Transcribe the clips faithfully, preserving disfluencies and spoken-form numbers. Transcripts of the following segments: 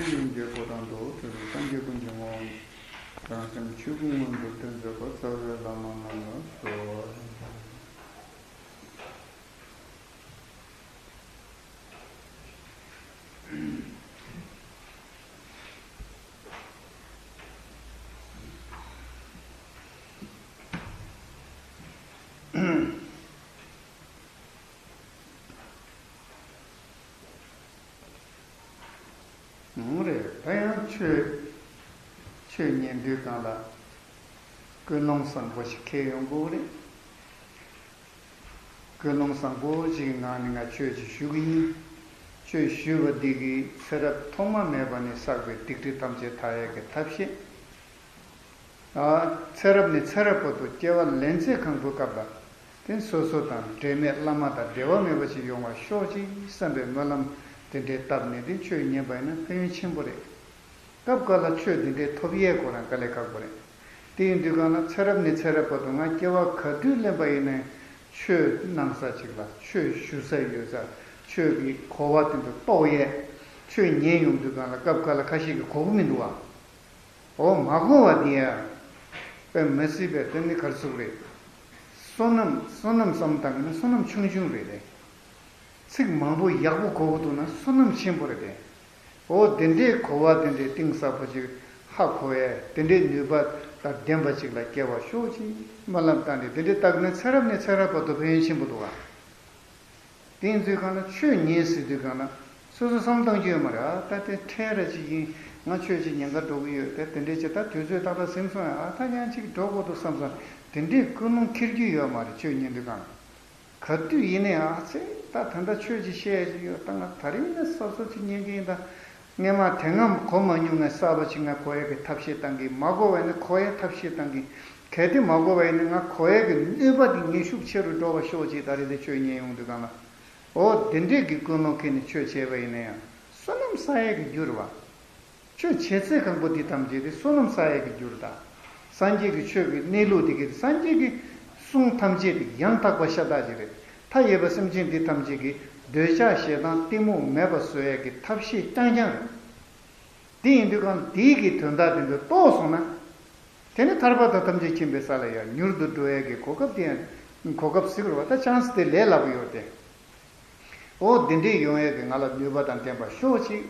ཡིན་གྱི་ཕོ་བྲང་དུ་སྤྲུལ་པའི་སངས་རྒྱས་ཀུན་གྱི་ངོ་བོ་ཉིད། རང་སེམས་ཆོས་སྐུ་མངོན་དུ་བསྟན་མཛད་པ་རྩ་བའི་བླ་མ་རྣམས་ལ་གསོལ་བ། འོང་རེད། ད་ཡང་ཆོས་ཆོས་ཉན་དུས་སྒང་ལ་ཀུན་སློང་བཟང་པོ་ཞིག་འཁྱེར་ཡོང་དགོས་རེད། ཀུན་སློང་བཟང་པོ་ཞིག་གི་ངང་ནས་ང་ཆོས་ཅིག་ཞུ་གི་ཡིན། ཆོས་ཞུས་པ་འདི་གིས་ཚེ་རབས་ཐོག་མ་མེད་པ་ནས་བསགས་པའི་སྡིག་སྒྲིབ་ཐམས་ཅད་དག་ཡས་ཀྱི་ཐབས་ཤེས། ཨ། ཚེ་རབས་ནས་ཚེ་རབས་བར་དུ་སྐྱེ་བ་ལེན་ཚེ་གང་པོའི་སྐབས་ལ། དེ་སོ་སོ་དང་འབྲལ་མེད་བླ་མ་དང་འབྲལ་བ་མེད་པ་ཞིག་ཡོང་བར་ཤོག་ཅིག་བསམ་པའི་སྨོན་ལམ་དེ་འདྲའི་བཏབ་ནས་དེ་ཆོས་ཉན་པ་ཡིན་ན་ཕན་ཡོན་ཆེན་པོ་རེད། སྐབས་འགའ་ལ་ཆོས་འདི་འདྲའི་ཐོབ་ཡས་ཁོ་རང་དཀའ་ལས་ཁག་པོ་རེད། དེ་ཡིན་དུས་གང་ལ་ཚེ་རབས་ནས་ཚེ་རབས་བར་དུ་ང་སྐྱེ་བ་ག་དུས་ལེན་པ་ཡིན་ནའི་ཆོས་གནང་ས་ཅིག་ལ་ཆོས་ཞུ་ས་ཡོད་ས། ཆོས་ཀྱི་གོ་བ་དེ་ཚོ་རྟོགས་ཡས། ཆོས་ཉན་ཡོང་དུས་གང་ལ་སྐབས་འགའ་ལ་ཁ་ཤས་ཀྱིས་གོ་གི་མི་འདུག་བ། འོ་མ་གོ་བ་འདི་ཡ། དཔེ་མི་སྲིད་པའི་དེ་ནི་གར་ཚུགས་རེད། བསོད་ནམས་བསོད་ནམས་བསམ་བཏང་གི་ན་བསོད་ནམས་ཆུང་ཆུང་རེད་དེ། ཚིག་མང་པོ་ཡག་པོ་གོ་གི་འདུག་ན་བསོད་ནམས་ཆེན་པོ་རེད་དེ། འོ་དེ་འདྲའི་གོ་བ་དེ་འདྲའི་གཏིང་ཟབ་པོ་ཅིག་ཧ་གོ་ཡས་དེ་འདྲའི་ནུས་པ་དང་ལྡན་པ་ཅིག་ལ་སྐྱེ་བར་ཤོག་ཅིག་སྨོན་ལམ་བཏང་སྟེ་དེ་འདྲའི་བཏགས་ནས་ཚེ་རབས་ནས་ཚེ་རབས་བར་དུ་ཕན་ཡོན་ཆེན་པོ་འདུག་བ། དེ་ཡིན་དུས་གང་ལ་ཆོས་ཉན་ཟེར་དུས་གང་ལ་སོ་སོ་བསམ་བཏང་རྒྱུ་ཡོད་མ་རེད། ཨ་ད་དེ་འཕྲལ་ར་ཅིག་ཡིན། ང་ཆོས་ཅིག་ཉན་ག་འགྲོ་གི་ཡོད། དེ་དེ་འདྲས་ཅིག་ད་དུས་ཚོད་ཏག་ཏག་ཟིན་སོང་ཡ། ཨ་ད་ཡང་ཅིག་འགྲོ་དགོས་འདུག་བསམ་བསམ་དེ་འདྲས་ཀུན་སློང་འཁྱེར་རྒྱུ་ཡོད་མ་རེད། ཆོས་ཉན་དུས་གང་ལ་ག་དུས་ཡིན་ནའི་ཨ་ཙི་ད་ད་ལྟ་ཆོས་ཅིག་བཤད་ཡ་ཅིག་ཡོད། ད་ང་ད་རིང་ནས་སོ་སོ་ཅིག་ཉན་གི་ཡིན། ད་སྔས་མ་དེ་སྔ་གོ་མ་མྱོང་ངས་གསར་པ་ཅིག་ང་གོ་ཡ་གི་ཐབས་ཤེས་བཏང་གི། མ་གོ་བས་ནི་གོ་ཡ་ཐབས་ཤེས་བཏང་གི། གལ་ཏེ་མ་གོ་བ་ཡིན་ན་ང་གོ་ཡས་ཀྱི་ནུས་པ་དེ་ངེས་ཤུགས་ཆེ་རུ་འགྲོ་བ་ཤོག་ཅིག་ད་རེས་དེ་ཆོས་ཉན་ཡོང་དུས་གང་ལ། འོ་དེ་འདྲས་ཀྱི་ཀུན་སློང་འཁྱེར་ནས་ཆོས་བྱས་པ་ཡིན་ན་ཡང་བསོད་ནམས་བསགས་ཡས་ཀྱི་རྒྱུ་རེད་བ། ཆོས་བྱེད་ཚེ་གང་པོ་འདི་ཐམས་ཅད་དེ་བསོད་ནམས་བསགས་ཡས་ཀྱི་རྒྱུ་རེད་ད། སངས་རྒྱས་ཀྱི་ཆོས་ཀྱི་གནས་ལུགས་དེ་གི་སངས་རྒྱས་ཀྱི་གསུང་ཐམས་ཅད་དེ་ཡང་དག་པ་ཤ་སྟག་ཅིག་རེད། མཐའ་ཡས་པ་སེམས་ཅན་འདི་ཐམས་ཅད་ཀྱི་འདོད་ཆགས་ཞེ་སྡང་གཏི་མུག་མེད་པ་བཟོ་ཡས་ཀྱི་ཐབས་ཤེས་རྐྱང་རྐྱང་རེད། དེ་ཡིན་དུས་གང་དེའི་གི་དོན་དག་དེ་ཚོ་རྟོགས་སོང་ན། དེ་ནི་ཐར་པ་དང་ཐམས་ཅད་མཁྱེན་པའི་ས་ལ་ཡང་མྱུར་དུ་འགྲོ་ཡས་ཀྱི་གོ་སྐབས་དེ་ཡང་གོ་སྐབས་ཟེར་དགོས་རེད་བ། ད་ཆན་སི་དེ་ལས་སླ་པོ་ཡོད་དེ། འོ་དེ་འདྲས་ཡོང་ཡས་ཀྱི་ང་ལ་ནུས་པ་དང་ལྡན་པ་ཤོག་ཅིག་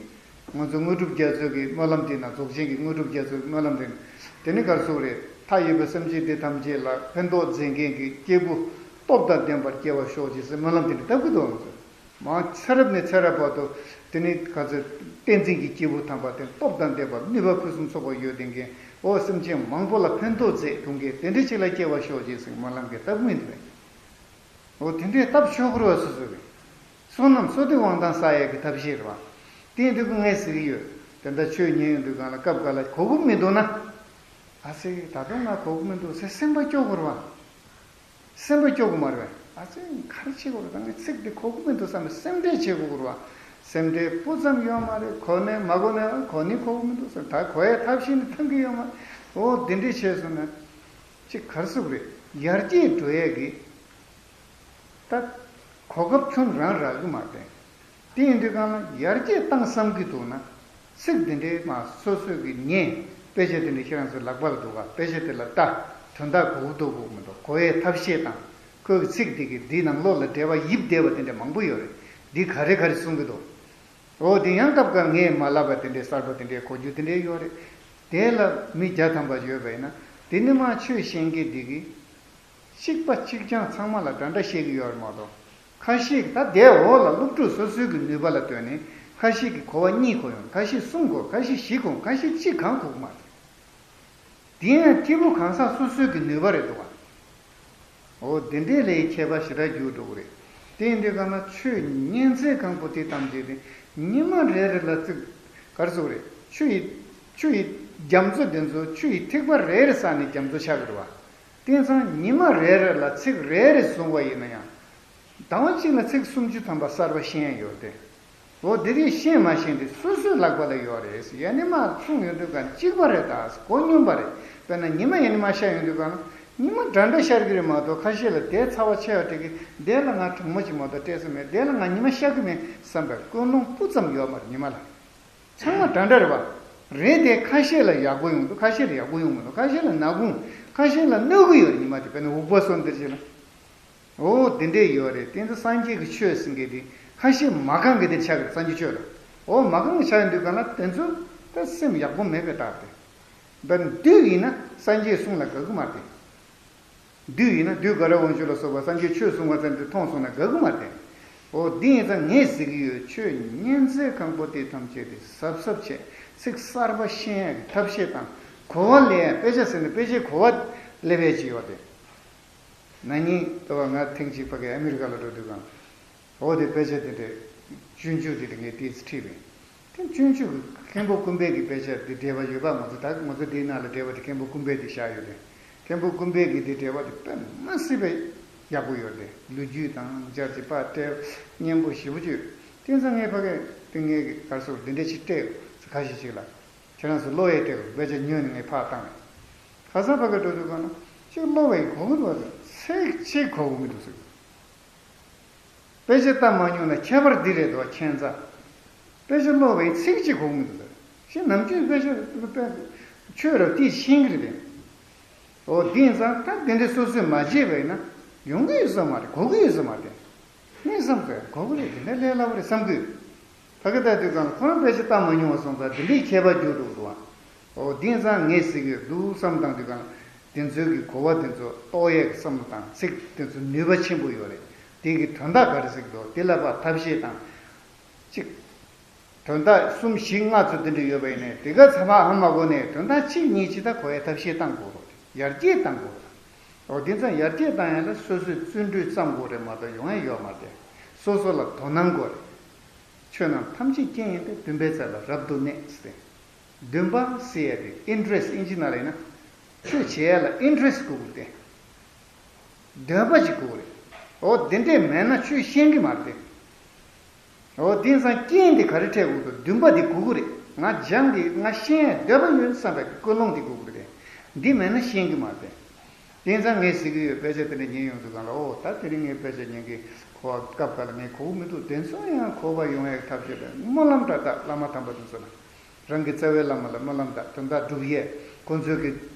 ང་ཚོ་དངོས་གྲུབ་རྒྱ་མཚོ་གི་སྨོན་ལམ་དེ་ན་རྫོགས་ཆེན་གྱི་དངོས་གྲུབ་རྒྱ་མཚོ་གི་སྨོན་ལམ་དེ་ན་དེ་ནི་གར་སོགས་རེད། མཐའ་ཡས་པའི་སེམས་ཅན་དེ་ཐམས་ཅད་ལ་ཕན་ཐོགས་མཛད་མཁན་གྱི་སྐྱེས་བུ་སྟོབས་དང་ལྡན་པར་སྐྱེ་བར་ཤོག་ཅིག་ཟེར་སྨོན་ལམ་དེ་འདྲ་བཏབ་གི་འདུག་ང་ཚོས། མ་ཚེ་རབས་ནས་ཚེ་རབས་བར་དུ་དེ་ནི་ག་ཚོད་བསྟན་འཛིན་གྱི་སྐྱེས་བུ་དམ་པ་དེ་སྟོབས་དང་ལྡན་པ་ནུས་པ་ཕུན་སུམ་ཚོགས་པ་ཡོད་ལྡན་མཁན། འོ་སེམས་ཅན་མང་པོ་ལ་ཕན་ཐོགས་མཛད་ཐུབ་མཁན་དེ་འདྲ་ཅིག་ལ་སྐྱེ་བར་ཤོག་ཅེས་ཟེར་སྨོན་ལམ་གྱི་བཏབ་མིན་འདུག་འོ་དེ་འདྲའི་བཏབ་ཆོག་གི་རེད་བ། སོ་སོ་གི་བསོད་ནམས་བསོད་བདེ་དབང་ཐང་བསགས་ཡས་ཀྱི་ཐབས་ཤེས་རེད་བ། དེ་འདུག་གི་ངས་ཟེར་གྱི་ཡོད། དེ་འདྲ་ཆོས་ཉན་ཡོང་དུས་གང་ལ་སྐབས་འགའ་ལ་གོ་གི་མི་འདུག་ན། ཨ་ཙི་ད་དུང་ང་གོ་གི་མི་འདུག་ཟེར་སེམས་པ་སྐྱོ་གི་རེད་བ། སེམས་པ་སྐྱོ་གི་མ་རེད་པས། ཨ་ཙི་ག་རེ་བྱེད་དགོས་རེད། ད་ངས་ཚིག་འདི་གོ་གི་མི་འདུག་བསམ་པའི་སེམས་ཁྲལ་བྱེད་དགོས་ཀྱི་རེད་བ། སེམས་ཁྲལ་སྤུ་ཙམ་ཡོད་མ་རེད། གོ་ནས་མ་གོ་ནས་གོ་ནི་གོ་གི་མི་འདུག་ཟེར། ད་གོ་ཡའི་ཐབས་ཤེས་འདི་ཐོན་གི་ཡོད་མ་རེད། འོ་འདི་འདྲས་བྱས་སོང་ན་ཅིག་ག་རེ་ཟེར་དགོས་རེད། ཡར་རྒྱས་འགྲོ་ཡས་ཀྱི་ད་གོ་སྐབས་ཁྱོན་རང་རག་གི་མ་རེད། དེ་ཡིན་དུས་གང་ལ་ཡར་རྒྱས་བཏང་བསམ་གྱི་འདུག་ན། ཚིག་འདི་འདྲའི་མ་སོ་སོས་ཀྱི་ཉན། དཔེ་ཆ་འདི་འདྲ་ཁྱེད་རང་ཚོའི་ལག་པ་ལ་འདུག་ག་དཔེ་ཆ་དེ་ལ་ལྟ། དོན་དག་གོ་གི་འདུག་གོ་མི་འདུག་གོ་ཡའི་ཐབས་ཤེས་དང་། ཁོའི་ཚིག་འདི་གི་འདི་ནང་ལོགས་ལ་འགྲེལ་པ་ཡིབ་བསྡད་པ་དེ་འདྲ་མང་པོ་ཡོད་རེད། འདི་ག་རེ་ག་རེ་གསུང་གི་འདུག་འོ་དེ་ཡང་སྐབས་འགའ་ངས་མ་ལབ་པ་དེ་འདྲའི་གསར་པ་དེ་འདྲའི་གོ་རྒྱུ་དེ་འདྲའི་ཡོད་རེད། དེ་ལ་མི་བརྒྱ་ཐམ་པ་ཡོད་པ་ཡིན་ན་དེ་ནི་མ་ཆོས་ཤེས་མཁན་འདི་གིས། གཅིག་པ་གཅིག་རྐྱང་ཚང་མ་ལ་འདྲ་འདྲ་བཤད་ཀྱི་ཡོད་རེད་མ་གཏོགས། ཁ་ཤས་ཀྱིས་ད་དེའི་འོག་ལ་སློབ་ཕྲུག་སོ་སོའི་གི་ནུས་པ་ལ་ལྟོས་ནས་ཁ་ཤས་ཀྱིས་གོ་བ་གཉིས་གོ་ཡོང་། ཁ་ཤས་གསུམ་གོ། ཁ་ཤས་བཞི་གོ། ཁ་ཤས་གཅིག་གང་གོ་གི་མ་རེད། དེ་ཡང་སྐྱེས་བུ་གང་ཟག་སོ་སོའི་གི་ནུས་པ་རེད་འདུག་བ། འོ་དེ་འདྲའི་ལས་ཁྱད་པར་ཞེ་དྲག་འགྱུར་འགྲོ་གི་རེད། དེ་ཡིན་དུས་གང་ན་ཆོས་ཉན་ཚེ་གང་པོ་དེ་ཐམས་ཅད་དེ་ཉི་མ་རེ་རེ་ལ་ཚིག་ག་རེ་ཟེར་དགོས་རེད། ཆུ་ཡི་ཆུ་ཡི་རྒྱ་མཚོ་དེ་ཚོ་ཆུ་ཡི་ཐིགས་པ་རེ་རེ་བསགས་ནས་རྒྱ་མཚོ་ཆགས་ཀྱི་རེད་བ། དེང་སང་ཉི་མ་རེ་རེ་ལ་ཚིག་རེ་རེ་བཟུང་བ་ཡིན་ན་ཡང་། ཟླ་བ་གཅིག་ལ་ཚིག་སུམ་ཅུ་ཐམ་པ་གསར་པ་ཤེས་ཡ་ཡོད་དེ། འོ་དེ་རིགས་ཤེས་མ་ཤེས་དེ་སོ་སོའི་ལག་པ་ལ་ཡོད་རེད། ཡ་ནི་མ་གསུང་ཡོང་དུས་གང་གཅིག་པ་རེད། ད་གོ་སྙོམས་པ་རེད། དཔེར་ན་ཉི་མ་ཡ་ནི་མ་ཤར་ཡོང་དུས་གང་ཉི་མ་འདྲ་འདྲ་ཤར་གི་རེད་མ་གཏོགས། ཁ་ཤས་ལ་དེ་ཚ་བ་ཆེ་བ་དེ་གི་དེ་ལ་ང་གྲང་མོ་ཅིག་མ་གཏོགས་སྤྲད་ས་མེད། དེ་ལ་ང་ཉི་མ་ཤར་གི་མེད་བསམ་པའི་ཀུན་སློང་སྤུ་ཙམ་ཡོད་མ་རེད་ཉི་མ་ལ། ཚང་མ་འདྲ་འདྲ་རེད་པ། རེད་དེ་ཁ་ཤས་ལ་ཡག་པོ་ཡོང་འདུག་ཁ་ཤས་ལ་ཡག་པོ་ཡོང་མི་འདུག་ཁ་ཤས་ལ་ནག་ཁུང་། ཁ་ཤས་ལ་གནོད་གི་ཡོད་རེད། ཉི་མ་དེ་དཔེར་ན་འུག་པ་སོགས་འདིར་བྱས་ལ། འོ་དེ་འདྲས་ཡོད་རེད། དེ་ཚོ་སངས་རྒྱས་ཀྱི་ཆོས་ཟེར་མཁན་དེ་ཁ་ཤས་མ་གང་གི་དེར་ཆགས་ཀྱི་སངས་རྒྱས་ཆོས་ལ། འོ་མ་གང་གི་ཆགས་ཡོང་དུས་གང་ལ་དེ་ཚོ་ད་སེམས་ཡག་པོ་མེད་པའི་རྟགས་དེ། ད་བདུད་ཡིན་ན་སངས་རྒྱས་གསུང་ལ་དགའ་གི་མ་རེད། བདུད་ཡིན་ན་བདུད་དགའ་རབ་དབང་ཕྱུག་ལ་སོགས་པ་སངས་རྒྱས་ཆོས་གསུང་བ་ཙམ་དེ་མཐོང་སོང་ན་དགའ་གི་མ་རེད། འོ་འདི་ཡིན་ཙང་ངས་ཟེར་གི་ཡོད། ཆོས་ཉན་ཚད་གང་པོ་དེ་ཐམས་ཅད་དེ་གཟབ་གཟབ་བྱས། ཚིག་གསར་པ་ཤེས་ཡག་གི་ཐབས་ཤེས་དང་གོ་བ་ལེན་ཡག་དཔེ་ཆ་ཟེར་ནས་དཔེ་ཆའི་གོ་བ་ལེན་པའི་ཅིག་ཡོད་རེད། ན་ནིང་ལྟ་བ་ང་ཐེངས་གཅིག་ཕ་གི་ཨ་མི་རི་ཀ་ལ་འགྲོ་དུས་གང་། འོ་དེ་དཔེ་ཆ་དེ་འདྲས་སྤྱོད་འཇུག་དེ་འདྲས་ངས་ཏོག་ཙམ་ཁྲིད་པས། དེ་སྤྱོད་འཇུག་གི་མཁན་པོ་ཀུན་དཔལ་གྱི་དཔེ་ཆ་དེ་འགྲེལ་པ་ཡོད་པ། ང་ཚོ་ད་ང་ཚོ་འདིའི་ནང་ལ་འགྲེལ་པ་དེ་མཁན་པོ་ཀུན་དཔལ་དེ་བཞག་ཡོད་རེད། མཁན་པོ་ཀུན་དཔལ་གྱི་དེ་འགྲེལ་པ་དེ་དཔེ་མ་སྲིད་པའི་ཡག་པོ་ཡོད་རེད། ལོ་རྒྱུས་དང་སྦྱར་ཏེ་ཕར་བཀྲལ། སྙན་པོ་ཞེ་པོ་ཅིག་དེ་ཙང་ངས་ཕ་གི་དེ་ངས་ག་རེ་ཟེར་དགོས། འདི་འདྲས་ཅིག་སྤྲད་ཟེར། ཁ་ཤས་ཅིག་ལ་ཁྱེད་རང་ཚོ་ཀློག་ཡས་སྤྲད་དགོས། དཔེ་ཆ་ཉོས་ནས་ངས་ཕར་བཏང་བས། ཁ་སང་ཕ་གི་འགྲོ་དུས་གང་ན་ཅིག་ཀློག་པའི་གོ་གི་འདུག་ཟེར། ཚིག་གཅིག་གོ་གི་མི་འདུག་ཟེར། དཔེ་ཆ་ལྟ་མ་མྱོང་ན་ཁྱད་པར་འདི་རེད་དོ། ཁྱད་མཚར། དཔེ་ཆ་ཀློག་པའི་ཚིག་གཅིག་གོ་གི་མི་འདུག་ཟེར། ཞེ་ནམ་རྒྱུན་དཔེ་ཆ་དཔེ་ཆོས་རབ་ཏིས་ཤེས་ཀྱི་རེད་པས། འོ་དེ་ཡིན་ཙང་ད་དེ་འདྲ་སོ་སོས་མ་བྱས་པ་ཡིན་ན་ཡོང་གི་ཡོད་ས་མ་རེད། གོ་གི་ཡོད་ས་མ་རེད། ངས་བསམ་ཚེ་གོ་གི་རེད། དེ་འདྲ་ལས་སླ་པོ་རེད་བསམ་གི་ཡོད། ཕ་གི་ལྟ་དུས་གང་ལ་ཁོ་རང་དཔེ་ཆ་ལྟ་མ་མྱོང་བ་སོང་ཙང་དེ་འདྲའི་ཁྱད་པར་འགྱུར་འགྲོ་གི་འདུག་ཨ། འོ་དེ་ཡིན་ཙང་ངས་ཟེར་གི་ཡོད། འདུག་བསམ་བཏང་དུས་གང་ལ་དེ་ཚོའི་གི་གོ་བ་དེ་ཚོ་རྟོགས་ཡས་ཀྱི་བསམ་བློ་དང་ཚིག་དེ་ཚོ་ནུས་པ་ཆེན་པོ་ཡོད་རེད། དེ་གི་དོན་དག་ག་རེ་ཟེར་གི་འདུག་དེ་ལ་ཕར་ཐབས་ཤེས་དང་། གཅིག་དོན་དག་གསུམ་བཞི་ལྔ་ཚོ་དེ་འདྲ་ཡོད་པ་ཡིན་ནའི་དེ་ག་ཚང་མ་ཧ་མ་གོ་ནས་དོན་དག་གཅིག་གཉིས་ཅིག་ད་གོ་ཡ་ཐབས་ཤེས་བཏང་དགོས་རེད། ཡར་རྒྱས་བཏང་དགོས་རེད། འོ་དེ་ཚང་ཡར་རྒྱས་བཏང་ཡ་ལ་སོ་སོས་བརྩོན་འགྲུས་བརྩམ་དགོས་རེད་མ་གཏོགས་ཡོང་ཡ་ཡོད་མ་རེད། སོ་སོ་ལ་དོ་སྣང་དགོས་རེད། ཆོས་རྣམས་ཐམས་ཅད་རྐྱེན་ཡིན་ཏེ། འདུན་པའི་ཚལ་ལ་རབ་ཏུ་གནས་ཟེར། འདུན་པ་ཟེར་ཡ་དེ་ཨིན་ཊི་རེ་སི་ཊི་ཨིན་ཇི་ནང་ལ་ཡིན་ན་ཆོས་བྱེད་ཡ་ལ་ཨིན་ཊི་རེ་སི་ཊི་དགོས་ཀྱི་རེད་དེ། འདོད་པ་ཅིག་དགོས་རེད། འོ་དེ་འདྲས་མེད་ན་ཆོས་ཤེས་ཀྱི་མ་རེད་དེ། འོ་དེ་ཙང་རྐྱེན་དེ་ག་རེ་འཕྲད་དགོས་འདུག་འདུན་པ་དེ་དགོས་ཀྱི་རེད། ང་སྦྱངས་ཏེ་ང་ཤེས་ཡ་འདོད་པ་ཡོད་བསམ་པའི་ཀུན་སློང་དེ་དགོས་ཀྱི་རེད། འདི་མེད་ན་ཤེས་ཀྱི་མ་རེད། དེ་ཙང་ངས་ཟེར་གྱི་ཡོད། དཔེ་ཆ་དེ་འདྲ་ཉན་ཡོང་དུས་གང་ལ། འོ་ད་དེ་རིང་ངས་དཔེ་ཆ་ཉན་གྱི་གོ་བ་སྐབས་འགའ་ལ་ངས་གོ་གི་མི་འདུག་དེ་ཚོ་ཡང་གོ་བ་ཡོང་ཡའི་ཐབས་ཤེས་དང་སྨོན་ལམ་འདྲ་དག་བླ་མ་དམ་པ་དེ་ཚོ་ལ། རང་གི་རྩ་བའི་བླ་མ་ལ་སྨོན་ལམ་དང་དོན་དག་སྒྲུབ་ཡས་ཁོང་ཚོའི་གི་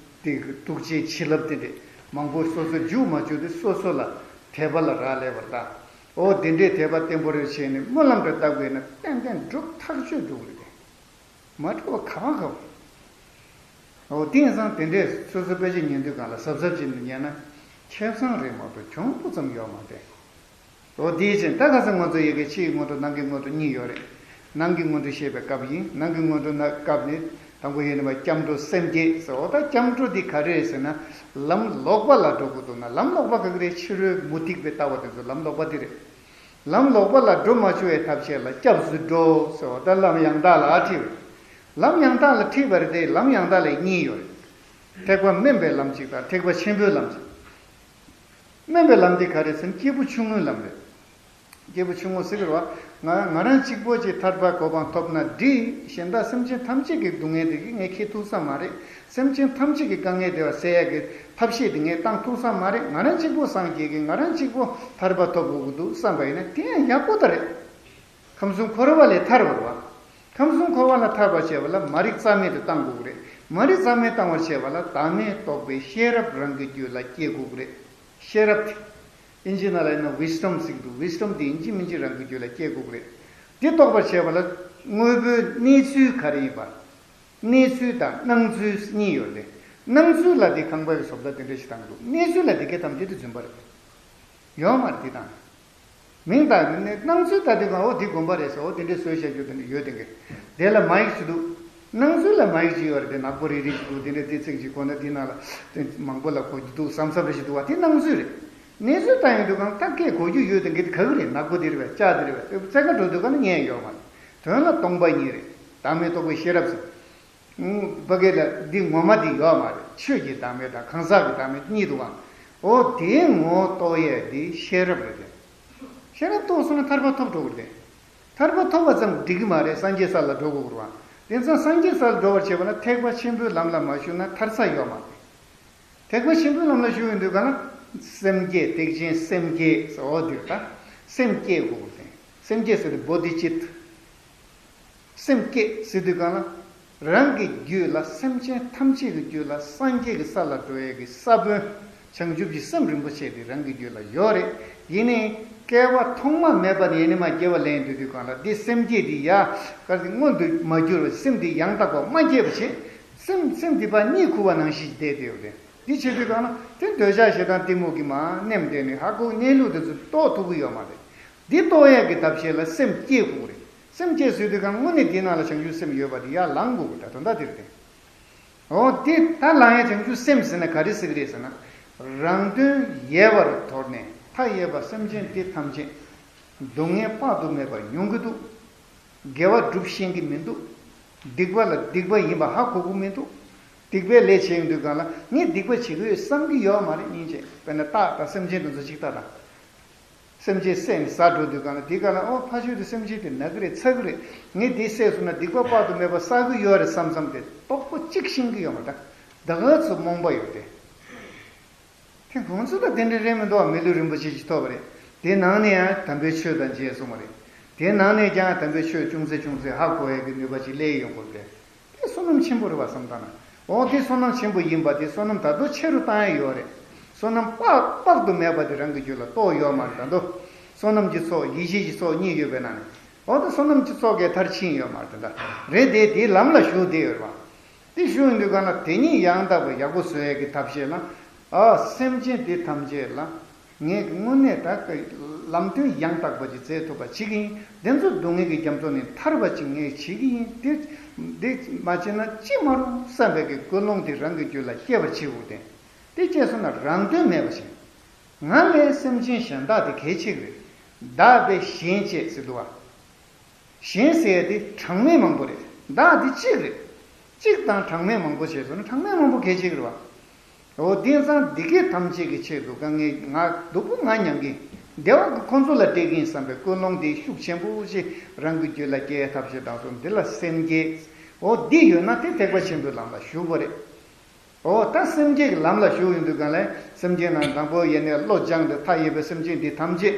དེ་ཐུགས་རྗེའི་བྱིན་རླབས་དེ་འདྲས་མང་པོ་སོ་སོ་འཇུག་མ་བཅུག་དེ་སོ་སོ་ལ་དད་པ་ལ་རག་ལས་པར་གདའ། འོ་དེ་འདྲས་དད་པ་བརྟན་པོ་རེ་བྱས་ནས་སྨོན་ལམ་འདྲ་བཏབ་དགོས་ན་ཏན་ཏན་འགྲུབ་ཐག་ཆོད་འགྲོ་གི་རེད་དེ། མ་འགྲུབ་པ་ག་པར་ག་པར། འོ་དེང་སང་དེ་འདྲས་སོ་སོ་དཔེ་ཆ་ཉན་དུས་གང་ལ་གཟབ་གཟབ་བྱས་ནས་ཉན་ན་ཁེ་བཟང་རེད་མ་གཏོགས་གྱོང་པོ་ཙམ་ཡོད་མ་རེད། འོ་དེའི་ཕྱིར་ད་ག་ས་ང་ཚོ་ཡི་གེ་ཕྱི་ཡི་སྔོན་འགྲོ་ནང་གི་སྔོན་འགྲོ་གཉིས་ཡོད་རེད། ནང་གི་སྔོན་འགྲོ་བཤད་པའི་སྐབས་ཡིན། ནང་གི་སྔོན་འགྲོ་ན་སྐབས་ནི་དང་པོ་ཡིན་ནི་མ་སྐྱབས་འགྲོ་སེམས་བསྐྱེད་ཟེར། འོ་ད་སྐྱབས་འགྲོ་འདི་ག་རེ་རེད་ཟེར་ན་ལམ་ལོག་པ་ལ་འགྲོ་དགོས་འདུག་ན། ལམ་ལོག་པ་ག་གི་རེད། ཕྱི་རོལ་མུ་སྟེགས་པའི་ལྟ་བ་དེ་ཚོ་ལམ་ལོག་པ་འདི་རེད། ལམ་ལོག་པ་ལ་འགྲོ་མ་བཅུག་པའི་ཐབས་ཤེས་ལ་སྐྱབས་སུ་འགྲོ་ཟེར་བ་ད་ལམ་ཡང་དག་ལ་ཁྲིད་པ་རེད། ལམ་ཡང་དག་ལ་ཁྲིད་པ་རེད་དེ། ལམ་ཡང་དག་ལ་གཉིས་ཡོད་རེད། ཐེག་པ་དམན་པའི་ལམ་གཅིག་དང་ཐེག་པ་ཆེན་པོའི་ལམ་གཅིག་དམན་པའི་ལམ་འདི་ག་རེ་ཟེར་ན་སྐྱེས་བུ་ཆུང་ངུའི་ལམ་རེད། སྐྱེས་བུ་ཆུང་ངུ་ཟེར་གི་རེད་བ། ང་ང་རང་གཅིག་པོ་གཅིག་ཐར་པ་གོ་འཕང་ཐོབ་ན་འགྲིག་གཞན་དག་སེམས་ཅན་ཐམས་ཅད་ཀྱི་སྡུག་བསྔལ་དེ་གི་ངས་ཁྱེར་ཐུབ་ས་མ་རེད། སེམས་ཅན་ཐམས་ཅད་ཀྱི་དཀའ་ངལ་དེ་བ་སེལ་ཡག་གི་ཐབས་ཤེས་དེ་ངས་བཏང་ཐུབ་ས་མ་རེད། ང་རང་གཅིག་པོ་སངས་རྒྱས་ཀྱི་ང་རང་གཅིག་པོ་ཐར་པ་ཐོབ་དགོས་ཀྱི་འདུག་བསམ་པ་ཡིན་ན་དེ་ཡང་ཡག་པོ་ད་རེད། ཁམས་གསུམ་འཁོར་བ་ལས་ཐར་བར་བ། ཁམས་གསུམ་འཁོར་བ་ལས་ཐར་བར་བྱེད་པ་ལ་མ་རིག་རྩ་མེད་དུ་བཏང་དགོས་ཀྱི་རེད། མ་རིག་རྩ་མེད་བཏང་བར་བྱེད་པ་ལ་བདག་མེད་རྟོགས་པའི་ཤེས་རབ་རང་གི་རྒྱུད་ལ་སྐྱེ་དགོས་ཀྱི་རེད། ཤེས་རབ་དེ། ཨིན་ཇི་ནང་ལ་ཡིན་ན་ཝིས་ཌམ་ཟེར་གི་འདུག་ཝིས་ཌམ་དེ་ཡིན་གཅིག་མིན་གཅིག་རང་གི་རྒྱུད་ལ་སྐྱེ་དགོས་ཀྱི་རེད། དེ་རྟོགས་པར་བྱེད་པ་ལ་དངོས་པོའི་གནས་ཚུལ་ག་རེ་ཡིན་པ། གནས་ཚུལ་དང་སྣང་ཚུལ་གཉིས་ཡོད་རེད། སྣང་ཚུལ་ལ་དེ་ཁང་པའི་བཟོ་ལྟ་དེ་འདྲ་ཞིག་བཏང་གི་འདུག་གནས་ཚུལ་ལ་དེ་གའི་ཐམས་ཅད་དེ་རྫུན་པ་རེད། ཡོད་མ་རེད་དེ་དང་། མིང་བཏགས་ནས་སྣང་ཚུལ་ལྟ་དུས་གང་འོ་འདི་དགོན་པ་རེད་ཟེར། འོ་དེ་འདྲའི་བཟོས་བཞག་རྒྱུ་དེ་འདྲ་ཡོད་དེ་གི། དེ་ལ་མ་ཡིག་ཅིག་འདུག་སྣང་ཚུལ་ལ་མ་ཡིག་ཅིག་ཡོད་རེད་དེ། ནག་པོ་རིལ་རིལ་ཅིག་འདུག་དེ་འདྲ་དེ་ཚིག་ཅིག་གོ་ན་དེ་ནང་ལ་དེ་མང་པོ་ལ་གོ་རྒྱུ་འདུག་བསམ་བསམ་རེ་ཞིག་འདུག་བ། དེ་སྣང་ཚུལ་རེད། གནས་ཚུལ་ལྟ་ཡོང་དུས་གང་ད་སྐད་གོ་རྒྱུ་ཡོད་དེ་གི། དེ་ག་གི་རེད། ནག་པོ་དེ་རེད་བས། ལྕགས་དེ་རེད་བས། ཚད་ག་འགྲོ་དུས་གང་ན་ཉན་ཡོད་མ་རེད། དོན་ལ་སྟོང་པ་ཉིད་རེད། བདག་མེད་རྟོགས་པའི་ཤེས་རབ་ཟེར། ཕ་གི་ལ་འདི་ངོ་མ་འདི་ཡོད་མ་རེད། ཆོས་ཀྱི་བདག་མེད་དང་གང་ཟག་གི་བདག་མེད་གཉིས་འདུག་གམ། འོ་དེའི་ངོ་བོ་རྟོགས་ཡས་འདི་ཤེས་རབ་རེད་དེ། ཤེས་རབ་རྟོགས་སོང་ན་ཐར་པ་ཐོབ་འགྲོ་གི་རེད་དེ། ཐར་པ་ཐོབ་པ་ཙམ་འགྲིག་གི་མ་རེད། སངས་རྒྱས་ས་ལ་འགྲོ་དགོས་ཀྱི་རེད་བ། དེ་ཙང་སངས་རྒྱས་ས་ལ་འགྲོ་བར་བྱེད་པ་ན་ཐེག་པ་ཆེན་པོའི་ལམ་ལ་མ་ཞུགས་ན་ཐར་ས་ཡོད་མ་རེད། ཐེག་པ་ཆེན་པོའི་ལམ་ལ་ཞུགས་ཡོང་དུས་གང་ན་སེམས་བསྐྱེད། ཐེག་ཆེན་སེམས་བསྐྱེད་ཟེར། འོ་དེ་རེད་ད། སེམས་བསྐྱེད་དགོས་ཀྱི་རེད། སེམས་བསྐྱེད་ཟེར་དུས་བོ་དྷི་ཙིཏྟ། སེམས་བསྐྱེད་ཟེར་དུས་གང་ལ། རང་གི་རྒྱུད་ལ་སེམས་ཅན་ཐམས་ཅད་ཀྱི་རྒྱུད་ལ་སངས་རྒྱས་ཀྱི་ས་ལ་འགྲོ་ཡས་ཀྱི་ས་བོན། བྱང་ཆུབ་ཀྱི་སེམས་རིན་པོ་ཆེ་དེ་རང་གི་རྒྱུད་ལ་ཡོད་རེད། ཡིན་ནའི་སྐྱེ་བ་ཐོག་མ་མེད་པ་ནས་ཡེ་ནས་མ་སྐྱེ་བ་ལེན་དུས་དུས་གང་ལ་འདི་སེམས་བསྐྱེད་འདི་ཡ། ག་རེ་མངོན་དུ་མ་གྱུར་བ་སེམས་འདི་ཡང་དག་པ་མ་སྐྱེས་པ་བྱས། སེམས་སེམས་འདི་པ་གཉིད་ཁུག་པ་ནང་བཞིན་བསྡད་དེ་ཡོད་རེད། འདི་བྱེད་དུས་གང་ལ་དེ་འདོད་ཆགས་ཞེ་སྡང་གཏི་མུག་གིས་མ་ནེམ་བསྡད་ནས་ཧ་གོ་གནས་ལུགས་དེ་ཚོ་རྟོགས་ཐུབ་ཀྱི་ཡོད་མ་རེད། འདི་རྟོགས་ཡས་ཀྱི་ཐབས་ཤེས་ལ་སེམས་བསྐྱེད་དགོས་རེད། སེམས་བསྐྱེད་ཟེར་དུས་གང་དངོས་གནས་འདི་ནང་ལ་བྱང་ཆུབ་སེམས་ཡོད་པ་དེ་ཡར་ལངས་དགོས་ཀྱི་ད་དོན་དག་དེ་རེད་དེ། འོ་དེ་ད་ལངས་ཡས་བྱང་ཆུབ་སེམས་ཟེར་ན་ག་རེ་ཟེར་གི་རེད་ཟེར་ན། རང་དོན་ཡལ་བར་དོར་ནས་མཐའ་ཡས་པ་སེམས་ཅན་དེ་ཐམས་ཅད་སྡུག་བསྔལ་དཔག་ཏུ་མེད་པ་མྱོང་གི་འདུག་དགེ་བ་སྒྲུབ་ཤེས་ཀྱི་མི་འདུག་སྡིག་པ་ལ་སྡིག་པ་ཡིན་པ་ཧ་གོ་གི་མི་འདུག་སྡིག་པའི་ལས་བྱེད་ཡོང་དུས་གང་ལ་ངས་སྡིག་པ་བྱེད་ཀྱི་ཡོད་བསམ་གྱི་ཡོད་མ་རེད་སྙིང་རྗེ། དཔེར་ན་སྟག་དང་སེམས་ཅན་དེ་ཚོ་གཅིག་ལྟ་དང་། སེམས་ཅན་བསད་ནས་ཟ་འགྲོ་དུས་གང་ལ་དེ་ག་ལ་ཨོ་ཕ་ཆོས་དེ་སེམས་ཅན་དེ་ན་གི་རེད་ཚ་གི་རེད། ངས་དེ་བསད་སོང་ན་སྡིག་པ་དཔག་ཏུ་མེད་པ་བསགས་གི་ཡོད་རེད་བསམ་བསམ་དེ་རྟོག་པ་གཅིག་ཤེས་ཀྱི་ཡོད་མ་རེད། ད་ག་ཚོད་རྨོངས་པ་ཡོད་དེ། དེ་ཁོང་ཚོ་ལ་དེ་འདྲ་རེད་མི་འདུག་མི་ལུས་རིན་པོ་ཆེ་ཞིག་ཐོབ་པ་རེད། དེ་ནང་ནས་ཡང་དམ་པའི་ཆོས་དང་མཇལ་སོང་བ་རེད། དེ་ནང་ནས་ཀྱང་དམ་པའི་ཆོས་ཅུང་ཟད་ཅུང་ཟད་ཧ་གོ་ཡས་ཀྱི་ནུས་པ་ཞིག་སླེབས་ཡོང་དགོས་རེད། དེ་བསོད་ནམས་ཆེན་པོ་རེད་བ་བསམ་བཏང་ན། འོ་དེ་བསོད་ནམས་ཆེན་པོ་ཡིན་པ་དེ་བསོད་ནམས་ད་དུང་ཆེ་རུ་བཏང་ཡ་ཡོད་རེད། བསོད་ནམས་དཔག་དཔག་ཏུ་མེད་པ་དེ་རང་གི་རྒྱུད་ལ་རྟོགས་ཡོད་མ་རེད་ད་དུང་། བསོད་ནམས་ཀྱི་ཚོགས་ཡེ་ཤེས་ཀྱི་ཚོགས་གཉིས་ཡོད་པའི་ནང་ནས། འོ་དེ་བསོད་ནམས་ཀྱི་ཚོགས་ཀྱི་མཐར་ཕྱིན་ཡོད་མ་རེད་ད། རེད་དེ་དེའི་ལམ་ལ་ཞུགས་བསྡད་ཡོད་རེད་བ། དེ་ཞུགས་ཡོང་དུས་གང་ལ་དེ་ཉིད་ཡང་དག་པ་ཡག་པོ་བཟོ་ཡས་ཀྱི་ཐབས་ཤེས་ལ། ཨ་སེམས་ཅན་དེ་ཐམས་ཅད་ལ། ངས་དངོས་གནས་ད་ལམ་སྟོན་ཡང་དག་པ་ཅིག་མཛད་ཐུབ་པ་བྱེད་ཀྱི་ཡིན། དེ་ཚོ་སྡུག་བསྔལ་གྱི་རྒྱ་མཚོ་ནས་ཐར་བ་ཅིག་ངས་བྱེད་ཀྱི་ཡིན། དེ་འདི་མ་བྱས་ན་ཅི་མ་རུང་བསམ་པའི་གི་ཀུན་སློང་དེ་རང་གི་རྒྱུད་ལ་སྐྱེ་བར་བྱེད་དགོས་ཏེ། དེ་སྐྱེས་སོང་ན་རང་དོན་མེད་པ་ཞིག་ང་ལས་སེམས་ཅན་གཞན་དག་དེ་གལ་ཆེ་གི་རེད། བདག་དེ་གཞན་བཅས་ཟེར་འདུག་བ། གཞན་ཟེར་ཡ་དེ་གྲངས་མེད་མང་པོ་རེད། བདག་དེ་གཅིག་རེད། གཅིག་དང་གྲངས་མེད་མང་པོ་བྱས་སོང་ན་གྲངས་མེད་མང་པོ་གལ་ཆེ་གི་རེད་བ། འོ་དེང་སང་འདི་སྐད་ཐམས་ཅད་ཀྱི་ཆེད་དུ་དཀའ་ངལ་ང་སྡུག་པོ་ང་མྱང་གི། བདེ་བ་གི་ཁོང་ཚོ་ལ་སྤྲད་ཀྱི་ཡིན་བསམ་པའི་ཀུན་སློང་དེ་ཤུགས་ཆེན་པོ་ཞིག་རང་གི་རྒྱུད་ལ་སྐྱེ་ཐབས་ཤེས་དང་སོགས་འདི་ལ་སེམས་བསྐྱེད། འོ་འདི་ཡོད་ན་དེ་ཐེག་པ་ཆེན་པོའི་ལམ་ལ་ཞུགས་པ་རེད། འོ་ད་སེམས་བསྐྱེད་ཀྱི་ལམ་ལ་ཞུགས་ཡོང་དུས་གང་ལས་སེམས་ཅན་རྣམས་དང་པོ་ཡེ་ནས་བློ་སྦྱངས་ཏེ་མཐའ་ཡས་པའི་སེམས་ཅན་འདི་ཐམས་ཅད།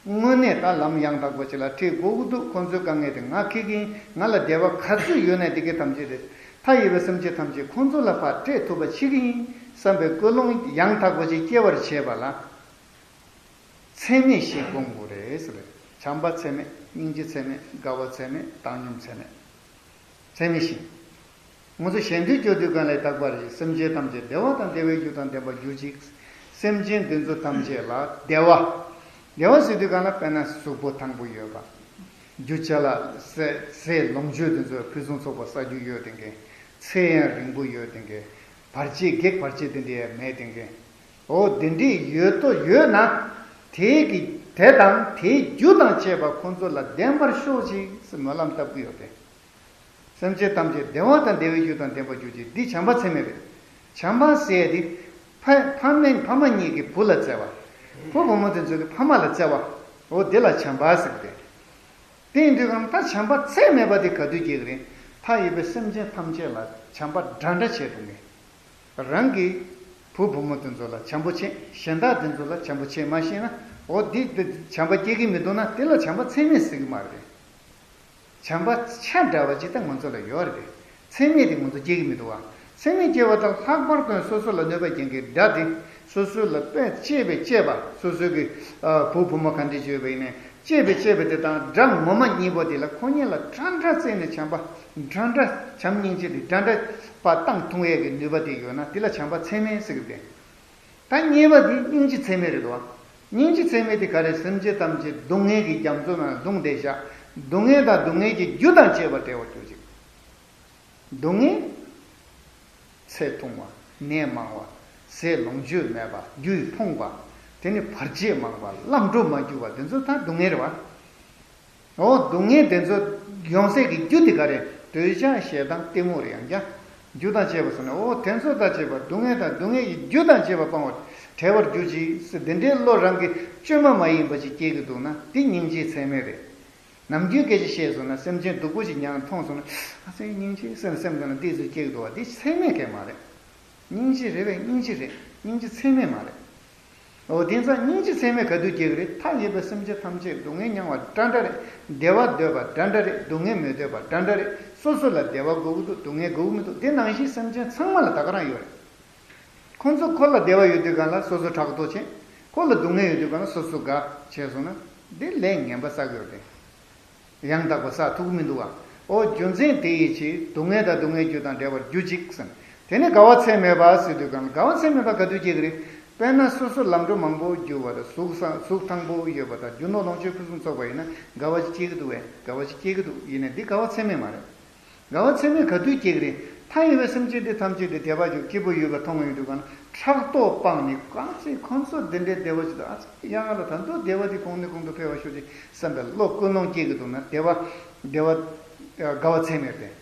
དངོས་གནས་ད་ལམ་ཡང་དག་པ་ཅིག་ལ་ཁྲིད་དགོས་ཀྱི་འདུག་ཁོང་ཚོའི་དཀའ་ངལ་དེ་ང་འཁྱེར་གྱི་ཡིན། ང་ལ་བདེ་བ་ག་ཚོད་ཡོད་ན་དེ་གའི་ཐམས་ཅད་དེ་མཐའ་ཡས་པའི་སེམས་ཅན་ཐམས་ཅད་ཁོང་ཚོ་ལ་ཕར་སྤྲད་ཐུབ་པ་བྱེད་ཀྱི་ཡིན་བསམ་པའི་ཀུན་སློང་ཡང་དག་པ་ཅིག་སྐྱེ་བར་བྱེད་པ་ལ། ཚད་མེད་བཞི་སྒོམ་དགོས་རེད་ཟེར། བྱམས་པ་ཚད་མེད། སྙིང་རྗེ་ཚད་མེད། དགའ་བ་ཚད་མེད། བཏང་སྙོམས་ཚད་མེད། ཚད་མེད་བཞི། ང་ཚོ་གཞན་དོན་སྐྱོང་དུས་གང་ལས་རྟག་པར་སེམས་ཅན་ཐམས་ཅད་བདེ་བ་དང་བདེ་བའི་རྒྱུ་དང་ལྡན་པར་གྱུར་ཅིག་སེམས་ཅན་འདི་ཚོ་ཐམས་ཅད་ལ་བདེ་བ། བདེ་བ་ཟེར་དུས་གང་ལ་དཔེར་ན་གཟུགས་པོ་ཐང་པོ་ཡོད་པ། རྒྱུ་ཅ་ལག་ཟས་ཟས་ལོངས་སྤྱོད་འདི་ཚོ་ཕུན་སུམ་ཚོགས་པ་བསགས་རྒྱུ་ཡོད་དེ་འགན། ཚེ་ཡང་རིང་པོ་ཡོད་དེ་འགན། བར་ཆད་བགེགས་བར་ཆད་དེ་འདྲའི་མེད་དེ་འགན། འོ་དེ་འདྲའི་ཡོད་དོ་ཡོད་ན། དེའི་གི་དེ་དང་དེའི་རྒྱུ་དང་བཅས་པ་ཁོང་ཚོ་ལ་ལྡན་པར་ཤོག་ཅིག་སྨོན་ལམ་བཏབ་ཀྱི་ཡོད་དེ། སེམས་ཅན་ཐམས་ཅད་བདེ་བ་དང་བདེ་བའི་རྒྱུ་དང་ལྡན་པར་གྱུར་ཅིག་འདི་བྱམས་པ་ཚད་མེད་རེད། བྱམས་པ་ཟེར་ཡ་འདི། ཕ་ཕ་མ་ཕ་མ་གཉིས་ཀྱི་བུ་ལ་བརྩེ་བ། བུ་བུ་མོ་དེ་ཚོ་གི་ཕ་མ་ལ་བརྩེ་བ། འོ་འདི་ལ་བྱམས་པ་ཟེར་གི་རེད། དེ་ཡིན་དུས་གང་ད་བྱམས་པ་ཚད་མེད་པ་དེ་ག་དུས་སྐྱེ་གི་རེད། མཐའ་ཡས་པའི་སེམས་ཅན་ཐམས་ཅད་ལ་བྱམས་པ་འདྲ་འདྲ་བྱེད་ཐུབ་ངེས། རང་གི་བུ་བུ་མོ་དེ་ཚོ་ལ་བྱམས་པོ་བྱེད། གཞན་དག་དེ་ཚོ་ལ་བྱམས་པོ་བྱེད་མ་ཤེས་ན། འོ་འདི་འདི་བྱམས་པ་སྐྱེ་གི་མི་འདུག་ན་དེ་ལ་བྱམས་པ་ཚད་མེད་ཟེར་གི་མ་རེད། བྱམས་པ་ཆ་འདྲ་བ་ཅིག་ད་ང་ཚོ་ལ་ཡོད་རེད། ཚད་མེད་དེ་ང་ཚོ་སྐྱེ་གི་མི་འདུག་བ། ཚད་མེད་སྐྱེ་བ་དང་ལྷག་པར་དུ་སོ་སོ་ལ་གནོད་པ་སྐྱེལ་མཁན་དགྲ་དེ། སོ་སོ་ལ་དཔེ་གཅེས་པའི་གཅེས་པ་སོ་སོ་གི་ཨ་བུ་བུ་མོ་ག་འདྲ་བྱོས་པ་ཡིན་ནའི་གཅེས་པའི་གཅེས་པ་དེ་དང་དགྲ་ངོ་མ་གཉིས་པོ་དེ་ལ་ཁོ་གཉིས་ལ་འདྲ་འདྲ་བརྩེ་ནས་བྱམས་པ་འདྲ་འདྲ་བྱམས་སྙིང་རྗེ་དེ་འདྲ་འདྲ་པ་བཏང་ཐུབ་ཡས་ཀྱི་ནུས་པ་དེ་ཡོད་ན་དེ་ལ་བྱམས་པ་ཚད་མེད་ཟེར་གི་རེད། ད་གཉིས་པ་དེ་སྙིང་རྗེ་ཚད་མེད་རེད་དོ། སྙིང་རྗེ་ཚད་མེད་དེ་ག་རེ་སེམས་ཅན་ཐམས་ཅད་སྡུག་བསྔལ་གྱི་རྒྱ་མཚོ་ནང་ལ་ལྷུང་བསྡད་བཞག་སྡུག་བསྔལ་དང་སྡུག་བསྔལ་གྱི་རྒྱུ་དང་བཅས་པ་བྲལ་བར་གྱུར་ཅིག་སྡུག་བསྔལ། ཚེ་ཐུང་བ། ནད་མང་བ། ཟས་ལོངས་སྤྱོད་མེད་པ། རྒྱུ་ཡིས་ཕོངས་པ། དེ་ནི་བར་ཆད་མང་བ། ལམ་འགྲོ་མ་རྒྱུ་བ་དེ་ཚོ་ད་སྡུག་བསྔལ་རེད་བ། འོ་སྡུག་བསྔལ་དེ་ཚོ་ཡོང་སའི་གི་རྒྱུ་དེ་ག་རེ། འདོད་ཆགས་ཞེ་སྡང་གཏི་མུག་རེད་ཡང་བསྐྱར། རྒྱུ་དང་བཅས་པ་སོང་ནས་འོ་དེ་ཚོ་དང་བཅས་པ་སྡུག་བསྔལ་དང་སྡུག་བསྔལ་གྱི་རྒྱུ་དང་བཅས་པ་སྤང་བར་བྲལ་བར་གྱུར་ཅིག་ཟེར་འདི་འདྲའི་བློ་རང་གི་བཅོས་མ་མ་ཡིན་པ་ཅིག་སྐྱེ་གི་འདུག་ན་དེ་སྙིང་རྗེའི་ཚད་མེད་རེད། ནམ་རྒྱུན་སྐད་ཆ་བཤད་སོང་ན་སེམས་ཅན་སྡུག་པོ་ཞིག་མྱངས་མཐོང་སོང་ན་ཨ་ཙི་སྙིང་རྗེ་ཟེར་ནས་སེམས་ནང་ལ་འདི་ཚོ་སྐྱེ་གི་འདུག་བ་འདི་ཚད་མེད་གས་མ་རེད། སྙིང་རྗེ་རེད་པས་སྙིང་རྗེ་རེད། སྙིང་རྗེ་ཚད་མེད་མ་རེད། འོ་དེང་སང་སྙིང་རྗེ་ཚད་མེད་ག་དུས་སྐྱེ་གི་རེད། མཐའ་ཡས་པའི་སེམས་ཅན་ཐམས་ཅད་སྡུག་བསྔལ་མྱོང་བ་འདྲ་འདྲ་རེད། བདེ་བ་འདོད་པ་འདྲ་འདྲ་རེད། སྡུག་བསྔལ་མི་འདོད་པ་འདྲ་འདྲ་རེད། སོ་སོ་ལ་བདེ་བ་དགོས་ཀྱི་འདུག་སྡུག་བསྔལ་དགོས་ཀྱི་མི་འདུག་དེ་ནང་བཞིན་སེམས་ཅན་ཚང་མ་ལ་ད་ག་རང་ཡོད་རེད། ཁོ་ཚོ་ཁོ་ལ་བདེ་བ་ཡོད་དུས་གང་ལ་སོ་སོ་ཕྲག་དོག་བྱེད། ཁོ་ལ་སྡུག་བསྔལ་ཡོད་དུས་གང་ལ་སོ་སོ་དགའ་བྱས་སོང་ན། འདི་ལས་ངན་པ་བསགས་ཡོད་རེད། ཡང་དག་པ་བསགས་ཐུབ་ཀྱི་མི་འདུག་བ། ཨོ་རྒྱུ་མཚན་དེ་ཡི་ཕྱིར་སྡུག་བསྔལ་དང་སྡུག་བསྔལ་རྒྱུ་དང་བྲལ་བར་གྱུར་ཅིག་ཟེར། དེ་ནས་དགའ་བ་ཚད་མེད་པ་ཟེར་དུས་གང་ལ་དགའ་བ་ཚད་མེད་པ་ག་དུས་སྐྱེ་གི་རེད། དཔེར་ན་སོ་སོ་ལམ་འགྲོ་མང་པོ་རྒྱུ་བ་དང་གཟུགས་བཟང་གཟུགས་ཐང་པོ་ཡོད་པ་དང་རྒྱུ་ནོར་ལོངས་སྤྱོད་ཕུན་སུམ་ཚོགས་པ་ཡིན་ན་དགའ་བ་ཞིག་སྐྱེ་གི་འདུག་བས། དགའ་བ་ཞིག་སྐྱེ་གི་འདུག་ཡིན་ནའི་འདི་དགའ་བ་ཚད་མེད་མ་རེད། དགའ་བ་ཚད་མེད་ག་དུས་སྐྱེ་གི་རེད། མཐའ་ཡས་པའི་སེམས་ཅན་དེ་ཐམས་ཅད་དེ་དད་པ་ཅིག་སྐྱིད་པོ་ཡོད་པ་མཐོང་ཡོང་དུས་གང་ལ་ཕྲག་དོག་སྤངས་ནས་གང་ཚེ་ཁོང་ཚོ་འདི་འདྲའི་བདེ་བ་ཞིག་དང་ཨ་ཙི་ཡ་ང་ལ་ད་དུང་བདེ་བ་དེ་གོང་ནས་གོང་དུ་འཕེལ་བར་ཤོག་ཅིག་བསམ་པའི་བློ་ཀུན་སློང་སྐྱེ་གི་འདུག་ན་བདེ་བ་བདེ་བ་དགའ་བ་ཚད་མེད་རེད།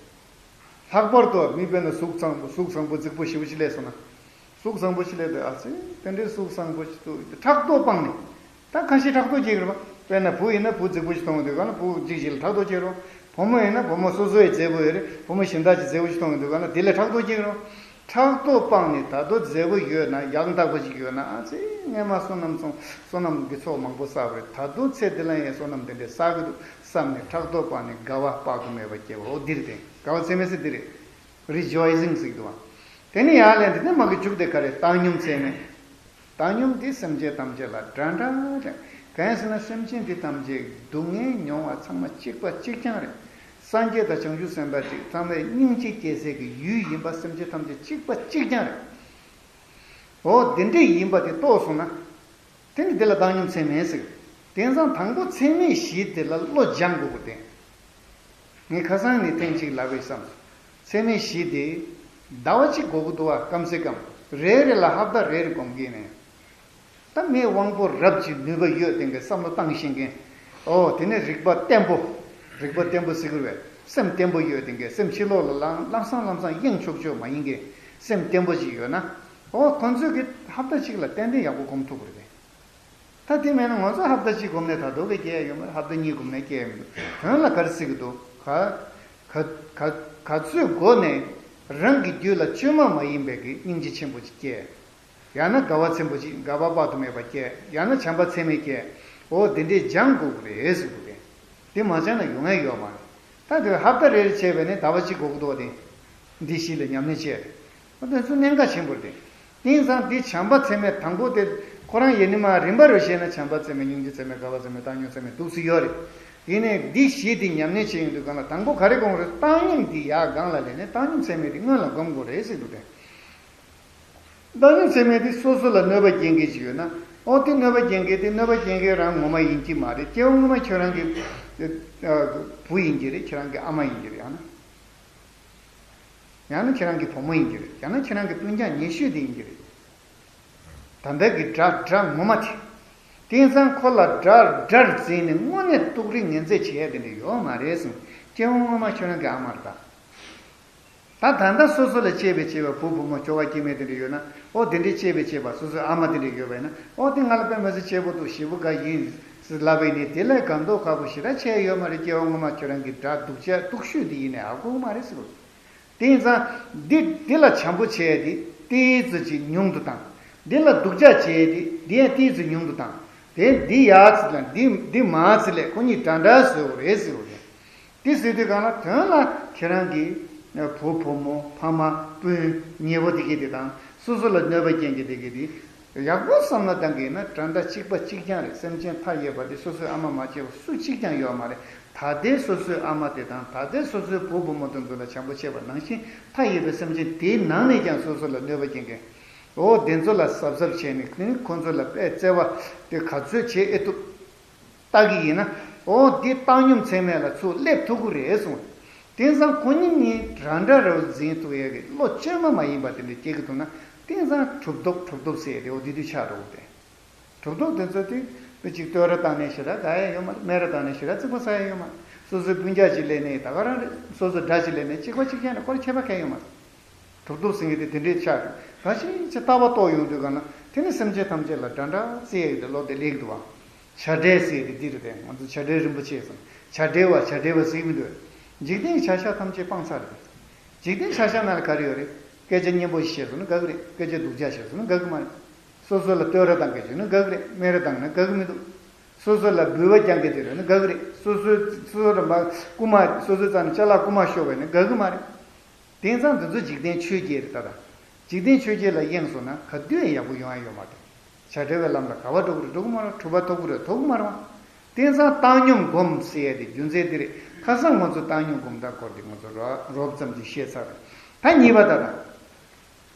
ལྷག་པར་དུ་མི་དཔེར་ན་གཟུགས་བཟང་པོ་གཟུགས་བཟང་པོ་རྫིག་པོ་ཞེ་པོ་ཅིག་སླེབས་སོང་ན། གཟུགས་བཟང་པོ་ཞིག་སླེབས་དུས་ཨ་ཙི་དེ་འདྲའི་གཟུགས་བཟང་པོ་ཞིག་འདུག་ཕྲག་དོག་སྤངས་ནས། ད་གང་ཞིག་ཕྲག་དོག་སྐྱེ་གི་རེད་པ། དཔེར་ན་བུ་ཡིན་ན་བུ་རྫིག་པོ་ཞིག་མཐོང་གི་འདུག་ག་ན་བུ་གཅིག་ཞིག་ལ་ཕྲག་དོག་སྐྱེ་རོགས། བུ་མོ་ཡིན་ན་བུ་མོ་སོ་སོ་ཡི་མཛེས་པོ་ཡོད་རེད། བུ་མོ་གཞན་དག་ཅིག་མཛེས་པོ་ཞིག་མཐོང་གི་འདུག་ག་ན་དེ་ལ་ཕྲག་དོག་སྐྱེ་གི་རེད། ཕྲག་དོག་སྤངས་ནས་ད་དུང་མཛེས་པོ་ཡོད་ན་ཡང་དག་པ་ཞིག་ཡོད་ན་ཨ་ཙི་སྔས་མ་བསོད་ནམས་སོང་བསོད་ནམས་ཀྱི་ཚོགས་མང་པོ་བསགས་པ་རེད། ད་དུང་ཚེ་འདི་ལ་ཡང་བསོད་ནམས་དེ་འདྲས་བསགས་གི་འདུག་བསམ་ནས་ཕྲག་དོག་སྤངས་ནས་དགའ་བ་དཔག་ཏུ་མེད་པ་སྐྱེ་བ་འོ་འདི་རེད་དེ་དགའ་བ་ཚད་མེད་ཟེར་འདི་རེད། རི་ཇོའི་སིང་ཟེར་གི་འདུག་བ། དེ་ནས་ཡར་ལེན་དེ་ནས་མ་གི་མཇུག་དེ་ག་རེ་བཏང་སྙོམས་ཚད་མེད། བཏང་སྙོམས་དེ་སེམས་ཅན་ཐམས་ཅད་ལ་འདྲ་འདྲ་རེད། གང་ཡིན་ཟེར་ན་སེམས་ཅན་དེ་ཐམས་ཅད་སྡུག་བསྔལ་མྱོང་བ་ཚང་མ་གཅིག་པ་གཅིག་རྐྱང་རེད། སངས་རྒྱས་དང་བྱང་ཆུབ་སེམས་དཔའ་དེ་ཚང་མས་སྙིང་རྗེ་སྐྱེ་སའི་གི་ཡུལ་ཡིན་པ་སེམས་ཅན་ཐམས་ཅད་གཅིག་པ་གཅིག་རྐྱང་རེད། འོ་དེ་འདྲ་ཡིན་པ་དེ་རྟོགས་སོང་ན། དེ་ནི་དེ་ལ་བཏང་སྙོམས་ཚད་མེད་ཟེར། དེང་སང་དང་པོ་ཚད་མེད་བཞི་དེ་ལ་བློ་སྦྱང་དགོས་ཀྱི་དེ། ངས་ཁ་སང་ནས་ཐེངས་གཅིག་ལབ་པའི་བསམ། ཚད་མེད་བཞི་དེ། ཟླ་བ་གཅིག་དགོས་ཀྱི་འདུག་བ་སྐམ་སེ་སྐམ། རེ་རེ་ལ་ཧབ་ཏ་རེ་རེ་སྒོམ་གྱིན་ནས། ད་མིའི་དབང་པོ་རབ་ཀྱི་ནུས་པ་ཡོད་དེ་འགའི་བསམ་བློ་བཏང་ཤེས་མཁན། ཨོ་དེ་ནས་རིག་པ་བརྟན་པོ། རིག་པ་བརྟན་པོ་ཟེར་དགོས་པས་སེམས་བརྟན་པོ་ཡོད་དེ་འགའི་སེམས་ཕྱི་ལོགས་ལ་ལངས་ལམ་སང་ལམ་སང་གཡེང་ཆོག་ཆོག་མ་ཡིན་གྱི། སེམས་བརྟན་པོ་ཅིག་ཡོད་ན། ཨོ་ཁོང་ཚོས་ཀྱི་ཧབ་ཏ་གཅིག་ལ་ཏན་ཏན་ཡག་པོ་སྒོམ་ཐུབ་པ་རེད། ད་དེ་མེད་ན་ང་ཚོ་ཧབ་ཏ་གཅིག་སྒོམ་ནས་ད་དུང་གི་སྐྱེ་ཡ་ཡོད་མ་རེད། ཧབ་ཏ་གཉིས་སྒོམ་ནས་སྐྱེ་ཡ་མི་འདུག་དོན་ལ་ག་རེ་ཟེར་གི་འདུག་ག་ག་ག་ག་ཚོད་སྒོ་ནས་རང་གི་རྒྱུད་ལ་བཅོས་མ་མ་ཡིན་པའི་གི་སྙིང་རྗེ་ཆེན་པོ་ཅིག་སྐྱེ། ཡང་ན་དགའ་བ་ཆེན་པོ་ཅིག་དགའ་བ་དཔག་ཏུ་མེད་པ་སྐྱེ། ཡང་ན་བྱམས་པ་ཚད་མེད་སྐྱེ། འོ་དེ་འདྲས་སྦྱང་དགོས་ཀྱི་རེད་ཟེར་གི་འདུག་དེ་མ་སྦྱངས་ན་ཡོང་ཡ་ཡོད་མ་རེད། ད་དེ་ཧབ་ཏ་རེ་རེ་བྱས་པས་ནི་ཟླ་བ་གཅིག་འགོར་གི་འདུག་བ་དེ། འདི་བཞི་ལ་ཉམས་ལེན་བྱས་རེད། ཨ་དེ་ཚོ་གནད་འགག་ཆེན་པོ་རེད། དེང་སང་འདི་བྱམས་པ་ཚད་མེད་དང་པོ་དེ་ཁོ་རང་ཡེ་ནི་མ་རིམ་པ་རུ་བཤད་ན་བྱམས་པ་ཚད་མེད་སྙིང་རྗེ་ཚད་མེད་དགའ་བ་ཚད་མེད་བཏང་སྙོམས་ཚད་མེད་འདུག་སེ་ཡོད་རེད། ཡིན་ནའི་འདི་བཞི་དེ་ཉམས་ལེན་བྱེད་ཡོང་དུས་གང་ལ་དང་པོ་ག་རེ་སྒོམ་རེད། བཏང་སྙོམས་འདི་ཡར་སྒང་ལ་ལེན་ནས་བཏང་སྙོམས་ཚད་མེད་དེ་སྔོན་ལ་སྒོམ་དགོས་རེད་ཟེར་འདུག་སྟེ། བདག་ཉིད་ཚད་མེད་དེ་སོ་སོ་ལ་གནོད་པ་སྐྱེལ་མཁན་ཅིག་ཡོད་ན། ཨོ་དེ་གནོད་པ་སྐྱེལ་མཁན་དེ་གནོད་པ་སྐྱེལ་མཁན་རང་ངོ་མ་ཡིན་གྱི་མ་རེད། སྐྱེ་བ་སྔོན་མ་ཁྱོད་རང་གི་ཨ་བུ་ཡིན་གྱི་རེད། ཁྱོད་རང་གི་ཨ་མ་ཡིན་གྱི་རེད། ཡང་ན། ཡང་ན་ཁྱོད་རང་གི་བུ་མོ་ཡིན་གྱི་རེད། ཡང་ན་ཁྱོད་རང་གི་སྤུན་ཀྱག་ཉེ་ཤོས་དེ་ཡིན་གྱི་རེད། ད་ལྟ་གི་དགྲ་དགྲ་ངོ་མ་དེ། དེང་སང་ཁོ་ལ་དགྲ་དགྲར་འཛིན་ནས་དངོས་གནས་གཏུག་རེས་ངན་རྩོད་བྱེད་ཡ་དེ་འདྲ་ཡོད་མ་རེད་གསུངས། སྐྱེ་བ་སྔོན་མ་ཁྱོད་རང་གི་ཨ་མ་རེད་ད། ད་ད་ལྟ་སོ་སོ་ལ་གཅེས་པའི་གཅེས་པ་བུ་བུ་མོ་ཁྱོ་ག་སྐྱེ་དམན་དེ་འདྲ་ཡོད་ན། ཨོ་དེ་འདྲའི་གཅེས་པའི་གཅེས་པ་སོ་སོའི་ཨ་མ་དེ་འདྲ་ཡོད་པ་ཡིན་ན། ཨོ་དེ་ང་ལ་དཔེ་མི་སྲིད་གཅེས་པོ་འདུག་ཞེ་པོ་དགའ་ཡིན་ཟེར་ལབ་པ་ཡིན་ནའི་དེ་ལས་དགའ་མདོག་ཁ་པོ་ཞེ་དྲག་ཆེ་ཡོད་མ་རེད། སྐྱེ་བ་སྔོན་མ་ཁྱོད་རང་གི་དགྲ་སྡུག་ཅག་སྡུག་ཤོས་དེ་ཡིན་ནའི་ཧ་གོ་གི་མ་རེད་ཟེར་གི་འདུག་དེང་སང་འདི་འདི་ལ་བྱམས་པོ་བྱས་ཏེ་ཏོག་ཙམ་ཅིག་ཉུང་དུ་བཏང་། འདི་ལ་སྡུག་ཅག་བྱས་ཏེ་འདི་ཡང་ཏོག་ཙམ་ཉུང་དུ་བཏང་། དེ་འདི་ཡར་ཚུར་ལ་འདི་འདི་མར་ཚུར་ལ་ཁོ་གཉིས་འདྲ་འདྲ་བཟོ་དགོས་རེད་ཟེར་བ་རེད། དེ་ཟེར་དུས་གང་ལ་དོན་ལ་ཁྱེད་རང་གི་བུ་བུ་མོ་ཕ་མ་སྤུན་ཉེ་པོ་དེ་གས་དེ་དང་སོ་སོ་ལ་གནོད་པ་སྐྱེལ་མཁན་དེ་གས་དེ། ཡག་པོ་བསམ་བློ་བཏང་གི་ཡིན་ན་དགྲ་འདྲ་གཅིག་པ་གཅིག་རྐྱང་རེད། སེམས་ཅན་མཐའ་ཡས་པ་དེ་སོ་སོའི་ཨ་མ་མ་གཅེས་པ་སུ་གཅིག་ཀྱང་ཡོད་མ་རེད། ད་ལྟའི་སོ་སོའི་ཨ་མ་དེ་དང་ད་ལྟའི་སོ་སོའི་བུ་བུ་མོ་དེ་ཚོ་ལ་བྱམས་པོ་བྱས་པ་ནང་བཞིན་མཐའ་ཡས་པའི་སེམས་ཅན་དེའི་ནང་ནས་ཀྱང་སོ་སོ་ལ་གནོད་པ་སྐྱེལ་མཁན། འོ་དེ་ཚོ་ལ་གཟབ་གཟབ་བྱས་ནས་ཁོ་ཚོ་ལ་དཔེ་བརྩེ་བ་དེ་ག་ཚོད་བྱེད་ཨེ་ཐུབ། ལྟ་གི་ཡིན་ན། འོ་འདི་བཏང་སྙོམས་ཚད་མེད་ལ་ཚུར་སླེབས་ཐུབ་ཀྱི་རེད་གསུངས། དེང་སང་ཁོ་གཉིས་གཉིས་འདྲ་འདྲ་རེ་བ་འཛིན་ཐུབ་ཡས་ཀྱི་བློ་བཅོས་མ་མ་ཡིན་པ་དེ་འདྲ་སྐྱེ་གི་འདུག་ན། དེང་སང་གྲུབ་ཐོབ་གྲུབ་ཐོབ་ཟེར་ཡས་དེ་འོ་དེ་དུས་ཆགས་འགྲོ་གི་རེད། གྲུབ་ཐོབ་དེ་ཚོ་དེ་དཔེ་ཅིག་བསྟོད་ར་བཏང་ནས་ཞེ་དྲག་དགའ་ཡས་ཡོད་མ་རེད། སྨད་ར་བཏང་ནས་ཞེ་དྲག་རྩིག་པ་ཟ་ཡས་ཡོད་མ་རེད། སོ་སོའི་སྤུན་ཀྱག་ཅིག་སླེབས་ནས་ད་ག་རང་རེད། སོ་སོའི་དགྲ་ཅིག་སླེབས་ནས་གཅིག་པ་གཅིག་རྐྱང་རེད། ཁོ་ལ་ཁྱད་པར་གང་ཡོད་མ་རེད། གྲུབ་ཐོབ་ཟེར་མཁན་དེ་དེ་འདྲའི་ཆགས་འདུག་ག་ཤེད་ཅིག་ལྟ་བ་རྟོགས་ཡོང་དུས་གང་ན་དེ་ནི་སེམས་ཅན་ཐམས་ཅད་ལ་འདྲ་འདྲ་བརྩེ་ཡས་ཀྱི་བློ་དེ་སླེབས་འདུག་བ། བྱ་བྲལ་ཟེར་དེ་འདི་རེད་དེ། ང་ཚོ་བྱ་བྲལ་རིན་པོ་ཆེ་ཟེར། བྱ་བྲལ་བ་བྱ་བྲལ་བ་ཟེར་གྱི་མི་འདུག་འཇིག་རྟེན་བྱ་བཞག་ཐམས་ཅད་སྤངས་ཚར་རེད། འཇིག་རྟེན་བྱ་བཞག་ནང་ལ་ག་རེ་ཡོད་རེད། སྐད་ཆ་སྙན་པོ་ཞིག་བཤད་སོང་ན་དགའ་གི་རེད། སྐད་ཆ་སྡུག་ཅག་བཤད་སོང་ན་དགའ་གི་མ་རེད། སོ་སོ་ལ་བསྟོད་ར་བཏང་མཁན་ཞིག་ནི་དགའ་གི་རེད། སྨད་ར་བཏང་ན་དགའ་གི་མི་འདུག་སོ་སོ་ལ་འབུལ་བ་རྒྱག་མཁན་དེ་རེད་ན་དགའ་གི་རེད། སོ་སོའི་སོ་སོ་ར་མ་རྐུ་མ་སོ་སོའི་རྩ་ནས་ཅ་ལག་རྐུ་མ་ཤོར་བས་ན་དགའ་གི་མ་རེད། དེང་སང་འདི་ཚོ་འཇིག་རྟེན་ཆོས་བརྒྱད་རེད་ད། ད་འཇིག་རྟེན་ཆོས་བརྒྱད་ལ་གཡེངས་སོང་ན་ག་དུས་ཡང་ཡག་པོ་ཡོང་ཡ་ཡོད་མ་རེད། བྱ་བྲལ་བའི་ལམ་ལ་ག་བ་འགྲོ་གི་རེད། འགྲོ་གི་མ་རེད། གྲུབ་པ་ཐོབ་གི་རེད། ཐོབ་གི་མ་རེད་བ། དེང་སང་བཏང་སྙོམས་སྒོམ་ཟེར་ཡ་དེ་རྒྱུ་མཚན་དེ་རེད། ཁ་སང་ང་ཚོ་བཏང་སྙོམས་སྒོམ་སྟངས་སྐོར་དེ་ང་ཚོ་རོབ་རོབ་ཙམ་ཅིག་བཤད་ཚར་རེད། ད་གཉིས་པ་ད་ད།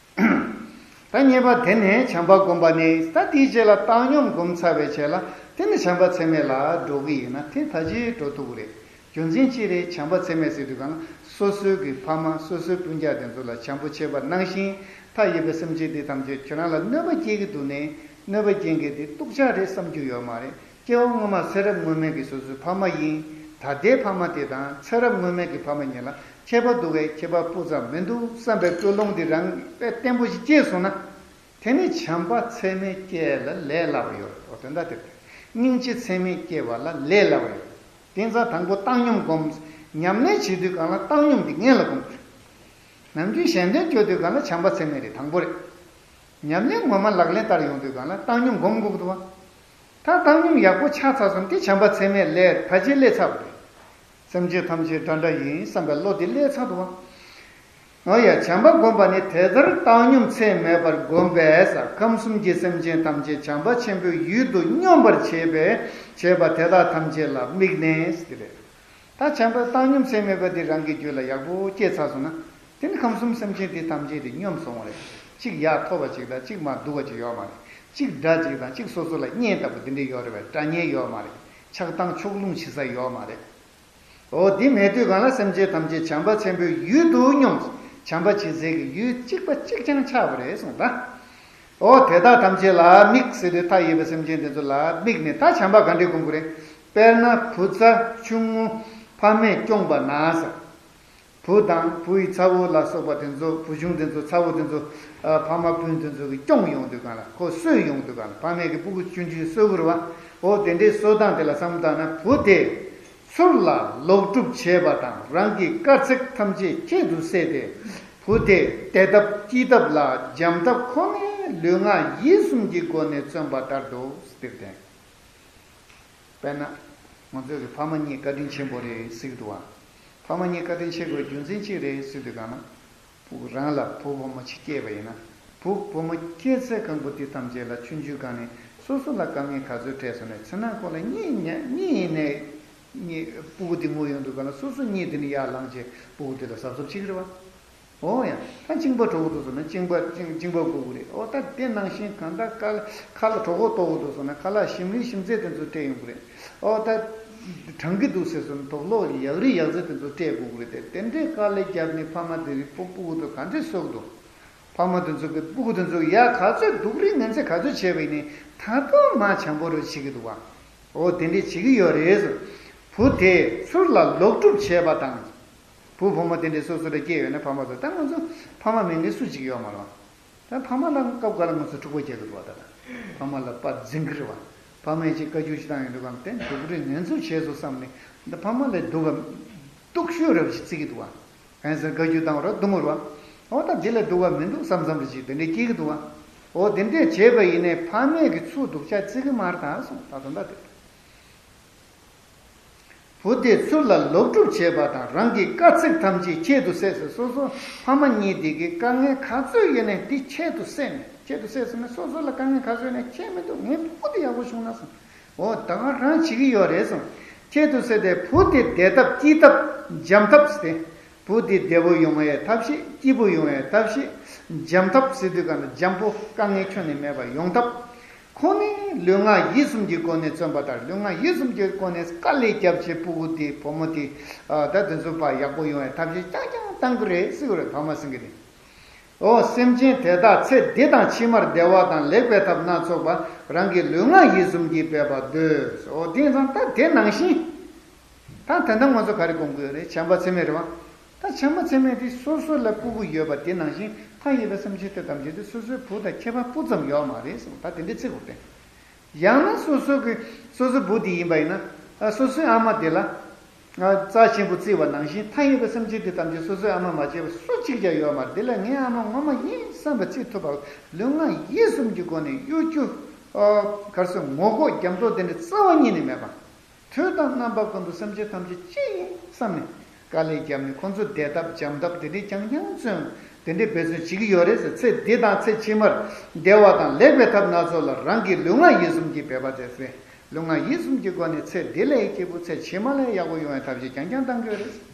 ད་གཉིས་པ་དེ་ནས་བྱམས་པ་སྒོམ་པ་ནི། ད་དེའི་རྗེས་ལ་བཏང་སྙོམས་སྒོམ་ཚར་བའི་རྗེས་ལ་དེ་ནས་བྱམས་པ་ཚད་མེད་ལ་འགྲོ་གི་ཡིན་ན་དེ་ད་ཅི་འགྲོ་ཐུབ་ཀྱི་རེད། རྒྱུ་མཚན་ཅི་རེད། བྱམས་པ་ཚད་མེད་ཟེར་དུས་གང་ལ་སོ་སོའི་གི་ཕ་མ་སོ་སོའི་སྤུན་ཀྱག་དེ་ཚོ་ལ་བྱམས་པོ་བྱེད་པ་ནང་བཞིན་མཐའ་ཡས་པའི་སེམས་ཅན་དེ་ཐམས་ཅད་ཁྱོད་རང་ལ་གནོད་པ་སྐྱེལ་གི་འདུག་ནས་གནོད་པ་སྐྱེལ་མཁན་དེ་སྡུག་ཅག་རེད་བསམ་རྒྱུ་ཡོད་མ་རེད། སྐྱེ་བ་སྔོན་མ་ཚེ་རབས་སྔོན་མའི་གི་སོ་སོའི་ཕ་མ་ཡིན། ད་ལྟའི་ཕ་མ་དེ་དང་ཚེ་རབས་སྔོན་མའི་གི་ཕ་མ་གཉིས་ལ་ཁྱད་པར་འདུག་གས། ཁྱད་པར་སྤུ་ཙམ་མི་འདུག་བསམ་པའི་ཀུན་སློང་འདི་རང་དཔེ་བརྟན་པོ་ཞིག་སྐྱེས་སོང་ན། དེ་ནི་བྱམས་པ་ཚད་མེད་སྐྱེ་ལ་ལས་སླ་བ་ཡོད། འོ་དོན་དག་དེ་རེད། སྙིང་རྗེ་ཚད་མེད་སྐྱེ་བ་ལ་ལས་སླ་བ་ཡོད། དེང་སང་དང་པོ་བཏང་སྙོམས་སྒོམ། ཉམས་ལེན་བྱེད་དུས་གང་ལ་བཏང་སྙོམས་འདི་སྔོན་ལ་སྒོམ་དགོས། ནམ་རྒྱུན་གཞན་དོན་སྤྱོད་དུས་གང་ལ་བྱམས་པ་ཚད་མེད་རེད་དང་པོ་རེད། ཉམས་ལེན་ངོ་མ་ལག་ལེན་བསྟར་ཡོང་དུས་གང་ལ་བཏང་སྙོམས་སྒོམ་དགོས་འདུག་བ། ད་བཏང་སྙོམས་ཡག་པོ་ཆགས་ཚར་སོང་དེ་བྱམས་པ་ཚད་མེད་ལས་ཕལ་ཆེར་སླེབས་ཚར་བ་རེད། སེམས་ཅན་ཐམས་ཅད་འདྲ་འདྲ་ཡིན་བསམ་པའི་བློ་དེ་སླེབས་ཚར་འདུག་བ། འོ་ཡ། བྱམས་པ་བསྒོམས་པ་ནི་དེ་ལྟར་བཏང་སྙོམས་ཚད་མེད་པར་བསྒོམས་པས། ཁམས་གསུམ་གྱི་སེམས་ཅན་ཐམས་ཅད་བྱམས་པ་ཆེན་པོའི་ཡུལ་དུ་སྙོམས་པར་བྱེད་པས་བྱེད་པ་དེ་དག་ཐམས་ཅད་ལ་དམིགས་ནས་ཟེར་རེད། ད་བྱམས་པ་བཏང་སྙོམས་ཚད་མེད་པ་འདི་རང་གི་རྒྱུད་ལ་ཡག་པོ་སྐྱེས་ཚར་སོང་ན། དེ་ནི་ཁམས་གསུམ་སེམས་ཅན་དེ་ཐམས་ཅད་དེ་སྙོམས་སོང་བ་རེད། གཅིག་ཡར་མཐོ་བ་ཅིག་དང་གཅིག་མར་སྡུག་པ་ཅིག་ཡོད་མ་རེད། གཅིག་དགྲ་ཅིག་དང་གཅིག་སོ་སོ་ལ་གཉེན་ལྟ་བུ་དེ་འདྲ་ཡོད་རེད་བས། དགྲ་གཉེན་ཡོད་མ་རེད། ཆགས་སྡང་ཕྱོགས་ལྷུང་བྱེད་ས་ཡོད་མ་རེད། འོ་དེ་མེད་དུས་གང་ལ་སེམས་ཅན་ཐམས་ཅད་བྱམས་པ་ཆེན་པོའི་ཡུལ་དུ་སྙོམས། བྱམས་པ་བྱེད་སའི་གི་ཡུལ་གཅིག་པ་གཅིག་རྐྱང་ཆགས་པ་རེད་གསུངས་ད། འོ་དེ་དག་ཐམས་ཅད་ལ་དམིགས་ཟེར་དུས་མཐའ་ཡས་པའི་སེམས་ཅན་དེ་ཚོ་ལ་དམིགས་ནས་ད་བྱམས་པ་ག་འདྲས་སྒོམ་དགོས་རེད། དཔེར་ན་བུ་ཚ་ཆུང་ངུ་ཕ་མས་སྐྱོང་བ་ན་ཟེར། བུ་དང་བུ་ཡི་ཚ་བོ་ལ་སོགས་པ་དེ་ཚོ་བུ་ཆུང་དེ་ཚོ་ཚ་བོ་དེ་ཚོ་ཨ་ཕ་མ་སྤུན་དེ་ཚོ་གིས་སྐྱོང་ཡོང་དུས་གང་ལ་ཁོ་གསོས་ཡོང་དུས་གང་ལ་ཕ་མས་ཀྱི་སྤུ་གུ་ཆུང་ཆུང་གསོ་གི་རེད་བ། འོ་དེ་འདྲའི་གསོ་སྟངས་དེ་ལ་བསམ་བློ་བཏང་ན་བུ་དེ་ཚུར་ལ་ལོག་སྒྲུབ་བྱེད་པ་དང་རང་གི་དཀའ་ཚེགས་ཐམས་ཅད་ཁྱད་དུ་བསད་དེ། བུ་དེ་བདེ་ཐབས་སྐྱིད་ཐབས་ལ་འཇམ་ཐབས་ཁོ་ནའི་ལུས་ངག་ཡིད་གསུམ་གྱི་སྒོ་ནས་བརྩོན་པ་ལྟར་དུ་སྟེར་ཏེ། དཔེར་ན། ང་ཚོས་ཀྱི་ཕ་མ་གཉིས་བཀའ་དྲིན་ཆེན་པོ་རེད་ཟེར་གྱི་འདུག་བ། ཕ་མ་གཉིས་བཀའ་དྲིན་ཆེ་དགོས་རྒྱུ་མཚན་ཅི་རེད་ཟེར་དུས་གང་ན། ཕྲུ་གུ་རང་ལ་བུ་བུ་མོ་ཅིག་སྐྱེས་པ་ཡིན་ན། བུ་བུ་མོ་སྐྱེས་ཚེ་གང་པོ་དེ་ཐམས་ཅད་ལ་ཆུང་ཆུང་སྒང་ནས་སོ་སོ་ལ་དཀའ་ངལ་ག་ཚོད་འཕྲད་སོང་ནས་ཚེ་ནང་ཁོ་ལ་གཉིད་ཉལ་གཉིད་ཡིན་ནས། གཉིད་སྤུ་གུ་དེ་ངུ་ཡོང་དུས་གང་ལ་སོ་སོ་གཉིད་དེ་ནས་ཡར་ལངས་བྱས་སྤུ་གུ་དེ་ལ་གཟབ་གཟབ་བྱེད་ཀྱི་རེད་བ། འོ་ཡ། ད་གཅིན་པ་གྲོགས་འདུག་ཟེར་ན་གཅིན་པ་གཅིན་གཅིན་པ་ཁུག་གི་རེད། འོ་ད་དེ་ནང་བཞིན་གང་ལྟར་ཁ་ལ་ཁ་ལ་གྲོད་ཁོག་ལྟོགས་འདུག་ཟེར་ན་ཁ་ལག་ཞིམ་རིལ་ཞིམ་ཚད་དེ་ཚོ་སྤྲད་ཡོང་གི་རེད། འོ་ད་གྲང་གི་འདུག་ཟེར་སོང་ན་དུག་ལོག་ཡག་རིལ་ཡག་ཚད་དེ་ཚོ་སྤྲད་དགོས་ཀྱི་རེད་དེ། དེ་འདྲའི་དཀའ་ལས་བརྒྱབ་ནས་ཕ་མ་དེ་རིགས་སྤུ་སྤུ་གུ་དེ་ག་འདྲས་གསོ་གི་འདུག་ཕ་མ་དེ་ཚོ་གི་སྤུ་གུ་དེ་ཚོ་ཡ་ག་ཚོད་སྡུག་རུས་ངན་ཚད་ག་ཚོད་བྱས་པ་ཡིན་ནའི་ད་དུང་མ་བྱམས་པོ་རུ་བྱེད་ཀྱི་འདུག་བ། འོ་དེ་འདྲས་བྱེད་ཀྱི་ཡོད་རེད་ཟེར། བུ་དེ་ཚུར་ལ་ལོག་སྒྲུབ་བྱས་པ་དང་། བུ་བུ་མོ་དེ་འདྲའི་སོ་སོ་ལ་སྐྱེས་ཡོད་ན་ཕ་མ་ཚོ་ད་ང་ཚོ་ཕ་མ་མེད་མཁན་སུ་གཅིག་ཡོད་མ་རེད་བ། ད་ཕ་མ་ལ་སྐབས་འགའ་ལ་ང་ཚོ་འཁྲུག་པ་རྒྱག་གི་འདུག་བ། ད་ད་ཕ་མ་ལ་དཔའ་འཛིན་གི་རེད་བ། ཕ་མས་ཅིག་བཀའ་བཀྱོན་ཞིག་བཏང་ཡོང་དུས་གང་དེ་སྡུག་རུས་ངན་ཚུལ་བྱས་སོང་བསམ་ནས་ད་ཕ་མ་ལ་སྡུག་ག་སྡུག་ཤོས་རབ་ཞིག་བརྩི་གི་འདུག་བ། གང་ཟེར་བཀའ་བཀྱོན་བཏང་བ་ར་རྡུང་བ་ར་བ། འོ་ད་འདི་ལས་སྡུག་པ་མི་འདུག་བསམ་བསམ་རེ་ཞིག་དེ་འདྲས་སྐྱེ་གི་འདུག་བ། འོ་དེ་འདྲས་བྱས་པ་ཡིན་ནའི་ཕ་མས་ཀྱི་ཚུར་སྡུག་ཅག་བརྩི་གི་མ་རེད་ད་གསུངས། ད་དོན་དག་དེ། བུ་དེ་ཚུར་ལ་ལོག་སྒྲུབ་བྱེད་པ་དང་རང་གི་དཀའ་ཚེགས་ཐམས་ཅད་ཁྱད་དུ་བསད་ཟེར། སོ་སོ་ཕ་མ་གཉིས་དེ་གི་དཀའ་ངལ་ག་ཚོད་ཡོད་ནའི་དེ་ཁྱད་དུ་བསད་ནས་ཁྱད་དུ་བསད་ཟེར་ན་སོ་སོ་ལ་དཀའ་ངལ་ག་ཚོད་ཡོད་ནའི་ཁྱད་མི་འདུག་ངའི་བུ་དེ་ཡག་པོ་བྱུང་ན་བསམ། འོ་ད་ག་རང་བྱེད་ཀྱི་ཡོད་རེད་བསམ། ཁྱད་དུ་བསད་དེ་བུ་དེ་བདེ་ཐབས་སྐྱིད་ཐབས་འཇམ་ཐབས་ཟེར་ཏེ། བུ་དེ་བདེ་པོ་ཡོང་བའི་ཐབས་ཤེས་སྐྱིད་པོ་ཡོང་བའི་ཐབས་ཤེས། འཇམ་ཐབས་ཟེར་དུས་གང་ལ་འཇམ་པོ་དཀའ་ངལ་ཁྱོན་ནས་མེད་པ་ཡོང་ཐབས། ཁོ་ནི་ལུས་ངག་ཡིད་གསུམ་གྱི་སྒོ་ནས་བརྩོན་པ་ལྟར་ལུས་ངག་ཡིད་གསུམ་གྱི་སྒོ་ནས་དཀའ་ལས་བརྒྱབ་བྱས་སྤུ་གུ་དེ་བུ་མོ་དེ་ཨ་ད་དེ་ཚོ་ཕར་ཡག་པོ་ཡོང་བའི་ཐབས་ཤེས་རྐྱང་རྐྱང་བཏང་གི་རེད་ཟེར་གི་རེད་ཕ་མ་ཟེར་མཁན་དེ། འོ་སེམས་ཅན་དེ་དག་ཚེ་འདི་དང་ཕྱི་མར་བདེ་བ་དང་ལེགས་པའི་ཐབས་སྣ་ཚོགས་པ་རང་གི་ལུས་ངག་ཡིད་གསུམ་གྱིས་འབད་པར་འདོད། འོ་དེང་སང་ད་དེ་ནང་བཞིན། ད་དེ་འདྲ་ང་ཚོ་ག་རེ་སྒོམ་དགོས་རེད། བྱམས་པ་ཚད་མེད་རེད་བ། ད་བྱམས་པ་ཚད་མེད་དེ་སོ་སོ་ལ་སྤུ་གུ་ཡོད་པ་དེ་ནང་བཞིན་མཐའ་ཡས་པའི་སེམས་ཅན་དེ་ཐམས་ཅད་དེ་སོ་སོའི་བུ་དང་ཁྱད་པར་སྤུ་ཙམ་ཡོད་མ་རེད་གསུངས། ད་དེ་འདྲའི་ཚིག་གོ་དེ། ཡང་ན་སོ་སོ་གི་སོ་སོའི་བུ་དེ་ཡིན་པ་ཡིན་ན་ཨ་སོ་སོའི་ཨ་མ་དེ་ལ་ རྩྭ་ཆེན་པོ་བརྩིགས་པ་ནང་བཞིན། མཐའ་ཡས་པའི་སེམས་ཅན་དེ་ཐམས་ཅད་སོ་སོའི་ཨ་མ་མ་བྱས་པ་སུ་གཅིག་ཀྱང་ཡོད་མ་རེད། དེ་ལས་ངའི་ཨ་མ་ངོ་མ་ཡིན་བསམ་པ་བརྩི་ཐུབ་པ། ལུས་ངག་ཡིད་གསུམ་གྱི་སྒོ་ནས་གཡོ་སྒྱུ། ཨ། ག་རེ་ཟེར། ངོ་ལྐོག་རྒྱབ་ལྡོག་དེ་འདྲ་རྩ་བ་ཉིད་ནས་མེད་པ། དུས་དང་རྣམ་པ་ཀུན་ཏུ་སེམས་ཅན་ཐམས་ཅད་གཅིག་ཡིན་བསམ་ནས་དཀའ་ལས་བརྒྱབ་ནས། ཁོང་ཚོ་བདེ་ཐབས་འཇམ་ཐབས་དེ་འདྲའི་རྐྱང་རྐྱང་བརྩོན། དེ་འདྲའི་འབད་བརྩོན་བྱེད་ཀྱི་ཡོད་རེད་ཟེར། ཚེ་འདི་དང་ཚེ་ཕྱི་མར་བདེ་བ་དང་ལེགས་པའི་ཐབས་སྣ་ཚོགས་ལ་རང་གི་ལུས་ངག་ཡིད་གསུམ་གྱིས་འབད་པ་མཛད་ཟེར། ལུས་ངག་ཡིད་གསུམ་གྱི་སྒོ་ནས་ཚེ་འདི་ལས་སྐྱིད་པོ། ཚེ་ཕྱི་མ་ལས་ཡག་པོ་ཡོང་བའི་ཐབས་ཤེས་རྐྱང་རྐྱང་བཏང་གི་ཡོད་རེད།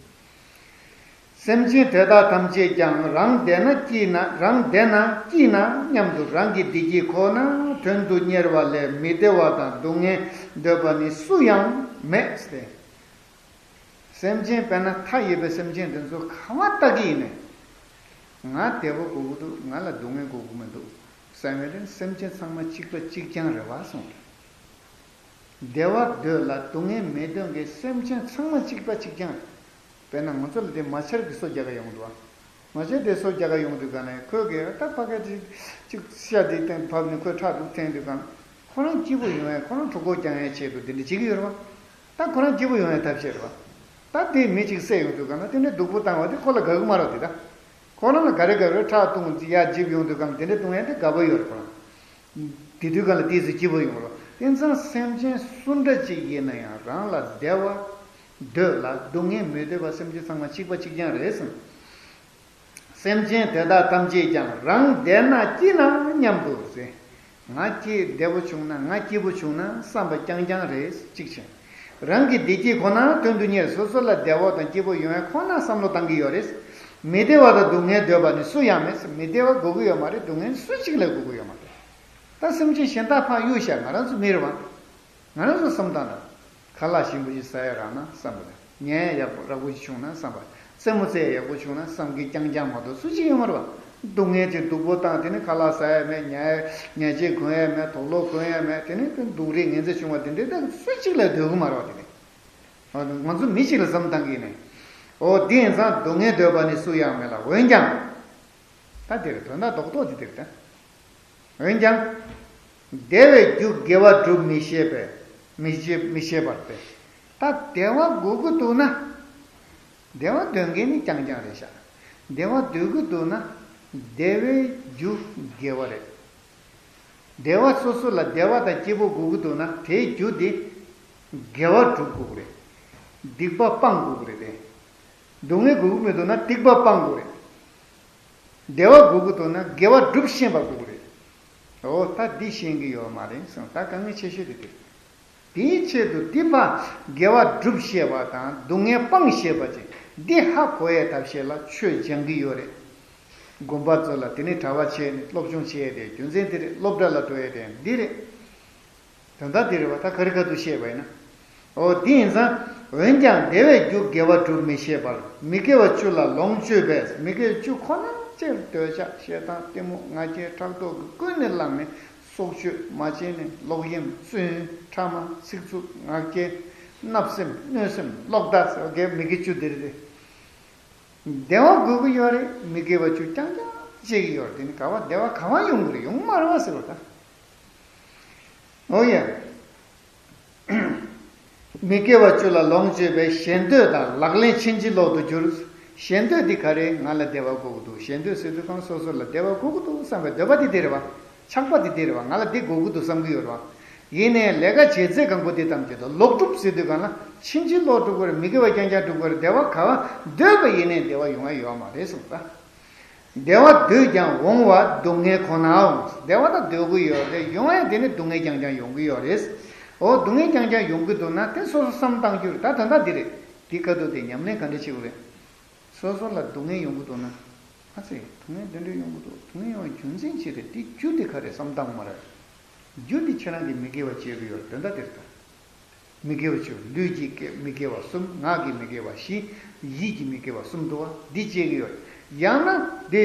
སེམས་ཅན་དེ་དག་ཐམས་ཅད་ཀྱང་རང་བདེ་ན་སྐྱིད་ན། རང་བདེ་ན་སྐྱིད་ན་སྙམ་དུ། རང་གི་བདེ་སྐྱིད་ཁོ་ན་དོན་དུ་གཉེར་བ་ལས། མི་བདེ་བ་དང་སྡུག་བསྔལ་འདོད་པ་ནི་སུ་ཡང་མེད་ཟེར། སེམས་ཅན་དཔེར་ན་མཐའ་ཡས་པའི་སེམས་ཅན་དེ་ཚོ་ག་བ་ལྟ་གི་ཡིན་ནས། ང་བདེ་བ་དགོས་ཀྱི་འདུག། ང་ལ་སྡུག་བསྔལ་དགོས་ཀྱི་མི་འདུག་ཟེར་བ་དེ་སེམས་ཅན་ཚང་མ་གཅིག་པ་གཅིག་རྐྱང་རེད་བ་གསུངས། བདེ་བ་འདོད་ལ་སྡུག་བསྔལ་མི་འདོད་མཁན་སེམས་ཅན་ཚང་མ་གཅིག་པ་གཅིག་རྐྱང་རེད། དཔེར་ན་ང་ཚོ་ལ་དེ་མ་ཆར་གྱིས་སོ་རྒྱག་ག་ཡོང་འདུག་བ། མ་ཆར་དེ་སོ་རྒྱག་ག་ཡོང་དུས་ག་ནས་ཁོས་གི་ད་ཕ་གི་དེ་གཅིག་ཤ་དེ་སྟེང་བབས་ནས་ཁོས་ཁྲག་འདུག་འཐེན་དུས་ག་ནས། ཁོ་རང་སྐྱིད་པོ་ཡོང་ཡ། ཁོ་རང་གྲོད་ཁོག་རྒྱང་ཡའི་ཆེད་དུ་དེ་འདྲ་བྱེད་ཀྱི་ཡོད་རེད་བ། ད་ཁོ་རང་སྐྱིད་པོ་ཡོང་ཡ་ཐབས་ཤེས་རེད་བ། ད་དེ་མི་གཅིག་བསད་ཡོང་དུས་ག་ནས་དེ་འདྲ་སྡུག་པོ་བཏང་བ་དེ་ཁོ་ལ་དགའ་གི་མ་རེད་དེ། ད་ཁོ་རང་ལ་ག་རེ་ག་རེ་ཁྲག་བཏུང་ཡ་འཇིབ་ཡོང་དུས་ག་ནས་དེ་འདྲ་བཏུང་ཡ་དེ་དགའ་པོ་ཡོད་རེད་ཁོ་རང་། དེ་དུས་ག་ལ་ཏོག་ཙམ་སྐྱིད་པོ་ཡོང་རོགས། དེ་ཙང་སེམས་ཅན་སུ་འདྲ་ཅིག་ཡིན་ན་ཡང་རང་ལ་བདེ་བ་འདོད་ལ་སྡུག་བསྔལ་མི་འདོད་པ་སེམས་ཅན་ཚང་མ་གཅིག་པ་གཅིག་རྐྱང་རེད་ཟེར། སེམས་ཅན་དེ་དག་ཐམས་ཅད་ཀྱང་རང་བདེ་ན་སྐྱིད་ན་སྙམ་དུ་ཟེར། ང་སྐྱིད་བདེ་པོ་བྱུང་ན། ང་སྐྱིད་པོ་བྱུང་ན་བསམ་པ་རྐྱང་རྐྱང་རེད། གཅིག་བྱས། རང་གི་བདེ་སྐྱིད་ཁོ་ན་དོན་དུ་གཉེར། སོ་སོ་ལ་བདེ་བ་དང་སྐྱིད་པོ་ཡོང་ཡ་ཁོ་ན་བསམ་བློ་བཏང་གི་ཡོད་རེད། མི་བདེ་བ་དང་སྡུག་བསྔལ་འདོད་པ་ནི་སུ་ཡང་མེད། མི་བདེ་བ་དགོས་ཀྱི་ཡོད་མ་རེད། སྡུག་བསྔལ་སུ་གཅིག་ལ་དགོས་ཀྱི་ཡོད་མ་རེད། ད་སེམས་ཅན་གཞན་དག་ཕར་གཡུག་བཞག། ང་རང་ཚོ་མི་རེད་བ། ང་རང་ཚོ་བསམ་སྟངས་ལ། ཁ་ལག་ཞིམ་པོ་ཞིག་ཟ་ཡ་རག་ན་བསམ་པ་རེད། ཉལ་ཡ་ཡག་པོ་རག་པོ་ཞིག་བྱུང་ན་བསམ་པ། རྩེད་མོ་རྩེ་ཡ་ཡག་པོ་བྱུང་ན་བསམ་གི་རྐྱང་རྐྱང་མ་གཏོགས་སུ་གཅིག་ཡོད་མ་རེད་བ། སྡུག་བསྔལ་གྱི་སྡུག་པོ་བཏང་། དེ་ནི་ཁ་ལག་ཟ་ཡ་མེད། ཉལ་ཉལ་ཆས་གོན་ཡ་མེད། དུག་ལོག་གོན་ཡ་མེད། དེ་ནི་སྡུག་རུས་ངན་ཚད་བྱུང་བ་དེ་འདྲའི་ད་སུ་གཅིག་ལ་འདོད་གི་མ་རེད་བ། དེ་ནི་ང་ཚོ་མི་གཅིག་ལ་བསམ་བཏང་གི་ཡིན་ནས། འོ་དེ་ཡིན་ཙང་སྡུག་བསྔལ་འདོད་པ་ནི་སུ་ཡང་མེད་ལ། འོན་ཀྱང་། ད་དེ་རེད། དོན་དག་རྡོག་རྡོག་དེ་དེ་རེད་ད། འོན་ཀྱང་། བདེ་བའི་རྒྱུ་དགེ་བ་སྒྲུབ་མི་ཤེས་པས། མི་ཤེས་མི་ཤེས་པར་ཏེ། ད་བདེ་བ་དགོས་ཀྱི་འདུག་ན། བདེ་བ་འདོད་མཁན་ནི་རྐྱང་རྐྱང་རེད་ཤག། བདེ་བ་འདོད་ཀྱི་འདུག་ན། བདེ་བའི་རྒྱུ་དགེ་བ་རེད། བདེ་བ་སོ་སོ་ལ་བདེ་བ་དང་སྐྱིད་པོ་དགོས་ཀྱི་འདུག་ན་དེའི་རྒྱུ་དེ། དགེ་བ་སྒྲུབ་དགོས་ཀྱི་རེད། སྡིག་པ་སྤང་དགོས་ཀྱི་རེད་དེ། སྡུག་བསྔལ་དགོས་ཀྱི་མི་འདུག་ན་སྡིག་པ་སྤང་དགོས་རེད། བདེ་བ་དགོས་ཀྱི་འདུག་ན་དགེ་བ་སྒྲུབ་ཤེས་པ་དགོས་ཀྱི་རེད། འོ་ད་འདི་ཤེས་ཀྱི་ཡོད་མ་རེད་གསུངས། ད་དཀའ་ངལ་ཆེ་ཤོས་དེ་དེ། དེའི་ཆེད་དུ་འདི་ཕར་དགེ་བ་སྒྲུབ་ཤེས་པ་དང་སྡུག་བསྔལ་སྤང་ཤེས་པ་ཅིག་འདི་ཧ་གོ་ཡའི་ཐབས་ཤེས་ལ་ཆོས་སྦྱང་གི་ཡོད་རེད། དགོན་པ་ཚོ་ལ་དེ་ནས་གྲྭ་པ་བྱས་ནས་སློབ་སྦྱོང་བྱེད་ཡས་དེ་རྒྱུ་མཚན་དེ་རེད། སློབ་གྲྭ་ལ་འགྲོ་ཡས་དེ་འདི་རེད། དོན་དག་འདི་རེད་བ། ད་ག་རེ་ག་དུ་བཤད་པ་ཡིན་ན། འོ་འདི་ཡིན་ཙང་། འོན་ཀྱང་བདེ་བའི་རྒྱུ་དགེ་བ་སྒྲུབ་མི་ཤེས་པར། མི་དགེ་བ་བཅུ་ལ་ལོངས་སྤྱོད་པས། མི་དགེ་བ་བཅུ་ཁོ་ན་སྤྱིར་འདོད་ཆགས་ཞེ་སྡང་གཏི་མུག་ང་རྒྱལ་ཕྲག་དོག་གིས་ཀུན་ནས་བསླངས་ནས་སྲོག་གཅོད་མ་བྱས་ནས་ལོག་གཡེམ་རྩོད་ཡོན་ཕྲ་མ་ཚིག་རྩུབ་ངག་འཁྱལ་བརྣབ་སེམས་གནོད་སེམས་ལོག་ལྟ་ཟེར་བ་གའི་མི་དགེ་བཅུ་འདི་རེད། བདེ་བ་དགོས་ཀྱི་ཡོད་རེད། མི་དགེ་བ་བཅུ་རྐྱང་རྐྱང་བྱེད་ཀྱི་ཡོད་རེད། དེ་ནི་ག་བ་བདེ་བ་ག་བ་ཡོང་གི་རེད། ཡོང་མ་རེད་བ་ཟེར་བ་ད། འོ་ཡ། མི་དགེ་བ་བཅུ་ལ་ལོངས་སྤྱོད་པས་ཞེ་འདོད་དང་ལག་ལེན་ཕྱིན་ཅི་ལོག་ཏུ་འགྱུར། ཞེ་འདོད་འདི་ག་རེ། ང་ལ་བདེ་བ་དགོས་ཀྱི་འདུག། ཞེ་འདོད་ཟེར་དུས་གང་སོ་སོ་ལ་བདེ་བ་དགོས་ཀྱི་འདུག་བསམ་པའི་འདོད་པ་དེ་དེ་རེད་བ། ཆགས་པ་དེ་དེ་རེད་བ། ང་ལ་འདི་དགོས་ཀྱི་འདུག་བསམ་གྱི་ཡོད་རེད་བ། ཡིན་ནའི་ལས་ཀ་བྱེད་ཚད་གང་པོ་དེ་ཐམས་ཅད་དུ་ལོག་སྒྲུབ་ཟེར་དུས་གང་ལ་ཕྱིན་ཅི་ལོག་སྒྲུབ་དགོས་རེད། མི་དགེ་བ་རྐྱང་རྐྱང་སྒྲུབ་དགོས་རེད། བདེ་བ་ག་བ་འདོད་པ་ཡིན་ནའི་བདེ་བ་ཡོང་ཡ་ཡོད་མ་རེད་གསུངས་ད། བདེ་བ་འདོད་ཀྱང་འོང་བ་སྡུག་བསྔལ་ཁོ་ནའོ། བདེ་བ་ད་འདོད་ཀྱི་ཡོད་རེད། ཡོང་ཡ་དེ་ནི་སྡུག་བསྔལ་རྐྱང་རྐྱང་ཡོང་གི་ཡོད་རེད། འོ་སྡུག་བསྔལ་རྐྱང་རྐྱང་ཡོང་གི་འདུག་ན་དེ་སོ་སོ་བསམ་བཏང་རྒྱུ་རེད། ད་ད་ལྟ་འདི་རེད། འདི་ཁ་ཐུག་དེ་ཉམས་ལེན་ག་འདྲ་བྱེད་དགོས་རེད། སོ་སོ་ལ་སྡུག་བསྔལ་ཡོང་གི་འདུག་ན། ཨ་ཙི། སྡུག་བསྔལ་འདི་འདྲ་ཡོང་གི་འདུག། སྡུག་བསྔལ་ཡོང་བའི་རྒྱུ་མཚན་ཅི་རེད། འདི་རྒྱུ་འདི་ག་རེ་བསམ་བཏང་མ་རེད། རྒྱུ་འདི་ཁྱེད་རང་གིས་མི་དགེ་བ་བྱེད་ཀྱི་ཡོད་རེད། དོན་དག་དེ་རེད་ད། མི་དགེ་བ་བཅུ། ལུས་ཀྱི་དགེ་མི་དགེ་བ་གསུམ། ངག་གི་མི་དགེ་བ་བཞི། ཡིད་ཀྱི་མི་དགེ་བ་གསུམ་འདུག་བ། འདི་བྱེད་ཀྱི་ཡོད། ཡང་ན་འདི་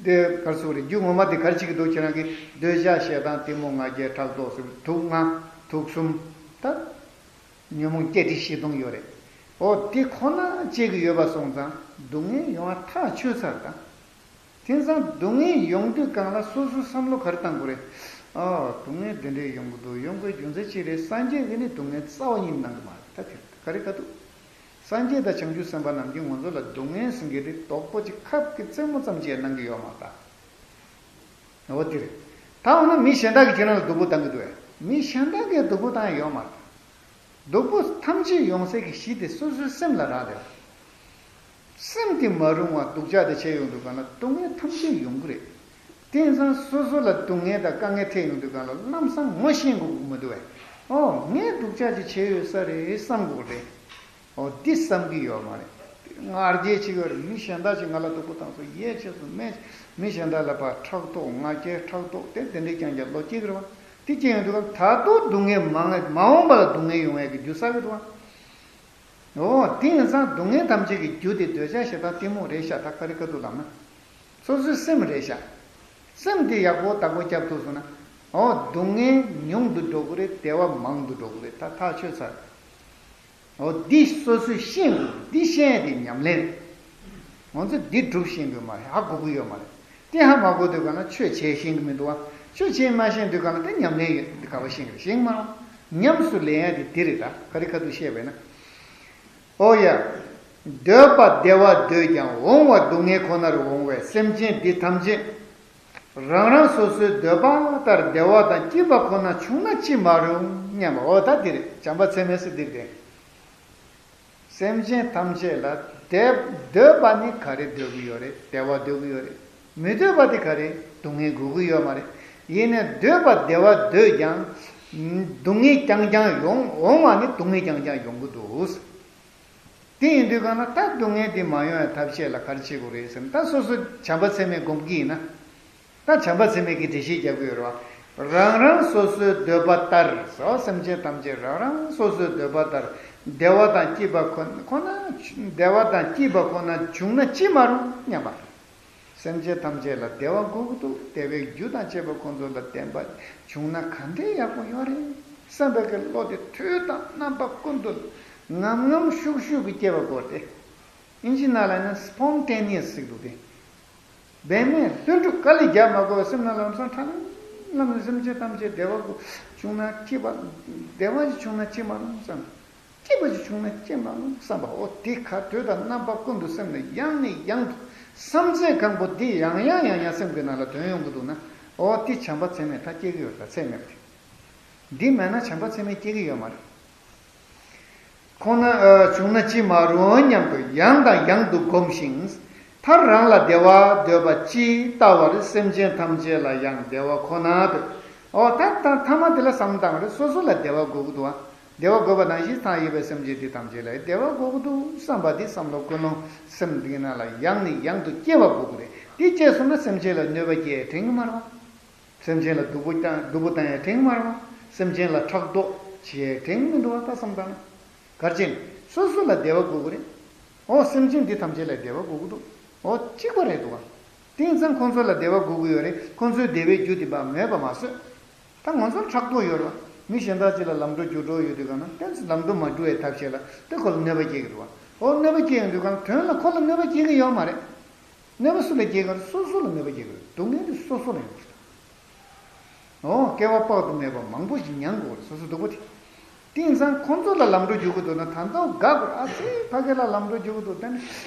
འདི་ག་རེ་ཟེར་དགོས་རེད། རྒྱུ་ངོ་མ་འདི་ག་རེ་བྱེད་ཀྱི་འདུག། ཁྱེད་རང་གིས་འདོད་ཆགས་ཞེ་སྡང་གཏི་མུག་ང་རྒྱལ་ཕྲག་དོག་ཟེར་དུག་ལྔ་དུག་གསུམ་ད། ཉོན་མོངས་བརྒྱད་ཁྲི་བཞི་སྟོང་ཡོད་རེད། འོ་འདི་ཁོ་ན་བྱེད་ཀྱི་ཡོད་པ་སོང་ཙང་སྡུག་བསྔལ་ཡོང་བ་ཐག་ཆོད་ཚར་ད། དེང་སང་སྡུག་བསྔལ་ཡོང་དུས་གང་ལ་སོ་སོའི་བསམ་བློ་ག་རེ་བཏང་དགོས་རེད། ཨ། སྡུག་བསྔལ་འདི་འདྲས་ཡོང་གི་འདུག། ཡོང་དགོས་རྒྱུ་མཚན་ཅི་རེད། སངས་རྒྱས་ཀྱིས་ནི་སྡུག་བསྔལ་རྩ་བ་ཉིད་གནང་གི་མ་རེད། ད་དེ་ག་རེ་ག་འདུག། སངས་རྒྱས་དང་བྱང་ཆུབ་སེམས་དཔའ་རྣམས་ཀྱིས་ང་ཚོ་ལ་སྡུག་བསྔལ་ཟེར་མཁན་དེ་རྡོག་པོ་གཅིག་ཁབ་ཀྱི་རྩེ་མོ་ཙམ་ཅིག་གནང་གི་ཡོད་མ་རེད་ད། འོ་དེ་རེད། ད་འོ་ན་མི་གཞན་དག་གིས་ཁྱེད་རང་ལ་སྡུག་པོ་བཏང་གི་འདུག་གས། མི་གཞན་དག་གིས་སྡུག་པོ་བཏང་ཡོད་མ་རེད། སྡུག་པོ་ཐམས་ཅད་ཡོང་སའི་གི་གཞི་དེ་སོ་སོའི་སེམས་ལ་རག་བསྡད་པ། སེམས་དེ་མ་རུང་བ་སྡུག་ཅག་དེ་བྱས་ཡོང་དུས་གང་ལ་སྡུག་བསྔལ་ཐམས་ཅད་ཡོང་གི་རེད། དེ་ཡིན་ཙང་སོ་སོ་ལ་སྡུག་བསྔལ་དང་དཀའ་ངལ་འཕྲད་ཡོང་དུས་གང་ལ་ལམ་སང་ངོ་ཤེས་དགོས་ཀྱི་མི་འདུག་གས། ཨོ་ངས་སྡུག་ཅག་ཅིག་བྱས་ཡོད་ས་རེད་བསམ་དགོས་རེད། ཨོ་འདི་བསམ་གྱི་ཡོད་མ་རེད། ང་རྒྱལ་ཆེ་གི་རེད། མི་གཞན་དག་ཅིག་ང་ལ་སྡུག་པོ་བཏང་སོང་། ཡས་ཆེ་སོང་། མི་མི་གཞན་དག་ལ་ཕར་ཕྲག་དོག་ང་རྒྱལ་ཕྲག་དོག་དེ་དེ་འདྲའི་རྐྱང་རྐྱང་བློ་སྐྱེ་གི་རེད་བ། དེ་སྐྱེ་ཡོང་དུས་གང་ད་དུང་སྡུག་བསྔལ་མ་མ་འོངས་པ་ལ་སྡུག་བསྔལ་ཡོང་ཡས་ཀྱི་རྒྱུ་བསགས་གི་འདུག་བ། ཨོ་དེ་ཡིན་ཙང་སྡུག་བསྔལ་ཐམས་ཅད་ཀྱི་རྒྱུ་དེ་འདོད་ཆགས་ཞེ་སྡང་གཏི་མུག་རེད་ཤག་ད་ག་རེ་ག་འདུག་ལབ་ན། སོ་སོའི་སེམས་རེད་ཤག་སེམས་དེ་ཡག་པོ་བདག་པོ་རྒྱབ་ཐུབ་སོང་ན། ཨོ་སྡུག་བསྔལ་ཉུང་དུ་འགྲོ་གི་རེད། བདེ་བ་མང་དུ་འགྲོ་གི་རེད། ད་ཐག་ཆོད་ཚར། ཨོ་འདི་སོ་སོས་ཤེས་དགོས། འདི་ཤེས་ཡས་དེ་ཉམས་ལེན་རེད། ང་ཚོ་འདི་སྒྲུབ་ཤེས་དགོས་མ་རེད། ཧ་གོ་གི་ཡོད་མ་རེད། དེ་ཧ་མ་གོ་དུས་གང་ལ་ཆོས་བྱེད་ཤེས་ཀྱི་མི་འདུག་བ། ཆོས་བྱེད་མ་ཤེས་དུས་གང་ལ་དེ་ཉམས་ལེན་ཡོད་འདི་ག་བ་ཤེས་ཀྱི་རེད། ཤེས་ཀྱི་མ་རེད། ཉམས་སུ་ལེན་ཡ་དེ་འདི་རེད། ད་ག་རེ་ག་དུས་བཤད་པས་ན། ཨོ་ཡ། འདོད་པ་བདེ་བ་འདོད་ཀྱང་འོང་བ་སྡུག་བསྔལ་ཁོ་ནར་འོང་བས་སེམས་ཅན་འདི་ཐམས་ཅད། རང་རང་སོ་སོའི་འདོད་པ་ལྟར་བདེ་བ་དང་སྐྱིད་པ་ཁོ་ན་བྱུང་ན་ཅི་མ་རུང་སྙམ་པ། འོ་ད་འདི་རེད། བྱམས་པ་ཚད་མེད་ཟེར་འདི་རེད། སེམས་ཅན་ཐམས་ཅད་ལ་བདེ་འདོད་པ་ནི་ག་རེ་འདོད་ཀྱི་ཡོད་རེད། བདེ་བ་འདོད་ཀྱི་ཡོད་རེད། མི་འདོད་པ་དེ་ག་རེ། སྡུག་བསྔལ་དགོས་ཀྱི་ཡོད་མ་རེད། ཡིན་ནའི་འདོད་པ་བདེ་བ་འདོད་ཀྱང་། སྡུག་བསྔལ་རྐྱང་རྐྱང་ཡོང་འོང་བ་ནི་སྡུག་བསྔལ་རྐྱང་རྐྱང་ཡོང་གི་འདུག་དེ་ཡིན་དུས་གང་ན་ད་སྡུག་བསྔལ་དེ་མ་ཡོང་བའི་ཐབས་ཤེས་ལ་ག་རེ་བྱེད་དགོས་རེད་ཟེར་ན། ད་སོ་སོ་བྱམས་པ་ཚད་མེད་སྒོམ་གྱི་ཡིན་ན། ད་བྱམས་པ་ཚད་མེད་ཀྱིས་འགྲེལ་བཤད་རྒྱག་གི་ཡོད་རེད་བ། རང་རང་སོ་སོའི་འདོད་པ་ལྟར་ཟེར་བ། སེམས་ཅན་ཐམས་ཅད་རང་རང་སོ་སོའི་འདོད་པ་ལྟར་བདེ་བ་དང་སྐྱིད་པ་ཁོ་ཁོ་ན། བདེ་བ་དང་སྐྱིད་པ་ཁོ་ན་བྱུང་ན་ཅི་མ་རུང་སྙམ་པ། སེམས་ཅན་ཐམས་ཅད་ལ་བདེ་བ་དགོས་ཀྱི་འདུག་བདེ་བའི་རྒྱུ་དང་བཅས་པ་ཁོང་ཚོ་ལ་བདེན་པ་བྱུང་ན་ག་འདྲའི་ཡག་པོ་ཡོད་རེད་བསམ་པའི་གི་བློ་དེ་དུས་དང་རྣམ་པ་ཀུན་ཏུ་ངམ་ངམ་ཤུགས་ཤུགས་ཀྱིས་སྐྱེ་བ་དགོས་ཏེ། ཨིན་ཇི་ནང་ལ་ནི་སི་པོན་ཊེ་ནི་ཡ་སི་ཟེར་གྱི་འདུག་སྟེ། འབད་མེད་ལྷུན་གྲུབ་དཀའ་ལས་རྒྱག་མ་དགོས་པའི་སེམས་ནང་ལམ་སང་ཁྲ་ལམ་ལམ་ནས་སེམས་ཅན་ཐམས་ཅད་བདེ་བ་དགོས་བྱུང་ན་སྐྱིད་པ། བདེ་བ་ཞིག་བྱུང་ན་སྐྱིད་མ་རུང་བསམ། སྐྱིད་པ་ཞིག་བྱུང་ན་སྐྱིད་མ་རུང་བསམ་པ། འོ་དེ་ག་དུས་དང་རྣམ་པ་ཀུན་ཏུ་སེམས་ནས་ཡང་ནས་ཡང་དུ་བསམ་ཚད་གང་པོ་དེ་ཡང་ཡང་ཡང་ཡང་སེམས་ཀྱི་ནང་ལ་དོན་ཡོང་གི་འདུག་ན། འོ་དེ་བྱམས་པ་ཚད་མེད་ད་སྐྱེ་གི་ཡོད་ད་ཚད་མེད་པ་དེ། འདི་མེད་ན་བྱམས་པ་ཚད་མེད་སྐྱེ་གི་ཡོད་མ་རེད། ཁོ་ན་ཨ་བྱུང་ན་ཅི་མ་རུང་སྙམ་དུ་ཡང་དང་ཡང་དུ་བསྒོམ་ཞིང་། མཐར་རང་ལ་བདེ་བ་འདོད་པ་ཅི་ལྟ་བར་སེམས་ཅན་ཐམས་ཅད་ལ་ཡང་བདེ་བ་ཁོ་ན་འདོད། འོ་ད་ད་ཐ་མ་དེ་ལ་བསམ་བཏང་རེད། སོ་སོ་ལ་བདེ་བ་དགོས་ཀྱི་འདུག་བ། བདེ་བ་དགོས་པ་ནང་བཞིན་ཐག་ཡོད་པའི་སེམས་ཅན་དེ་ཐམས་ཅད་ལ་བདེ་བ་དགོས་ཀྱི་འདུག་བསམ་པ་དེ་བསམ་བློ་ཀུན་སློང་སེམས་འདི་ནང་ལ་ཡང་ནས་ཡང་དུ་སྐྱེ་བ་དགོས་ཀྱི་རེད། དེ་སྐྱེས་སོང་ན་སེམས་ཅན་ལ་གནོད་པ་སྐྱེལ་དྲན་གྱི་མ་རེད་བ། སེམས་ཅན་ལ་སྡུག་པོ་བཏང་སྡུག་པོ་བཏང་ཡ་དྲན་མ་རེད་བ། སེམས་ཅན་ལ་ཕྲག་དོག་བྱེད་ཡ་དྲན་མི་འདུག་བ། ད་བསམ་བཏང་ན། ག་རེ་བྱས་ནས་སོ་སོ་ལ་བདེ་བ་དགོས་ཀྱི་རེད། འོ་སེམས་ཅན་འདི་ཐམས་ཅད་ལ་བདེ་བ་དགོས་ཀྱི་འདུག་འོ་གཅིག་པ་རེད་འདུག་བ། དེ་ཡིན་ཙང་ཁོང་ཚོ་ལ་བདེ་བ་དགོས་ཀྱི་ཡོད་རེད། ཁོང་ཚོའི་བདེ་བའི་རྒྱུ་དེ་བ་མེད་པ་མ་བཟོས། ད་ང་ཚོར་ཕྲག་དོག་ཡོད་རེད་བ། མི་གཞན་དག་ཅིག་ལ་ལམ་འགྲོ་རྒྱུ་འགྲོ་ཡོད་དུས་གང་ན་དེ་ཚོ་ལམ་འགྲོ་མ་འགྲོ་བའི་ཐབས་ཤེས་ལ་དེ་ཁོ་ལ་གནོད་པ་སྐྱེལ་གྱི་རེད་བ། འོ་གནོད་པ་སྐྱེལ་ཡོང་དུས་གང་ན་དོན་ལ་ཁོ་ལ་གནོད་པ་སྐྱེལ་གྱི་ཡོད་མ་རེད། གནོད་པ་སུ་ལ་སྐྱེལ་ག་རེ། སོ་སོ་ལ་གནོད་པ་སྐྱེལ་ག་རེ། སྡུག་བསྔལ་དེ་སོ་སོ་ལ་ཡོང་གི་རེད། འོ་སྐྱེ་བ་དཔག་ཏུ་མེད་པ་མང་པོ་ཞིག་མྱང་དགོས་རེད། སོ་སོ་སྡུག་པོ་དེ། དེ་ཡིན་ཙང་ཁོང་ཚོ་ལ་ལམ་འགྲོ་རྒྱུག་གི་འདུག་ན་ད་མདོ་དགའ་དགོས་རེད། ཨ་ཙི་ཕ་གི་ལ་ལམ་འགྲོ་རྒྱུག་གི་འདུག་དེ་ནི་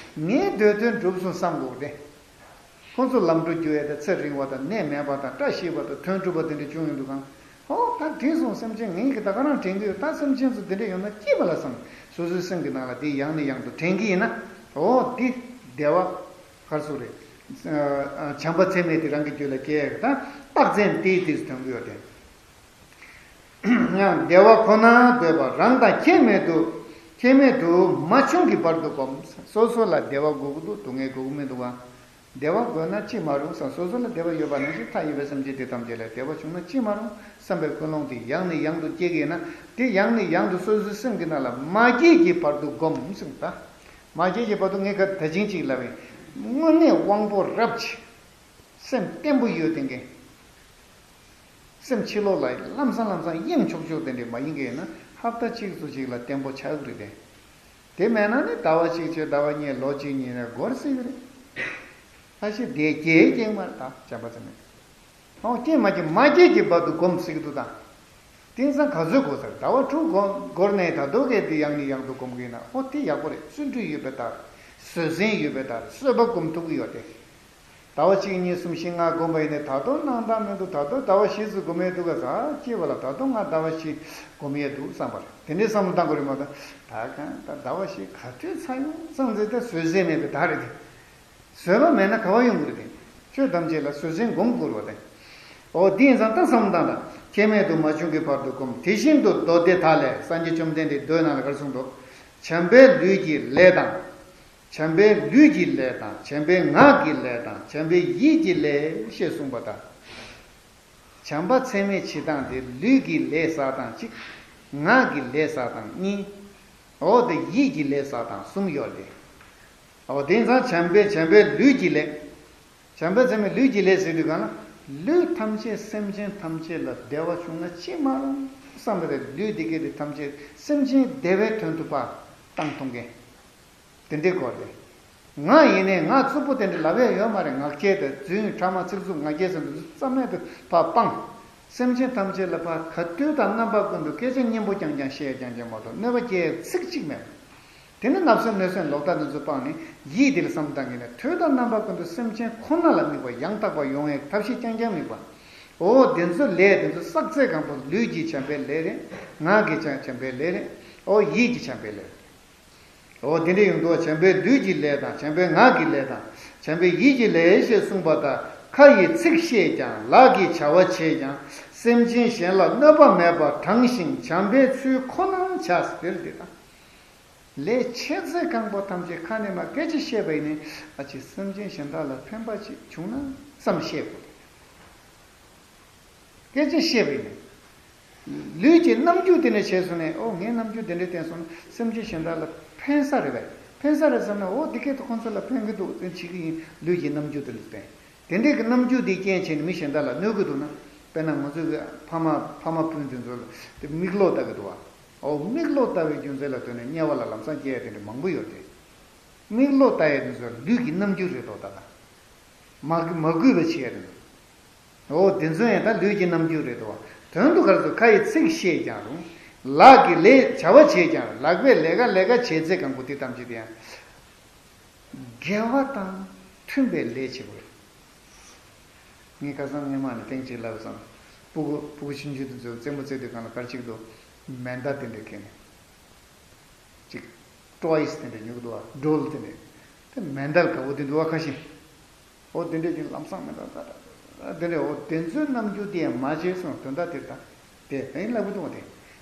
ངའི་འདོད་དོན་འགྲུབ་སོང་བསམ་དགོས་རེད། ཁོང་ཚོ་ལམ་འགྲོ་རྒྱུག་ཡས་དེ་ཚེ་རིང་བ་དང་ནད་མེད་པ་དང་བཀྲ་ཤིས་པ་དང་དོན་འགྲུབ་པ་དེ་འདྲ་བྱུང་ཡོང་དུས་གང་། ཨོ་ད་དྲན་སོང་། སེམས་ཅན་ངའི་གི་ད་ག་རང་དྲན་གི་ཡོད། ད་སེམས་ཅན་ཚོ་དེ་འདྲ་ཡོང་ན་སྐྱིད་པ་ལ་བསམ། སོ་སོའི་སེམས་ཀྱི་ནང་ལ་དེ་ཡང་ནས་ཡང་དུ་དྲན་གི་ཡིན་ན། ཨོ་དེ་བདེ་བ། ག་རེ་ཟེར་དགོས་རེད། ཨ་བྱམས་པ་ཚད་མེད་དེ་རང་གི་རྒྱུད་ལ་སྐྱེ་ཡག་གི་ད་རྟགས་མཚན་དེའི་དུས་སུ་ཐོན་གི་ཡོད་དེ། ཡང་བདེ་བ་ཁོ་ན་འདོད་པ་རང་དང་ཁྱད་མེད་དུ། ཁྱད་མེད་དུ་མ་བྱུང་གི་བར་དུ་བསྒོམ། སོ་སོ་ལ་བདེ་བ་དགོས་ཀྱི་འདུག་སྡུག་བསྔལ་དགོས་ཀྱི་མི་འདུག་ག་བདེ་བ་དགོས་ན་ཅི་མ་རུང་བསམ། སོ་སོ་ལ་བདེ་བ་ཡོད་པ་ནང་བཞིན་མཐའ་ཡས་པའི་སེམས་ཅན་དེ་ཐམས་ཅད་ལ་བདེ་བ་བྱུང་ན་ཅི་མ་རུང་བསམ་པའི་ཀུན་སློང་དེ་ཡང་ནས་ཡང་དུ་སྐྱེ་གི་ཡིན་ན། དེ་ཡང་ནས་ཡང་དུ་སོ་སོའི་སེམས་ཀྱི་ནང་ལ་མ་སྐྱེས་ཀྱི་བར་དུ་བསྒོམ་ཟེར་ད། མ་སྐྱེས་ཀྱི་བར་དུ་ངས་ག་ད་ཅིང་གཅིག་ལབ་ཡིན། དངོས་གནས་དབང་པོ་རབ་ཆེ། སེམས་བརྟན་པོ་ཡོད་དེ་འགན། སེམས་ཕྱི་ལོགས་ལ་ལམ་སང་ལམ་སང་གཡེང་ཆོག་ཆོག་དེ་འདྲས་མ་ཡིན་གི་ཡིན་ན་ཧབ་ཏ་གཅིག་ཙམ་ཅིག་ལ་བརྟན་པོ་ཆགས་ཀྱི་རེད་དེ། དེ་མེད་ན་ནི་ཟླ་བ་གཅིག་བྱས་ཟླ་བ་གཉིས་ལོ་གཅིག་གཉིས་ནས་འགོར་སྲིད་ཀྱི་རེད། ཨ་ཤི་དེ་རྒྱས་རྒྱས་མ་རེད་ད་བྱམས་པ་ཚད་མེད། ཨོ་རྐྱེན་མ་སྐྱེས་མ་སྐྱེས་ཀྱི་བར་དུ་སྒོམ་སྲིད་ཀྱི་འདུག་ད། དེང་སང་ག་ཚོད་འགོར་ཟེར། ཟླ་བ་དྲུག་འགོར་འགོར་ནས་ད་དུང་གས་དེ་ཡང་ནས་ཡང་དུ་སྒོམ་གི་ཡིན་ན། ཨོ་དེ་ཡག་པོ་རེད། བརྩོན་འགྲུས་ཡོད་པའི་ལྟར། བཟོད་བསྲན་ཡོད་པའི་ལྟར་བཟོད་པ་སྒོམ་ཐུབ་ཀྱི་ཡོད་དེ། ཟླ་བ་གཅིག་གཉིས་གསུམ་བཞི་ལྔ་སྒོམ་པ་ཡིན་ནའི་ད་དུང་སྣང་དག་མི་འདུག་ད་དུང་ཟླ་བ་བཞི་ཙམ་སྒོམ་ཡས་འདུག་ག་ཟེར། སྐྱེས་པ་ལ་ད་དུང་ང་ཟླ་བ་བཞི་སྒོམ་ཡས་འདུག་བསམ་པ་རེད། དེ་འདྲའི་བསམ་བློ་བཏང་དགོས་རེད་མ་གཏོགས། ད་གང་ད་ཟླ་བ་བཞི་ག་དུས་ཚར་ཡོང་བསམ་ཚེ་ད་བཟོད་བསྲན་མེད་པའི་བརྡ་རེད་དེ། བཟོད་པ་མེད་ན་ག་བ་ཡོང་གི་རེད་དེ། ཆོས་ཐམས་ཅད་ལ་བཟོད་བསྲན་སྒོམ་དགོས་རེད་བ་དེ། ཨོ་དེ་ཡིན་ཙང་ད་བསམ་བློ་བཏང་དང་། ཁྱད་མེད་དུ་མ་བྱུང་གི་བར་དུ་སྒོམ། དེ་བཞིན་དུ་མདོ་སྡེ་དག་ལས། སངས་རྒྱས་བཅོམ་ལྡན་འདས་མདོའི་ནང་ལ་ག་རེ་གསུངས་འདུག་བྱམས་པའི་ལུས་ཀྱི་ལས་དང་། བྱམས་པའི་ལུས་ཀྱི་ལས་དང་། བྱམས་པའི་ངག་གི་ལས་དང་། བྱམས་པའི་ཡིད་ཀྱི་ལས་ཞེས་གསུངས་པ་ལྟར། བྱམས་པ་ཚད་མེད་བྱེད་སྟངས་དེ་ལུས་ཀྱི་ལས་བསགས་སྟངས་གཅིག་ངག་གི་ལས་བསགས་སྟངས་གཉིས། འོ་དེ་ཡིད་ཀྱི་ལས་བསགས་སྟངས་གསུམ་ཡོད་དེ། འོ་དེ་ཙང་བྱམས་པའི་བྱམས་པའི་ལུས་ཀྱི་ལས། བྱམས་པ་ཚད་མེད་ལུས་ཀྱི་ལས་ཟེར་དུས་གང་ལ། ལུས་ཐམས་ཅད་སེམས་ཅན་ཐམས་ཅད་ལ་བདེ་བ་བྱུང་ན་ཅི་མ་རུང་བསམ་པ་རེད། ལུས་འདི་གས་དེ་ཐམས་ཅད་སེམས་ཅན་བདེ་བའི་དོན་དུ་ཕར་བཏང་གཏོང་མཁན། དེ་འདྲའི་སྐོར་རེད། ངག་ཡིན་ནའི་ངག་རྩུབ་པོ་དེ་འདྲ་ལབ་ཡ་ཡོད་མ་རེད། ངག་འཁྱལ་དང་རྫུན་ཕྲ་མ་ཚིག་རྩུབ་ངག་འཁྱལ་ཟེར་འདུག་རྩ་མེད་དུ་ཕར་སྤངས། སེམས་ཅན་ཐམས་ཅད་ལ་ཕར་ག་དུས་དང་རྣམ་པ་ཀུན་ཏུ་སྐད་ཆ་སྙན་པོ་རྐྱང་རྐྱང་བཤད་ཡ་རྐྱང་རྐྱང་མ་གཏོགས་གནོད་པ་སྐྱེལ་ཡ་ཚིག་གཅིག་མེད། དེ་ནས་བརྣབ་སེམས་གནོད་སེམས་ལོག་ལྟ་འདི་ཚོ་སྤངས་ནས་ཡིད་དེ་ལ་བསམ་བཏང་གི་ནས་དུས་དང་རྣམ་པ་ཀུན་ཏུ་སེམས་ཅན་ཁོ་ན་ལ་དམིགས་པ་ཡང་དག་པ་ཡོང་བའི་ཐབས་ཤེས་རྐྱང་རྐྱང་དམིགས་པ། འོ་དེ་ཚོ་ལས་དེ་ཚོ་བསགས་ཚད་གང་པོ་ལུས་ཀྱི་བྱམས་པའི་ལས་རེད། ངག་གི་བྱམས་བྱམས་པའི་ལས་རེད། འོ་ཡིད་ཀྱི་བྱམས་པའི་ལས་རེད། འོ་དེ་འདྲ་ཡོང་དུས་བྱམས་པའི་ལུས་ཀྱི་ལས་དང་། བྱམས་པའི་ངག་གི་ལས་དང་། བྱམས་པའི་ཡིད་ཀྱི་ལས་ཞེས་གསུངས་པ་ལྟར། ཁ་ཡིས་ཚིག་བཤད་ཀྱང་། ལག་གིས་བྱ་བ་བྱས་ཀྱང་། སེམས་ཅན་གཞན་ལ་གནོད་པ་མེད་པར་དྲང་ཞིང་བྱམས་པའི་ཚུལ་ཁོ་ན་བྱ། དེར་འདི་དང་། ལས་བྱེད་ཚད་གང་པོ་ཐམས་ཅད་ཁ་ནས་མར་སྐད་ཆ་བཤད་པ་ཡིན་ནའི། ཨ་ཅེ་སེམས་ཅན་གཞན་དག་ལ་ཕན་པ་ཅིག་བྱུང་ན་བསམ་བཤད་དགོས། སྐད་ཆ་བཤད་པ་ཡིན་ནའི། ལུས་ཀྱི་རྣམ་འགྱུར་དེ་འདྲ་བྱས་སོང་ནས། ཨོ་ངའི་རྣམ་འགྱུར་དེ་འདྲ་བསྟན་སོང་ན་སེམས་ཅན་གཞན་དག་ལ་ཕན་ས་རེད་པས། ཕན་ས་རེད་བསམ་ན། ཨོ་འདི་སྐད་དུ་ཁོང་ཚོ་ལ་ཕན་གྱི་འདུག་ཟེར་བྱེད་ཀྱི་ཡིན། ལུས་ཀྱི་རྣམ་འགྱུར་དེ་འདྲ་བསྟན། དེ་འདྲའི་གི་རྣམ་འགྱུར་དེའི་རྐྱེན་བྱས་ནས་མི་གཞན་དག་ལ་གནོད་ཀྱི་འདུག་ན། དཔེར་ན་ང་ཚོའི་གི་ཕ་མ་ཕ་མ་སྤུན་དེ་ཚོ་ལ་དེ་མིག་ལོག་ལྟ་གི་འདུག་བ། ཨོ་མིག་ལོག་ལྟ་བའི་རྒྱུ་མཚན་ལ་ལྟོས་ནས་དམྱལ་བ་ལ་ལམ་སང་སྐྱེ་ཡ་དེ་འདྲ་མང་པོ་ཡོད་དེ། མིག་ལོག་ལྟ་ཡ་དེ་ཚོ་ལུས་ཀྱི་རྣམ་འགྱུར་རེད་དོ། ད་ལྟ་མ་མ་གུས་པ་བྱེད་ཡ་དེ་ཚོ། ཨོ་དེ་ཚོ་ཡང་ད་ལུས་ཀྱི་རྣམ་འགྱུར་རེད་དོ། དོན་དུ་ག་རེ་ཟེར། ཁ་ཡིས་ཚིག་བཤད་ཀྱང་རུང་། ལག་གིས་ལས་བྱ་བ་བྱེད་ཀྱང་། ལག་པས་ལས་ཀ་ལས་ཀ་བྱེད་ཚད་གང་པོ་དེ་ཐམས་ཅད་དེ་ཡང་དགེ་བ་དང་མཐུན་པའི་ལས་བྱེད་དགོས། ངས་ཁ་སང་སྔོན་མ་ནས་ཐེངས་གཅིག་ལབ་སོང་། སྤུ་གུ་སྤུ་གུ་ཆུང་ཆུང་དེ་ཚོ་རྩེད་མོ་རྩེ་དུས་སྒང་ལ་ག་རེ་བྱེད་ཀྱི་འདུག་མེ་མདའ་དེ་འདྲ་འཁྱེར་ནས། ཅིག་ཊོའི་སི་དེ་འདྲ་ཉོ་གི་འདུག་བ། ཌོལ་དེ་འདྲ། དེ་མེ་མདའ་དགའ་པོ་དེ་འདུག་བ་ཁ་ཤས། ཨོ་དེ་འདྲས་ཀྱི་ལམ་སང་མེ་མདའ་ད་ད་དེ་འདྲས། ཨོ་དེ་ཚོའི་རྣམ་འགྱུར་དེ་ཡང་མ་བྱས་སོང་། དོན་དག་དེ་ད་དེ་ཨེ་ལབ་གི་འདུག་བ། དེ་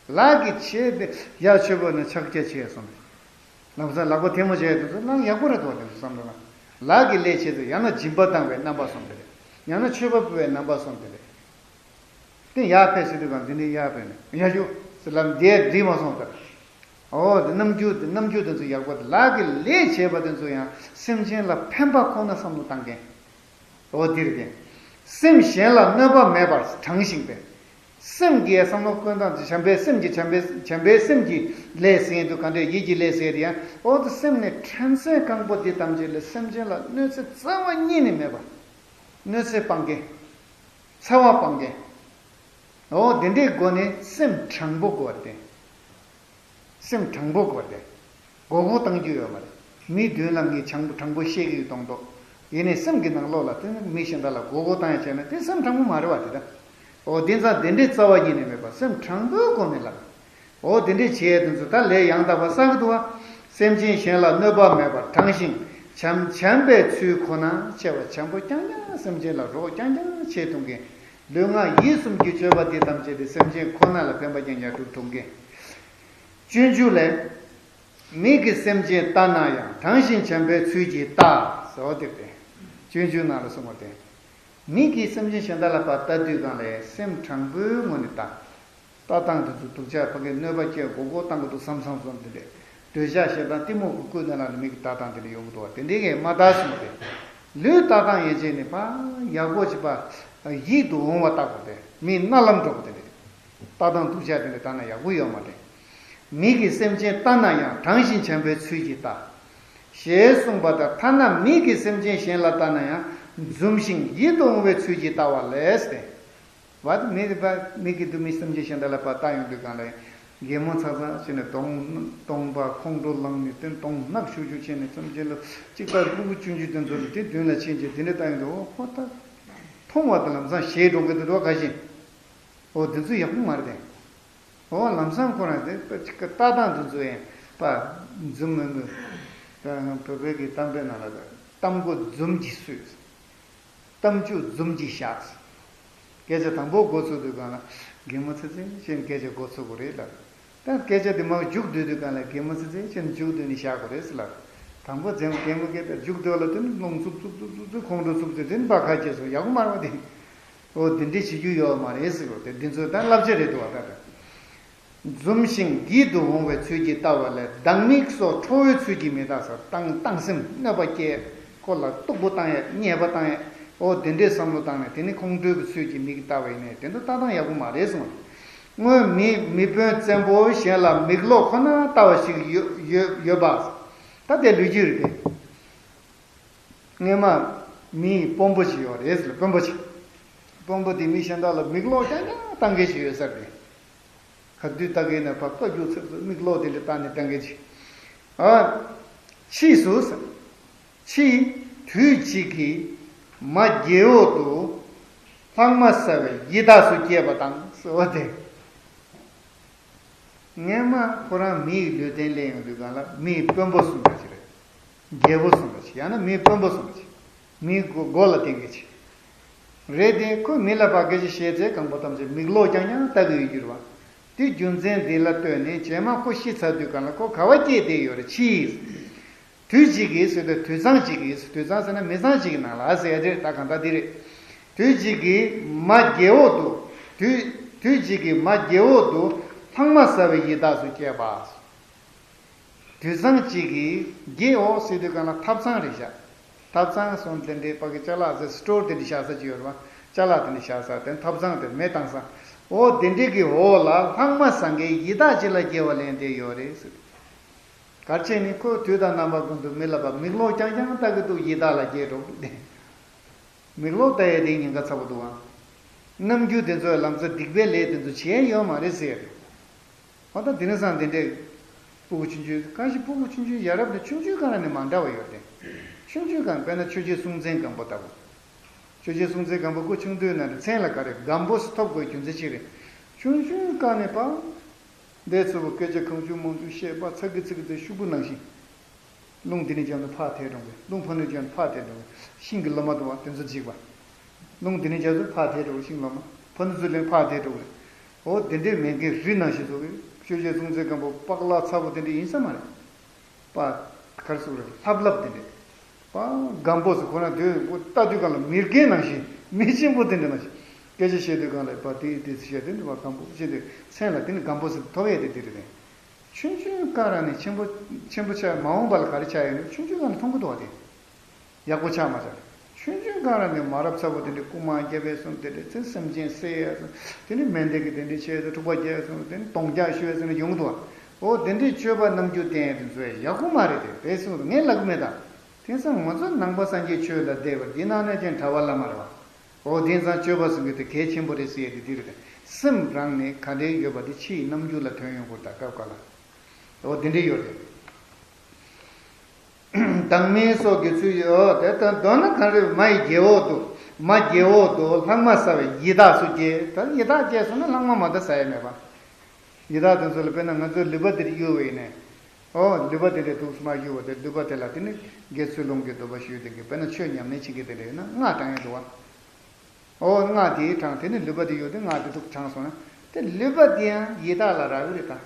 ལག་གིས་བྱས་ཏེ་ཡར་མཆོད་པ་ནས་ཕྱག་རྒྱ་བྱས་སོང་། ལམ་སང་ལག་པ་ཐལ་མོ་བྱས་དེ་ཚོ་ལམ་ཡག་པོ་རེད་འདུག་བ། དེ་ཚོ་བསམ་བློ་ལ་ལག་གིས་ལས་བྱས་ཏེ་ཡང་ན་སྦྱིན་པ་བཏང་བའི་རྣམ་པ་སོང་དེ་རེད། ཡང་ན་མཆོད་པ་ཕུལ་བའི་རྣམ་པ་སོང་དེ་རེད། དེ་ཡར་ཕེབས་ཟེར་དུས་སྒང་འདི་འདྲའི་ཡར་ཕེབས་ནས་ཡར་ཞུ་ཟེར་ལབ་འདིའི་འགྲིག་མ་སོང་ཟེར། ཨོ་དེ་རྣམ་འགྱུར་དེ་རྣམ་འགྱུར་དེ་ཚོ་ཡག་པོ་དེ། ལག་གིས་ལས་བྱས་པ་དེ་ཚོ་ཡང་སེམས་ཅན་ལ་ཕན་པ་ཁོ་ན་བསམ་བློ་བཏང་མཁན། ཨོ་དེ་རེད་དེ། སེམས་གཞན་ལ་གནོད་པ་མེད་པར་དྲང་ཞིང་པས། སེམས་ཀྱི་བསམ་བློ་བཀོད་སྟངས་དེ་བྱམས་པའི་སེམས་ཀྱི་བྱམས་པའི་བྱམས་པའི་སེམས་ཀྱི་ལས་ཟེར་དུས་ག་འདྲས། ཡིད་ཀྱི་ལས་ཟེར་དེ་ཡང་། ཨོ་དེ་སེམས་ནས་དྲན་ཚད་གང་པོ་དེ་ཐམས་ཅད་ལ་སེམས་ཅན་ལ་གནོད་འཚེ་རྩ་བ་ཉིད་ནས་མེད་པ། གནོད་འཚེ་སྤང་མཁན། འཚེ་བ་སྤང་མཁན། འོ་དེ་འདྲའི་སྒོ་ནས་སེམས་དྲང་པོ་དགོས་ཏེ། སེམས་དྲང་པོ་དགོས་ཏེ། མགོ་སྐོར་བཏང་རྒྱུ་ཡོད་མ་རེད། མི་མདུན་ལ་ངས་དྲང་པོ་དྲང་པོ་བཤད་ཀྱི་ཡོད་མདོག་མདོག་ཡིན་ནའི་སེམས་ཀྱི་ནང་ལོགས་ལ་དེ་ནི་མི་གཞན་དག་ལ་མགོ་སྐོར་བཏང་ཡ་བྱས་ན་དེ་སེམས་དྲང་པོ་མ་རེད་བ། དེ་ད། འོ་དེ་ཙང་དེ་འདྲའི་རྩ་བ་ཉིད་ནས་མེད་པ། སེམས་དྲང་པོའི་སྒོ་ནས་ལབ། འོ་དེ་འདྲའི་བྱས་དེ་ཚོ་ད་ལས་ཡང་དག་པ་བསགས་ཀྱི་འདུག་བ། སེམས་ཅན་གཞན་ལ་གནོད་པ་མེད་པར་དྲང་ཞིང་བྱམས་བྱམས་པའི་ཚུལ་ཁོ་ན་བྱེད་པ། བྱམས་པོ་རྐྱང་རྐྱང་། སེམས་ཅན་ལ་རོགས་རྐྱང་རྐྱང་བྱེད་ཐུབ་མཁན། ལུས་ངག་ཡིད་གསུམ་གྱི་སྤྱོད་པ་འདི་ཐམས་ཅད་དེ་སེམས་ཅན་ཁོ་ན་ལ་ཕན་པ་རྐྱང་རྐྱང་སྒྲུབ་ཐུབ་མཁན། སྤྱོད་འཇུག་ལས། མིག་གིས་སེམས་ཅན་ལྟ་ན་ཡང་། དྲང་ཞིང་བྱམས་པའི་ཚུལ་གྱིས་ལྟ། ཟེར་བ་དེ་སྟེ། སྤྱོད་འཇུག་ནང་ལ་གསུངས་པ་སྟེ། མིག་གིས་སེམས་ཅན་གཞན་དག་ལ་ཕར་ལྟ་དུས་སྒང་ལ་སེམས་དྲང་པོའི་ངོས་ནས་ལྟ། ལྟ་སྟངས་དེ་ཚོ་སྡུག་ཅག་ཕ་གིར་གནོད་པ་སྐྱེལ། མགོ་སྐོར་བཏང་གི་འདུག་བསམ་བསམ་བསམ་དེ་འདྲས། འདོད་ཆགས་ཞེ་སྡང་གཏི་མུག་གིས་བསྐུལ་ནས་ལ་ནི་མིག་གིས་ལྟ་སྟངས་དེ་འདྲས་ཡོང་གི་འདུག་བ། དེ་འདྲའི་གས་མ་ལྟ་གསུངས་ཏེ། ལུས་ལྟ་སྟངས་ཡན་ཆད་ནི་ཕར་ཡག་པོ་བྱེད་པ། ཡིད་དུ་འོང་བ་ལྟ་དགོས་ཏེ། མིག་རྣ་ལམ་འགྲོ་དགོས་དེ་འདྲས། ལྟ་སྟངས་སྡུག་ཅག་དེ་འདྲས་ལྟ་ན་ཡག་པོ་ཡོད་མ་རེད། མིག་གིས་སེམས་ཅན་ལྟ་ན་ཡང་། དྲང་ཞིང་བྱམས་པའི་ཚུལ་གྱིས་ལྟ། ཞེས་གསུངས་པ་ལྟར། ཐ་ན་མིག་གིས་སེམས་ཅན་གཞན་ལ་ལྟ་ན་ཡང་། འཛུམ་ཞིང་ཡིད་དུ་འོང་བའི་ཚུལ་གྱིས་ལྟ་བ་ལས་ཏེ། བ་དེ་མི་རེད་པ། མི་གི་དུ་མི་སེམས་ཅན་གཞན་དག་ལ་ཕར་ལྟ་ཡོང་དུས་གང་ལ་གད་མོ་ཚག་ཚག་བྱས་ནས་གདོང་གདོང་པ་ཁོང་ཁྲོ་ལངས་ནས་དེ་གདོང་ནག་ཤུག་ཤུག་བྱས་ནས་སེམས་ཅན་ལ་གཅིག་པ་ཕྲུ་གུ་ཆུང་ཆུང་དེ་ཚོ་ལ་དེ་མདུན་ལ་ཕྱིན་བྱས་དེ་འདྲ་ལྟ་ཡོང་དུས་ཨོ་ཁོ་ད་མཐོང་བ་དང་ལམ་སང་ཞེད་འགྲོ་གི་འདུག་འགྲོ་ཁ་ཤས། ཨོ་དེ་ཚོ་ཡག་པོ་མ་རེད་དེ། ཨོ་ལམ་སང་ཁོ་རང་དེ་ལྟ་སྟངས་དེ་ཚོ་ཡང་པ་འཛུམ་མི་མི་བོད་པའི་གི་གཏམ་དཔེ་ནང་ལ་གཏམ་མགོ་འཛུམ་གྱིས་གསོས། གཏམ་རྒྱུད་འཛུམ་གྱིས་བཞག། སྐད་ཆ་དང་པོ་འགོ་ཚུགས་དུས་གང་ལ་གད་མོ་ཚེ་ཚེ་བྱས་ནས་སྐད་ཆ་འགོ་ཚུགས་དགོས་རེད་ལབ། ད་སྐད་ཆ་དེ་མར་མཇུག་བསྡུ་དུས་གང་ལ་གད་མོ་ཚེ་ཚེ་བྱས་ནས་མཇུག་བསྡུ་ནས་བཞག་དགོས་རེད་ཟེར་ལབ། དང་པོ་རྫུན་གད་མོ་སྐད་ཆ་མཇུག་བསྡུ་བ་ལ་དེ་ནི་རླུང་འཚུབ་འཚུབ་འཚུབ་འཚུབ་འཚུབ་ཁོང་ཁྲོ་འཚུབ་འཚུབ་དེ་ནི་ཕར་ཁ་གྱེས་སོང་ཡག་པོ་མ་རེད་པ་དེ། ཨོ་དེ་འདྲས་བྱེད་རྒྱུ་ཡོད་མ་རེད་ཟེར་གོ་དེ་འདི་ཚོ་ད་བསླབ་བྱ་རེད་འདུག་བ་ད་ད། འཛུམ་ཞིང་སྐྱིད་དུ་འོང་བའི་ཚུལ་གྱིས་ལྟ་བ་ལས་སྡང་མིག་སོགས་ཁྲོ་བོའི་ཚུལ་གྱིས་མི་ལྟ་ཟེར། སྡང་སྡང་སེམས་གནོད་པ་སྐྱེལ། ཁོ་ལ་སྡུག་པོ་བཏང་ཡས་ཉེས་པ་བཏང་ཡས་ཨོ་དེ་འདྲའི་བསམ་བློ་བཏང་ནས་དེ་ནི་ཁོང་ཁྲོའི་གི་ཚུལ་གྱིས་མིག་ལྟ་བ་ཡིན་ནས་དེ་ཚོ་ལྟ་སྟངས་ཡག་པོ་མ་རེད་གསུངས། སྔོན་མི་མི་དཔོན་བཙན་པོ་གཞན་ལ་མིག་ལོག་ཁོ་ན་ལྟ་བ་ཞིག་ཡོད་ཡོད་ཡོད་པ། ད་དེ་ལོས་རྒྱུས་རེད་པས། སྔོན་མ་མི་དཔོན་པོ་ཞིག་ཡོད་རེད་ཟེར། དཔོན་པོ་ཞིག་དཔོན་པོ་དེ་མི་གཞན་དག་ལ་མིག་ལོག་རྐྱང་རྐྱང་བཏང་མཁན་ཞིག་ཡོད་ས་རེད། ག་དུས་ལྟ་མཁན་ན་ཕར་བཀའ་བརྒྱུད་ཚིག་ཚོ་མིག་ལོག་དེ་འདྲ་བཏང་ནས་བཏང་མཁན་ཞིག་ཨ། ཕྱིས་སུ་ཟེར། ཕྱིས་དུས་གཅིག་གི་མ་རྒེད་འོག་ཏུ་ལྷག་མ་ཟ་བའི་ཡི་དྭགས་སུ་སྐྱེས་པ་དང་ཟེར་བ་དེ། སྔོན་མ་ཁོ་རང་མི་ཡི་ལུས་རྟེན་ལེན་ཡོང་དུས་སྒང་ལ་མི་ཡི་དཔོན་པོ་གསུངས་པ་ཞིག་རེད། རྒྱལ་པོ་གསུངས་པ་ཞིག་ཡང་ན་མི་ཡི་དཔོན་པོ་གསུངས་པ་ཞིག་མིའི་མགོ་མགོ་ལ་བསྟེན་མཁན་ཞིག་རེད་དེ་ཁོས་མི་ལ་ཕར་སྐད་ཆ་བཤད་ཚེ་གང་པོ་ཐམས་ཅད་མིག་ལོག་རྐྱང་རྐྱང་ལྟ་གི་ཡོད་རྒྱུ་རེད་བ། དེ་རྒྱུ་མཚན་འདི་ལ་ལྟོས་ནས་རྗེས་མ་ཁོ་ཤི་ཚར་དུས་སྒང་ལ་ཁོ་ག་བ་སྐྱེས་བསྡད་ཡོད་རེད་ཕྱིས། དུས་གཅིག་གིས་ཟེར་དུས་དུས་ཚང་གཅིག་གིས་དུས་ཚང་ཟེར་ན་མི་ཚང་གཅིག་གི་ནང་ལ་ཟེར་ཡ་དེ་རེད། ད་གང་ལྟར་འདི་རེད། དུས་གཅིག་གིས་མ་རྒེད་འོག་ཏུ། དུས་དུས་གཅིག་གིས་མ་རྒེད་འོག་ཏུ་ལྷག་མ་ཟ་བའི་ཡི་དྭགས་སུ་སྐྱེས་པ། དུས་ཚང་གཅིག་གིས་རྒེད་འོག་ཟེར་དུས་གང་ལ་ཐབ་ཚང་རེད་བཞག་ཐབ་ཚང་སོང་དེ་འདྲའི་ཕ་གི་ཅ་ལག་ཟེར་སི་ཊོར་དེ་འདྲ་བཞག་ས་ཅིག་ཡོད་རེད་བ། ཅ་ལག་དེ་འདྲ་བཞག་ས་དེ་ཐབ་ཚང་དེ་མེ་བཏང་ས། འོ་དེ་འདྲའི་གི་འོག་ལ་ལྷག་མ་ཟ་མཁན་ཡི་དྭགས་ཅིག་ལ་སྐྱེ་བ་ལེན་བསྡད་ཡོད་རེད་ཟེར། གལ་ཆེ་ནི་ཁོས་དུས་དང་རྣམ་པ་ཀུན་ཏུ་མི་ལ་ཕར་མིག་ལོག་རྐྱང་རྐྱང་ལྟ་གི་འདུག་ཡི་དྭགས་ལ་སྐྱེས་འགྲོ་གི་འདུག་མིག་ལོག་ལྟ་ཡས་དེ་ཉེན་ཁ་ཚ་པོ་འདུག་ཨང་། རྣམ་འགྱུར་དེ་ཚོའི་ལམ་སང་སྡིག་པའི་ལས་དེ་ཚོ་བྱས་ཡོད་མ་རེད་ཟེར། ཨོ་ད་དེ་ནས་བཟུང་དེ་འདྲའི་སྤུ་གུ་ཆུང་ཆུང་གང་ཞིག་སྤུ་གུ་ཆུང་ཆུང་ཡ་རབས་དང་ཆུང་ཆུང་སྒང་ལ་ནས་མ་འདྲ་བ་ཡོད་དེ། ཆུང་ཆུང་སྒང་དཔེར་ན་ཆོས་རྗེ་སྲོང་བཙན་སྒམ་པོ་ལྟ་བུ། ཆོས་རྗེ་སྲོང་བཙན་སྒམ་པོ་སྐུ་ཆུང་དུས་ན་མཚན་ལ་ག་རེ་སྒམ་པོ་ཟེར་ཐོབ་དགོས་རྒྱུ་མཚན་ཅི་རེད། ཆུང་ཆུང་སྒང་ནས་ཕར། འདས་ཚོ་བོ་སྐད་ཆ་གང་བྱུང་མང་བྱུང་བཤད་པ་ཚ་གི་ཚིག་གི་ཚིག་ཤོག་བུ་ནང་བཞིན། རླུང་འདི་ནས་རྒྱབ་ནས་ཕར་ཐལ་འགྲོ་གི། རླུང་ཕ་ནས་རྒྱབ་ནས་ཕར་ཐལ་འགྲོ་གི། ཤིང་གི་ལོ་མ་དུ་བ་དེ་ཚོ་འཇིག་པ། རླུང་འདི་ནས་རྒྱབ་ཚུར་ཕར་ཐལ་འགྲོ་གི་ཤིང་ལོ་མ། ཕ་ནས་ཚུར་ལེན་ཕར་ཐལ་འགྲོ་གི། འོ་དེ་འདྲའི་མེད་མཁན་རི་ནང་བཞིན་བཟོ་གི། ཆོས་རྗེ་སྲོང་བཙན་སྒམ་པོ་པགས་ལག་ཚ་པོ་དེ་འདྲ་ཡིན་ས་མ་རེད། པ། གར་སུ་རེད་ལྷབ་ལྷབ་དེ་འདྲ། པ། སྒམ་པོ་ཟེར་ཁོ་རང་དུས་ལྟ་དུས་སྒང་ལ་མི་རྒན་ནང་བཞིན་མི་ཆེན་པོ་དེ་འདྲ་ནང་བཞིན། སྐད་ཆ་བཤད་དུས་སྒང་ལ་པ་དེ་དེ་བཤད་དེ་འདྲ་བ་སྒམ་པོ་བཤད་དུས་མཚན་ལ་དེ་ནི་སྒམ་པོ་ཟེར་ཐོབ་ཡས་དེ་དེ་རེད་དེ། ཆུང་ཆུང་སྒང་རང་ནས་ཆེན་པོ་ཆེན་པོ་ཆགས་མ་འོངས་པ་ལ་ག་རེ་ཆགས་ཡོད་ན་ཆུང་ཆུང་སྒང་ནས་མཐོང་གི་འདུག་བ་དེ། ཡག་པོ་ཆགས་མ་ཆགས། ཆུང་ཆུང་སྒང་རང་ནས་མ་རབས་ཚ་པོ་དེ་འདྲའི་རྐུ་མ་རྒྱབ་ཡས་སོང་དེ་འདྲའི་ཚེ་སེམས་ཅན་བསད་ཡས་སོང་དེ་འདྲའི་མེ་མདའ་གི་དེ་འདྲའི་ཆེད་དུ་འཁྲུག་པ་རྒྱག་ཡས་སོང་དེ་འདྲའི་གདོང་རྒྱག་ཞུ་ཡས་སོང་ཡོང་གི་འདུག་བ། འོ་དེ་འདྲའི་སྤྱོད་པ་རྣམ་འགྱུར་བསྟན་ཡས་དེ་ཚོ་ཡག་པོ་མ་རེད་དེ་དེ་སོང་ངས་ལབ་གི་མེད་ད། དེང་སང་ང་ཚོ་ནང་པ་སངས་རྒྱས་ཆོས་ལ་བསྡད་པར་འདི་ནང་ནས་ཀྱང་གྲྭ་པ་བླ་མ་རེད་བ། འོ་དེང་སང་སྤྱོད་པ་ཟེར་མཁན་དེ་གལ་ཆེན་པོ་རེད་ཟེར་ཡས་དེ་འདི་རེད། སེམས་རང་ནས་ག་འདྲའི་ཡོད་པ་དེ་ཕྱིའི་རྣམ་འགྱུར་ལ་ཐོན་ཡོང་དགོས་ད་སྐབས་འགའ་ལ། འོ་དེ་འདྲའི་ཡོད་རེད། སྡང་མིག་སོགས་ཀྱི་ཚུལ་ཡོད་དེ་ལྟར་མདོར་ན་གང་རེད་མ་ཡི་རྒེད་འོག་ཏུ་མ་རྒེད་འོག་ཏུ་ལྷག་མ་ཟ་བའི་ཡི་དྭགས་སུ་སྐྱེས། ད་ཡི་དྭགས་སྐྱེས་སོང་ན་ལྷག་མ་མ་གཏོགས་ཟ་ཡས་མེད་པ། ཡི་དྭགས་དེ་ཚོ་ལ་དཔེར་ན་ང་ཚོའི་ལུས་པ་འདིར་གཡུག་པ་ཡིན་ནའི། ཨོ་ལུས་པ་དེ་འདྲའི་དུག་སུ་མ་གཡུག་པ་དེ་ལུས་པ་དེ་ལ་དེ་ནི་དགེ་ཚུལ་སློང་གི་སྡོམ་པ་ཞུས་དེ་གི་དཔེར་ན་ཆོས་ཉམས་ལེན་བྱེད་མཁན་དེ་འདྲ་ཡོད་ན་སྔགས་བགྲང་ཡས་འདུག་བ། ཨོ་སྔགས་དེའི་གྲངས་དེ་ནི་ལུས་པ་དེ་ཡོད་དེ་སྔགས་དེ་དུག་བགྲངས་སོང་ན་དེ་ལུས་པ་དེ་ཡང་ཡི་དྭགས་ལ་རག་གི་རེད་ད།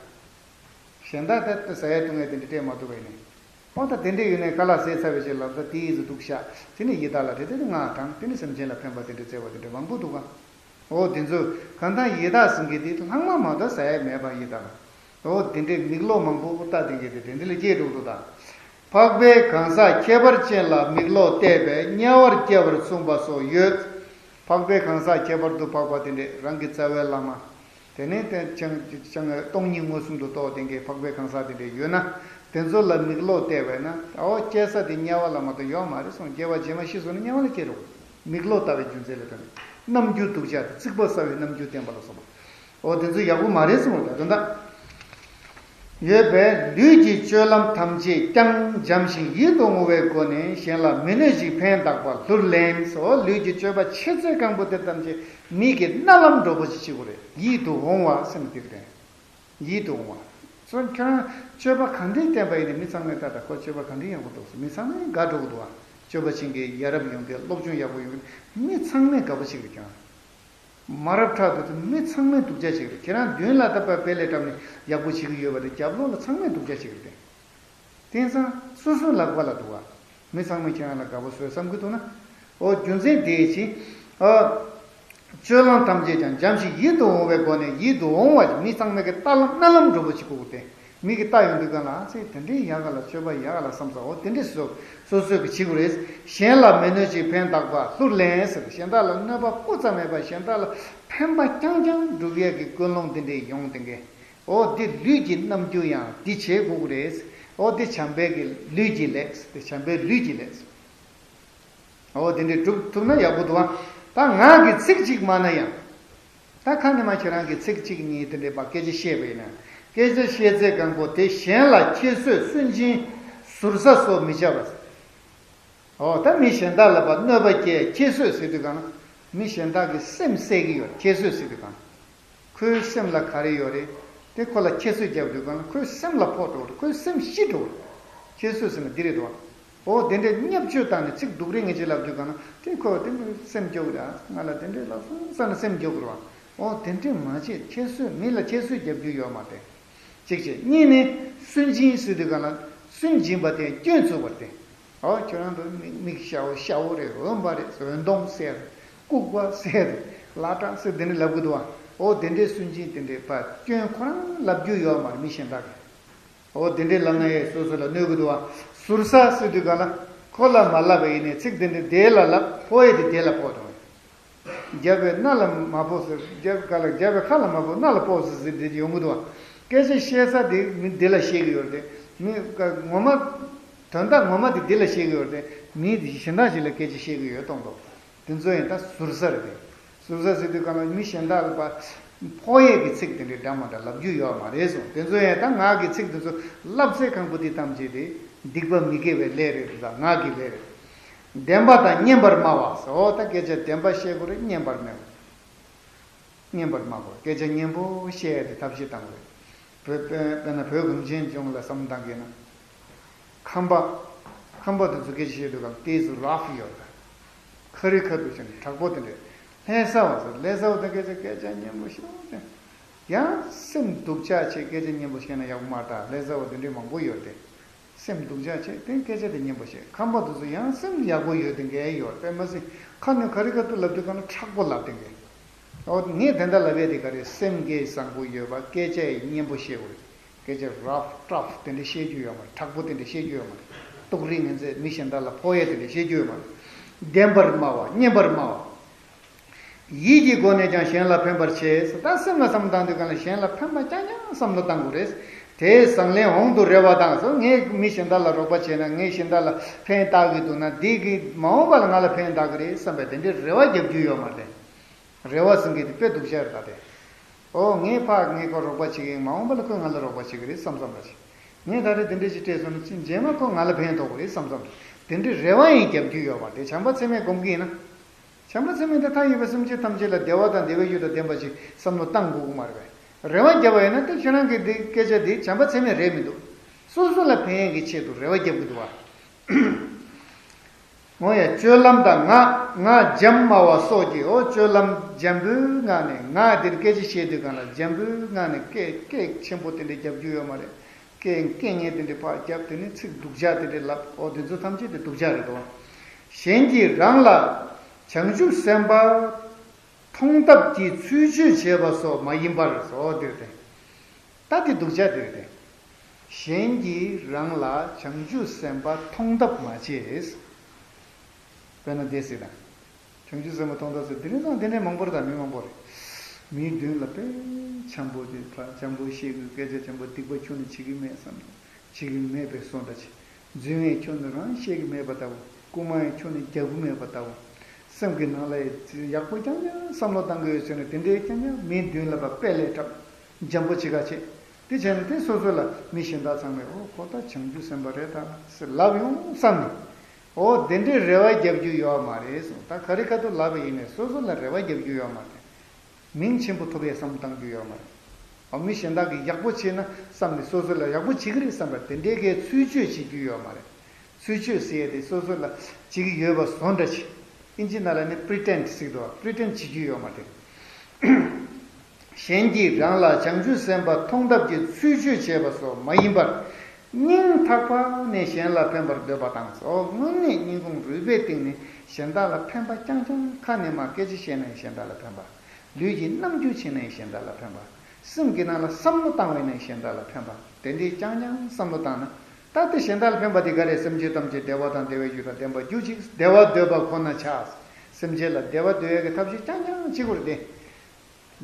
གཞན་དག་དེ་ཟ་ཡས་བཏུང་ཡས་དེ་འདྲ་སྤྲད་མ་ཐུབ་པ་ཡིན་ནའི། ཨོ་ད་དེ་འདྲ་ཡོད་ནའི་ཁ་ལག་ཟས་ཚར་བའི་རྗེས་ལ་ད་དེའི་ཟུ་དུག་བཞག་དེ་ནི་ཡི་དྭགས་ལ་དེ་དེ་ནི་སྔགས་བགྲངས་དེ་ནི་སེམས་ཅན་ལ་ཕན་པ་དེ་འདྲ་བཙལ་བ་དེ་འདྲ་མང་པོ་འདུག་ག། ཨོ་དེ་ཚོ་གང་ལྟར་ཡི་དྭགས་ཟེར་མཁན་དེ་ལྷག་མ་མ་གཏོགས་ཟ་ཡས་མེད་པ་ཡི་དྭགས་ལ། ཨོ་དེ་འདྲའི་མིག་ལོག་མང་པོ་ལྟ་དེ་གི་དེ་དེ་འདྲ་ལ་སྐྱེས་འགྲོ་འདུག་ད། འཕགས་པའི་གང་ཟག་ཁྱད་པར་ཅན་ལ་མིག་ལོག་བལྟས་པས་དམྱལ་བར་སྐྱེ་བར་གསུངས་པ་སོགས་ཡོད། འཕགས་པའི་གང་ཟག་ཁྱད་པར་དུ་འཕགས་པ་དེ་འདྲས་རང་གི་རྩ་བའི་བླ་མ། དེ་ནས་དེ་ཅང་ཅང་སྟོང་ཉིད་མངོན་སུམ་དུ་རྟོགས་ལྡན་གྱི་འཕགས་པའི་གང་ཟག་དེ་འདྲས་ཡོད་ན། དེ་ཚོ་ལ་མིག་ལོག་བལྟས་པས་ན་ཨོ་སྐྱེ་ས་དེ་དམྱལ་བ་ལ་མ་གཏོགས་ཡོད་མ་རེད་གསུངས། སྐྱེ་བ་རྗེས་མ་ཤི་སོང་ན་དམྱལ་བ་ལ་སྐྱེ་རོགས། མིག་ལོག་ལྟ་བའི་རྒྱུ་མཚན་ལ་བརྟེན་ནས། རྣམ་འགྱུར་སྡུག་ཅག་དེ་རྩིག་པ་ཟ་བའི་རྣམ་འགྱུར་བསྟན་པ་ལ་སོགས་པ། འོ་དེ་ཚོ་ཡག་པོ་མ་རེད་གསུངས་པ་དང་དོན་དག་ཡོད་པས། ལུས་ཀྱི་སྤྱོད་ལམ་ཐམས་ཅད་ཀྱང་འཇམ་ཞིང་ཡིད་དུ་འོང་བའི་སྒོ་ནས་གཞན་ལ་མི་གནོད་ཅིང་ཕན་བཏགས་པ་ལྷུར་ལེན་སོ། ལུས་ཀྱི་སྤྱོད་པ་ཆེ་ཚད་གང་པོ་དེ་ཐམས་ཅད་མིག་གི་རྣ་ལམ་འགྲོ་པོ་ཅིག་བྱེད་དགོས་རེད། ཡིད་དུ་འོང་བ་སེམས་དེ་རེད། ཡིད་དུ་འོང་བ། སོ་ཁྱོད་རང་སྤྱོད་པ་གང་འདྲའི་བསྟན་པ་ཡིན་ནའི་མི་ཚང་མས་ད་ལྟ་ཁོ་སྤྱོད་པ་གང་འདྲའི་ཡག་པོ་འདུག་ཟེར། མི་ཚང་མས་དགའ་འགྲོ་གི་འདུག་ཨ། སྤྱོད་པ་ཅན་གྱི་ཡ་རབས་ཡོང་གི་སློབ་སྦྱོང་ཡག་པོ་ཡོང་གི་མི་ཚང་མས་དགའ་པོ་བྱེད་ཀྱི་རེད། ཁྱེད་རང་མ་རབས་ཕྲག་ཏུ་དེ་མི་ཚང་མས་སྡུག་ཅག་བྱེད་ཀྱི་རེད། ཁྱེད་རང་མདུན་ལ་ད་ལྟ་དཔེ་ལས་བཀྲམ་ནས་ཡག་པོ་བྱེད་ཀྱི་ཡོད་པ་དེ་རྒྱབ་ལོགས་ལ་ཚང་མས་སྡུག་ཅག་བྱེད་ཀྱི་རེད་དེ། དེང་སང་སོ་སོའི་ལག་པ་ལ་འདུག་བ། མི་ཚང་མས་ཁྱེད་རང་ལ་དགའ་པོ་བཟོས་བསམ་གྱི་འདུག་ན། ཨོ་རྒྱུ་མཚན་དེའི་ཕྱིར། ཨོ། སྤྱོད་ལམ་ཐམས་ཅད་ཀྱང་འཇམ་ཞིང་ཡིད་དུ་འོང་བའི་སྒོ་ནས། ཡིད་དུ་འོང་བ་མི་ཚང་མའི་གི་རྟ་ལམ་རྣ་ལམ་འགྲོ་པོ་ཅིག་དགོས་ཀྱི་སྟེ། མི་གི་རྟ་ཡོང་དུས་གང་ལ་ཨ་ཙི་དེ་འདྲའི་ཡག་ག་ལ་སྤྱོད་པ་ཡག་ག་ལ་བསམ་ས། འོ་དེ་འདྲའི་སོ་སོ་སོས་གི་བྱེད་དགོས་རེད། གཞན་ལ་མི་གནོད་ཅིང་ཕན་བཏགས་པ་ལྷུར་ལེན་ཟེར། གཞན་དག་ལ་གནོད་པ་སྤུ་ཙམ་མེད་པ། གཞན་དག་ལ་ཕན་པ་རྐྱང་རྐྱང་སྒྲུབ་ཡས་ཀྱི་ཀུན་སློང་དེ་འདྲའི་ཡོང་དེ་འགའི། འོ་འདི་ལུས་ཀྱི་རྣམ་འགྱུར་ཡང་འདི་བྱེད་དགོས་ཀྱི་རེད། འོ་འདི་བྱམས་པའི་གི་ལུས་ཀྱི་ལས། འདི་བྱམས་པའི་ལུས་ཀྱི་ལས། འོ་འདི་འདྲའི་སྒྲུབ་ཐུབ་ན་ཡག་པོ་འདུག་ཨ། ད་ངག་གི་ཚིག་གཅིག་མ་ན་ཡང་། ད་ཁ་ནས་མ་ཁྱེད་རང་གི་ཚིག་གཅིག་གཉིས་དེ་འདྲའི་བ་སྐད་ཆ་བཤད་པ་ཡིན་ན། སྐད་ཆ་བཤད་ཚད་གང་པོ་དེ་གཞན་ལ་ཁྱད་གསོད་སུན་འབྱིན་ཟུར་ཟ་སོགས་མི་བྱ་བ། འོ་ད་མི་གཞན་དག་ལ་བ་གནོད་པ་སྐྱེལ། ཁྱད་གསོད་ཟེར་དུས་གང་ན། མི་གཞན་དག་གི་སེམས་གསད་ཀྱི་ཡོད། ཁྱད་གསོད་ཟེར་དུས་གང་། ཁོའི་སེམས་ལ་ག་རེ་ཡོད་རེད། དེ་ཁོ་ལ་ཁྱད་གསོད་རྒྱབ་དུས་གང་ན་ཁོའི་སེམས་ལ་ཕོག་འགྲོ་རེད། ཁོའི་སེམས་ཤི་འགྲོ་རེད། ཁྱད་གསོད་ཟེར་ན་འདི་རེད་དོ། འོ་དེ་འདྲའི་བརྙས་བཅོས་བཏང་ནས་ཚིག་སྡུག་རུས་ངན་ཅིག་ལབ་དུས་གང་ན། དེ་ཁོ་དེ་སེམས་སྐྱོ་གི་རེད། ང་ལ་དེ་འདྲའི་ལབ་སོང་བསམ་ནས་སེམས་སྐྱོ་གི་རེད་བ། འོ་དེ་འདྲའི་མ་བྱེད། ཁྱད་གསོད། མི་ལ་ཁྱད་གསོད་རྒྱབ་རྒྱུ་ཡོད་མ་རེད། གཅིག་བྱས། གཉིས་ནི་སུན་འབྱིན་ཟེར་དུས་གང་ན་སུན་འབྱིན་པ་དེ་སྐྱོན་བཙུགས་པ་རེད། འོ་ཁྱོད་རང་ཚོ་མིག་མིག་ཤ་བོ་ཤ་བོ་རེད། འོན་པ་རེད། འོན་སྟོང་ཟེར། ལྐུགས་པ་ཟེར། ལ་དྲག་ཟེར་དེ་འདྲ་ལབ་གི་འདུག་བ། འོ་དེ་འདྲའི་སུན་འབྱིན་དེ་འདྲའི་བ་སྐྱོན་ཁོ་རང་ལབ་རྒྱུ་ཡོད་མ་རེད། མི་གཞན་དག་གིས། འོ་དེ་འདྲའི་ལབ་ན་ཡང་སོ་སོ་ལ་གནོད་གི་འདུག་བ། ཟུར་ཟ་ཟེར་དུས་གང་ལ་ཁོ་ལ་མ་ལབ་པ་ཡིན་ནའི་ཚིག་དེ་འདྲ་དེ་ལ་ལབ། ཕོག་ཡས་དེ་དེ་ལ་ཕོག་འགྲོ། རྒྱབ་པའི་སྣ་ལ་མ་ཕོག་ཟེར། རྒྱབ་ག་ལ་རྒྱབ་པའི་ཁ་ལ་མ་ཕོག་སྣ་ལ་ཕོག་ཟེར་ཟེར་དེ་ཡོང་གི་འདུག་བ། སྐད་ཆ་བཤད་ས་དེ་མི་འདི་ལ་བཤད་གི་ཡོད་རེད་དེ། མི་ངོ་མ། དོན་དག་ངོ་མ་དེ་འདི་ལ་བཤད་གི་ཡོད་རེད་དེ། མི་དེ་གཞན་དག་ཞིག་ལ་སྐད་ཆ་བཤད་གི་ཡོད་མཐོང་འདུག་དེ་ཚོ་ཡིན་ད་ཟུར་ཟ་རེད་དེ། ཟུར་ཟ་ཟེར་དུས་གང་ལ་མི་གཞན་དག་ལ་ཕ་ཕོག་ཡས་ཀྱི་ཚིག་དེ་འདྲའི་འདྲ་མ་འདྲ་ལབ་རྒྱུ་ཡོད་མ་རེད་གསུངས། དེ་ཚོ་ཡང་ད་ངག་གི་ཚིག་དེ་ཚོ་ལབ་ཚེ་གང་པོ་དེ་ཐམས་ཅད་དེ་སྡིག་པ་མི་དགེ་བའི་ལས་རེད། དེ་དག་ངག་གི་ལས་རེད། བདེན་པ་དང་སྙན་པར་སྨྲ་བ་ཟེར། འོ་ད་སྐད་ཆ་བདེན་པ་བཤད་དགོས་རེད། སྙན་པར་སྨྲ་དགོས། སྙན་པར་སྨྲ་དགོས། སྐད་ཆ་སྙན་པོ་བཤད་ཡས་དེ་ཐབས་ཤེས་བཏང་དགོས་རེད། བོད་དཔེ་དཔེར་ན་བོད་གངས་ཅན་ལྗོངས་ལ་བསམ་བློ་བཏང་གི་ན། ཁམས་པ། ཁམས་པ་དེ་ཚོ་སྐད་ཆ་བཤད་དུས་སྐབས་ཏོག་ཙམ་རབ་ཡོད་རེད། ཁ་རི་ཁ་ཐུག་བྱས་ནས་དྲག་པོ་དེ་འདྲས། ལྷ་ས་བ་ཚོ་ལྷ་ས་བ་དང་སྐད་ཆ་སྐད་ཆ་སྙན་པོ་ཤོད་དེ། ཡང་སེམས་སྡུག་ཅག་བྱས་སྐད་ཆ་སྙན་པོ་བཤད་ན་ཡག་པོ་མ་རེད་ད། ལྷ་ས་བ་དེ་འདྲས་མང་པོ་ཡོད་དེ། སེམས་སྡུག་ཅག་བྱས་དེ་སྐད་ཆ་དེ་སྙན་པོ་བཤད། ཁམས་པ་དེ་ཚོ་ཡང་སེམས་ཡག་པོ་ཡོད་དེ་འགའ་ཡོད་དཔེ་མ་སྲིད། ཁ་ནས་ཁ་རི་ཁ་ཐུག་ལབ་དུས་གང་ན་དྲག་པོ་ལབ་དེ་འགའ། ཨོ་ངས་དེ་འདྲ་ལབ་ཡས་དེ་ག་རེ། སེམས་ཀྱི་བཟང་པོ་ཡོད་པ་སྐད་ཆ་ཡི་སྙན་པོ་བཤད་དགོས་རེད། སྐད་ཆ་རབ་ཊབ་དེ་འདྲ་བཤད་རྒྱུ་ཡོད་མ་རེད། དྲག་པོ་དེ་འདྲ་བཤད་རྒྱུ་ཡོད་མ་རེད། སྡུག་རུས་ངན་ཚད་མི་གཞན་དག་ལ་ཕོག་ཡས་དེ་འདྲ་བཤད་རྒྱུ་ཡོད་མ་རེད། བདེན་པར་སྨྲ་བ་སྙན་པར་སྨྲ་བ། ཡིད་ཀྱི་སྒོ་ནས་ཀྱང་གཞན་ལ་ཕན་པར་བྱེད། ད་སེམས་ལ་བསམ་བློ་བཏང་དུས་གང་ལ་གཞན་ལ་ཕན་པ་རྐྱང་རྐྱང་བསམ་བློ་བཏང་དགོས་རེད། དེས་བཟང་ལན་འོང་དུ་རེ་བ་དང་། ངས་མི་གཞན་དག་ལ་རོགས་པ་བྱས་ན་ངས་གཞན་དག་ལ་ཕན་བཏགས་ཀྱི་འདུག་ན་འདི་གིས་མ་འོངས་པ་ལ་ང་ལ་ཕན་བཏགས་ཀྱི་རེད་བསམ་པའི་དེ་འདྲའི་རེ་བ་རྒྱབ་རྒྱུ་ཡོད་མ་རེད། རེ་བ་ཟེར་མཁན་དེ་དཔེ་སྡུག་ཅག་རེད་ད་དེ། ཨོ་ངས་ཕར་ངས་ཁོར་རོགས་པ་བྱེད་ཀྱི་ཡིན། མ་འོངས་པ་ལ་ཁོས་ང་ལ་རོགས་པ་བྱེད་ཀྱི་རེད་བསམ་བསམ་འདྲ་ཞིག་ངས་ད་རེས་དེ་འདྲ་ཞིག་སྤྲད་སོང་ན་རྗེས་མ་ཁོ་ང་ལ་ཕན་ཐོགས་ཀྱི་རེད་བསམ་བསམ་འདྲ། དེ་འདྲའི་རེ་བ་ཡང་རྒྱབ་རྒྱུ་ཡོད་མ་རེད། བྱམས་པ་ཚད་མས་སྒོམ་གྱི་ཡིན་ན། བྱམས་པ་ཚད་མས་ད་མཐའ་ཡས་པའི་སེམས་ཅན་ཐམས་ཅད་ལ་བདེ་བ་དང་བདེ་བའི་རྒྱུ་དང་ལྡན་པ་ཞིག་བསམ་བློ་བཏང་དགོས་ཀྱི་མ་རེད་པས། རེ་བ་བརྒྱབ་པ་ཡིན་ན་དེ་ཁྱེད་རང་གི་འདི་སྐད་ཆ་འདི་བྱམས་པ་ཚད་མས་རེད་མི་འདུག་སོ་སོ་ལ་ཕན་ཡས་ཀྱི་ཆེད་དུ་རེ་བ་བརྒྱབ་ཀྱི་འདུག་བ། འོ་ཡ། སྤྱོད་ལམ་དང་ངག་ངག་འཇམ་སྨྲ་བ་སོགས་ཀྱིས། འོ་སྤྱོད་ལམ་འཇམ་པོའི་ངང་ནས། ངག་འདིར་སྐད་ཆ་བཤད་དུས་གང་ལ་འཇམ་པོའི་ངང་ནས་སྐད་སྐད་ཆེན་པོ་དེ་འདྲ་རྒྱབ་རྒྱུ་ཡོད་མ་རེད། སྐད་སྐད་ངན་དེ་འདྲ་ཕར་རྒྱབ། དེ་ནས་ཚིག་སྡུག་ཅག་དེ་འདྲ་ལབ། འོ་དེ་ཚོ་ཐམས་ཅད་དེ་སྡུག་ཅག་རེད་དོ། གཞན་གྱིས་རང་ལ་བྱང་ཆུབ་སེམས་དཔའ་མཐོང་ཐབས་ཀྱིས་ཚུལ་འཆོས་བྱེད་པ་སོགས་མ་ཡིན་པར་སོ། འོ་དེ་རེད་དེ། ད་དེ་སྡུག་ཅག་དེ་རེད་དེ། གཞན་གྱིས་རང་ལ་བྱང་ཆུབ་སེམས་དཔའ་མཐོང་ཐབས་མ་བྱེད། དཔེར་ན་དེ་ཟེར་དང་། བྱང་ཆུབ་སེམས་དཔའ་མཐོང་ཐབས་ཟེར་དེ་རིང་སང་དེ་འདྲའི་མང་པོ་རེད་ད། མི་མང་པོ་རེད། མིའི་མདུན་ལ་དཔེ་འཇམ་པོ་དེ་ཕར་འཇམ་པོ་བཤད་དགོས། སྐད་ཆ་འཇམ་པོ། སྡིག་པ་ཁྱོན་ནས་བྱེད་ཀྱི་མེད་བསམ་ནས་བྱེད་ཀྱི་མེད་པའི་བཟོ་འདྲ་བྱེད། རྫུན་ཡང་ཁྱོན་ནས་རང་བཤད་ཀྱི་མེད་པ་ལྟ་བུ། རྐུ་མ་ཡང་ཁྱོན་ནས་རྒྱག་གི་མེད་པ་ལྟ་བུ། སེམས་ཀྱི་ནང་ལ་ཡག་པོ་རྐྱང་རྐྱང་བསམ་བློ་བཏང་གི་ཡོད་ཟེར་ནས་དེ་འདྲའི་རྐྱང་རྐྱང་མི་མདུན་ལ་ཕར་དཔེ་ལས་འཁྲབ་འཇམ་པོ་བྱེད་ག་བྱེད། དེ་བྱས་ནས་དེ་སོ་སོ་ལ་མི་གཞན་དག་ཚང་མས་ཨོ་ཁོ་ད་བྱང་ཆུབ་སེམས་དཔའ་རེད་ད་ཟེར་ལབ་ཡོང་བསམ་ནས། ཨོ་དེ་འདྲའི་རེ་བ་རྒྱབ་རྒྱུ་ཡོད་མ་རེད་གསུངས། ད་ག་རེ་ཁ་ཐུག་ལབ་པ་ཡིན་ནས་སོ་སོ་ལ་རེ་བ་རྒྱབ་རྒྱུ་ཡོད་མ་རེད། མིང་ཆེན་པོ་ཐོབ་པའི་བསམ་བློ་གཏང་རྒྱུ་ཡོད་མ་རེད། ཨ་མི་གཞན་དག་གིས་ཡག་པོ་བྱས་ན་བསམ་ནས་སོ་སོ་ལ་ཡག་པོ་བྱེད་ཀྱི་རེད་བསམ་པ་དེ་འདྲའི་གའི་ཚུལ་འཆོས་བྱེད་རྒྱུ་ཡོད་མ་རེད། ཚུལ་འཆོས་ཟེར་ཡས་དེ་སོ་སོ་ལ་བྱེད་ཀྱི་ཡོད་པ་བཟོ་འདྲ་བྱེད། ཨིན་ཇི་ནང་ལ་ནི་པི་རི་ཊེན་ཌི་ཟེར་གྱི་འདུག་པི་རི་ཊེན་ཌི་བྱེད་རྒྱུ་ཡོད་མ་རེད། གཞན་གྱིས་རང་ལ་བྱང་ཆུབ་སེམས་དཔའ་མཐོང་ཐབས་ཀྱི་ཚུལ་འཆོས་བྱས་པ་སོགས་མ་ཡིན་པར། སྙིང་ཐག་པ་ནས་གཞན་ལ་ཕན་པར་འདོད་པ་དང་། ཨོ་དངོས་གནས་སྙིང་ཁུང་རུས་པའི་གཏིང་ནས་གཞན་དག་ལ་ཕན་པ་རྐྱང་རྐྱང་། ཁ་ནས་མར་སྐད་ཆ་བཤད་ན་ཡང་གཞན་དག་ལ་ཕན་པ། ལུས་ཀྱི་རྣམ་འགྱུར་བྱས་ན་ཡང་གཞན་དག་ལ་ཕན་པ། སེམས་ཀྱི་ནང་ལ་བསམ་བློ་བཏང་བས་ན་གཞན་དག་ལ་ཕན་པ། དེ་འདྲའི་རྐྱང་རྐྱང་བསམ་བློ་བཏང་ན། ད་དེ་གཞན་དག་ལ་ཕན་པ་དེ་ག་རེ། སེམས་ཅན་ཐམས་ཅད་བདེ་བ་དང་བདེ་བའི་རྒྱུ་དང་ལྡན་པར་གྱུར་ཅིག་བདེ་བ་འདོད་པ་ཁོ་ན་ཆགས། སེམས་ཅན་ལ་བདེ་བ་འདོད་ཡག་གི་ཐབས་ཤེས་རྐྱང་རྐྱང་བྱེད་དགོས་རེད་དེ།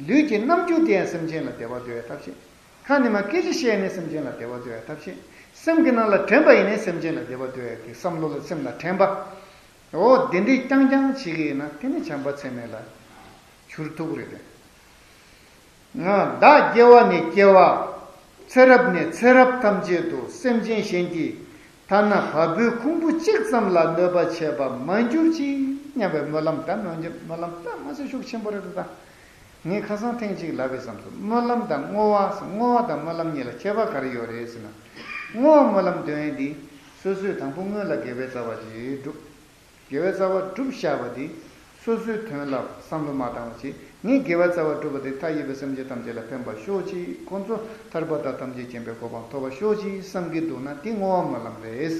ལུས་ཀྱི་རྣམ་འགྱུར་དེ་ཡང་སེམས་ཅན་ལ་བདེ་བ་འདོད་པའི་ཐབས་ཤེས། ཁ་ནས་མར་སྐད་ཆ་བཤད་ནས་སེམས་ཅན་ལ་བདེ་བ་འདོད་པའི་ཐབས་ཤེས། སེམས་ཀྱི་ནང་ལ་དྲན་པ་ཡིན་ནས་སེམས་ཅན་ལ་བདེ་བ་འདོད་པའི་བསམ་བློ་ལ་སེམས་ལ་དྲན་པ། འོ་དེ་འདྲའི་རྐྱང་རྐྱང་བྱེད་ཀྱི་ཡིན་ན་དེ་ནི་བྱམས་པ་ཚད་མེད་ལ་གྱུར་ཐུབ་ཀྱི་རེད། བདག་སྐྱེ་བ་ནས་སྐྱེ་བ། ཚེ་རབས་ནས་ཚེ་རབས་ཐམས་ཅད་དུ་སེམས་ཅན་གཞན་གྱིས་ཐ་ན་བ་སྤུའི་ཁུང་བུ་གཅིག་ཙམ་ལ་གནོད་པ་བྱེད་པ་མ་གྱུར་ཅིག་སྙམ་པའི་སྨོན་ལམ། ད་སྨོན་ལམ་ད་མ་ཟད་ཤུགས་ཆེན་པོ་རེད་ད། ངས་ཁ་སང་ཐེངས་གཅིག་ལབ་པའི་བསམ་སོང་། སྨོན་ལམ་དང་བསྔོ་བ། བསྔོ་བ་དང་སྨོན་ལམ་གཉིས་ལ་ཁྱད་པར་ག་རེ་ཡོད་རེད་ཟེར་ན། བསྔོ་བ་སྨོན་ལམ་འདོན་ཡས་འདི་སོ་སོས་དང་པོ་སྔོན་ལ་དགེ་བའི་རྩ་བ་ཅིག་བསྒྲུབ། དགེ་བའི་རྩ་བ་བསྒྲུབས་བཞག་པ་དེ་སོ་སོའི་དོན་ལ་བསམ་བློ་མ་བཏང་བ་བྱས། ངས་དགེ་བའི་རྩ་བ་བསྒྲུབས་པ་དེ་མཐའ་ཡས་པའི་སེམས་ཅན་ཐམས་ཅད་ལ་ཕན་པར་ཤོག་ཅིག་ཁོང་ཚོ་ཐར་པ་དང་ཐམས་ཅད་མཁྱེན་པའི་གོ་འཕང་ཐོབ་པར་ཤོག་ཅིག་བསམ་གྱི་འདུག་ན་དེ་བསྔོ་བ་སྨོན་ལམ་རེད།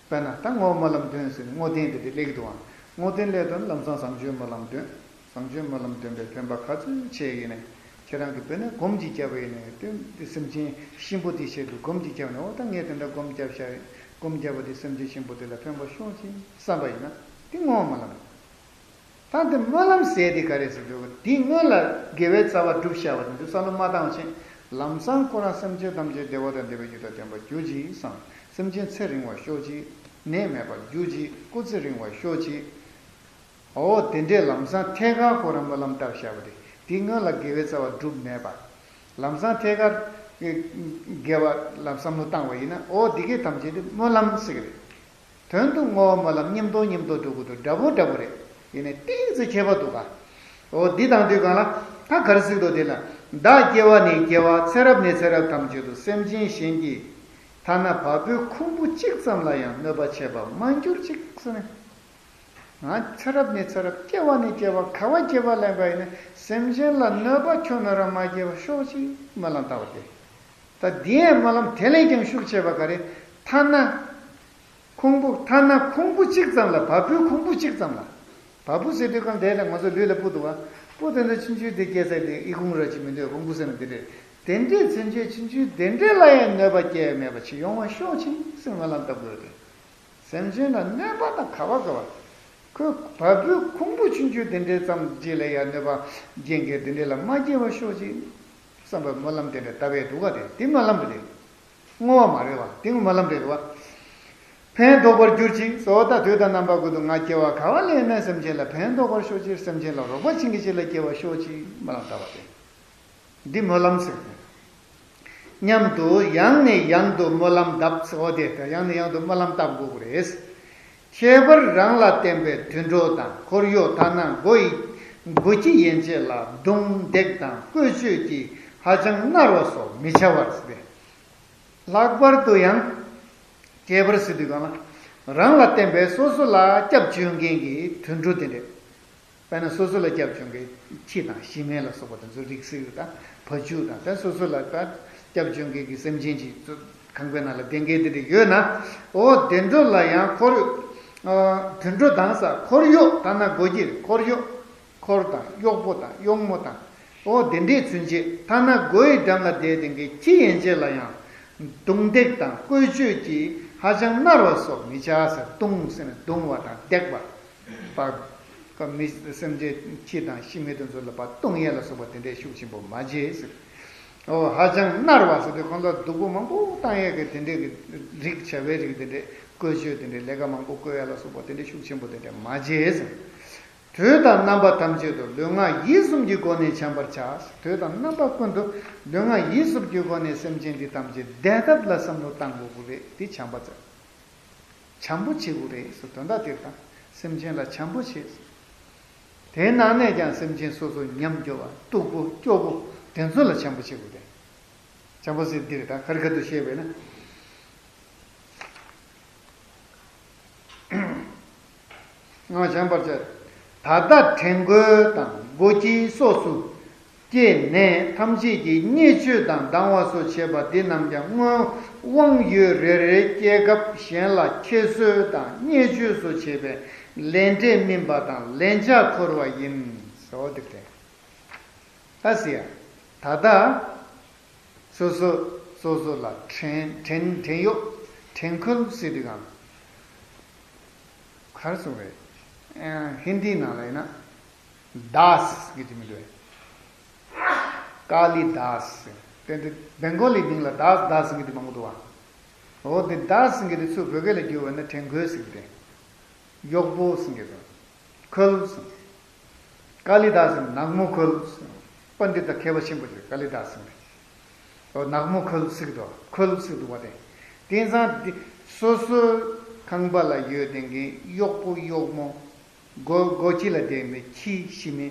དཔེར་ན་ད་བསྔོ་བ་སྨོན་ལམ་འདོན་ཟེར་ནས་བསྔོ་རྟེན་དེ་འདྲ་སླེབས་ཀྱི་འདུག་ཨང་། བསྔོ་རྟེན་སླེབས་དུས་ལམ་སང་བཟང་སྤྱོད་སྨོན་ལམ་འདོན། བཟང་སྤྱོད་སྨོན་ལམ་འདོན་པའི་ཕན་པ་ག་ཚོད་ཆེ་ཡིན་ནའི། ཁྱེད་རང་གིས་དཔེར་ན་སྒོམ་གཅིག་བརྒྱབ་པ་ཡིན་ནའི་དེ་དེ་སེམས་ཅན་གཤིན་པོ་དེའི་ཆེད་དུ་སྒོམ་གཅིག་བརྒྱབ་ནས། འོ་ད་ངས་དེ་འདྲ་སྒོམ་བརྒྱབ་བཞག་སྒོམ་བརྒྱབ་པ་དེ་སེམས་ཅན་གཤིན་པོ་དེ་ལ་ཕན་པ་ཤོག་ཅིག་བསམ་པ་ཡིན་ན་དེ་བསྔོ་བ་སྨོན་ལམ་རེད། ད་དེ་སྨོན་ལམ་ཟེར་དེ་ག་རེ་ཟེར་འདུག་དེ་སྔོན་ལ་དགེ་བའི་རྩ་བ་བསྒྲུབས་བཞག་པ་དེ་ཚོ་བསམ་བློ་མ་བཏང་བ་བྱས། ལམ་སང་ཁོ་རང་སེམས་ཅན་ཐམས་ཅད་བདེ་བ་དང་ལྡན་པའི་རྒྱུ་དང་ལྡན་པར་གྱུར་ཅིག་བསམ། སེམས་ཅན་ཚེ་རིང་བར་ཤོག་ཅིག་ནད་མེད་པར་གྱུར་ཅིག་སྐུ་ཚེ་རིང་བར་ཤོག་ཅིག་འོ་དེ་འདྲའི་ལམ་སང་ཐད་ཀར་ཁོ་རང་སྨོན་ལམ་བཏབ་བཞག་པ་དེ། དེ་སྔོན་ལ་དགེ་བའི་རྩ་བ་བསྒྲུབས་མེད་པ། ལམ་སང་ཐད་ཀར་དགེ་བ་ལ་བསམ་བློ་བཏང་བ་ཡིན་ན། འོ་འདི་གའི་ཐམས་ཅད་དེ་སྨོན་ལམ་ཟེར་གི་རེད། དོན་དུ་བསྔོ་བ་སྨོན་ལམ་མཉམ་དུ་མཉམ་དུ་འགྲོ་དགོས་འདུག་འདྲ་པོ་འདྲ་པོ་རེད། ཡིན་ནའི་ཏིག་ཙི་ཁྱད་པར་འདུག་ག་འོ་འདི་དང་དུས་གང་ལ་ད་ག་རེ་ཟེར་འདུག་དེ་ལ། བདག་སྐྱེ་བ་ནས་སྐྱེ་བ། ཚེ་རབས་ནས་ཚེ་རབས་ཐམས་ཅད་དུ་སེམས་ཅན་གཞན་གྱིས་ཐ་ན་བ་སྤུའི་ཁུང་བུ་གཅིག་ཙམ་ལ་ཡང་གནོད་པ་བྱེད་པ་མ་གྱུར་ཅིག་ཟེར་ནས། ང་ཚེ་རབས་ནས་ཚེ་རབས་སྐྱེ་བ་ནས་སྐྱེ་བ་ག་བ་སྐྱེ་བ་ལེན་པ་ཡིན་ན་སེམས་ཅན་ལ་གནོད་པ་ཁྱོན་ནས་རང་མ་སྐྱེ་བར་ཤོག་ཅིག་སྨོན་ལམ་བཏབ་པ་དེ། ད་འདི་ཡང་སྨོན་ལམ་དེ་ལས་ཀྱང་ཤུགས་ཆེ་བ་ག་རེ། ཐ་ན་ཁུང་བུ་ཐ་ན་ཁུང་བུ་གཅིག་ཙམ་ལ། བ་སྤུའི་ཁུང་བུ་གཅིག་ཙམ་ལ། བ་སྤུ་ཟེར་དུས་གང་དེ་ལ་ང་ཚོ་ལུས་ལ་སྤུ་འདུག་བ། སྤུ་དེ་འདྲ་ཆུང་ཆུང་དེ་སྐྱེས་ས་དེ་ཨི་ཁུང་ར་ཅིག་མི་འདུག་ཁུང་བུ་ཟེར་ན་དེ་རེད། དེ་འདྲའི་མཚོན་བྱེད་ཆུང་ཆུང་དེ་འདྲ་ལ་ཡང་གནོད་པ་སྐྱེལ་མེད་པ་ཅིག་ཡོང་བར་ཤོག་ཅིག་ཟེར་སྨོན་ལམ་བཏབ་དགོས་རེད། སེམས་ཅན་ལ་གནོད་པ་དང་ག་བ་ག་བ། ཁོས་བ་སྤུའི་ཁུང་བུ་ཆུང་ཆུང་དེ་འདྲའི་ཙམ་ཅིག་ལ་ཡང་གནོད་པ་སྐྱེལ་མཁན་དེ་འདྲ་ལ་མ་སྐྱེ་བར་ཤོག་ཅིག་བསམ་པའི་སྨོན་ལམ་དེ་འདྲ་བཏབ་པའི་འདུག་ག་དེ་དེ་སྨོན་ལམ་རེད། བསྔོ་བ་མ་རེད་བ། དེ་སྨོན་ལམ་རེད་བ། ཕན་འདོགས་པར་གྱུར་ཅིག་གསོལ་བ་དང་དུས་དང་རྣམ་པ་ཀུན་ཏུ་ང་སྐྱེ་བ་ག་བ་ལེན་ན་སེམས་ཅན་ལ་ཕན་འདོགས་པར་ཤོག་ཅིག་སེམས་ཅན་ལ་རོགས་པ་བྱེད་མཁན་ཅིག་ལ་སྐྱེ་བར་ཤོག་ཅིག་སྨོན་ལམ་བཏབ་པ་དེ། འདི་སྨོན་ལམ་ཟེར། སྙམ་དུ་ཡང་ནས་ཡང་དུ་སྨོན་ལམ་གདབ། འོ་དེ་ལྟར་ཡང་ནས་ཡང་དུ་སྨོན་ལམ་བཏབ་དགོས་ཀྱི་རེད། ཁྱད་པར་རང་ལ་བརྟེན་པའི་དུད་འགྲོ་དང་འཁོར་གཡོག་ཐ་ན་སྒོ་ཡི་སྒོ་ཁྱི་ཡན་ཆད་ལ་རྡུང་རྡེག་དང་བཀོལ་སྤྱོད་ཀྱིས་ཧ་ཅང་མནར་བ་སོགས་མི་བྱ་བར་ཟེར། ལྷག་པར་དུ་ཡང་། ཁྱད་པར་ཟེར་དུས་གང་ལ། རང་ལ་བརྟེན་པའི་སོ་སོ་ལ་སྐྱབས་བཅོལ་མཁན་གྱི་དུད་འགྲོ་དེ་འདྲས། དཔེར་ན་སོ་སོ་ལ་སྐྱབས་བཅོལ་མཁན་ཁྱི་དང་ཤི་མེད་ལ་སོགས་པ་དེ་ཚོ་རིགས་སུ་དང་བ་ཕྱུགས་དང་། ད་སོ་སོ་ལ་ད་སྐྱབས་བཅོལ་མཁན་གྱི་སེམས་ཅན་གྱི་ཁང་པའི་ནང་ལ་བསྡད་མཁན་དེ་འདྲ་ཡོད་ན། འོ་དེ་འགྲོ་ལ་ཡང་འཁོར་དུད་འགྲོ་དང་ས་འཁོར་གཡོག་ཐ་ན་སྒོ་ཁྱི་འཁོར་གཡོག་འཁོར་དང་གཡོག་པོ་དང་གཡོག་མོ་དང་། འོ་དེ་འདྲས་ཚུན་ཆད་ཐ་ན་སྒོ་ཡི་འགྲམ་ལ་བསྡད་དེ་མཁན་ཁྱི་ཡན་ཆད་ལ་ཡང་རྡུང་རྡེག་དང་བཀོལ་སྤྱོད་ཀྱིས་ཧ་ཅང་མནར་བ་སོགས་མི་བྱ་ཟེར། རྡུང་ཟེར་ན་རྡུང་བ་དང་རྡེག་པ། པ། ཀ་མི་སེམས་ཅན་ཁྱི་དང་ཤི་མེད་དེ་ཚོ་ལ་པ་རྡུང་ཡས་ལ་སོགས་པ་དེ་འདྲའི་ཤུགས་ཆེན་པོ་མ་བྱེད་ཟེར། ཨོ་ཧ་ཅང་མནར་བ་ཟེར་དུས་ཁོང་ཚོ་སྡུག་པོ་མང་པོ་བཏང་ཡས་ཀྱི་དེ་འདྲས་ཀྱི་རིགས་བྱ་བའི་རིགས་དེ་འདྲས་བཀོལ་སྤྱོད་དེ་འདྲས་ལས་ཀ་མང་པོ་བཀོལ་ཡ་ལ་སོགས་པ་དེ་འདྲས་ཤུགས་ཆེན་པོ་དེ་འདྲས་མ་བྱས་ཟེར། དུས་དང་རྣམ་པ་ཐམས་ཅད་དུ་ལུས་ངག་ཡིད་གསུམ་གྱི་སྒོ་ནས་བྱམས་པར་བྱ། དུས་དང་རྣམ་པ་ཀུན་ཏུ་ལུས་ངག་ཡིད་གསུམ་གྱི་སྒོ་ནས་སེམས་ཅན་འདི་ཐམས་ཅད་བདེ་ཐབས་ལ་བསམ་བློ་བཏང་དགོས་ཀྱི་རེད། འདི་བྱམས་པ་ཚར། བྱམས་པོ་བྱེད་དགོས་རེད་ཟེར། དོན་དག་དེར་དང་སེམས་ཅན་ལ་བྱམས་པོ་བྱེད། དེའི་ནང་ནས་ཀྱང་སེམས་ཅན་སོ་སོ་ཉམས་དགོས་པ་སྡུག་པོ་སྐྱོ་པོ་དེ་ཚོ་ལ་བྱམས་པོ་བྱེད་དགོས་རེད། བྱམས་པོ་ཟེར་འདིར་དང་ཁ་རི་ཁ་ཐུག་བཤད་པས་ན། ང་བྱམས་པར་བྱ། ད་ལྟ་བྲན་བཀོལ་དང་སྒོ་ཁྱི་སོགས་སུ་སྐྱེས་ནས་ཐམས་ཅད་ཀྱིས་བརྙས་བཅོས་དང་སྡང་བ་སོགས་བྱེད་པ་འདི་རྣམས་ཀྱང་སྔོན་དབང་ཡོད་རེ་རེ་སྐྱེས་སྐབས་གཞན་ལ་ཁྱད་གསོད་དང་བརྙས་བཅོས་སོགས་བྱེད་པའི་ལས་འབྲས་སྨིན་པ་དང་ལན་ཆགས་འཁོར་བ་ཡིན་ཟེར་བ་འདི་སྟེ། ད་ཟེར་ཡ། ད་ལྟ་སོ་སོ་སོ་སོ་ལ་བྲན་བྲན་བྲན་གཡོག་བྲན་བཀོལ་ཟེར་དུས་གང་གར་སོང་བས། ཧིན་དིའི་ནང་ལ་ཡིན་ན་དཱས་གི་དེ་མི་འདུག་བས། ཀ་ལི་དཱས། དེ་འདི་བེང་གོ་ལི་མིང་ལ་དཱས་དཱས་གི་དེ་མང་པོ་འདུག་བ། འོ་དེ་དཱས་གི་དེ་ཚུར་བོད་སྐད་ལ་བསྒྱུར་བ་ན་བྲན་བཀོལ་ཟེར་གི་དེ། གཡོག་པོ་ཟེར་གི་དེ། བཀོལ་ཟེར། ཀ་ལི་དཱས་ཟེར་ནག་མོ་བཀོལ་ཟེར། པཎྜི་ཏ་མཁས་པ་ཆེན་པོ་ཅིག་ཀ་ལི་དཱས་ཟེར་ནས། ཨོ་ནག་མོ་བཀོལ་ཟེར་གི་འདུག་བཀོལ་ཟེར་གི་འདུག་བ་དེ། དེང་སང་འདི་སོ་སོའི་ཁང་པ་ལ་ཡོད་དེ་གི་གཡོག་པོ་གཡོག་མོ། སྒོ་སྒོ་ཁྱི་ལ་བསྡད་མི་ཁྱི་ཤི་མི།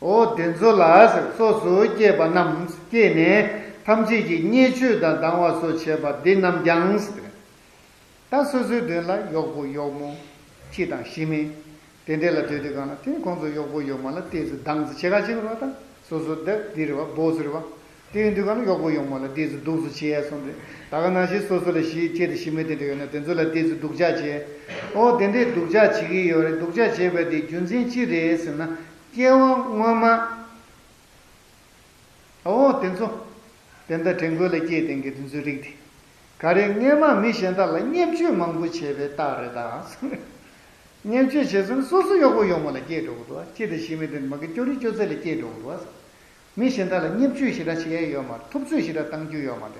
ཨོ་དེ་ཚོ་ལ་ཟེར་སོ་སོ་སྐྱེས་པ་རྣམས་སྐྱེས་ནས་ཐམས་ཅད་ཀྱིས་བརྙས་བཅོས་དང་སྡང་བ་སོགས་བྱེད་པ་འདི་རྣམས་ཀྱང་ཟེར། ད་སོ་སོའི་མདུན་ལ་གཡོག་པོ་གཡོག་མོ། ཁྱི་དང་ཤི་མི། དེ་འདྲས་ལ་སྡོད་དུས་གང་ལ་དེ་ཁོང་ཚོ་གཡོག་པོ་གཡོག་མོ་ལ་ཏོག་ཙམ་སྡང་ཙམ་བྱེད་ག་བྱེད་ཀྱི་རེད་བ། ད་སོ་སོ་འདི་འདི་རེད་བ་སྦོ་ཟེར་བ། དེ་ཡིན་དུས་གང་ལ་གཡོག་པོ་གཡོག་མོ་ལ་ཏོག་ཙམ་སྡུག་ཙམ་བྱེད་ཡ་སོང་རེད། ད་ག་ནང་བཞིན་སོ་སོ་ལ་ཤི་སྐྱེས་ཏེ་ཤི་མི་དེ་འདྲ་ཡོད་ན་དེ་ཚོ་ལ་ཏོག་ཙམ་སྡུག་ཅག་བྱེད། ཨོ་དེ་འདྲས་སྡུག་ཅག་བྱེད་ཀྱི་ཡོད་རེད། སྡུག་ཅག་བྱེད་པ་དེ་རྒྱུ་མཚན་ཅི་རེད་ཟེར་ན། སྐྱེ་བ་སྔོན་མ། ཨོ་དེ་ཚོ། དེ་འདྲ་བྲན་བཀོལ་ལ་སྐྱེས་དེ་གི་དེ་ཚོའི་རིགས་དེ། ག་རེ་སྔས་མ་མི་གཞན་དག་ལ་བརྙས་བཅོས་མང་པོ་བྱས་པའི་རྟགས་རེད་ད། བརྙས་བཅོས་བྱས་སོང་སོ་སོ་གཡོག་པོ་གཡོག་མོ་ལ་སྐྱེས་འགྲོ་གི་འདུག་བ། སྐྱེས་དེ་ཤི་མི་དེ་མ་གི་ཅོ་རི་ཅོ་ཚེ་ལ་སྐྱེས་འགྲོ་གི་འདུག་བ། མི་གཞན་དག་ལ་བརྙས་བཅོས་ཞེ་དྲག་བྱེད་ཡས་ཡོད་མ་རེད། ཐུབ་ཚོད་ཞེ་དྲག་བཏང་རྒྱུ་ཡོད་མ་རེད།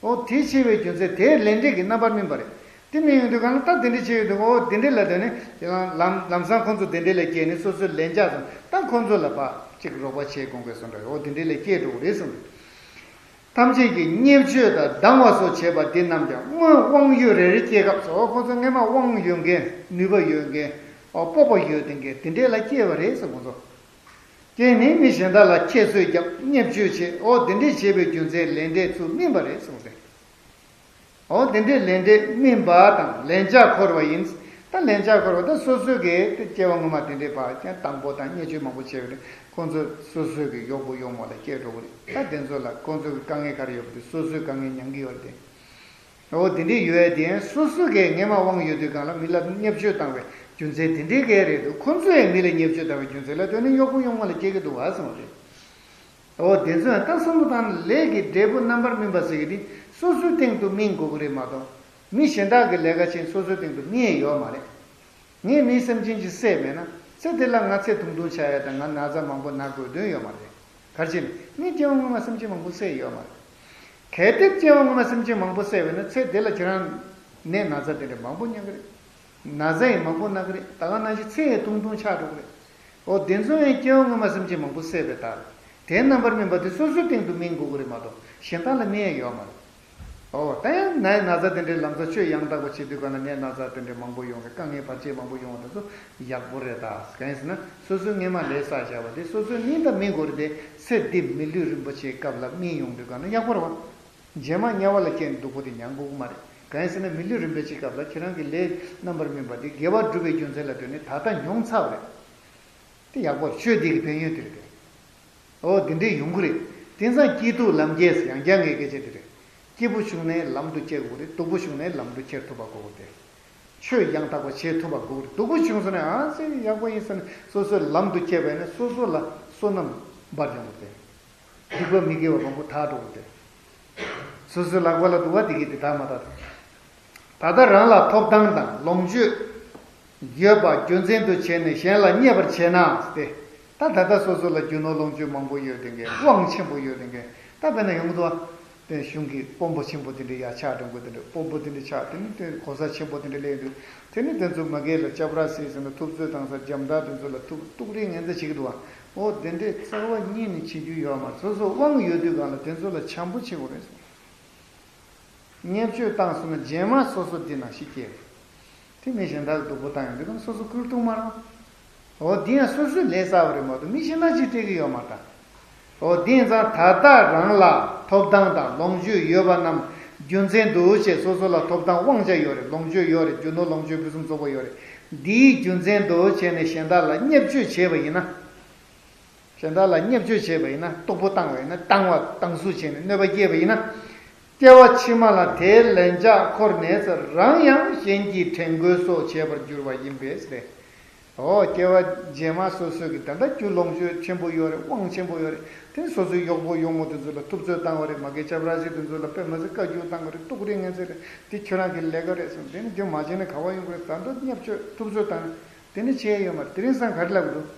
ཨོ་དེ་བྱས་པའི་རྒྱུ་མཚན་དེའི་ལས་འབྲས་ཀྱི་རྣམ་པར་སྨིན་པ་རེད། དེ་སྨིན་ཡོང་དུས་གང་ལ་ད་དེ་འདྲ་བྱས་ཡོང་དུས་ཨོ་དེ་འདྲ་ལ་དེ་ནི་ལམ་ལམ་སང་ཁོང་ཚོ་དེ་འདྲ་ལ་སྐྱེས་ནས་སོ་སོའི་ལན་ཆགས་སོང་ད་ཁོང་ཚོ་ལ་ཕར་ཅིག་རོགས་པ་བྱེད་དགོངས་པའི་བཟོ་འདྲ་ཨོ་དེ་འདྲ་ལ་སྐྱེས་འགྲོ་གི་རེད་གསུངས། ཐམས་ཅད་ཀྱིས་བརྙས་བཅོས་དང་སྡང་བ་སོགས་བྱེད་པ་འདི་རྣམས་ཀྱང་སྔོན་དབང་ཡོད་རེ་རེ་སྐྱེས་སྐབས་སུ་ཨོ་ཁོང་ཚོ་སྔས་མ་དབང་ཡོད་མཁན་ནུས་པ་ཡོད་མཁན་ཨོ་སྤོབས་པ་ཡོད་མཁན་དེ་འདྲས་ལ་སྐྱེས་པ་རེད་ཟེར་ཁོང་ཚོ། རྐྱེན་ནི་མི་གཞན་དག་ལ་ཁྱད་གསོད་བརྒྱབ་བརྙས་བཅོས་བྱེད་ཨོ་དེ་འདྲས་བྱེད་པའི་རྒྱུ་མཚན་ལས་འབྲས་ཚུར་སྨིན་པ་རེད་གསུངས་ཏེ། ཨོ་དེ་འདྲས་ལས་འབྲས་སྨིན་པ་དང་ལན་ཆགས་འཁོར་བ་ཡིན། ད་ལན་ཆགས་འཁོར་བ་ད་སོ་སོའི་གི་དེ་སྐྱེ་བ་སྔོན་མ་དེ་འདྲས་པ་ཀྱང་དང་པོ་དང་བརྙས་བཅོས་མང་པོ་བྱས་པ་རེད། ཁོང་ཚོ་སོ་སོའི་གི་གཡོག་པོ་གཡོག་མོ་ལ་སྐྱེས་འགྲོ་གི་རེད། ད་དེ་ཚོ་ལ་ཁོང་ཚོ་གི་དཀའ་ངལ་ག་རེ་ཡོད་པ་དེ་སོ་སོའི་དཀའ་ངལ་མྱང་གི་ཡོད་རེད་དེ། འོ་དེ་འདྲའི་ཡོད་དེ་སོ་སོ་གས་ངས་མ་དབང་ཡོད་དུས་གང་ལ་མི་ལ་བརྙས་བཅོས་བཏང་བའི་རྒྱུ་མཚན་དེ་འདྲའི་གས་རེད་འདུག་ཁོ་ཚོས་མི་ལ་བརྙས་བཅོས་བཏང་བའི་རྒྱུ་མཚན་ལ་ལྟོས་ནས་གཡོག་པོ་གཡོག་མོ་ལ་སྐྱེ་གི་འདུག་བ་གསུངས་རེད། འོ་དེ་ཚོས་ད་བསམ་བློ་བཏང་ན་ལས་ཀྱི་འབྲས་བུ་རྣམ་པར་སྨིན་པ་ཟེར་གི་དེ་སོ་སོའི་སྟེང་དུ་སྨིན་དགོས་ཀྱི་རེད་མ་གཏོགས་མི་གཞན་དག་གི་ལས་ཀ་ཆེན་སོ་སོའི་སྟེང་དུ་སྨིན་ཡས་ཡོད་མ་རེད། ངས་མིའི་སེམས་ཅན་ཅིག་བསད་མེད་ན་ཚེ་འདི་ལ་ང་ཚེ་ཐུང་ཐུང་ཆགས་ཡ་དང་ང་ན་ཚ་མང་པོ་ན་དགོས་དོན་ཡོད་མ་རེད། ག་རེ་བྱས་ནས་ངས་སྐྱེ་བ་སྔོན་མ་སེམས་ཅན་མང་པོ་བསད་ཡོད་མ་རེད། གལ་ཏེ་སྐྱེ་བ་སྔོན་མ་སེམས་ཅན་མང་པོ་བསད་པས་ན་ཚེ་འདི་ལ་ཁྱེད་རང་ནད་ན་ཚ་དེ་འདྲ་མང་པོ་མྱོང་གི་རེད། ན་ཚ་ཡང་མང་པོ་ན་གི་རེད། ད་ག་ནང་བཞིན་ཚེ་ཡང་ཐུང་ཐུང་ཆགས་འགྲོ་གི་རེད། འོ་དེ་ཚོ་ཡང་སྐྱེ་བ་སྔོན་མ་སེམས་ཅན་མང་པོ་བསད་པའི་རྟགས་རེད། དེའི་རྣམ་པར་སྨིན་པ་དེ་སོ་སོའི་སྟེང་དུ་སྨིན་དགོས་ཀྱི་རེད་མ་གཏོགས་གཞན་དག་ལ་སྨིན་ཡ་ཡོད་མ་རེད། ཨོ་ད་ཡང་ནད་ན་ཚ་དེ་འདྲའི་ལམ་སང་ཆོས་ཡང་དག་པ་བྱེད་དུས་ག་ལ་ནད་ན་ཚ་དེ་འདྲའི་མང་པོ་ཡོང་བའི་དཀའ་ངལ་བར་ཆད་མང་པོ་ཡོང་བ་དེ་ཚོ་ཡག་པོ་རེད་ད། གང་ཡིན་ཟེར་ན་སོ་སོའི་སྔས་མ་ལས་བསགས་བཞག་པ་དེ་སོ་སོའི་སྨིན་དང་སྨིན་དགོས་རེད་དེ་ཚེ་འདི་མི་ལུས་རིན་པོ་ཆེའི་སྐབས་ལ་སྨིན་ཡོང་དུས་ག་ལ་ཡག་པོ་རེད་བ། རྗེས་མ་དམྱལ་བ་ལ་སྐྱེས་ནས་སྡུག་པོ་དེ་མྱང་དགོས་ཀྱི་མ་རེད། གང་ཡིན་ཟེར་ན་མི་ལུས་རིན་པོ་ཆེའི་སྐབས་ལ་ཁྱེད་རང་གི་ལས་རྣམ་པར་སྨིན་པ་དེ་དགེ་བ་སྒྲུབ་པའི་རྒྱུ་མཚན་ལ་ལྟོས་ནས་ད་ལྟ་མྱོང་ཚར་བ་རེད། དེ་ཡག་པོ་རེད། ཆོས་འདི་གི་ཕན་ཡོན་དེ་རེད་དེ། ཨོ་འདི་འདྲའི་ཡོང་གི་རེད། དེང་སང་སྐྱིད་སྡུག་ལམ་ཁྱེར་ཟེར་ཡང་བསྐྱར་ངས་སྐད་ཆ་དེ་རེད། སྐྱིད་པོ་བྱུང་ནའི་ལམ་དུ་སྐྱེལ་དགོས་རེད། སྡུག་པོ་བྱུང་ནའི་ལམ་དུ་ཁྱེར་ཐུབ་པ་དགོས་རེད་དེ། ཆོས་ཡང་དག་པ་བྱེད་ཐུབ་པ་དགོས་རེད། སྡུག་པོ་བྱུང་སོང་ན་ཨ་ཙི་ཡག་པོ་ཡིན་ས་ནས་སོ་སོའི་ལམ་དུ་སྐྱེལ་བས་ན་སོ་སོ་ལ་བསོད་ནམས་འབར་ཡོང་གི་རེད་དེ། སྡིག་པ་མི་དགེ་བ་མང་པོ་དག་འགྲོ་གི་རེད་དེ། སོ་སོའི་ལག་པ་ལ་སྡུག་པ་དེ་གི་དེ་དག་མ་དག་དེ། ད་ལྟ་རང་ལ་ཐོབ་ཐང་དང་ལོངས་སྤྱོད་ཡོད་པ་རྒྱུ་མཚན་དུ་བྱས་ནས་གཞན་ལ་བརྙས་པར་བྱས་ན་སྟེ། ད་ད་ལྟ་སོ་སོ་ལ་རྒྱུ་ནོར་ལོངས་སྤྱོད་མང་པོ་ཡོད་དེ་འགའི་དབང་ཆེན་པོ་ཡོད་དེ་འགའི་ ད་དཔེར་ན་ཡོང་གི་འདུག་བ། དེ་གཞུང་གི་དཔོན་པོ་ཆེན་པོ་དེ་འདྲ་ཡར་ཆགས་འགྲོ་དགོས། དེ་འདྲ་དཔོན་པོ་དེ་འདྲ་ཆགས། དེ་ནི་དེ་གོ་ས་ཆེན་པོ་དེ་འདྲ་སླེབས་འདུག་དེ་ནི་དེ་ཚོ་མ་གི་ལ་སྐྱབས་ར་བྱས་ཟིན་ལ་ཐུབ་ཚོད་བཏང་ས། འཇམ་དར་དེ་ཚོ་ལ་ཐུབ་ཏུག་རེ་ངན་ཚ་བྱེད་ཀྱི་འདུག་བ། འོ་དེ་འདྲའི་རྩ་བ་ཉིད་ནས་བྱེད་རྒྱུ་ཡོད་མ་རེད། སོ་སོ་དབང་ཡོད་དུས་སྒང་ལ་དེ་ཚོ་ལ་འཆམ་པོ་བྱེད་དགོས་རེད་སོ། བརྙས་བཅོས་བཏང་སོང་ན་རྗེས་མ་སོ་སོ་འདི་ནང་ཞིག་སྐྱེས་རེད། དེ་མི་གཞན་དག་གི་སྡུག་པོ་བཏང་ཡོང་དུས་སྒང་སོ་སོ་ཁུར་ཐུབ་མ་རེད། འོ་འདི་ཡང་སོ་སོས་ལས་བསགས་པ་རེད་མ་གཏོགས་མི་གཞན་དག་ཅིག་སྤྲད་ཀྱི་ཡོད་མ་རེད་ད། འོ་དེ་ཡིན་ཙང་ད་ལྟ་རང་ལ་ཐོབ་ཐང་དང་ལོངས་སྤྱོད་ཡོད་པ་རྣམས་རྒྱུ་མཚན་དུ་བྱས། སོ་སོ་ལ་ཐོབ་ཐང་དབང་ཆ་ཡོད་རེད། ལོངས་སྤྱོད་ཡོད་རེད། རྒྱུ་ནོར་ལོངས་སྤྱོད་ཕུན་སུམ་ཚོགས་པ་ཡོད་རེད། འདིའི་རྒྱུ་མཚན་དུ་བྱས་ནས་གཞན་དག་ལ་བརྙས་བཅོས་བྱས་པ་ཡིན་ན། གཞན་དག་ལ་བརྙས་བཅོས་བྱས་པ་ཡིན་ན། སྡུག་པོ་བཏང་བ་ཡིན་ན། བཏང་བ་བཏང་ཟུག་བྱས་ནས་གནོད་པ་སྐྱེལ་བ་ཡིན་ན། སྐྱེ་བ་ཕྱི་མ་ལ་དེའི་ལན་ཆགས་འཁོར་ནས་རང་ཡང་གཞན་གྱི་དྲན་བཀོལ་སོགས་བྱེད་པར་འགྱུར་བ་ཡིན་པས་ཟེར། འོ་སྐྱེ་བ་རྗེས་མ་སོ་སོ་གི་ད་ལྟ་རྒྱུ་ལོངས་སྤྱོད་ཆེན་པོ་ཡོད་རེད། དབང་ཆེན་པོ་ཡོད་རེད། དེ་སོ་སོའི་གཡོག་པོ་གཡོག་མོ་དེ་ཚོ་ལ་ཐུབ་ཚོད་བཏང་བ་རེད། མ་གི་སྐྱབས་ར་བྱེད་དེ་ཚོ་ལ་དཔེ་མ་སྲིད་བཀའ་བཀྱོན་བཏང་བ་རེད། ཏུག་རེ་ངན་ཚད་རེད། དེ་ཁྱོད་རང་གི་ལས་ཀ་རེད་ཟེར། དེ་ནི་དེ་མ་བྱས་ན་ག་བ་ཡོང་གི་རེད། ད་ལྟ་བརྙས་བཅོས་ཐུབ་ཚོད་བཏང་ན་དེ་ནི་བྱས་ཡོད་མ་རེད། དེ་རིང་སང་ག་རེ་ལབ་འདུག་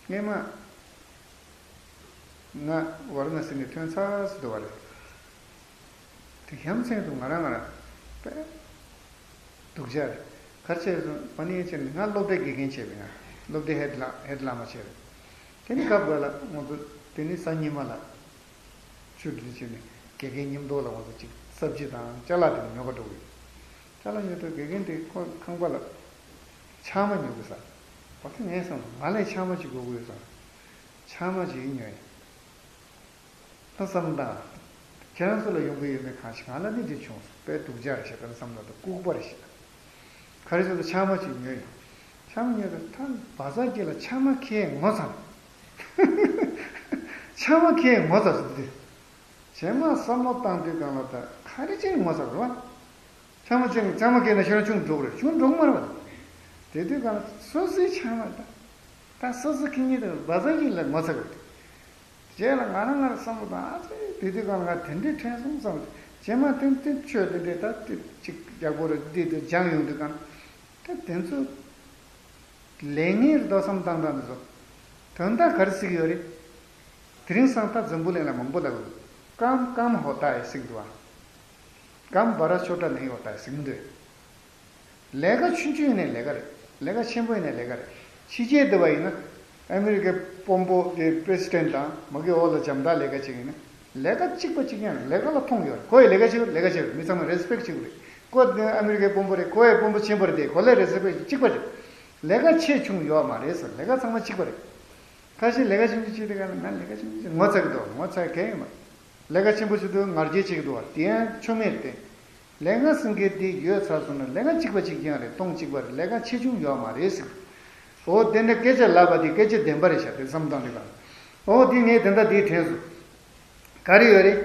སྔས་མ་ང་ཝཱ་ར་ཎ་སི་ནས་ཐོན་ཚར་ཟིན་འདུག་བ་རེད། དེ་གཞམ་མཚན་དུ་ང་རང་ང་རང་དཔེ་སྡུག་ཅག་རེད། ག་རེ་བྱས་སོང་། ཝཱ་ཎི་ཡན་ཆད་ནས་ང་སློབ་གྲྭའི་དགེ་རྒན་བྱས་པ་ཡིན། སློབ་གྲྭའི་ཧེད་ལ་ཧེད་བླ་མ་བྱས་པ། དེ་ནི་སྐབས་འགའ་ལ་ང་ཚོ་དེ་ནི་གཟའ་ཉི་མ་ལ་ཆུ་འདྲེན་བྱས་ནས་དགེ་རྒན་མཉམ་དུ་ལ་ང་ཚོ་གཅིག་སབ་ཇི་དང་ཅ་ལག་དེ་ཉོ་ག་འགྲོ་གི་ཡོད། ཅ་ལག་ཉོ་དུས་དགེ་རྒན་དེ་ཁོ་ཁང་པ་ལ་ཆང་མ་ཉོ་དགོས་ས། འོ་དེ་ངས་བསམ་སོང་། ང་ལས་ཆང་མ་ཅིག་དགོས་ཀྱི་ཡོད་བསམ། ཆང་མ་ཅིག་ཉོས། ད་བསམ་བློ་བཏང་། ཁྱེད་རང་ཚོ་ལ་ཡོང་གི་ཡོད་མེད་གང་ཤེས། ང་ལ་ནི་འདི་བྱུང་སོང་། དཔེ་སྡུག་ཅག་རེད་ཤག་ད་བསམ་བློ་དང་ལྐུགས་པ་རེད་ཤག་ག་རེ་ཟེར་ན་ཆང་མ་ཅིག་ཉོས་ཡིན། ཆང་མ་ཉོས་ད་ད་བ་ཚ་གྱིས་ལ་ཆང་མ་ཁྱེད་ངོ་ཚ། ཆང་མ་ཁྱེད་ངོ་ཚ་ཟེར་དུས། རྗེས་མ་བསམ་བློ་བཏང་དུས་སྒང་ལ་ད་ག་རེ་བྱས་ངོ་ཚ་རེད་བ། ཆང་མ་ཅིག་ཆང་མ་ཁྱེད་ན་ཁྱོད་རང་ཆུང་འགྲོ་གི་རེད། ཆུང་འགྲོ་གི་མ་རེད་བ། དེ་དུས་སྒང་ལ་སོ་སོའི་ཆང་མ་ད། ད་སོ་སོ་ཁྱེད་ཉིད་དང་བ་ཚ་གྱིས་ལ་ངོ་ཚ་གི་རེད། རྗེས་ལ་ང་རང་ང་རང་བསམ་བློ་བཏང་། ཨ་ཙི། དེ་དུས་སྒང་ལ་ང་དེ་འདྲའི་ཁྲེལ་སོང་བསམ་བློ། རྗེས་མ་ཏན་ཏན་ཆོས་དེ་འདྲའི་ད་དེ་ཅིག་ཡག་པོ་རེད། འདི་དེ་སྦྱངས་ཡོང་དུས་སྒང་ད་དེ་ཚོ་ལས་ངན་རེད་འདུག་བསམ་བཏང་སྟངས་དེ་ཚོ་དོན་དག་ག་རེ་ཟེར་གྱི་ཡོད་རེད། དེ་རིང་སང་ད་འཛམ་བུ་གླིང་ལ་མང་པོ་ལ་ཀམ་ཀམ་ཧོ་ཏ་ཡེ་ཟེར་གྱི་འདུག་བ། ཀམ་བ་ར་ཆོ་ཏ་ནའི་ཧོ་ཏ་ཡེ་ཟེར་གྱི་འདུག་ལས་ཀ་ཆུང་ཆུང་ཡིན་ནའི་ལས་ཀ་རེད། ལས་ཀ་ཆེན་པོ་ཡིན་ནའི་ལས་ཀ་རེད། ཕྱི་རྒྱལ་དུ་བ་ཡིན་ན་ཨ་མི་རི་ཀའི་དཔོན་པོ་དེ་པི་རེ་སི་ཌེན་ཊི་དང་མ་གི་འོག་ལ་འཇམ་དར་ལས་ཀ་བྱེད་ཀྱི་ཡིན་ན་ལས་ཀ་གཅིག་པ་གཅིག་རྐྱང་རེད། ལས་ཀ་ལ་མཐོང་ཡོད་རེད། ཁོ་ཡི་ལས་ཀ་བྱེད་ལས་ཀ་བྱེད་རེད། མི་ཚང་མ་རེ་སི་པེག་བྱེད་དགོས་རེད། ཁོ་དེ་ཨ་མི་རི་ཀའི་དཔོན་པོ་རེད། ཁོ་ཡི་དཔོན་པོ་ཆེན་པོ་རེད་དེ་ཁོ་ལ་རེ་སི་པེག་གཅིག་པ་རེད། ལས་ཀ་ཆེ་ཆུང་ཡོད་མ་རེད་ཟེར། ལས་ཀ་ཚང་མ་གཅིག་པ་རེད། ཁ་ཤས་ལས་ཀ་ཆེན་པོ་བྱེད་དུས་སྒང་ལ་ང་ལས་ཀ་ཆེན་པོ་བྱེད་ངོ་ཚ་གི་འདུག་ངོ་ཚ་གི་ཡོད་མ་རེད། ལས་ཀ་ཆེན་པོ་བྱེད་དུས་ང་རྒྱལ་བྱེད་ཀྱི་འདུག་བ། དེ་ཡང་ཆོ་མེད་རེད་དེ། ལས་ཀ་ཟེར་མཁན་དེ་ཡོད་ཚར་སོང་ན་ལས་ཀ་གཅིག་པ་གཅིག་རྐྱང་རེད། མཐོང་གཅིག་པ་རེད། ལས་ཀ་ཆེ་ཆུང་ཡོད་མ་རེད་ཟེར། འོ་དེ་འདྲ་སྐད་ཆ་ལབ་པ་དེ་སྐད་ཆ་བདེན་པ་རེད་ཤག་དེ་བསམ་བཏང་དུས་སྒང་། འོ་དེ་ངས་དེ་འདྲ་དེ་དྲན་སོང་། ག་རེ་ཡོད་རེད།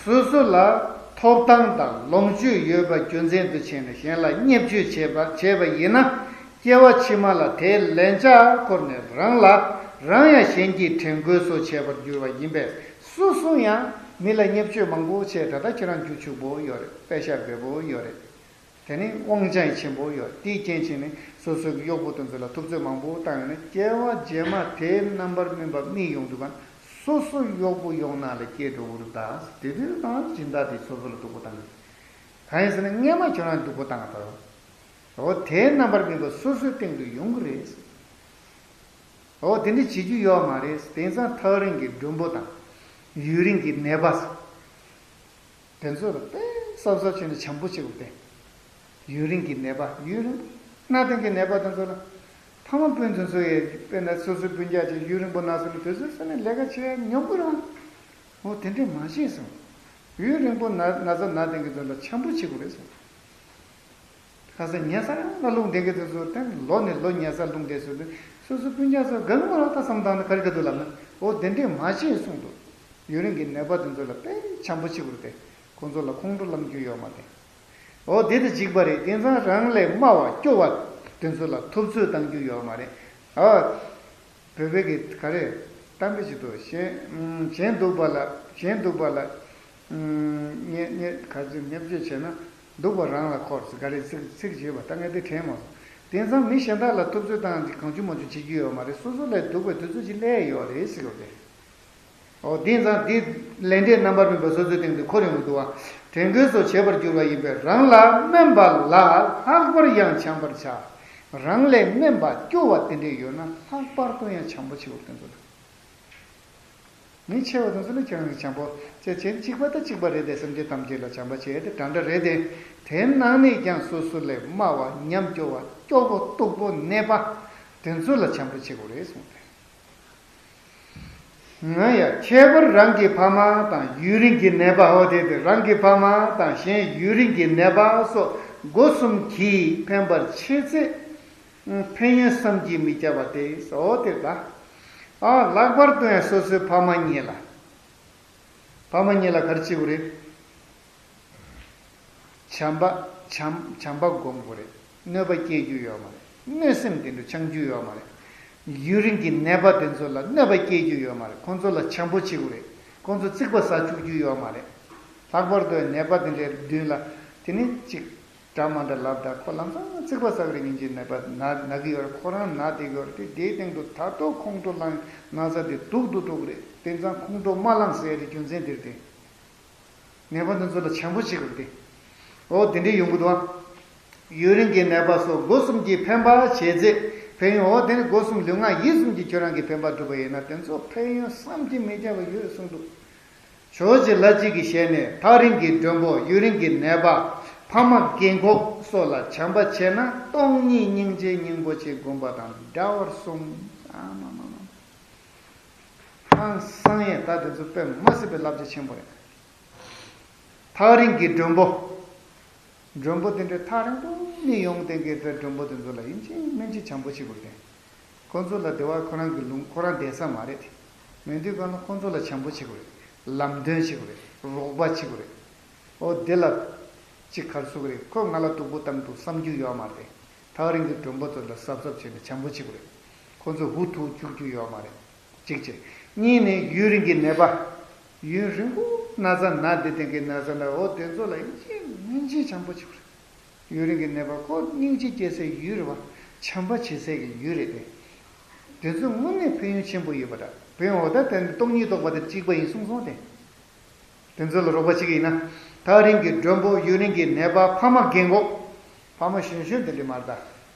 སོ་སོ་ལ་ཐོབ་ཐང་དང་ལོངས་སྤྱོད་ཡོད་པ་རྒྱུ་མཚན་དུ་བྱས་ནས་གཞན་ལ་བརྙས་བཅོས་བྱས་པ་བྱས་པ་ཡིན་ན། སྐྱེ་བ་ཕྱི་མ་ལ་དེའི་ལན་ཆགས་འཁོར་ནས་རང་ལ་རང་ཡང་གཞན་གྱི་དྲན་བཀོལ་སོགས་བྱེད་པར་འགྱུར་བ་ཡིན་པས། སོ་སོ་ཡང་མི་ལ་བརྙས་བཅོས་མང་པོ་བྱས། ད་ལྟ་ཁྱེད་རང་རྒྱུ་ཕྱུག་པོ་ཡོད་རེད། པེ་ཤ་འབེལ་པོ་ཡོད་རེད། དེ་ནི་དབང་ཆ་ཆེན་པོ་ཡོད། དེའི་རྐྱེན་བྱས་ནས་སོ་སོའི་གཡོག་པོ་དེ་ཚོ་ལ་ཐུབ་ཚོད་མང་པོ་བཏང་ཡོད་ན་སྐྱེ་བ་རྗེས་མ་དེའི་རྣམ་པར་སྨིན་པ་རྨིས་ཡོང་དུས་སྒང་སོ་སོ་གཡོག་པོ་གཡོག་ནག་ལ་སྐྱེས་འགྲོ་གི་རེད་ད། དེ་དུས་སྒང་སྦྱིན་བདག་དེ་སོ་སོ་ལ་སྡུག་པོ་བཏང་གི། གང་ཡིན་ཟེར་ན་སྔས་མ་ཁྱོད་རང་སྡུག་པོ་བཏང་བ་དང་། འོ་དེའི་རྣམ་པར་སྨིན་པ་སོ་སོའི་སྟེང་དུ་ཡོང་གི་རེད། འོ་དེ་འདྲ་བྱེད་རྒྱུ་ཡོད་མ་རེད། དེང་སང་ཐག་རིང་གི་མགྲོན་པོ་དང་ཡུན་རིང་གི་ནད་པ། དེ་ཚོ་ལ་དཔེ་གཟབ་གཟབ་བྱས་ནས་བྱམས་པོ་བྱེད་དགོས་ཏེ། ཡུན་རིང་གི་ནད་པ། ཡུན་རིང་པོ་ན་སྟེང་གི་ནད་པ་དེ་ཚོ་ལ། ཕ་མ་སྤུན་དེ་ཚོ་ཡི་དཔེར་ན་སོ་སོའི་སྤུན་ཀྱག་ཅིག་ཡུན་རིང་པོ་ན་སོང་ན་དེ་ཚོའི་ས་ནས་ལས་ཀ་བྱེད་ཡ་ཉོབ་གི་རེད་བ། འོ་དེ་འདྲས་མ་བྱེད་གསུངས། ཡུན་རིང་པོ་ན་ན་ཚ་ན་སྟེང་གི་ཚོ་ལ་བྱམས་པོ་བྱེད་དགོས་རེད་གསུངས། ཁ་སང་ཉལ་ས་རང་ལ་ལྷུང་བསྡད་མཁན་དེ་ཚོ་དེ་ལོ་ནས་ལོ་ཉལ་ས་ལྷུང་བསྡད་ཚོ་དེ་སོ་སོའི་སྤུན་ཀྱག་ཚོ་དགའ་གི་མ་རེད་བ། ད་བསམ་བཏང་ན་ག་རེ་ག་འདུག་ལབ་ན། འོ་དེ་འདྲས་མ་བྱེད་གསུངས་འདུག་ཡུན་རིང་གི་ནད་པ་དེ་ཚོ་ལ་དཔེ་བྱམས་པོ་བྱེད་དགོས་རེད་དེ། ཁོང་ཚོ་ལ་ཁོང་ཁྲོ་ལངས་རྒྱུ་ཡོད་མ་རེད། འོ་དེ་དང་གཅིག་པ་རེད། དེང་སང་རང་ལས་དམའ་བ་སྐྱོ་བ་དེ་ཚོ་ལ་ཐུབ་ཚོད་བཏང་རྒྱུ་ཡོད་མ་རེད། ཨ། བོད་པའི་གི་ག་རེ་གཏམ་དཔེ་ཅིག་འདུག་གཞན་གཞན་སྡུག་པ་ལ་གཞན་སྡུག་པ་ལ། ཉེས་ཉེས་ག་ཚོད་བརྙས་བཅོས་བྱས་ན་སྡུག་པ་རང་ལ་འཁོར་ཟེར་ག་རེ་ཚིག་ཚིག་བརྗོད་པ་ད་ངས་དེ་དྲན་མ་ དེང་སང་མི་གཞན་དག་ལ་ཐུབ་ཚོད་བཏང་གང་བྱུང་མང་བྱུང་བྱེད་རྒྱུ་ཡོད་མ་རེད། སོ་སོ་ལས་སྡུག་པའི་དུས་ཚོད་ཅིག་སླེབས་ཡོད་རེད་ཟེར་གྱི་རེད། ཨོ་དེང་སང་དེ་ལས་འབྲས་རྣམ་པར་སྨིན་པ་སོ་སོའི་སྟེང་དུ་འཁོར་ཡོང་གི་འདུག་བ། དྲན་སྐུལ་སོགས་བྱེད་པར་འགྱུར་བ་ཡིན་པས་རང་ལ་སྨན་པ་ལ་ལྷག་པར་ཡང་བྱམས་པར་བྱ། རང་ལས་སྨན་པ་སྐྱོ་བ་དེ་འདྲས་ཡོད་ན་ལྷག་པར་དུ་ཡང་བྱམས་པོ་བྱེད་དགོས་དོན་ཚོ་ལ། མི་ཆེ་བ་དེ་ཚོ་ལ་ཁྱེད་རང་གིས་བྱམས་པོ་བྱས་བྱས་གཅིག་པ་དང་གཅིག་པ་རེད་དེ། སེམས་ཅན་ཐམས་ཅད་ལ་བྱམས་པ་བྱས་ཏེ་འདྲ་འདྲ་རེད་དེ། དེའི་ནང་ནས་ཀྱང་སོ་སོ་ལས་དམའ་བ་ཉམས་སྐྱོ་བ་སྐྱོ་པོ་སྡུག་པོ་ནད་པ་དེ་ཚོ་ལ་བྱམས་པོ་བྱེད་དགོས་རེད་གསུངས་ཏེ། ང་ཡ་ཁྱད་པར་རང་གི་ཕ་མ་དང་ཡུན་རིང་གི་ནད་པ། འོ་དེ་དེ་རང་གི་ཕ་མ་དང་གཞན་ཡུན་རིང་གི་ནད་པ་སོགས་སྒོ་གསུམ་གྱིས་ཕན་པར་བྱེད་ཚེ། ཕན་ཡོན་བསམ་གྱིས་མི་ཁྱབ་པ་སྟེ། འོ་དེ་ལ། ཨ་ལྷག་པར་དུ་ཡང་སོ་སོའི་ཕ་མ་གཉིས་ལ། ཕ་མ་གཉིས་ལ་ག་རེ་བྱེད་དགོས་རེད། བྱམས་པ་བྱམས་བྱམས་པ་སྒོམ་དགོས་རེད། གནོད་པ་སྐྱེལ་རྒྱུ་ཡོད་མ་རེད། གནོད་སེམས་དེ་འདྲ་འཆང་རྒྱུ་ཡོད་མ་རེད། ཡུན་རིང་གི་ནད་པ་དེ་ཚོ་ལ་གནོད་པ་སྐྱེལ་རྒྱུ་ཡོད་མ་རེད། ཁོང་ཚོ་ལ་བྱམས་པོ་བྱེད་དགོས་རེད། ཁོང་ཚོ་རྩིག་པ་ཟ་བཅུག་རྒྱུ་ཡོད་མ་རེད། ལྷག་པར་དུ་ནད་པ་དེ་འདྲའི་མདུན་ལ་དེ་ནི་གཅིག་འདྲ་མ་འདྲ་ལབ། ད་ཁོ་ལམ་སང་རྩིག་པ་ཟ་གི་རེད། སྙིང་རྗེ་ནད་པ་ན་ན་གི་ཡོད་རེད། ཁོ་རང་ན་བསྡད་ཀྱི་ཡོད་རེད་དེ། དེའི་སྟེང་དུ་ད་དུང་ཁོང་ཁྲོ་ལངས། ན་ཚ་དེ་སྡུག་ཏུ་འགྲོ་གི་རེད། དེང་སང་ཁོང་ཁྲོ་མ་ལངས་ཟེར་ཡ་དེ་རྒྱུ་མཚན་དེ་རེད་དེ། ནད་པ་འདི་ཚོ་ལ་བྱམས་པོ་བྱེད་དགོས་ཏེ། འོ་དེ་འདྲའི་ཡོང་གི་འདུག་ཨ། ཡུན་རིང་གི་ནད་པ་སོགས་སྒོ་གསུམ་གྱིས་ཕན་པར་བྱེད་ཚེ། ཕན་ཡོན། འོ་དེ་ནི་སྒོ་གསུམ་ལུས་ངག་ཡིད་གསུམ་གྱིས་ཁྱོད་རང་གིས་ཕན་པ་བསྒྲུབས་པ་ཡིན་ན་དེ་ཚོ་ཕན་ཡོན་བསམ་གྱིས་མི་ཁྱབ་པ་ཡོད་གསུངས་འདུག། ཕྱོགས་གཅིག་ལྷ་གཅིག་གི་ཞལ་ནས། ཐག་རིང་གི་མགྲོན་པོ་ཡུན་རིང་གི་ནད་པ་ཕ་མ་རྒན་གོག་སོགས་ལ་བྱམས་པ་བྱས་ན་སྟོང་ཉིད་སྙིང་རྗེ་སྙིང་པོ་ཆེ་བསྒོམ་པ་དང་འདྲ་བར་གསུངས། ཨ་མ་མ་མ། ཧང་སང་ཡས། ད་དེ་ཚོ་དཔེ་མ་སྲིད་པའི་བསླབ་བྱ་ཆེན་པོ་རེད། ཐག་རིང་གི་མགྲོན་པོ། མགྲོན་པོ་དེ་འདྲའི་ཐག་རིང་པོ་ནས་ཡོང་བསྡད་མཁན་དེ་མགྲོན་པོ་དེ་ཚོ་ལ་ཡིན་གཅིག་མིན་གཅིག་བྱམས་པོ་བྱེད་དགོས་རེད། ཁོ་ཚོ་ལ་བདེ་བ་ཁོ་རང་གི་ལུང་ཁོ་རང་བསྡད་ས་མ་རེད་དེ། མི་འདུག་ག་ན་ཁོ་ཚོ་ལ་བྱམས་པོ་བྱེད་དགོས་རེད། ལམ་སྟོན་བྱེད་དགོས་རེད། རོགས་པ་བྱེད་དགོས་རེད། ཨོ་དེ་ལ་གཅིག་ག་རེ་ཟེར་དགོས་རེད། ཁོས་ང་ལ་སྡུག་པོ་བཏང་འདུག་བསམ་རྒྱུ་ཡོད་མ་རེད། ཐག་རིང་གི་མགྲོན་པོ་ཚོ་ལ་གཟབ་གཟབ་བྱས་ནས་བྱམས་པོ་བྱེད་དགོས་རེད། ཁོ་ཚོ་འུ་ཐུག་བཅུག་རྒྱུ་ཡོད་མ་རེད། གཅིག་བྱས། གཉིས་ནས་ཡུན་རིང་གི་ནད་པ། ཡུན་རིང་པོ་ན་ཚ་ན་བསྡད་མཁན་གྱི་ན་ཚ་ན། འོ་དེ་ཚོ་ལ་ཡིན་གཅིག་མིན་གཅིག་བྱམས་པོ་བྱེད་དགོས་རེད། ཡུན་རིང་གི་ནད་པ་ཁོ་སྙིང་རྗེ་སྐྱེ་སའི་ཡུལ་རེད་བ། བྱམས་པ་བྱེད་སའི་གི་ཡུལ་རེད་དེ། དེ་ཚོ་དངོས་གནས་ཕན་ཡོན་ཆེན་པོ་ཡོད་པ་འདྲ། ཕན་ཡོན་འོ་ད་དེ་ནི་སྟོང་ཉིད་རྟོགས་པ་དེ་གཅིག་པ་ཡིན་གསུངས་སོང་སྟེ། དེ་ཚོ་ལ་རོགས་པ་བྱེད་ཀྱི་ཡིན་ན། ཐག་རིང་གི་མགྲོན་པོ། ཡུན་རིང་གི་ནད་པ། ཕ་མ་རྒན་གོག། ཕ་མ་གཞོན་གཞོན་དེ་འདྲ་མ་རེད་ད།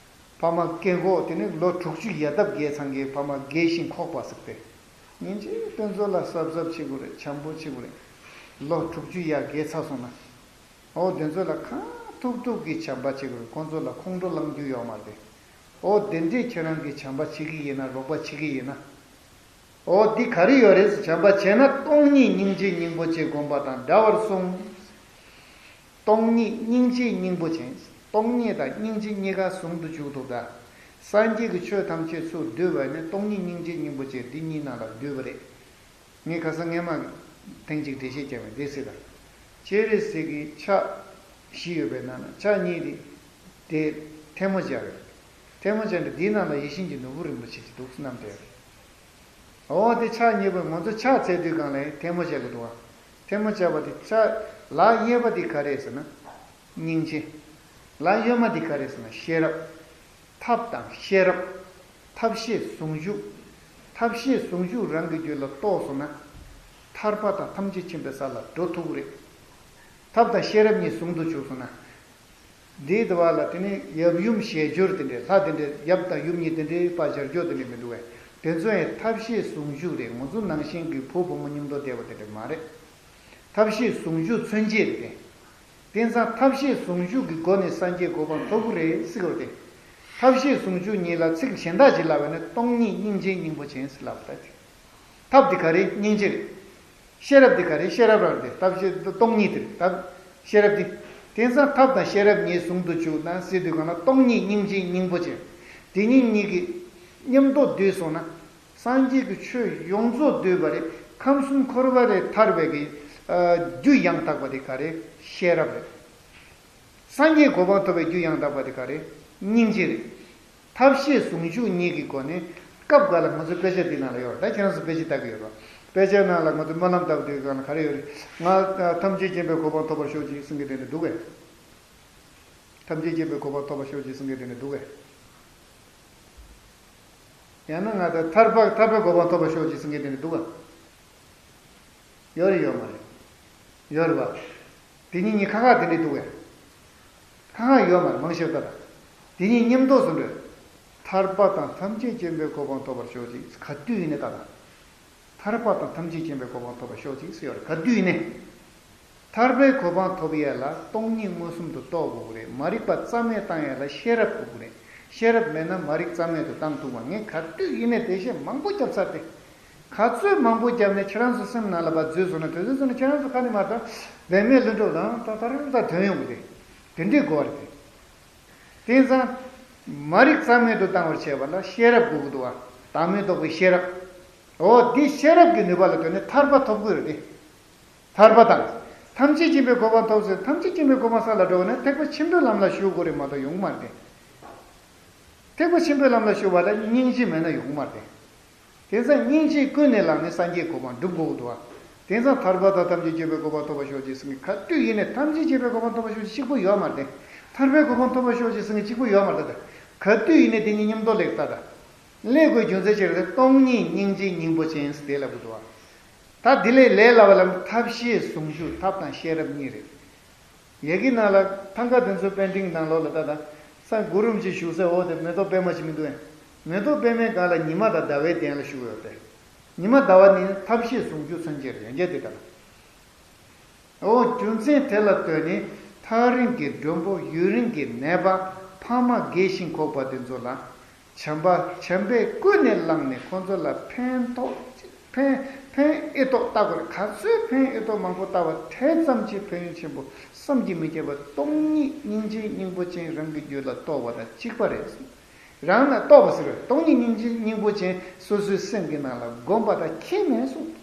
ཕ་མ་རྒན་གོག་དེ་ནི་ལོ་དྲུག་ཅུ་ཡར་ལྡབ་བརྒལ་ཚང་གི་ཕ་མ། རྒས་ཤིང་འཁོགས་པ་ཟེར་ཏེ། སྙིང་རྗེ་དེ་ཚོ་ལ་གཟབ་གཟབ་བྱེད་དགོས་རེད། བྱམས་པོ་བྱེད་དགོས་རེད། ལོ་དྲུག་ཅུ་ཡར་བརྒལ་ཚར་སོང་ན། འོ་དེ་ཚོ་ལ་གང་ཐུབ་ཐུབ་ཀྱིས་བྱམས་པ་བྱེད་དགོས་རེད། ཁོང་ཚོ་ལ་ཁོང་ཁྲོ་ལངས་རྒྱུ་ཡོད་མ་རེད། འོ་དེ་འདྲས་ཁྱེད་རང་གིས་བྱམས་པ་བྱེད་ཀྱི་ཡིན་ན། རོགས་པ་བྱེད་ཀྱི་ཡིན་ན། འོ་འདི་ག་རེ་ཡོད་རེད་ཟེར། བྱམས་པ་བྱས་ན་སྟོང་ཉིད་སྙིང་རྗེ་སྙིང་པོ་ཆེ་བསྒོམ་པ་དང་འདྲ་བར་གསུངས། སྟོང་ཉིད་སྙིང་རྗེ་སྙིང་པོ་ཆེ། སྟོང་ཉིད་དང་སྙིང་རྗེ་གཉིས་ཀ་ཟུང་དུ་འཇུག་འདུག་ད། སངས་རྒྱས་ཀྱི་ཆོས་ཐམས་ཅད་ཚུར་བསྡུས་པ་ནི་སྟོང་ཉིད་སྙིང་རྗེ་སྙིང་པོ་ཆེ་འདི་གཉིས་ནང་ལ་འདུས་པ་རེད། ངས་ཁ་སང་སྔས་མ་ཐེངས་གཅིག་འགྲེལ་བཤད་བརྒྱབ་པ་འདི་སྲིད་དང་། སྤྱན་རས་གཟིགས་ཀྱི་ཕྱག་བཞི་ཡོད་པའི་ནང་ན་ཕྱག་གཉིས་དེ། དེ་ཐལ་མོ་སྦྱར་རེད། ཐལ་མོ་སྦྱར་ནས་འདིའི་ནང་ལ་ཡིད་བཞིན་གྱི་ནོར་བུ་རིན་པོ་ཆེ་ཅིག་འདུག་བསྣམས་ཏེ། འོ་དེ་ཕྱག་གཉིས་པོ་ང་ཚོ་ཕྱག་འཚལ་དུས་སྒང་ལ་ཐལ་མོ་སྦྱར་གྱི་འདུག་བ། ཐལ་མོ་སྦྱར་བ་དེ་ཕྱག་ལག་གཡས་པ་དེ་ག་རེ་ཟེར་ན། སྙིང་རྗེ། ལག་གཡོན་མ་དེ་ག་རེ་ཟེར་ན། ཤེས་རབ། ཐབས་དང་ཤེས་རབ། ཐབས་ཤེས་ཟུང་འཇུག། ཐབས་ཤེས་ཟུང་འཇུག་རང་གི་རྒྱུད་ལ་རྟོགས་སོང་ན། ཐར་པ་དང་ཐམས་ཅད་མཁྱེན་པའི་ས་ལ་འགྲོ་ཐུབ་ཀྱི་རེད། ཐབས་དང་ཤེས་རབ་གཉིས་ཟུང་དུ་འཇུག་སོང་ན། འདིའི་འདུལ་བ་ལ་དེ་ནི་ཡབ་ཡུམ་ཞལ་སྦྱོར་དེ་འདྲའི་ལྷ་དེ་འདྲའི་ཡབ་དང་ཡུམ་གཉིས་དེ་འདྲའི་པ་སྦྱར་སྦྱོར་དེ་འདྲའི་མི་འདུག་བས། དེ་ཚོ་ཡང་ཐབས་ཤེས་ཟུང་འཇུག་རེད། ང་ཚོ་ནང་བཞིན་གྱི་བུ་བུ་མོ་མཉམ་དུ་བསྡད་པ་དེ་འདྲ་མ་རེད། ཐབས་ཤེས་ཟུང་འཇུག་མཚོན་བྱེད་རེད་དེ། དེང་སང་ཐབས་ཤེས་ཟུང་འཇུག་གི་སྒོ་ནས་སངས་རྒྱས་གོ་འཕང་ཐོབ་ཀྱི་རེད་ཟེར་གྱི་རེད་དེ། ཐབས་ཤེས་ཟུང་འཇུག་གཉིས་ལ་ཚིག་གཞན་དག་ཅིག་ལབ་པ་ནི་སྟོང་ཉིད་སྙིང་རྗེ་སྙིང་པོ་ཆེ་ཟེར་ལབ་པ་ད་དེ། ཐབས་དེ་ག་རེ། སྙིང་རྗེ་རེད། ཤེས་རབ་དེ་ག་རེ། ཤེས་རབ་རང་རེད། ཐབས་ཤེས་སྟོང་ཉིད་དེ་རེད། ཐབས་ཤེས་རབ་དེ། དེང་སང་ཐབས་དང་ཤེས་རབ་གཉིས་ཟུང་དུ་འཇུག་ན་ཟེར་དུས་སྒང་ལ་སྟོང་ཉིད་སྙིང་རྗེ་སྙིང་པོ་ཆེ། དེ་གཉིས་གཉིས་ཀྱི་མཉམ་དུ་འདུས་སོང་ན། སངས་རྒྱས་ཀྱི་ཆོས་ཡོངས་རྫོགས་འདུས་པ་རེད། ཁམས་གསུམ་འཁོར་བ་ལས་ཐར་བའི་གི་ཨ་རྒྱུ་ཡང་དག་པ་དེ་ག་རེ། ཤེས་རབ་རེད། སངས་རྒྱས་གོ་འཕང་ཐོབ་པའི་རྒྱུ་ཡང་དག་པ་དེ་ག་རེ། སྙིང་རྗེ་རེད། ཐབས་ཤེས་ཟུང་འཇུག་གཉིས་ཀྱི་སྒོ་ནས་སྐབས་འགའ་ལ་ང་ཚོའི་དཔེ་ཆ་འདི་ནང་ལ་ཡོད་རེད། ད་ཁྱེད་རང་ཚོ་དཔེ་ཆ་ལྟ་གི་ཡོད་རེད། དཔེ་ཆའི་ནང་ལ་ང་ཚོ་སྨོན་ལམ་བཏབ་དུས་སྒང་ལ་ག་རེ་ཡོད་རེད། ང་ཐམས་ཅད་མཁྱེན་པའི་གོ་འཕང་ཐོབ་པར་ཤོག་ཅིག་གསུང་གི་དེ་འདྲ་འདུག་གས། ཐམས་ཅད་མཁྱེན་པའི་གོ་འཕང་ཐོབ་པར་ཤོག་ཅིག་གསུང་གི་དེ་འདྲ་འདུག་གས། ཡང་ན་ང་ཚོ་ཐར་པ་ཐར་པའི་གོ་འཕང་ཐོབ་པར་ཤོག་ཅིག་ཟེར་མཁན་དེ་འདྲ་འདུག་ག་ཡོད་རེད་ཡོད་མ་རེད། ཡོད་རེད་བ། དེ་གཉིས་གཉིས་ཁ་ཁ་དེ་འདྲ་འདུག་གས། ཁ་ཁ་ཡོད་མ་རེད། མང་ཤོས་ད་ལྟ། དེ་གཉིས་མཉམ་དུ་བཟུང་རེད། ཐར་པ་དང་ཐམས་ཅད་མཁྱེན་པའི་གོ་འཕང་ཐོབ་པར་ཤོག་ཅིག་ག་དུས་ཡིན་ནའི་ད་ལྟ། ཐར་པ་དང་ཐམས་ཅད་མཁྱེན་པའི་གོ་འཕང་ཐོབ་པར་ཤོག་ཅིག་ཟེར་ཡོད་རེད། ག་དུས་ཡིན་ནའི། ཐར་པའི་གོ་འཕང་ཐོབ་ཡས་ལ་སྟོང་ཉིད་མངོན་སུམ་དུ་རྟོགས་དགོས་ཀྱི་རེད། མ་རིག་པ་རྩ་མེད་བཏང་ཡས་ལ་ཤེས་རབ་དགོས་ཀྱི་རེད། ཤེས་རབ་མེད་ན་མ་རིག་རྩ་མེད་དུ་བཏང་ཐུབ་པ། ངས་ག་དུས་ཡིན་ནའི་འགྲེལ་བཤད་མང་པོ་བརྒྱབ་ཚར་ཏེ། ག་ཚོད་མང་པོ་བརྒྱབ་ནས་ཁྱེད་རང་ཚོ་སེམས་ནང་ལ་བ་འཛུལ་སོང་ན། དེ་ཚོ་ཚོ་ནི་ཁྱེད་རང་ཚོ་ཁ་ནས་མ་ཐོན། བེད་མེད་ལྷུན་གྲུབ་དང་ད་ད་རེས་ད་དོན་ཡོང་གི་རེད། དེ་འདྲའི་དགོས་རེད་དེ། དེང་སང་མ་རིག་རྩ་མེད་དུ་བཏང་བར་བྱེད་པ་ལ་ཤེས་རབ་དགོས་ཀྱི་འདུག་བ། བདག་མེད་རྟོགས་པའི་ཤེས་རབ། འོ་འདི་ཤེས་རབ་ཀྱི་ནུས་པ་ལ་བརྟེན་ནས་ཐར་པ་ཐོབ་དགོས་རེད་དེ། ཐར་པ་དང་། ཐམས་ཅད་མཁྱེན་པའི་གོ་འཕང་ཐོབ་ཟེར། ཐམས་ཅད་མཁྱེན་པའི་གོ་འཕང་ས་ལ་འགྲོ་བ་ན་ཐེག་པ་ཆེན་པོའི་ལམ་ལ་ཞུགས་དགོས་རེད་མ་གཏོགས་ཡོང་གི་མ་རེད་དེ། ཐེག་པ་ཆེན་པོའི་ལམ་ལ་ཞུགས་པ་ལ་སྙིང་རྗེ་མེད་ན་ཡོང་གི་མ་རེད་དེ། དེང་སང་སྙིང་རྗེ་ཀུན་ནས་བསླངས་ནས་སངས་རྒྱས་གོ་འཕང་སྒྲུབ་དགོས་ཀྱི་འདུག་བ། དེང་སང་ཐར་པ་དང་ཐམས་ཅད་མཁྱེན་པའི་གོ་འཕང་ཐོབ་པར་ཤོག་ཅེས་ཟེར་མཁན་ག་དུས་ཡིན་ནའི་ཐམས་ཅད་མཁྱེན་པའི་གོ་འཕང་ཐོབ་པར་ཤོག་ཅེས་གཅིག་པོ་ཡོད་མ་རེད། ཐར་པའི་གོ་འཕང་ཐོབ་པར་ཤོག་ཅེས་ཟེར་མཁན་གཅིག་པོ་ཡོད་མ་རེད་ད། ག་དུས་ཡིན་ནའི་དེ་གཉིས་མཉམ་དུ་སླེབས་ད་ད། སླེབས་དགོས་རྒྱུ་མཚན་ཅི་རེད། སྟོང་ཉིད་སྙིང་རྗེའི་སྙིང་པོ་ཅན་ཟེར་དེ་ལབ་དགོས་འདུག་བ། ད་དེ་ལས་ལས་སླ་བ་ལ་ཐབས་ཤེས་ཟུང་འཇུག་ཐབས་དང་ཤེས་རབ་གཉིས་རེད། ཡ་གི་ནང་ལ་ཐང་ག་དེ་ཚོ་པེན་ཊིང་ནང་ལོགས་ལ་ད་ད་ས་གུ་རུམ་གྱི་བཞུགས་ས་འོ་དེ་མེ་ཏོག་པད་མ་ཞིག་མི་འདུག་ཨེ། མེ་ཏོག་པད་མའི་སྒང་ལ་ཉི་མ་དང་ཟླ་བའི་གདན་ལ་བཞུགས་ཡོད་པས། ཉི་མ་ཟླ་བ་ནི་ཐབས་ཤེས་ཟུང་འཇུག་མཚོན་བྱེད་རེད་ཡང་བསྐྱར་དེ་ལྟར། འོ་རྒྱུ་མཚན་དེ་ལ་ལྟོས་ནས་ཐག་རིང་གི་མགྲོན་པོ་ཡུན་རིང་གི་ནད་པ་ཕ་མ་རྒས་ཤིང་འཁོགས་པ་དེ་ཚོ་ལ། བྱམས་པ་བྱམས་པས་ཀུན་ནས་བསླངས་ནས་ཁོང་ཚོ་ལ་ཕན་ཐོགས་ཕན་ཕན་ཨེ་ཐོགས་ལྟ་དགོས་རེད། ག་ཚོད་ཕན་ཨེ་ཐོགས་མང་པོ་ལྟ་བ་དེ་ཙམ་གྱིས་ཕན་ཡོན་ཆེན་པོ་བསམ་གྱིས་མི་ཁྱབ་པ་སྟོང་ཉིད་སྙིང་རྗེའི་སྙིང་པོ་ཅན་རང་གི་རྒྱུད་ལ་རྟོགས་པ་དང་གཅིག་པ་རེད་གསུངས། རང་ལ་རྟོགས་པ་ཟེར་བས་སྟོང་ཉིད་སྙིང་རྗེའི་སྙིང་པོ་ཅན་སོ་སོའི་སེམས་ཀྱི་ནང་ལ་བསྒོམ་པ་དང་ཁྱད་མེད་གསུངས།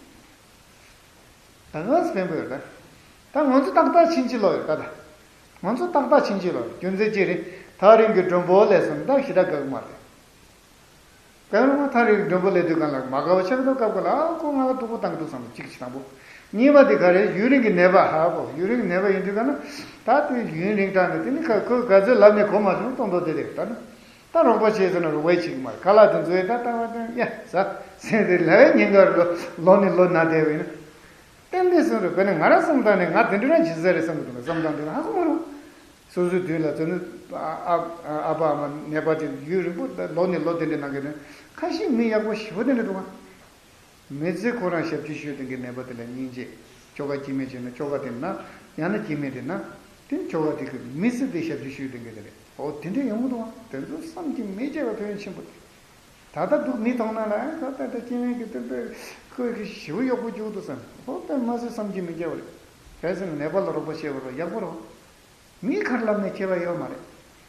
ད་ག་ཚོད་ཕན་པོ་ཡོད་ད། ད་ང་ཚོ་ཏག་ཏག་ཕྱིན་ཅི་ལོག་ཡོད་ད་ད། ང་ཚོ་ཏག་ཏག་ཕྱིན་ཅི་ལོག་ཡོད། རྒྱུ་མཚན་ཅི་རེད། ཐག་རིང་གི་མགྲོན་པོ་ལས་སོང་ད་ཞེ་དྲག་དགའ་གི་མ་རེད། དཔེར་ན་ཐག་རིང་གི་མགྲོན་པོ་སླེབས་དུས་སྒང་ལ་མ་དགའ་བ་ཆགས་དུས་སྐབས་ཀ་ལ་ཨ་ཁོ་ང་ལ་སྡུག་པོ་བཏང་འདུག་བསམ་གཅིག་བྱེད་དང་པོ། གཉིས་པ་དེ་ག་རེད། ཡུན་རིང་གི་ནད་པ་ཧ་གོ། ཡུན་རིང་གི་ནད་པ་ཡིན་དུས་སྒང་ན་ད་དེ་ཡུན་རིང་དྲགས་ནས་དེ་ནི་ཁ་ཁོས་ག་ཚོད་ལབ་ནས་གོ་མ་བྱུང་གཏོང་མདོག་དེ་རེད་ད་ནི། ད་རོགས་པ་བྱས་ཟེར་ན་རོགས་པ་བྱེད་ཀྱི་མ་རེད། ཁ་ལག་དེ་ཚོས་ད་ལྟ་བ་དེ་ཡ་ཟ་ཟེར་ཏེ་ལབ་ཉེན་ཁ་རུ་ལོ་ནས་ལོ་ན་བསྡད་པ་ཡིན་ན། ཏན་ཏན་བསམ་རུང་དཔེར་ན་ང་རང་བསམ་སྟངས་ནས་ང་དེ་འདྲ་རང་བྱེད་ས་རེད་བསམ་གྱི་འདུག་བསམ་སྟངས་དེ་ཧ་གོ་མ་རུང་། སོ་སོའི་དུས་ལ་ཚོད་ནི་ཨ་ཨ་ཨ་ཕ་ཨ་མ་ནད་པ་དེ་ཡུན་རིང་པོ་ལོ་ནས་ལོ་དེ་འདྲ་གནང་གི་ནས་ཁ་ཤས་མི་ཡག་པོ་ཞེ་པོ་དེ་འདྲ་འདུག་ག་མི་ཚེ་ཁོ་རང་ཞབས་ཕྱི་ཞུས་དེ་གི་ནད་པ་དེ་ལ་སྙིང་རྗེ། ཁྱོ་ག་སྐྱེ་དམན་བྱས་ན་ཁྱོ་ག་དེ་ན་ཡང་ན་སྐྱེ་དམན་དེ་ན་དེ་ཁྱོ་ག་དེ་གི་མི་ཚེ་དེ་ཞབས་ཕྱི་ཞུས་དེ་གི་དེ་རེད། འོ་དེ་འདྲ་ཡོང་གི་འདུག་ག་དེ་ཚོ་བསམ་གྱིས་མི་ཁྱབ་པ་ཕན་ཡོན་ཆེན་པོ་རེད། ད་ལྟ་འདུག་མི་མཐོང་ན་ལ་ཨ་ད་ད་ད་སྐྱེ་དམན་གྱི་དེ་དཔེ་ཁོས་གི་ཞེ་པོ་གཡོག་པོ་རྒྱུག་འདུག་བསམ། ཧོ་དཔེ་མ་སྲིད་བསམ་གྱིས་མི་ཁྱབ་པ་རེད། གལ་སྲིད་ནད་པ་ལ་རོགས་པ་བྱས་པ་རོགས་ཡག་པོ་རོགས། མི་ཁར་ལབ་ནས་ཁྱད་པར་ཡོད་མ་རེད།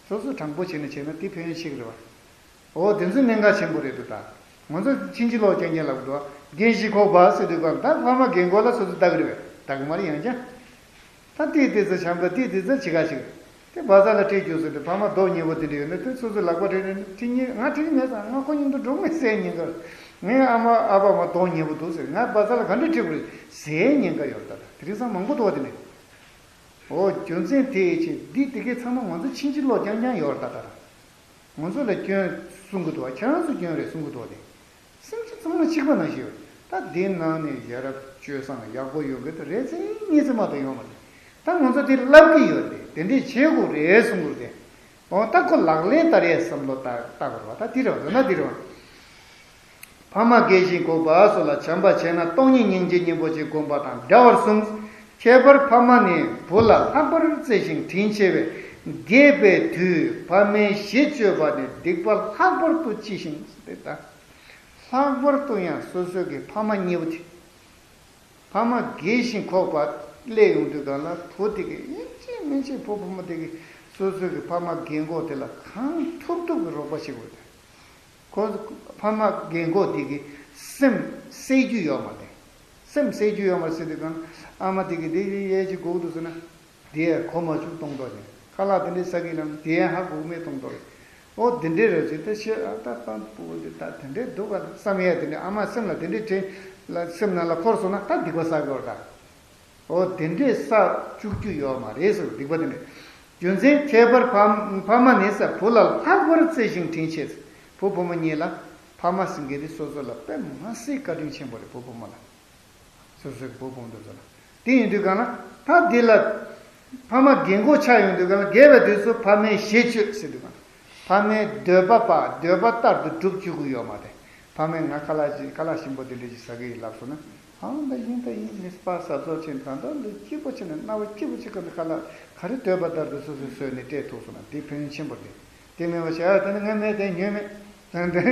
སོ་སོ་དྲང་པོ་བྱས་ནས་བྱས་ན་དེ་ཕན་ཡོན་ཆེ་གི་རེད་བ། འོ་དེ་ཚོ་གནད་འགག་ཆེན་པོ་རེད་འདུག་ད། ང་ཚོ་ཕྱིན་ཅི་ལོག་རྐྱང་རྐྱང་ལབ་འདུག་བ། རྒས་ཤིང་འཁོགས་པ་ཟེར་དུས་སྒང་ད་ཕ་མ་རྒན་གོག་ལ་སོ་སོ་ལྟ་གི་རེད་བས་ལྟ་གི་མ་རེད་ཡང་ཅང་། ད་དེའི་དེ་ཚོ་བྱམས་པ་དེའི་དེ་ཚོ་ཅི་ག་ཞིག་རེད། དེ་བ་ས་ལ་ཁྲིད་རྒྱུ་ཟེར་དུས་ཕ་མ་མདོག་ཉེས་པོ་དེ་འདྲ་ཡོད་ན་དེ་སོ་སོའི་ལག་པ་ཁྲིད་ནས་ཁྲིད་ཉེས་ང་ཁྲིད་མེད་ཙང་ང་ཁོ་མཉམ་དུ་འགྲོ་མི་ཟེར་ཉེན་ཁ། ངའི་ཨ་མ་ཨ་ཕ་མ་མདོག་ཉེས་པོ་འདུག་ཟེར་ང་བ་ས་ལ་ག་འདྲ་ཁྲིད་དགོས་རེད་ཟེར་ཉེན་ཁ་ཡོད་རེད། ད་ད་དེ་རིང་སང་མང་པོ་འདུག་བ་དེ་འདྲ། འོ་རྒྱུ་མཚན་དེའི་ཕྱིར་འདི་དེ་གའི་ཚང་མ་ང་ཚོ་ཕྱིན་ཅི་ལོག་རྐྱང་རྐྱང་ཡོད་རེད་ད་ད་ད། ང་ཚོ་ལ་སྐྱོན་གསུང་གི་འདུག་བ་ཁྱེད་རང་ཚོ་སྐྱོན་རེད་གསུང་གི་འདུག་བ་དེ། སེམས་ཅན་ཚང་མ་གཅིག་པ་ནང་བཞིན་ཡོད། ད་འདི་ནང་ནས་ཡ་རབས་སྤྱོད་བཟང་ཡག་པོ་ཡོད་གི་ད་རེ་ཚེ་གཉིས་ཚེ་མ་གཏོགས་ཡོད་མ་རེད། ད་ང་ཚོ་དེ་བསླབ་གི་ཡོད་རེད། དེ་འདྲས་བྱེད་དགོས་རེད་གསུང་གི་རེད། འོ་ད་ཁོ་ལག་ལེན་བསྟར་ཡས་བསམ་བློ་བཏང་བཏང་དགོས་རེད་བ། ད་འདི་རེད་བ་ལོ་ན་འདི་རེད་བ། ཕ་མ་རྒས་ཤིང་འཁོགས་པ་སོགས་ལ་བྱམས་པ་བྱས་ན་སྟོང་ཉིད་སྙིང་རྗེའི་སྙིང་པོ་ཅན་བསྒོམ་པ་དང་འདྲ་བར་གསུངས། ཁྱད་པར་ཕ་མ་ནི་བུ་ལ་ལྷག་པར་བརྩེ་ཞིང་དྲིན་ཆེ་བས་རྒས་པའི་དུས་ཕ་མའི་གཞི་གཅོད་པ་ནི་སྡིག་པ་ལྷག་པར་དུ་ལྕི་ཞིང་། ལྷག་པར་དུ་ཡང་སོ་སོ་གི་ཕ་མ་གཉིས་པོ་དེ། ཕ་མ་རྒས་ཤིང་འཁོགས་པ་སླེབས་ཡོང་དུས་སྒང་ལ་བུ་དེ་གིས་ཡིན་གཅིག་མིན་གཅིག་བུ་བུ་མོ་དེ་གིས་སོ་སོ་གི་ཕ་མ་རྒས་འཁོགས་དེ་ལ་གང་ཐུབ་ཐུབ་ཀྱི་རོགས་པ་བྱེད་དགོས་ཏེ། ཁོ་ཕ་མ་རྒན་གོག་དེ་གི་སེམས་གསལ་རྒྱུ་ཡོད་མ་རེད། སེམས་གསལ་རྒྱུ་ཡོད་མ་རེད་ཟེར་དུས་གང་ཨ་མ་དེ་གི་དེ་ཡེ་ཅིག་སྒུག་འདུག་ཟེར་ན། དེ་ཡང་གོ་མ་བཅུག་གཏོང་མདོག་ཅན། ཁ་ལག་དེ་འདྲས་ཟ་གི་ལམ་དེ་ཡང་ཧ་གོ་མེད་གཏོང་མདོག་རེད། ཨོ་དེ་འདྲས་རེད་ཟེར་ད་ཤེས་ཨ་ད་ཕ་བུ་དེ་ད་དེ་འདྲས་འདུག་ག་བསམ་ཡས་དེ་འདྲས་ཨ་མ་སེམས་ལ་དེ་འདྲས་དྲན་ལ་སེམས་ནང་ལ་འཁོར་སོང་ན་ད་སྡིག་པ་བསགས་དགོས་རེད་ད། འོ་དེ་འདྲས་བསགས་བཅུག་རྒྱུ་ཡོད་མ་རེད་ཟེར་སྡིག་པ་དེ་འདྲས། རྒྱུ་མཚན་ཁྱད་པར་ཕ་ཕ་མ་ནི་ས་བུ་ལ་ལྷག་པར་བརྩེ་ཞིང་དྲིན་ཆེ། བུ་བུ་མོ་གཉིས་ལ་ ཕ་མ་ཟེར་མཁན་དེ་སོ་སོ་ལ་དཔེ་མ་སྲིད་བཀའ་དྲིན་ཆེན་པོ་རེད། བུ་བུ་མོ་ལ། སོ་སོའི་བུ་བུ་མོ་དེ་ཚོ་ལ། དེ་ཡིན་དུས་གང་ལ་ད་འདི་ལ་ཕ་མ་རྒན་གོག་ཆགས་ཡོང་དུས་གང་ལ་རྒས་པའི་དུས་སུ་ཕ་མའི་བཞེད་སྤྱོད་ཟེར་དུས་གང་ལ། ཕ་མའི་འདོད་པ་པ་འདོད་པ་ལྟར་དུ་སྒྲུབ་བཅུག་གི་ཡོད་མ་རེད། ཕ་མས་ང་ཁ་ལག་ཅིག་ཁ་ལག་ཞིམ་པོ་དེ་འདྲ་ཅིག་ཟ་གི་ཡིན་ལབ་སོང་ན། ཨང་། ད་ཡིན་ད་ཡིན། མི་སྤར་ཟ་ཚོགས་ཆེན་ད་ལྟ་ལུས་སྐྱིད་པོ་བྱས་ནས་རྣ་བ་སྐྱིད་པོ་བྱེད་ག་འདི་ཁ་ལག་ག་རེ་འདོད་པ་ལྟར་དུ་སོ་སོས་བཟོས་ནས་སྤྲད་ཐུབ་སོང་ན་འདི་ཕན་ཡོན་ཆེན་པོ་རེད། དེ་མེད་པ་བྱས་ཨ་ད་ནི་ང་མེད་དེ་ཉོས་མེད་ད་འདི་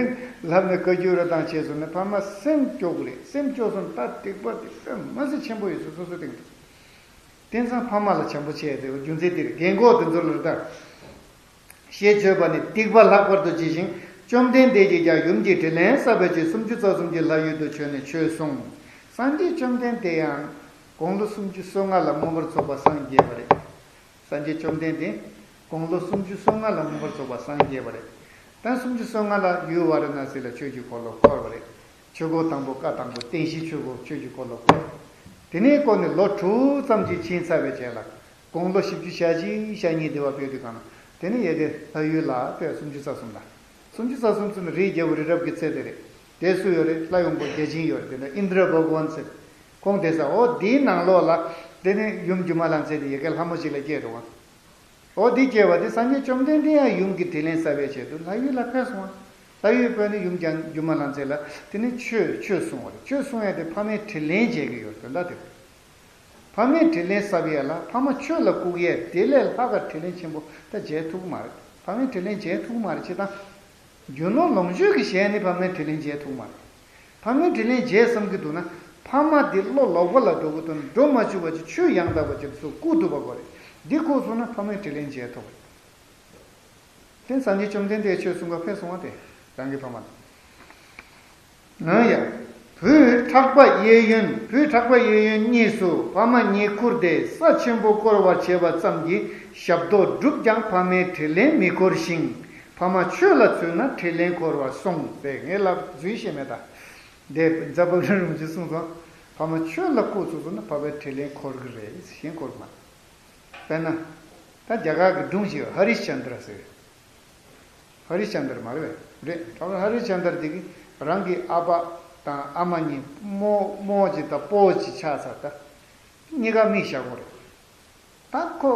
ལབ་ནས་བཀའ་བཀྱོན་ར་བཏང་བྱས་སོང་ན་ཕ་མ་སེམས་སྐྱོ་གི་རེད། སེམས་སྐྱོ་སོང་ད་སྡིག་པ་དེ་དཔེ་མ་སྲིད་ཆེན་པོ་ཡོད་སོང་སོ་སོའི་སྟེང་དུ། དེང་སང་ཕ་མ་ལ་བྱམས་པོ་བྱས་ཏེ་རྒྱུ་མཚན་དེ་རེད། རྒན་གོག་དེ་ཚོ་ལ་ད། ཞེས་བརྗོད་པ་ནི་སྡིག་པ་ལྷག་པར་དུ་ཆེ་ཞིང་། བཅོམ་ལྡན་འདས་ཀྱིས་ཀྱང་ཡུམ་གྱི་དྲིན་ལན་བསབ་པའི་ཕྱིར་སུམ་ཅུ་རྩ་གསུམ་གྱི་ལྷ་ཡུལ་དུ་བྱོན་ནས་ཆོས་གསུངས། སངས་རྒྱས་བཅོམ་ལྡན་འདས་ཡང་དགུང་ལོ་སུམ་ཅུ་སོ་ལྔ་ལ་མངོན་པར་རྫོགས་པར་སངས་རྒྱས་པ་རེད། སངས་རྒྱས་བཅོམ་ལྡན་འདས་དགུང་ལོ་སུམ་ཅུ་སོ་ལྔ་ལ་མངོན་པར་རྫོགས་པར་སངས་རྒྱས་པ་རེད། ད་སུམ་ཅུ་སོ་ལྔ་ལ་ཡུལ་ཝཱ་ར་ཎ་སི་ལ་ཆོས་ཀྱི་འཁོར་ལོ་བསྐོར་བ་རེད། ཆོས་འཁོར་དང་པོ་བཀའ་དང་པོ་བསྟན་བཤིག་ཆོས་འཁོར་ཆོས་ཀྱི་འཁོར་ལོ་བསྐོར། དེ་ནས་བསྐོར་ནས་ལོ་དྲུག་ཙམ་ཅིག་ཕྱིན་ཚར་བའི་རྗེས་ལ། དགུང་ལོ་བཞི་བཅུ་ཞེ་གཅིག་ཞེ་གཉིས་འདི་བ་ཕེབས་དུས་གང་ན། དེ་ནི་ཡེ་དེ་ལྷ་ཡུལ་ལ་ཕེབས། སུམ་ཅུ་རྩ་གསུམ་ལ། སུམ་ཅུ་རྩ་གསུམ་ཚུན་རིའི་རྒྱལ་པོ་རི་རབ་ཀྱི་ཚལ་དེ་རེད། དེ་སུ་ཡོད་རེད། ལྷ་ཡོང་པོ་བརྒྱ་བྱིན་ཡོད་རེད། དེ་ནས་ཨིནྡྲ་བྷ་ག་ཝན་ཟེར། ཁོང་དེ་ས་འོ་དེའི་ནང་ལོགས་ལ། དེ་ནས་ཡུམ་སྒྱུ་མ་ལྷ་མཛེས་དེ་ཡ་གི་ལྷ་མོ་ཞིག་ལ་སྐྱེས་འགྲོ་བ། འོ་དེ་སྐྱེས་པ་དེ་སངས་རྒྱས་བཅོམ་ལྡན་འདས་ཡང་ཡུམ་གྱི་དྲིན་ལན་བསབ་པའི་ཆེད་དུ་ལྷ་ཡུལ་ལ་ཕེབས་སོང་བ། ལྷ་ཡུལ་ཕེབས་ནས་ཡུམ་ཀྱང་སྒྱུ་མ་ལྷ་མཛེས་ལ་དེ་ནས་ཆོས་ཆོས་གསུང་བ་རེད། ཆོས་གསུང་ཡ་དེ་ཕ་མའི་དྲིན་ལན་འཇལ་གྱི་ཡོད་དོན་དག་དེ་རེད། ཕ་མའི་དྲིན་ལན་བསབ་ཡས་ལ་ཕ་མ་ཆོས་ལ་བཀུག་ཡས་དེ་ལས་ལྷག་ག་དྲིན་ལན་ཆེན་པོ་ད་འཇལ་ཐུབ་ཀྱི་མ་རེད། ཕ་མའི་དྲིན་ལན་འཇལ་ཐུབ་ཀྱི་མ་རེད། བྱས་ཙང་། རྒྱུ་ནོར་ལོངས་སྤྱོད་ཀྱི་ཞལ་ནི་ཕ་མའི་དྲིན་ལན་འཇལ་ཐུབ་ཀྱི་མ་རེད། ཕ་མའི་དྲིན་ལན་འཇལ་བསམ་གྱི་འདུག་ན། ཕ་མ་དེ་བློ་ལོག་པ་ལ་འགྲོ་གི་འདུག་ན་འགྲོ་མ་བཅུག་པ་ཅིག་ཆོས་ཡང་དག་པ་ཅིག་སུ་བཀུག་ཐུབ་པ་དགོས་རེད། འདི་བཀུག་སོང་ན་ཕ་མའི་དྲིན་ལན་འཇལ་ཐུབ་རེད། དེ་སངས་རྒྱས་བཅོམ་ལྡན་འདས་ཆོས་གསུང་ག་ཕེབས་སོང་བ་དེ་རང་གི་ཕ་མ་དང་། ཡང་། བུས་ཕྲག་པ་གཡས་གཡོན། བུས་ཕྲག་པ་གཡས་གཡོན་གཉིས་སུ་ཕ་མ་གཉིས་ཁུར་ཏེ་ས་ཆེན་པོ་བསྐོར་བར་བྱེད་པ་ཙམ་གྱིས་ཞབས་ཏོག་བསྒྲུབས་ཀྱང་ཕ་མའི་དྲིན་ལན་མི་འཁོར་ཞིང་། ཕ་མ་ཆོས་ལ་བཙུད་ན་དྲིན་ལན་འཁོར་བར་གསུངས་ཏེ། ངས་ལབ་རྫུན་བཤད་མེད་ད། འདས་རྫ་བབ་རིན་རིན་པོ་ཆེས་གསུངས་སོང་། ཕ་མ་ཆོས་ལ་བཀུག་ཚུགས་སོང་ན་ཕ་མའི་དྲིན་ལན་འཁོར་གི་རེད། གཞན་འཁོར་གི་མ་རེད། དཔེར་ན། ད་རྒྱ་གར་གྱི་སྒྲུང་ཞིག་ཡོད། ཧ་རི་ཤ་ཅན་དྲ་ཟེར། ཧ་རི་ཤ་ཅན་དྲ་མ་རེད་པས། རེད། ད་ཧ་རི་ཤ་ཅན་དྲ་དེ་གིས་རང་གི་ཨ་ཕ་དང་ཨ་མ་གཉིས་རྨོ་རྨོ་ཅིག་དང་སྤོ་བོ་ཅིག་ཆགས་ཚར། ད་གཉིས་ཀ་མི་ཞག་པོ་རེད། ད་ཁོ་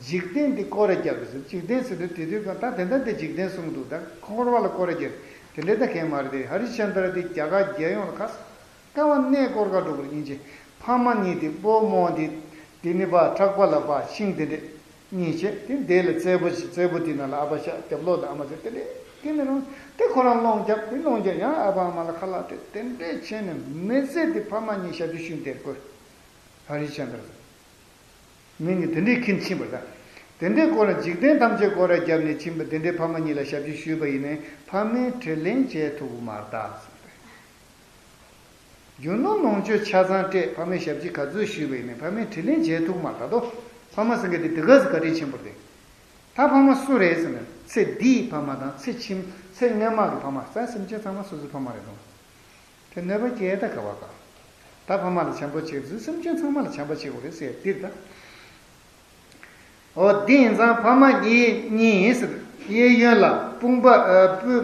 འཇིག་རྟེན་འདི་སྐོར་ར་རྒྱབ་རེད་ཟེར། འཇིག་རྟེན་ཟེར་དུས་དེ་དུས་གང་ད་དེ་འདྲ་དེ་འཇིག་རྟེན་གསུངས་འདུག་ད་འཁོར་བ་ལ་སྐོར་ར་རྒྱབ་དེ་འདྲ་ད་གང་མ་རེད་དེ། ཧ་རི་ཤ་ཅན་དྲ་དེ་རྒྱ་གར་རྒྱལ་ཡོངས་ལ་ཁ་སང་། ཀ་བ་གནས་སྐོར་ག་འགྲོ་དགོས་ཡིན་ཅེ། ཕ་མ་གཉིས་དེ་སྤོ་རྨོ་དེ། དེ་ནི་ཕར་ཕྲག་པ་ལ་ཕར་ཤིང་དེ་འདྲས་གཉིས་བྱས། དེ་འདི་ལ་རྩེ་པོ་ཞིག་རྩེ་པོ་དེ་ནང་ལ་ཨ་ཕ་ཤ་རྒྱབ་ལོགས་ལ་ཨ་མ་ཤ་དེ་འདྲས་དེ་ནི་རང་དེ་ཁོ་རང་སློང་རྒྱབ། དེ་སློང་རྒྱབ་ཡང་ཨ་ཕ་ཨ་མ་ལ་ཁ་ལག་སྤྲད། དེ་འདྲས་བྱས་ནས་མི་ཚེ་དེ་ཕ་མ་གཉིས་ཞབས་ཕྱི་ཞུས་བསྡད་དགོས། ཧ་རི་ཤ་ཅན་དྲ་ཟེར། མི་གཉིས་དེ་འདྲས་ཁྱིམ་ཕྱིན་པ་དང་། དེ་འདྲས་སྐོར་ལ་འཇིག་རྟེན་ཐམས་ཅད་སྐོར་ར་བརྒྱབ་ནས་ཕྱིན་པ་དེ་འདྲས་ཕ་མ་གཉིས་ལ་ཞབས་ཕྱི་ཞུས་པ་ཡིན་ནའི་ཕ་མའི་དྲིན་ལན་འཇལ་ཐུབ་ཀྱི་མ་རེད་ད་གསུངས་པས། རྒྱུ་ནོར་ལོངས་སྤྱོད་ཆ་ཚང་སྤྲད། ཕ་མའི་ཞབས་ཕྱི་ག་ཚོད་ཞུས་པ་ཡིན་ནའི་ཕ་མའི་དྲིན་ལན་འཇལ་ཐུབ་ཀྱི་མ་རེད་ད། ཕ་མ་ཟེར་མཁན་དེ་དེ་ག་ཚོད་བཀའ་དྲིན་ཆེན་པོ་རེད། ད་ཕ་མ་སུ་རེད་ཟེར་ན་ཚེ་འདིའི་ཕ་མ་དང་ཚེ་ཕྱི་མ་ཚེ་སྔོན་མ་གི་ཕ་མ་ཟེར་སེམས་ཅན་ཚང་མ་སོ་སོའི་ཕ་མ་རེད་དོ། དེ་གནོད་པ་སྐྱེལ་ད་ག་བ་ག་ད་ཕ་མ་ལ་བྱམས་པོ་བྱེད་དུས་སེམས་ཅན་ཚང་མ་ལ་བྱམས་པ་བྱེད་དགོས་རེད་ཟེར་འདིར་ད། འོ་དེ་ཡིན་ཙང་ཕ་མ་གཉིས་གཉིས་ཟེར། གཡས་གཡོན་ལ་དཔུང་པ་ཨ་བུ་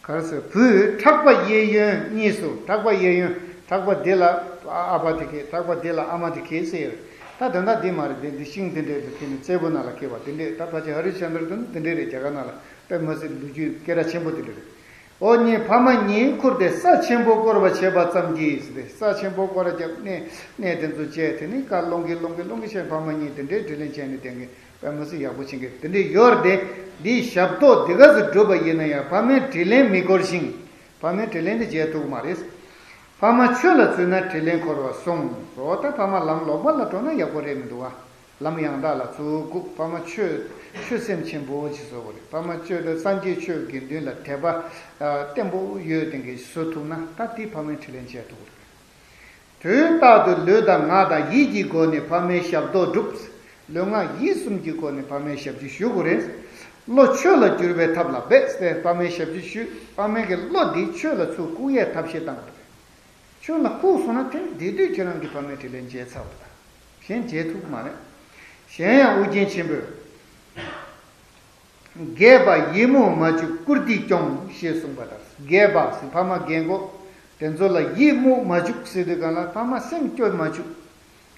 ག་རེ་ཟེར། བུས་ཕྲག་པ་གཡས་གཡོན་གཉིས་སུ། ཕྲག་པ་གཡས་གཡོན། ཕྲག་པ་འདི་ལ་ཨ་ཕ་དེ་གས། ཕྲག་པ་འདི་ལ་ཨ་མ་དེ་གས་ཟེར། ད་དོན་དག་འདི་མ་རེད་དེ། འདི་ཤིང་དེ་འདྲས་ལ་ཁྱེར་ནས་རྩེ་པོ་ནང་ལ་སྐྱེས་པ་དེ་འདྲས། ད་ཕལ་ཆེར་ཧ་རི་ཤ་ཅན་དྲ་དེ་འདྲས་རེད། རྒྱ་གར་ནང་ལ་དཔེ་མི་སྲིད་ལོ་རྒྱུས་སྐད་གྲགས་ཆེན་པོ་དེ་འདྲས་རེད། འོ་གཉིས་ཕ་མ་གཉིས་ཁུར་ཏེ་ས་ཆེན་པོ་བསྐོར་བར་བྱེད་པ་ཙམ་གྱིས་ཟེར་ཏེ། ས་ཆེན་པོ་བསྐོར་ར་རྒྱབ་གནས་གནས་དེ་ཚོ་བཅས། དེ་ནི་བཀའ་སློང་གིན་སློང་གིན་སློང་གིན་བྱས། ཕ་མ་གཉིས་དེ་འདྲའི་དྲིན་ལན་འཇལ་ནས་བསྡད་མཁན་དཔེ་མི་སྲིད་ཡག་པོ་བྱེད་མཁན་དེ་འདྲའི་ཡོད་རེད་དེ། འདིའི་ཞབས་ཏོག་འདི་ག་ཚོད་བསྒྲུབས་པ་ཡིན་ན་ཡང་ཕ་མའི་དྲིན་ལན་མི་འཁོར་ཞིང་། ཕ་མའི་དྲིན་ལན་དེ་འཇལ་ཐུབ་ཀྱི་མ་རེད། ཕ་མ་ཆོས་ལ་བཙུད་ན་དྲིན་ལན་འཁོར་བར་གསུངས། འོ་ད་ཕ་མ་ལམ་ལོག་པ་ལ་འགྲོ་ན་ཡག་པོ་རེད་མི་འདུག་བ། ལམ་ཡང་དག་ལ་ཚུར་བཀུག་ཕ་མ་ཆོས་ཆོས་སེམས་ཆེན་པོ་ཅིག་བཟོ་དགོས་རེད། ཕ་མ་ཆོས་དང་སངས་རྒྱས་ཆོས་དགེ་འདུན་ལ་དད་པ་ཨ་བརྟན་པོ་ཡོད་དེ་འགའི་བཟོ་ཐུབ་ན་ད་དེ་ཕ་མའི་དྲིན་ལན་འཇལ་ཐུབ་ཀྱི་རེད། དུས་རྟག་ཏུ་ལུས་དང་ངག་དང་ཡིད་ཀྱི་སྒོ་ནས་ཕ་མའི་ཞབས་ཏོག་བསྒྲུབས། ལུས་ངག་ཡིད་གསུམ་གྱི་སྒོ་ནས་ཕ་མའི་ཞབས་ཕྱི་ཞུ་དགོས་རེད། བློ་ཆོས་ལ་བསྒྱུར་བའི་ཐབས་ལ་འབད་ཟེར། ཕ་མའི་ཞབས་ཕྱི་ཞུས། ཕ་མའི་གི་བློ་འདི་ཆོས་ལ་ཚུར་བཀུག་ཡས་ཐབས་ཤེས་བཏང་དགོས་རེད། ཆོས་ལ་བཀུག་སོང་ན་དེ་དེ་དུས་ཁྱེད་རང་གི་ཕ་མའི་དྲིན་ལན་འཇལ་ཚར་བ་དང་། གཞན་འཇལ་ཐུབ་ཀྱི་མ་རེད། གཞན་ཡང་ཨོ་རྒྱན་ཆེན་པོས། རྒས་པ་ཡིད་མུག་མ་བཅུག་བཀུར་སྟི་སྐྱོང་ཞེས་གསུངས་པ་ལྟར། རྒས་པ་ཟེར་ཕ་མ་རྒས་འཁོགས་དེ་ཚོ་ལ་ཡིད་མུག་མ་བཅུག་ཟེར་དུས་གང་ལ་ཕ་མ་སེམས་སྐྱོ་མ་བཅུག་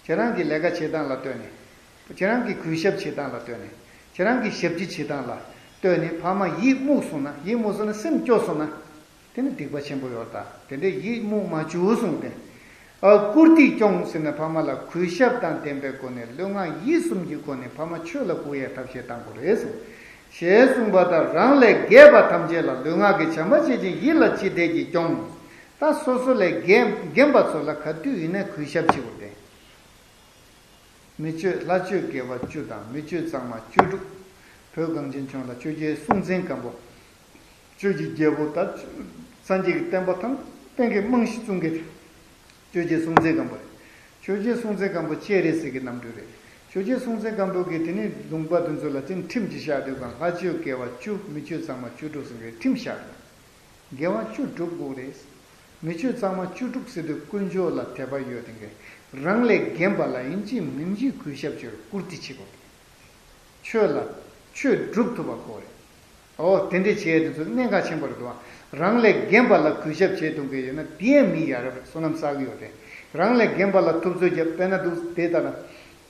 ཁྱེད་རང་གི་ལས་ཀ་བྱེད་སྟངས་ལ་ལྟོས་ནས། ཁྱེད་རང་གི་གུས་ཞབས་བྱེད་སྟངས་ལ་ལྟོས་ནས། ཁྱེད་རང་གི་ཞབས་ཕྱི་བྱེད་སྟངས་ལ་ལྟོས་ནས་ཕ་མ་ཡིད་མུག་སོང་ན། ཡིད་མུག་སོང་ན་སེམས་སྐྱོ་སོང་ན། དེ་ནི་སྡིག་པ་ཆེན་པོ་ཡོད་ད། དེ་འདྲའི་ཡིད་མུག་མ་བཅུག་གསུངས་ཏེ། ཨ། བཀུར་སྟི་སྐྱོང་ཟེར་ན་ཕ་མ་ལ་གུས་ཞབས་དང་ལྡན་པའི་སྒོ་ནས་ལུས་ངག་ཡིད་གསུམ་གྱི་སྒོ་ནས་ཕ་མ་ཆོས་ལ་བཀུར་ཡའི་ཐབས་ཤེས་བཏང་དགོས་རེད་གསུངས། ཞེས་གསུངས་པ་ལྟར་རང་ལས་རྒས་པ་ཐམས་ཅད་ལ་ལུས་ངག་གི་བྱམས་པ་བྱེད་ཅིང་ཡིད་ལ་ཅི་འཐད་ཀྱིས་སྐྱོང་། ད་སོ་སོ་ལས་རྒན་རྒན་པ་ཚོ་ལ་ག་དུས་ཡིན་ན་གུས་ཞབས་བྱེད་དགོས་ཏེ། མི་སྤྱོད་ལྷ་སྤྱོད་དགེ་བ་བཅུ་དང་མི་སྤྱོད་གཙང་མ་བཅུ་དྲུག་བོད་གངས་ཅན་ལྗོངས་ལ་ཆོས་རྒྱལ་སྲོང་བཙན་སྒམ་པོ། ཆོས་ཀྱི་རྒྱལ་པོ་དང་སངས་རྒྱས་ཀྱི་བསྟན་པ་དང་བསྟན་གྱི་རྨང་གཞི་བཙུགས་མཁན་དེ་ཆོས་རྒྱལ་སྲོང་བཙན་སྒམ་པོ་རེད། ཆོས་རྒྱལ་སྲོང་བཙན་སྒམ་པོ་སྤྱན་རས་གཟིགས་ཀྱི་རྣམ་སྤྲུལ་རེད། ཆོས་རྒྱལ་སྲོང་བཙན་སྒམ་པོ་གིས་དེ་ནས་ལུང་པ་དེ་ཚོ་ལ་ཅིག་ཁྲིམས་ཅིག་བཞག་དུས་གང་ལྷ་སྤྱོད་དགེ་བ་བཅུ་མི་སྤྱོད་གཙང་མ་བཅུ་དྲུག་ཟེར་མཁན་ཁྲིམས་བཞག་རེད། དགེ་བ་བཅུ་སྒྲུབ་དགོས་རེད། མི་སྤྱོད་གཙང་མ་བཅུ་དྲུག་ཟེར་དུས་དཀོན་མཆོག་ལ་དད་པ་ཡོད་དེ་འགས་རང་ལས་རྒན་པ་ལ་ཡིན་གཅིག་མིན་གཅིག་གུས་ཞབས་བྱེད་དགོས། བཀུར་སྟི་བྱེད་དགོས། ཆོས་ལ་ཆོས་སྒྲུབ་ཐུབ་པ་དགོས་རེད། ཨོ་དེ་འདྲ་བྱས་དེ་ཚོ་གནད་འགག་ཆེན་པོ་རེད་འདུག་རང་ལས་རྒན་པ་ལ་གུས་ཞབས་བྱེད་ཐུབ་མཁན་ཡོད་ན་དེ་ཡང་མི་ཡ་རབས་བསོད་ནམས་བསགས་ཀྱི་ཡོད་རེད། རང་ལས་རྒན་པ་ལ་ཐུབ་ཚོད་རྒྱབ། དཔེར་ན་འདུག་དེ་ལྟར་ན།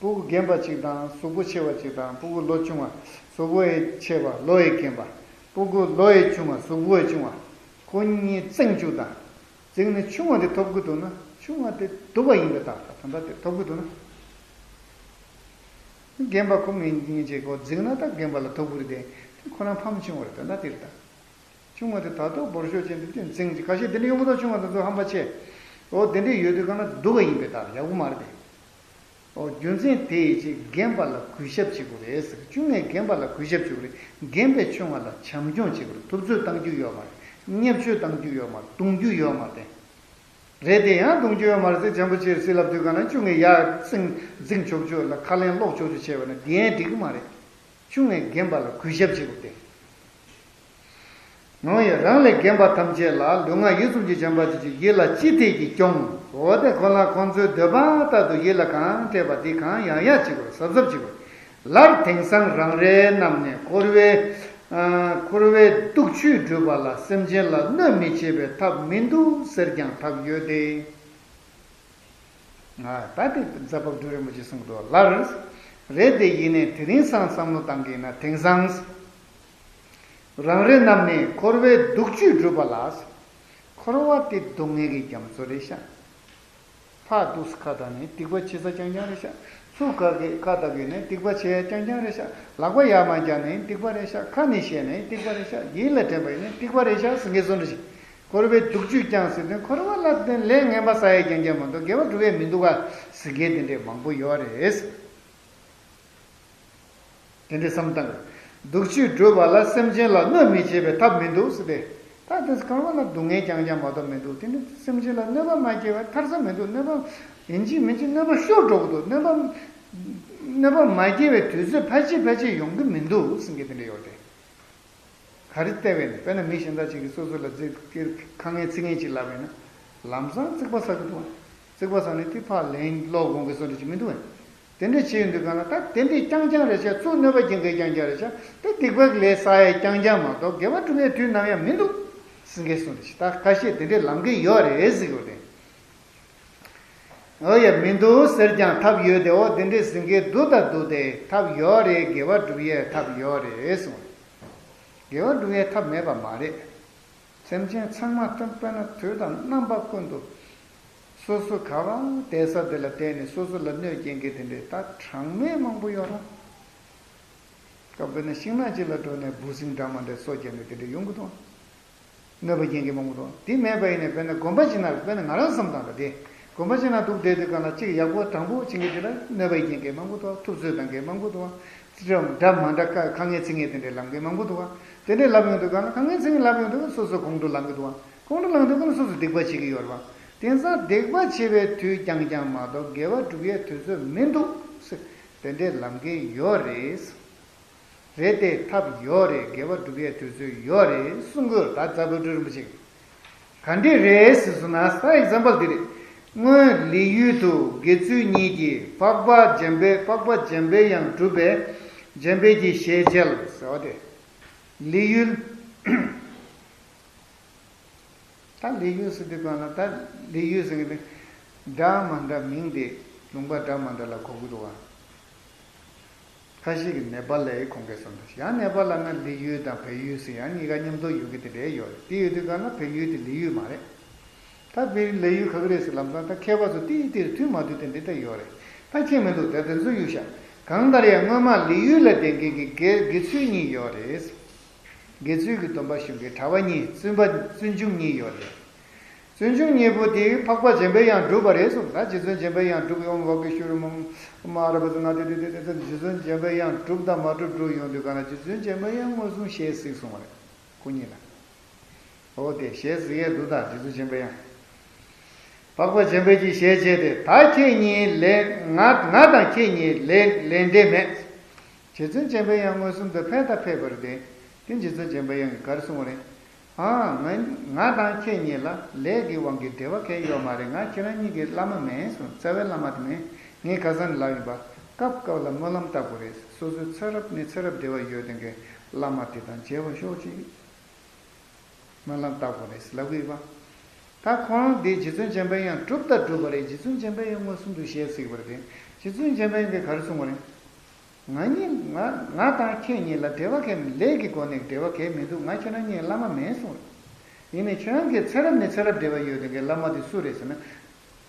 སྤུ་གུ་རྒན་པ་གཅིག་དང་གཟུགས་པོ་ཆེ་བ་གཅིག་དང་། སྤུ་གུ་ལོ་ཆུང་བ། གཟུགས་པོ་ཡི་ཆེ་བ་ལོ་ཡི་རྒན་པ། སྤུ་གུ་ལོ་ཡི་ཆུང་བ་གཟུགས་པོ་ཡི་ཆུང་བ། ཁོ་གཉིས་འཛིང་བཅུག་དང་། འཛིང་ནས་ཆུང་བ་དེ་ཐོབ་ཀྱི་འདུག་ན་ཆུང་བ་དེ་སྡུག་པ་ཡིན་པའི་རྟགས་དང་། ད་ལྟ་དེ་ཐོབ་ཀྱི་འདུག་ན། རྒན་པ་ཁོ་མི་གཉིས་བྱས་ཁོ་འཛིང་ན་ད་རྒན་པ་ལ་ཐོབ་ཀྱི་རེད་དེ། དེ་ཁོ་རང་ཕམ་ཆུང་བ་རེད། ད་ལྟ་དེ་རེད་ད། ཆུང་བ་དེ་ད་དུང་འབོར་ཤོག་ཅན་དེ་དེ་འཛིང་གི་ཁ་ཤས་དེ་འདྲ་ཡོང་གི་འདུག་ཆུང་བ་དེ་ཚོ་ཧམ་པ་ཆེ། འོ་དེ་འདྲ་ཡོད་དུས་གང་ན་སྡུག་པ་ཡིན་པའི་རྟགས། ཡག་པོ་མ་རེད་དེ། ཨོ་རྒྱུ་མཚན་དེ་ཡིན་ཕྱིར་རྒན་པ་ལ་གུས་ཞབས་བྱེད་དགོས་རེད་ཟེར། བཅུ་ངས་རྒན་པ་ལ་གུས་ཞབས་བྱེད་དགོས་རེད། རྒན་པས་ཆུང་བ་ལ་བྱམས་སྐྱོང་བྱེད་དགོས་རེད། ཐུབ་ཚོད་གཏང་རྒྱུ་ཡོད་མ་རེད། བརྙས་བཅོས་གཏང་རྒྱུ་ཡོད་མ་རེད། རྡུང་རྒྱུ་ཡོད་མ་རེད། རེད་དེ་ཡང་རྡུང་རྒྱུ་ཡོད་མ་རེད་ཟེར། འཇམ་པོ་བྱས་ཟེར་ལབ་དུས་གང་ན་བཅུ་ངས་ཡར་འཛིང་འཛིང་ཆོག་ཆོག་ལ་ཁ་ལན་སློག་ཆོག་ཆོག་བྱས་པ་ན་དེ་ཡང་འགྲིག་གི་མ་རེད། བཅུ་ངས་རྒན་པ་ལ་གུས་ཞབས་བྱེད་དགོས་ཏེ། ནོ་ཡ། རང་ལས་རྒན་པ་ཐམས་ཅད་ལ་ལུས་ངག་ཡིད་གསུམ་གྱི་བྱམས་པ་བྱེད་ཅིང་ཡིད་ལ་ཅི་འཐད་ཀྱིས་སྐྱོང་། འོ་དེ་ཁོ་ལ་ཁོང་ཚོའི་འདོད་པ་ལྟར་དུ་ཡིད་ལ་གང་འཕྲད་པ་དེ་གང་ཡག་ཡག་བྱེད་དགོས། གཟབ་གཟབ་བྱེད་དགོས། ལར་དེང་སང་རང་རེ་རྣམས་ནི་འཁོར་བའི་ཨ་འཁོར་བའི་སྡུག་བཅུད་སྒྲུབ་པ་ལ་སེམས་ཅན་ལ་གནོད་མི་བྱེད་པའི་ཐབས་མི་འདུག་ཟེར་ཀྱང་ཐབས་ཡོད་དེ། ད་དེ་རྫ་བབས་སྒྲུབ་རིན་པོ་ཆེས་གསུངས་འདུག་ལར། རེད་དེ་ཡིན་ནའི་དེ་རིང་སང་བསམ་བློ་བཏང་གི་ཡིན་ན་དེང་སང་། རང་རེ་རྣམས་ནི་འཁོར་བའི་སྡུག་བཅུད་སྒྲུབ་པ་ལ། འཁོར་བ་དེ་སྡུག་བསྔལ་གྱི་རྒྱ་མཚོ་རེད་ཤག་ཕར་འདུག་ཁ་བཏང་ནས་སྡིག་པ་བྱེད་ས་རྐྱང་རྐྱང་རེད་ཤག་ཚུར་ཁ་གི་ཁ་བཏང་གི་ནས་སྡིག་པ་བྱེད་ཡ་རྐྱང་རྐྱང་རེད་ཤག་ལག་པ་ཡར་མར་བརྐྱངས་ནས་སྡིག་པ་རེད་ཤག་ཁ་ནས་བཤད་ནས་སྡིག་པ་རེད་ཤག་ཡིད་ལ་དྲན་པ་ཡིན་ནས་སྡིག་པ་རེད་ཤག་ཟེར་མཁན་སུ་འདྲ་ཞིག་འཁོར་བའི་སྡུག་བཅུད་ཀྱང་ཟེར་དུས་འཁོར་བ་ལ་བརྟེན་ལས་ངན་པ་བསགས་ཡས་རྐྱང་རྐྱང་མ་གཏོགས་དགེ་བ་སྒྲུབ་ཡས་མི་འདུག་ག་ཟེར་མཁན་དེ་འདྲས་མང་པོ་ཡོད་རེད། དེ་འདྲས་བསམ་བཏང་གི། སྡུག་བཅུད་སྒྲུབ་པ་ལ་སེམས་ཅན་ལ་གནོད་མི་བྱེད་པའི་ཐབས་མི་འདུག་ཟེར་ཏེ། ད་དེ་འཁོར་བ་ལ་སྡུག་བསྔལ་རྐྱང་རྐྱང་མ་གཏོགས་མི་འདུག་དེ་ནི་སེམས་ཅན་ལ་གནོད་པ་མ་སྐྱེལ་བའི་ཐར་ས་མི་འདུག་གནོད་པ་ཡིན་གཅིག་མིན་གཅིག་གནོད་པ་ཤོར་འགྲོ་གི་འདུག་གནོད་པ་གནོད་པ་མ་སྐྱེལ་བའི་དུས་ཚོད་ཕལ་ཆེར་ཕལ་ཆེར་ཡོང་གི་མི་འདུག་ཟེར་མཁན་དེ་འདྲས་ཡོད་དེ། ག་རེ་བལྟས་པས་ནི། དཔེར་ན་མི་གཞན་དག་ཅིག་གིས་སོ་སོ་ལ་རྫིག་ཁ་ངན་ཚིག་ངན་ཅིག་ལབ་པས་ན། ལམ་སང་རྩིག་པ་ཟ་གི་འདུག་བ། རྩིག་པ་ཟ་ནས་དེ་ཕར་ལན་སློག་དགོངས་གི་བཟོ་འདྲ་ཅིག་མི་འདུག་བས། དེ་འདྲ་བྱས་ཡོང་དུས་གང་ལ་ད་དེ་འདྲས་རྐྱང་རྐྱང་རེད་ཤག་ཚུར་གནོད་པ་སྐྱེལ་མཁན་རྐྱང་རྐྱང་རེད་ཤག་དེ་སྡིག་པའི་ལས་བསགས་ཡས་རྐྱང་རྐྱང་མ་གཏོགས་དགེ་བ་སྒྲུབ་ཡས་དུས་ནམ་ཡང་མི་འདུག་ཟེར་མཁན་སོང་རེད་ཤག་ད་ཁ་ཤས་དེ་འདྲས་ལབ་མཁན་ཡོད་རེད་ཟེར་གི་རེད། ཨོ་ཡ་མི་འདུག་ཟེར་ཀྱང་ཐབས་ཡོད་དེ། ཨོ་དེ་འདྲས་ཟེར་མཁན་འདུག་ད་འདུག་སྟེ་ཐབས་ཡོད་རེད། དགེ་བ་སྒྲུབ་ཡས་ཐབས་ཡོད་རེད་གསུངས། དགེ་བ་སྒྲུབ་ཡས་ཐབས་མེད་པ་མ་རེད། སེམས་ཅན་ཚང་མ་སྟོན་དཔེར་ན་དུས་དང་རྣམ་པ་ཀུན་ཏུ་སོ་སོ་ག་བ་བསྡད་ས་དེ་ལ་བསྡད་ནས་སོ་སོ་ལ་གནོད་སྐྱེལ་མཁན་དེ་འདྲས་ད་གྲངས་མེད་མང་པོ་ཡོད་ར། སྐབས་དཔེར་ན་ཤིང་ནགས་ཅིག་ལ་འགྲོ་ནས་འབུ་སྲིན་འདྲ་མ་འདྲ་སོ་བརྒྱབ་ནས་དེ་འདྲས་ཡོང་གི་འདུག་གནོད་པ་སྐྱེལ་མཁན་མང་པོ་འདུག་དེ་མེད་པ་ཡིན་ནའི་དཔེར་ན་དགོན་པ་ཅིག་ནང་དཔེར་ན་ང་རང་བསམ་སྟངས་ལ་དེ། དགོན་པ་ཅིག་ནང་འདུག་བསྡད་དུས་གང་ལ་གཅིག་ཡག་པོ་དྲང་པོ་བྱེད་མཁན་དེ་ལ་གནོད་པ་སྐྱེལ་མཁན་མང་པོ་འདུག་ཐུབ་ཚོད་གཏོང་མཁན་མང་པོ་འདུག་ཚིག་འདྲ་མ་འདྲ་ཁ་ཁ་ངན་ཚིག་ངན་དེ་འདྲས་ལབ་མཁན་མང་པོ་འདུག་དེ་འདྲས་ལབ་ཡོང་དུས་གང་ལ་ཁ་ངན་ཚིག་ངན་ལབ་ཡོང་དུས་སོ་སོ་ཁོང་ཁྲོ་ལངས་ཀྱི་འདུག་ཁོང་ཁྲོ་ལངས་དུས་གང་ལ་སོ་སོ་སྡིག་པ་བྱེད་ཀྱི་ཡོད་རེད་བ། དེང་སང་སྡིག་པ་བྱེད་པའི་དུས་རྐྱང་རྐྱང་མ་གཏོགས་དགེ་བ་སྒྲུབ་ཡས་དུས་ཚོད་མི་འདུག་ཟེར། དེ་འདྲས་ལབ་མཁན་ཡོད་རེད། རེད་དེ་ཐབས་ཡོད་རེད། དགེ་བ་སྒྲུབ་ཡས་དུས་ཚོད་ཡོད་རེད་གསུང་གི་ཡོད་རེད། ད་རྫ་བུ་སྤྲུལ་རིན་པོ་ཆེ་གིས་ག་འདྲས་རེད་ཟེར་སོང་ན། ད་ཨེག་ཛམ་པལ་འདི་རེད། སྔོན་ལི་ཡུལ་དུ་དགེ་ཚུལ་གཉིས་ཀྱིས་འཕགས་པ་འཇམ་དཔལ་འཕགས་པ་འཇམ་དཔལ་དབྱངས་སྒྲུབ་པའི་འཇམ་དཔལ་གྱི་ཞལ་མཇལ་ཟེར་བ་དེ། ལི་ཡུལ། ད་ལི་ཡུལ་ཟེར་དུས་གང་ལ་ད་ལི་ཡུལ་ཟེར་གི་འདུག་འདྲ་མི་འདྲ་མིང་དེ་ལུང་པ་འདྲ་མི་འདྲ་ལ་གོ་གི་འདུག་བ། ཁ་ཤས་ཀྱིས་ནེ་པཱལ་ལབ་ཡས་གོ་མཁན་སོང་འདུག་ཡང་ནེ་པཱལ་ལབ་ན་ལི་ཡུལ་དང་བལ་ཡུལ་ཟེར་ཡང་གཉིས་ཀ་མཉམ་དུ་ཡོད་ཀྱི་དེ་འདྲ་ཡོད་རེད། དེ་ཡོད་དུས་གང་ལ་བལ་ཡུལ་དེ་ལི་ཡུལ་མ་རེད། ད་བལ་ལི་ཡུལ་ག་གི་རེད་ཟེར་ལབ་ཙང་ད་མཁས་པ་ཚོ་དེ་ཡི་དེར་མཐུན་མ་མཐུན་དེ་འདྲ་ད་ཡོད་རེད། ད་ཁྱད་མི་འདུག་ད་དེ་ཚོ་གཡུག་བཞག་གང་ལྟར་ཡང་སྔོན་མ་ལི་ཡུལ་ལ་བསྡད་མཁན་གྱི་དགེ་དགེ་ཚུལ་གཉིས་ཡོད་རེད། དགེ་ཚུལ་གྱི་སྡོམ་པ་ཞུ་མཁན་གྲྭ་པ་གཉིས། བཙུན་པ་བཙུན་ཆུང་གཉིས་ཡོད་རེད། བཙུན་ཆུང་གཉིས་པོ་དེ་འཕགས་པ་འཇམ་པའི་དབྱངས་གྲུབ་པ་རེད་གསུངས། ད་རྗེ་བཙུན་འཇམ་པའི་དབྱངས་གྲུབ་ཡོང་བ་གི་ཤུ་རུ་མོང་མ་ར་བ་ཙི་ང་དེ་དེ་དེ་དེ་དེ་རྗེ་བཙུན་འཇམ་པའི་དབྱངས་གྲུབ་དང་མ་གྲུབ་འགྲོ་ཡོང་དུས་གང་ལ་རྗེ་བཙུན་འཇམ་པའི་དབྱངས་མངོན་སུམ་ཞལ་གཟིགས་གསུངས་པ་རེད། ཁོ་གཉིས་ལ། འོ་དེ་ཞལ་གཟིགས་ཡས་འདུག་ད་རྗེ་བཙུན་འཇམ་པའི་དབྱངས། འཕགས་པ་འཇམ་དཔལ་གྱི་ཞལ་མཇལ་ཏེ། ད་ཁྱེད་གཉིས་ལས་ང་ང་དང་ཁྱེད་གཉིས་ལས་ལས་འབྲས་མེད། རྗེ་བཙུན་འཇམ་པའི་དབྱངས་མངོན་སུམ་དུ་ཕེབས་དང་ཕེབས་པར་བརྟེན་ཏེ་རྗེ་བཙུན་འཇམ་པའི་དབྱངས་ཀྱིས་ག་རེ་གསུངས་པ་རེད། ཨ་ང་ང་དང་ཁྱེད་གཉིས་ལ་ལས་ཀྱི་དབང་གིས་འབྲེལ་བ་གང་ཡང་ཡོད་མ་རེད། ང་ཁྱེད་རང་གཉིས་ཀྱི་བླ་མ་མིན་གསུངས། རྩ་བའི་བླ་མ་དེ་མིན། ངས་ཁ་སང་ནས་ལབ་ཡིན་པ། སྐབས་སྐབས་ལ་སྨོན་ལམ་བཏབ་དགོས་རེད། སོ་སོའི་ཚེ་རབས་ནས་ཚེ་རབས་འབྲེལ་བ་ཡོད་མཁན་གྱི་བླ་མ་དེ་དང་མཇལ་བར་ཤོག་ཅིག་སྨོན་ལམ་བཏབ་དགོས་རེད་ལབ་ཀྱི་ཡོད་པ། ད་ཁོང་འདི་རྗེ་བཙུན་འཇམ་པའི་དབྱངས་གྲུབ་དང་གྲུབ་པ་རེད། རྗེ་བཙུན་འཇམ་པའི་དབྱངས་མངོན་སུམ་དུ་ཞལ་གཟིགས་པ་རེད། རྗེ་བཙུན་འཇམ་པའི་དབྱངས་ཀྱིས་ག་རེ་གསུངས་པ་རེད། ང་གཉིས་ང་ང་དང་ཁྱེད་གཉིས་ལ་འབྲེལ་བ་གང་ཡང་མེད། ལས་ཀྱི་སྒོ་ནས་འབྲེལ་བ་གང་ཡང་མི་འདུག་ང་ཁྱེད་རང་གཉིས་བླ་མ་མིན་གསུངས། ཡིན་ནའི་ཁྱེད་རང་གི་ཚེ་རབས་ནས་ཚེ་རབས་འབྲེལ་བ་ཡོད་མཁན་གྱི་བླ་མ་དེ་སུ་རེད་ཟེར་ན།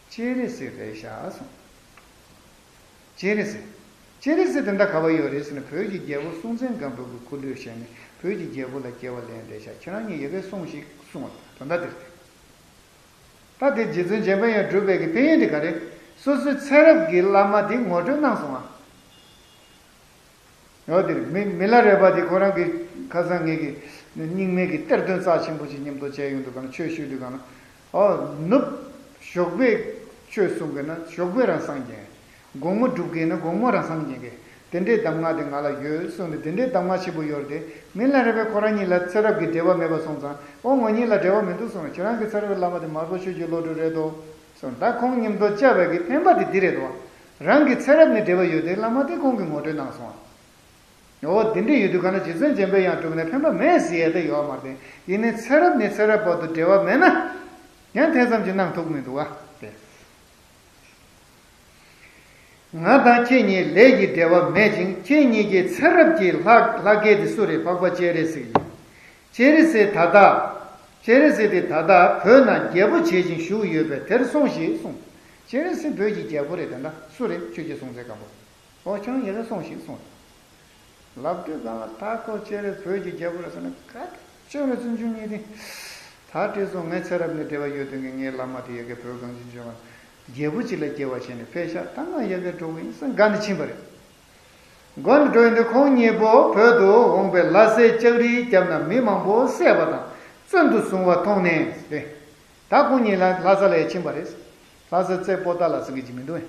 སྤྱན་རས་གཟིགས་རེད་ཤག་གསུངས། སྤྱན་རས་གཟིགས། སྤྱན་རས་གཟིགས་དེ་འདྲ་ག་པར་ཡོད་རེད་ཟེར་ན་བོད་ཀྱི་རྒྱལ་པོ་སྲོང་བཙན་སྒམ་པོ་གི་སྐུ་ལུས་བཞེས་ནས་བོད་ཀྱི་རྒྱལ་པོ་ལ་སྐྱེ་བ་ལེན་བསྡད་ཤག་ཁྱེད་རང་གཉིས་ཡ་གིར་སོང་ཞིག་གསུངས་པ་དོན་དག་དེ་རེད། ད་དེ་རྗེ་བཙུན་འཇམ་པའི་དབྱངས་གྲུབ་པའི་གི་ཕན་ཡོན་དེ་ག་རེ། སོ་སོའི་ཚེ་རབས་ཀྱི་བླ་མ་དེ་ངོ་སྤྲོད་གནང་སོང་ཨ། འོ་དེར་མི་མི་ལ་རས་པ་དེ་ཁོ་རང་གི་ཁ་སང་ངེད་ཀྱི་རྙིང་མའི་གི་གཏེར་སྟོན་རྩ་ཆེན་པོ་ཅིག་མཉམ་དུ་བྱས་ཡོང་དུས་གང་ཆོས་ཞུ་དུས་གང་ཨོ་ནུབ་ཞོགས་པའི་ཆོས་གསུང་གི་ན་ཞོགས་པའི་རང་སངས་རྒྱས། དགོང་མོ་སྒྲུབ་གི་ན་དགོང་མོ་རང་སངས་རྒྱས་གི། དེ་འདྲའི་གདམས་ངག་དེ་ང་ལ་ཡོད་གསུངས་ཏེ་དེ་འདྲའི་གདམས་ངག་ཆེན་པོ་ཡོད་རེད་དེ། མི་ལ་རས་པས་ཁོ་རང་གཉིས་ལ་ཚེ་རབས་ཀྱི་འབྲེལ་བ་མེད་པ་སོང་ཙང་ཨོ་ང་གཉིས་ལ་འབྲེལ་བ་མི་འདུག་གསུངས་ནས་ཁྱེད་རང་གི་ཚེ་རབས་བླ་མ་དེ་མར་པ་ཆོས་ཀྱི་བློ་གྲོས་རེད་དོ། སོང་ད་ཁོང་མཉམ་དུ་བཅར་བའི་གི་ཕན་པ་དེ་འདི་རེད་དོ། རང་གི་ཚེ་རབས་ནས་འབྲེལ་བ་ཡོད་དེ་བླ་མ་དེ་ཁོང་གིས་ངོ་སྤྲོད་གནང་སོང་། འོ་དེ་འདྲ་ཡོད་དུས་ག་ན་རྗེ་བཙུན་འཇམ་པའི་དབྱངས་གྲུབ་ནས་ཕན་པ་མེད་ཟེར་ཡས་དེ་ཡོད་མ་རེད། ཡིན་ནའི་ཚེ་རབས་ནས་ཚེ་རབས་བར་དུ་འབྲེལ་བ་མེད་ན་ཡང་དེ་ཙམ་གྱིས་གནང་ཐུབ་མི་འདུག་བ་དེ། ང་དང་ཁྱེད་གཉིས་ལས་ཀྱི་འབྲེལ་བ་མེད་ཅིང་ཁྱེད་གཉིས་ཀྱི་ཚེ་རབས་ཀྱི་ལྷ་ལྷ་སྐལ་དེ་སུ་རེད། འཕགས་པ་སྤྱན་རས་གཟིགས་ཡིན། སྤྱན་རས་གཟིགས་ད་ལྟ། སྤྱན་རས་གཟིགས་དེ་ད་ལྟ་བོད་ན་རྒྱལ་པོ་བྱེད་ཅིང་བཞུགས་ཡོད་པས་དེར་སོང་ཞིག་གསུངས། སྤྱན་རས་གཟིགས་བོད་ཀྱི་རྒྱལ་པོ་རེད་ད་ལྟ་སུ་རེད། ཆོས་རྒྱལ་སྲོང་བཙན་སྒམ་པོ། འོ་ཁྱེད་རང་ཡ་གིར་སོང་ཞིག་གསུངས། ལབ་དུས་གང་ལ་ད་ཁོ་སྤྱན་རས་བོད་ཀྱི་རྒྱལ་པོ་རེད་ཟེར་ན་ག་ཅོ་རེ་བཙུན་ཆུང་གཉིས་དེ། ད་བྲེལ་སོང་། ངའི་ཚེ་རབས་ནས་འབྲེལ་བ་ཡོད་དུས་ངས་ངའི་བླ་མ་དེ་ཡ་གིར་བོད་གངས་ཅན་ལྗོངས་ལ་རྒྱལ་པོ་ཅིག་ལ་སྐྱེ་བ་བྱས་ནས་ཕེབས་ཤག་ད་ང་ཡ་གིར་འགྲོ་གི་ཡིན་ཟེར་དགའ་ནས་ཕྱིན་པ་རེད། དགོན་དུ་འགྲོ་ཡོང་དུས་ཁོང་གཉིས་པོ་བོད་དུ་འོངས་པའི་ལྷ་སའི་ལྕགས་རིའི་རྒྱབ་ན་མི་མང་པོ་བསད་པ་དང་བཙོན་དུ་བཟུང་བ་མཐོང་ནས་ཏེ། ད་ཁོང་གཉིས་ལ་ལྷ་ས་ལ་ཡ་ཕྱིན་པ་རེད། ལྷ་ས་རྩེ་པོ་ཏཱ་ལ་ཟེར་གི་ཅིག་མི་འདུག་ཨེ།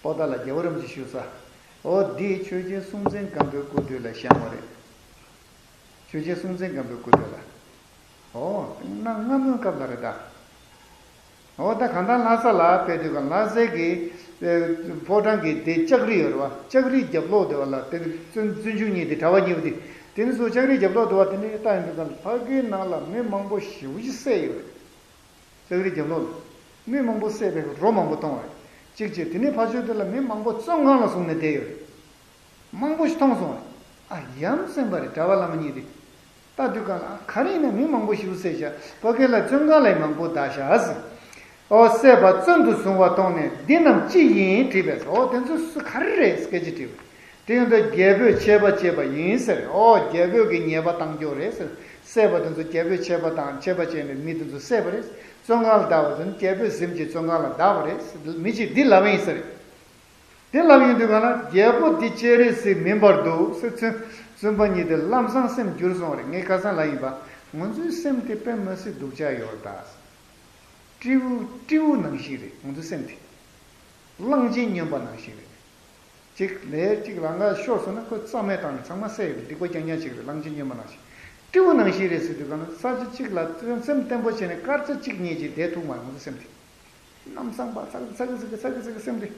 པོ་ཏཱ་ལ་རྒྱལ་བ་རིན་པོ་ཆེ་བཞུགས་ས། འོ་འདི་ཆོས་རྒྱལ་སྲོང་བཙན་སྒམ་པོའི་སྐུ་དུས་ལ་བཞེངས་པ་རེད། ཆོས་རྒྱལ་སྲོང་བཙན་སྒམ་པོའི་སྐུ་དུས་ལ། འོ་གནའ་སྔ་མོའི་སྐབས་ལ་རེད་ད། འོ་ད་གང་ལྟར་ལྷ་ས་ལ་ཕེབས་དུས་གང་ལྷ་སའི་གི་ཕོ་བྲང་གི་དེ་ལྕགས་རི་ཡོད་རེད་བ། ལྕགས་རིའི་རྒྱབ་ལོགས་དེ་བ་ལ་དེ་བཙུན་བཙུན་ཆུང་གཉིས་དེ་གྲྭ་པ་གཉིས་པོ་དེ། དེ་ནས་བཟུང་ལྕགས་རིའི་རྒྱབ་ལོགས་དེ་བ་དེ་ནས་ལྟ་ཡོང་དུས་གང་ལྷ་སྐལ་ནང་ལ་མི་མང་པོ་ཞེ་པོ་ཅིག་བསད་ཡོད་རེད། ལྕགས་རིའི་རྒྱབ་ལོགས་ལ་མི་མང་པོ་བསད་པའི་རོ་མང་པོ་གཏོང་བ་རེད། གཅིག་བྱས་དེ་ནས་ཕར་ཕྱོགས་དེ་ལ་མི་མང་པོ་བཙོན་ཁང་ལ་བཟུང་ནས་བསྡད་ཡོད་རེད། མང་པོ་ཞིག་མཐོང་སོང་བ་རེད། ཨ་ཡ་མཚན་པ་རེད། གྲྭ་པ་བླ་མ་གཉིས་དེ། ལྟ་དུས་གང་ལ་ཨ་ག་རེ་ཡིན་ན་མི་མང་པོ་ཞིག་བསད་བྱས་ཕ་གི་ལ་བཙོན་ཁང་ལ་མང་པོ་བདའ་བཞག་ཟེར། ཨོ་བསད་པ་བཙོན་དུ་བཟུང་བ་མཐོང་ནས་འདི་རྣམས་ཅི་ཡིན་དྲིས་པས་སོ། ཨོ་དེ་ཚོ་སུ་ག་རེ་རེད་སྐད་ཆ་དྲིས་པས། དེ་ཡོང་དུས་རྒྱལ་པོས་ཆད་པ་བཅད་པ་ཡིན་ཟེར། ཨོ་རྒྱལ་པོས་ཀྱི་ཉེས་པ་བཏང་རྒྱུ་རེད་ཟེར། བསད་པ་དེ་ཚོ་རྒྱལ་པོས་ཆད་པ་བཏང་ཆད་པ་བཅད་ནས་མི་དེ་ཚོ་བསད་པ་རེད། བཙོན་ཁང་ལ་བདའ་བ་དེ་ནི་རྒྱལ་པོས་ཟིན་གྱིས་བཙོན་ཁང་ལ་བདའ་བ་རེད་ཟེར་མི་གཅིག་འདི་ལབ་ཡིན་ཟེར། དེ་ལབ་ཡིན་དུས་གང་ལ་རྒྱལ་པོ་འདི་སྤྱན་རས་གཟིགས་མིན་པར་འདུག་ཟེར། བཙུན་བཙུན་པ་གཉིས་དེ་ལམ་སང་སེམས་འགྱུར་སོང་བ་རེད། ངས་ཁ་སང་ལབ་ཡིན་པ། ང་ཚོའི་སེམས་དེ་དཔེ་མི་སྲིད་སྡུག་ཅག་ཡོད་རེད་ད། སྤྲེའུ་སྤྲེའུ་ནང་བཞིན་རེད་ང་ཚོའི་སེམས་དེ། གླང་ཆེན་སྨྱོན་པ་ནང་བཞིན་རེད། གཅིག་ལས་གཅིག་ལ་ང་ཤོར་སོང་ན་ཁོས་རྩ་མེད་བཏང་ནས་ཚང་མ་བསད་ཡོད་རེད། སྡིག་པ་རྐྱང་རྐྱང་བྱེད་ཀྱི་རེད། གླང་ཆེན་སྨྱོན་པ་ནང་བཞིན། སྤྲེའུ་ནང་བཞིན་རེད་ཟེར་དུས་གང་ལ་ས་ཆ་གཅིག་ལ་སེམས་བརྟན་པོ་བྱས་ནས་སྐར་ཆ་གཅིག་གཉིས་ཀྱི་བསྡད་ཐུབ་མ་རེད་ང་ཚོའི་སེམས་དེ། ལམ་སང་པ་ཚ་གི་ཚ་གི་ཚ་གི་ཚ་གི་ཚ་གི་སེམས་དེ།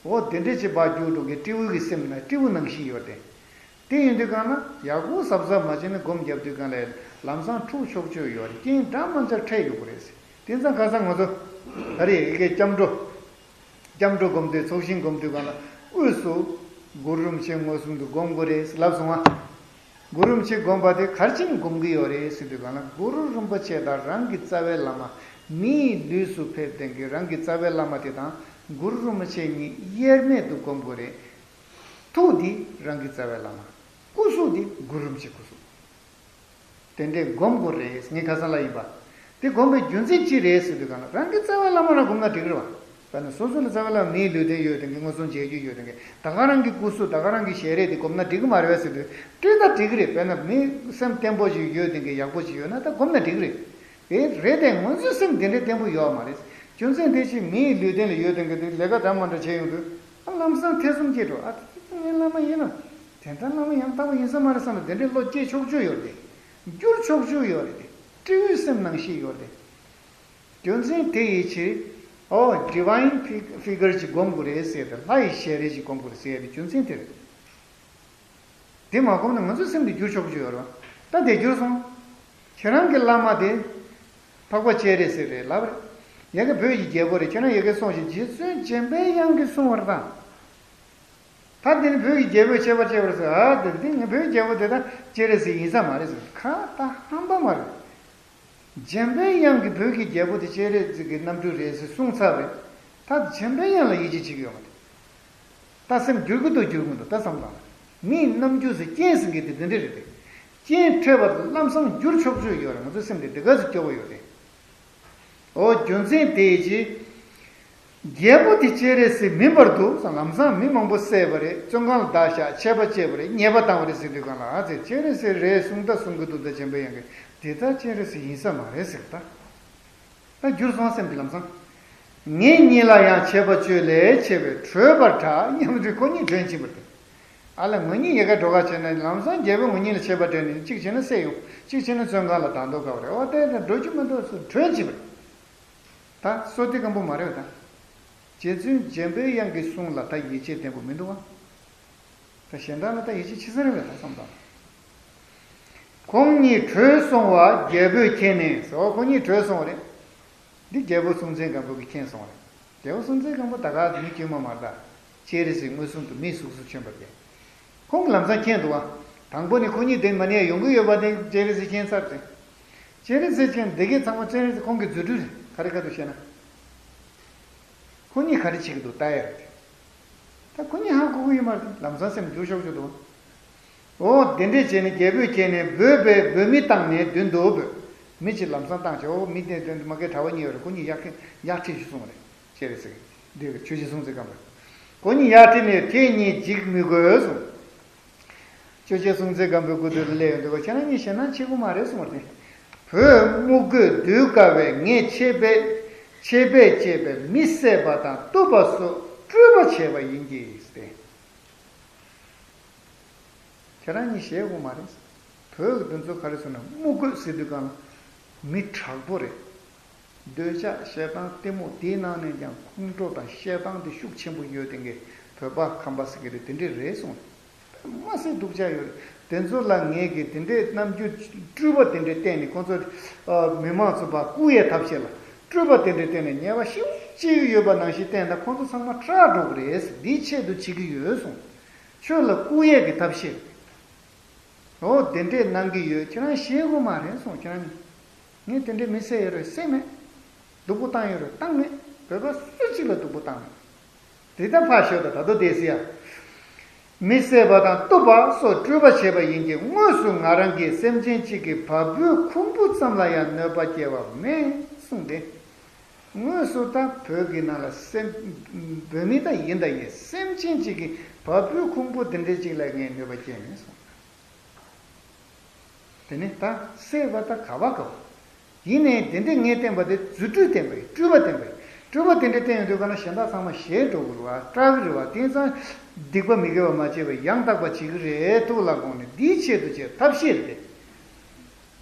འོ་དེ་འདྲས་ཅིག་བ་རྒྱུག་འགྲོ་མཁན་སྤྲེའུ་གི་སེམས་ན་སྤྲེའུ་ནང་བཞིན་ཡོད་དེ། དེ་ཡིན་དུས་གང་ན་ཡག་པོ་གཟབ་གཟབ་མ་བྱས་ན་སྒོམ་རྒྱབ་དུས་གང་ལ་ལམ་སང་འཁྲུག་ཆོག་ཆོག་ཡོད་རེད། རྐྱེན་འདྲ་མི་འདྲ་འཕྲད་ཡོང་གི་རེད། དེ་ཙང་ཁ་སང་ང་ཚོ་ད་རེས་ཡི་གེ་སྐྱབས་འགྲོ། སྐྱབས་འགྲོ་སྒོམ་དུས་ཚོགས་ཞིང་སྒོམ་དུས་གང་ལ་དབུས་སུ་གུ་རུ་རིན་པོ་ཆེ་མངོན་སུམ་དུ་སྒོམ་དགོས་རེད་ལབ་སོང་ང་། གུ་རུ་རིན་པོ་ཆེ་སྒོམ་པ་དེ་ག་རེ་བྱས་ནས་སྒོམ་གྱི་ཡོད་རེད་ཟེར་དུས་གང་ལ་གུ་རུ་རིན་པོ་ཆེ་དང་རང་གི་རྩ་བའི་བླ་མ། མིའི་ལུས་སུ་ཕེབས་བསྡད་མཁན་རང་གི་རྩ་བའི་བླ་མ་དེ་དང་གུ་རུ་རིན་པོ་ཆེ་གཉིས་དབྱེར་མེད་དུ་སྒོམ་དགོས་རེད། ཐུགས་འདི་རང་གི་རྩ་བའི་བླ་མ། སྐུ་གཟུགས་འདི་གུ་རུ་རིན་པོ་ཆེ་སྐུ་གཟུགས། དེ་འདྲའི་སྒོམ་དགོས་རེད། ངས་ཁ་སང་ལབ་ཡིན་པ། དེ་སྒོམ་པའི་རྒྱུ་མཚན་ཅི་རེད་ཟེར་དུས་གང་ལ་རང་གི་རྩ་བའི་བླ་མ་རང་སྒོམ་ན་འགྲིག་གི་རེད་བ། དཔེར་ན་སོ་སོ་ལ་རྩ་བའི་བླ་མ་མིའི་ལུས་རྟེན་ཡོད་དེ་གི་མངོན་སུམ་མཇལ་རྒྱུ་ཡོད་དེ་གི་ད་ག་རང་གི་སྐུ་གཟུགས་ད་ག་རང་གི་ཞལ་རས་དེ་སྒོམ་ན་འགྲིག་གི་མ་རེད་བས་ཟེར་དུས་སྤྲོད་ད་འགྲིག་གི་རེད། དཔེར་ན་མི་སེམས་བརྟན་པོ་ཞིག་ཡོད་དེ་གི་ཡག་པོ་ཞིག་ཡོད་ན་ད་སྒོམ་ན་འགྲིག་གི་རེད། དེ་རེད་དེ་ང་ཚོའི་སེམས་དེ་འདྲའི་བརྟན་པོ་ཡོད་མ་རེད། རྒྱུ་མཚན་དེ་ཅིག་མིའི་ལུས་རྟེན་ལ་ཡོད་དེ་གི་དེ་ལས་ཀ་འདྲ་མ་འདྲ་བྱས་ཡོང་དུས་ཨ་ལམ་སང་ཐེ་ཚོམ་སྐྱེ་འགྲོ། ཨ་ངའི་བླ་མ་ཡིན་ན་དེ་འདྲ་བླ་མ་ཡང་དག་པོ་ཡིན་ས་མ་རེད་བསམ་ནས་དེ་འདྲའི་བློ་སྐྱེ་ཆོག་ཆོག་ཡོད་རེད། འགྱུར་ཆོག་ཆོག་ཡོད་རེད། སྤྲེའུའི་སེམས་ནང་བཞིན་ཡོད་རེད། རྒྱུ་མཚན་དེ་ཡི་ཕྱིར། ཨོ་divine figure ཅིག་སྒོམ་དགོས་རེད་ཟེར་ཏེ་ལྷ་ཡི་ཞལ་རས་ཅིག་སྒོམ་དགོས་རེད་ཟེར་ཡ་དེ་རྒྱུ་མཚན་དེ་རེད། དེ་མ་སྒོམ་ན་ང་ཚོའི་སེམས་དེ་འགྱུར་ཆོག་རྒྱུ་ཡོད་རེད། ད་དེ་འགྱུར་སོང་། ཁྱེད་རང་གི་བླ་མ་དེ་འཕགས་པ་སྤྱན་རས་གཟིགས་རེད་ལབ་རེད། ཡ་གི་བོད་ཀྱི་རྒྱལ་པོ་རེད། ཁྱེད་རང་ཡ་གི་སོང་ཞིག་རྗེ་བཙུན་འཇམ་པའི་དབྱངས་ཀྱིས་གསུངས་པར་དང་། ད་དེ་ནི་བོད་ཀྱི་རྒྱལ་པོས་ཆད་པ་བཅད་པར་ཟེར། ཨ་དེ་དེ་ངས་བོད་ཀྱི་རྒྱལ་པོ་དེ་ད་སྤྱན་རས་གཟིགས་ཡིན་ས་མ་རེད་ཟེར། ཁ་ད་ཧམ་པ་མ་རེད། འཇམ་པའི་དབྱངས་ཀྱིས་བོད་ཀྱི་རྒྱལ་པོ་དེ་སྤྱན་རས་གཟིགས་ཀྱི་རྣམ་སྤྲུལ་རེད་ཟེར་གསུངས་ཚར་བས། ད་འཇམ་པའི་དབྱངས་ལ་ཡིད་ཆེས་བྱེད་ཀྱི་ཡོད་མ་རེད། ད་སེམས་འགྱུར་གྱི་འདུག་འགྱུར་གྱི་འདུག་ད་བསམ་དང་། མིའི་རྣམ་འགྱུར་ཟེར་རྐྱེན་ཟེར་མཁན་དེ་འདི་འདྲ་རེད་དེ། རྐྱེན་འཕྲད་པ་དེ་ལམ་སང་འགྱུར་ཆོག་ཆོག་ཡོད་རེད། ང་ཚོའི་སེམས་དེ་འདི་ག་ཚོད་སྐྱོ་བོ་ཡོད་རེད། ཨོ་རྒྱུ་མཚན་དེའི་ཕྱིར། རྒྱལ་པོ་དེ་སྤྱན་རས་གཟིགས་མིན་པར་འདུག་ལམ་སང་མི་མང་པོ་བསད་པ་རེད། བཙོན་ཁང་ལ་བདག་བཞག་ཆད་པ་བཅད་པ་རེད། ཉེས་པ་བཏང་བ་རེད་ཟེར་དུས་གང་ལ་ཨ་ཙི་སྤྱན་རས་གཟིགས་རེད་གསུངས་ད་གསུང་གི་འདུག་ད་འཇམ་པའི་དབྱངས་ཀྱིས་དེ་ལྟར་སྤྱན་རས་གཟིགས་ཡིན་ས་མ་རེད་ཟེར་ད། ད་འགྱུར་སོང་སེམས་ཀྱི་ལམ་སང་། ངེད་གཉིས་ལ་ཡང་ཆད་པ་གཅོད་ལས་ཆེ་བས་བྲོས་པར་གྲགས་སྙམ་དུས་ཁོ་གཉིས་བྲོས་ཕྱིན་པ་རེད། ཨ་ལ་ང་གཉིས་ཡ་ག་འགྲོ་ག་བྱས་ན་ལམ་སང་རྒྱལ་པོས་ང་གཉིས་ལ་ཆད་པ་སྤྲད་ནས་གཅིག་བྱས་ན་བསད་ཡོང་། གཅིག་བྱས་ན་བཙོན་ཁང་ལ་བདག་འདོགས་དགའ་བ་རེད། འོ་དེ་འགྲོ་རྒྱུ་མི་འདུག་ཟེར་བྲོས་ཕྱིན་པ་རེད། ད་བསོད་བདེ་སྒམ་པོ་མ་རེད་པས་ད། རྗེ་བཙུན་འཇམ་པའི་དབྱངས་ཀྱི་གསུང་ལ་ད་ཡིད་ཆེས་བརྟན་པོ་མི་འདུག་བ། ད་གཞན་དག་ལ་ད་ཡིད་ཆེས་ཆེ་ས་རེད་པས་ད་བསམ་དང་། ཁོང་གཉིས་བྲོས་སོང་བ་རྒྱལ་པོས་མཁྱེན་ནས་ཟེར། ཁོང་གཉིས་བྲོས་སོང་བ་རེད། འདི་རྒྱལ་པོ་སྲོང་བཙན་སྒམ་པོ་གིས་མཁྱེན་སོང་བ་རེད། རྒྱལ་པོ་སྲོང་བཙན་སྒམ་པོ་ད་ག་མི་དཀྱུས་མ་མ་རེད་ད། སྤྱན་རས་གཟིགས་མངོན་སུམ་དུ་མིའི་གཟུགས་སུ་བྱོན་པ་རེད། ཁོང་གིས་ལམ་སང་མཁྱེན་འདུག་བ། དང་པོ་ནས་ཁོ་གཉིས་དེ་མ་ནས་ཡོང་གི་ཡོད་པ་དེ་སྤྱན་རས་གཟིགས་མཁྱེན་ཚར་ཏེ། སྤྱན་རས་གཟིགས་མཁྱེན་འདི་གས་ཚང་མ་སྤྱན་རས་གཟིགས་ཁོང་གི་རྫུ་འཕྲུལ་རེད། ག་རེ་ག་དུ་བཤད་ན། ཁོ་གཉིས་ག་རེ་བྱེད་ཀྱི་འདུག་ལྟ་ཡ་རེད། ད་ཁོ་གཉིས་ཧ་གོ་གི་ཡོད་མ་རེད། ལམ་སང་སེམས་འགྱུར་ཤོག་ཤོག་འདུག་ཨོ་དེ་འདྲས་བྱས་ནས་རྒྱལ་པོས་མཁྱེན་ནས་འབོད་པས་འབོད་མི་བཏང་ནས་མདུན་དུ་འབོད། མི་གཅིག་ལམ་སང་བཏང་བྱས་ཨོ་མི་དེ་དོན་དུ་མ་གའི་གྲྭ་པ་གཉིས་ཡོད་རེད། ཁོ་གཉིས་གཡག་གཡག་ཁྲིད་ཞུ་སོང་རེད། སྤྱན་རས་གཟིགས་འདི་གི་ཆོས་རྗེ་སྲོང་བཙན་སྒམ་པོ། ཁོ་གཉིས་གཡག་ཁྲིད་ནས་ཁྱེད་གཉིས་འཇིགས་མི་དགོས་གསུངས། ཆོས་རྗེ་སྲོང་བཙན་སྒམ་པོའི་སྐུ་མདུན་ལ་སླེབས་ཡོང་དུས་ཁྱེད་རང་གཉིས་ཞེད་སྣང་ཆེ་གི་མ་རེད་གསུངས་པ་རེད། བོད་དམུ་རྒོད་འདུལ་དཀའ་བས་ངས་ཆེད་པས་ཆེད་པས་བཅས་པའི་མི་བསད་པ་དང་གཏུབ་པ་སོགས་སྤྲུལ་པ་བྱས་པ་ཡིན་གྱི་ཟེར། ཁྱེད་རང་གཉིས་ཞེད་དགོས་མ་རེད། བོད་ཀྱི་འདི་ཚོ་ག་རེ་ཟེར་ན་དམུ་རྒོད་ཟེར་དུས་གང་ལ་མི་དྲག་པོ་རེད། འདོད་ཆགས་ཞེ་སྡང་གཏི་མུག་དེའི་ནང་ནས་ཀྱང་ཁོང་ཁྲོ་དང་ཞེ་སྡང་དེ་ཤུགས་ཆེན་པོ་ཡོད་དེ་གས་བོད་པ་ཁམས་པ་ཟེར་གི་རེད། དེ་འདྲས་རེད་གསུངས། མ་སེ་སྡུག་ཅག་ཡོད་རེད། དེ་ཚོ་ལ་ངས་གི་དེ་འདྲས་རྣམ་འགྱུར་སྤྲུལ་པ་དེ་འདྲས་བསྟན་ནས་ཁོང་ཚོ་ཨ་མི་མང་ཚོ་ཕར་བཀུག་ཡས་ཐབས་ཤེས་ལ་སྤྲུལ་པ་དེ་འདྲས་བསྟན་ནས་ཉེས་པ་ཞེ་པོ་བྱེད་ཀྱི་ཡོད་པ་ནང་བཞིན་བསྟན་ན་ཁོང་ཚོ་ཚང་མ་སྐྲག་འགྲོ་གི་རེད། འདིའི་ཆེད་དུ་བྱེད་ཀྱི་ཡོད་གསུངས། ཆོས་ལ་བཀུག་ཡས་ཀྱི་ཐབས་ཤེས། འོ་དེ་འདྲས་གནང་གི་ཡོད། ཁྱེད་རང་ཞེད་དགོས་མ་རེད་གསུངས། ཁྱེད་རང་གཉིས། ངས་དེ་འདྲས་མི་བསད་ཡོད་རེད་བསད་མེད། སྡུག་པོ་བཏང་ཡོད་རེད་བཏང་མེད། བོད་པ་སུ་གཅིག་ལ་སྡུག་པོ་བཏང་མེད། དེ་ལྟར་ཕར་ཞོག་ད་ད་དོ་བསྡད་ཟེར་ཡ། མི་བསད་པ་དང་གཏུབ་པ་སོགས་སྤྲུལ་པ་བྱས་པ་ཡིན་གྱི་དངོས་སུ་ང་རང་གིས་སེམས་ཅན་གཅིག་གི་བ་སྤུའི་ཁུང་བུ་ཙམ་ལ་ཡང་གནོད་པ་སྐྱེལ་བ་མེད་གསུངས་ཏེ། དངོས་སུ་ད་བོད་ཀྱི་ནང་ལ་སེམས་བོད་མི་ད་ཡིན་ད་ཡིན་སེམས་ཅན་གཅིག་གི་བ་སྤུའི་ཁུང་བུ་དེ་འདྲ་གཅིག་ལ་ངས་གནོད་པ་སྐྱེལ་མེད་གསུངས། དེ་ནས་ད་བསད་པ་ད་ག་བ་ག་བ། ཡིན་ནའི་དེ་འདྲས་ངས་བསྟན་པ་དེ་རྫུ་འཕྲུལ་བསྟན་པ་ཡིན། སྤྲུལ་པ་བསྟན་པ་ཡིན། སྤྲུལ་པ་དེ་འདྲས་བསྟན་ཡོང་དུས་ག་ན་གཞན་དག་ཚང་མ་ཞེད་འགྲོ་གི་རེད་བ་སྐྲག་གི་རེད་བ། དེང་སང་སྡིག་པ་མི་དགེ་བ་མ་བྱས་པ་ཡང་དག་པ་བྱེད་ཀྱི་རེད། ཐུགས་ལ་དགོངས་ནས་འདིའི་ཆེད་དུ་བྱས་ཐབས་ཤེས་རེད་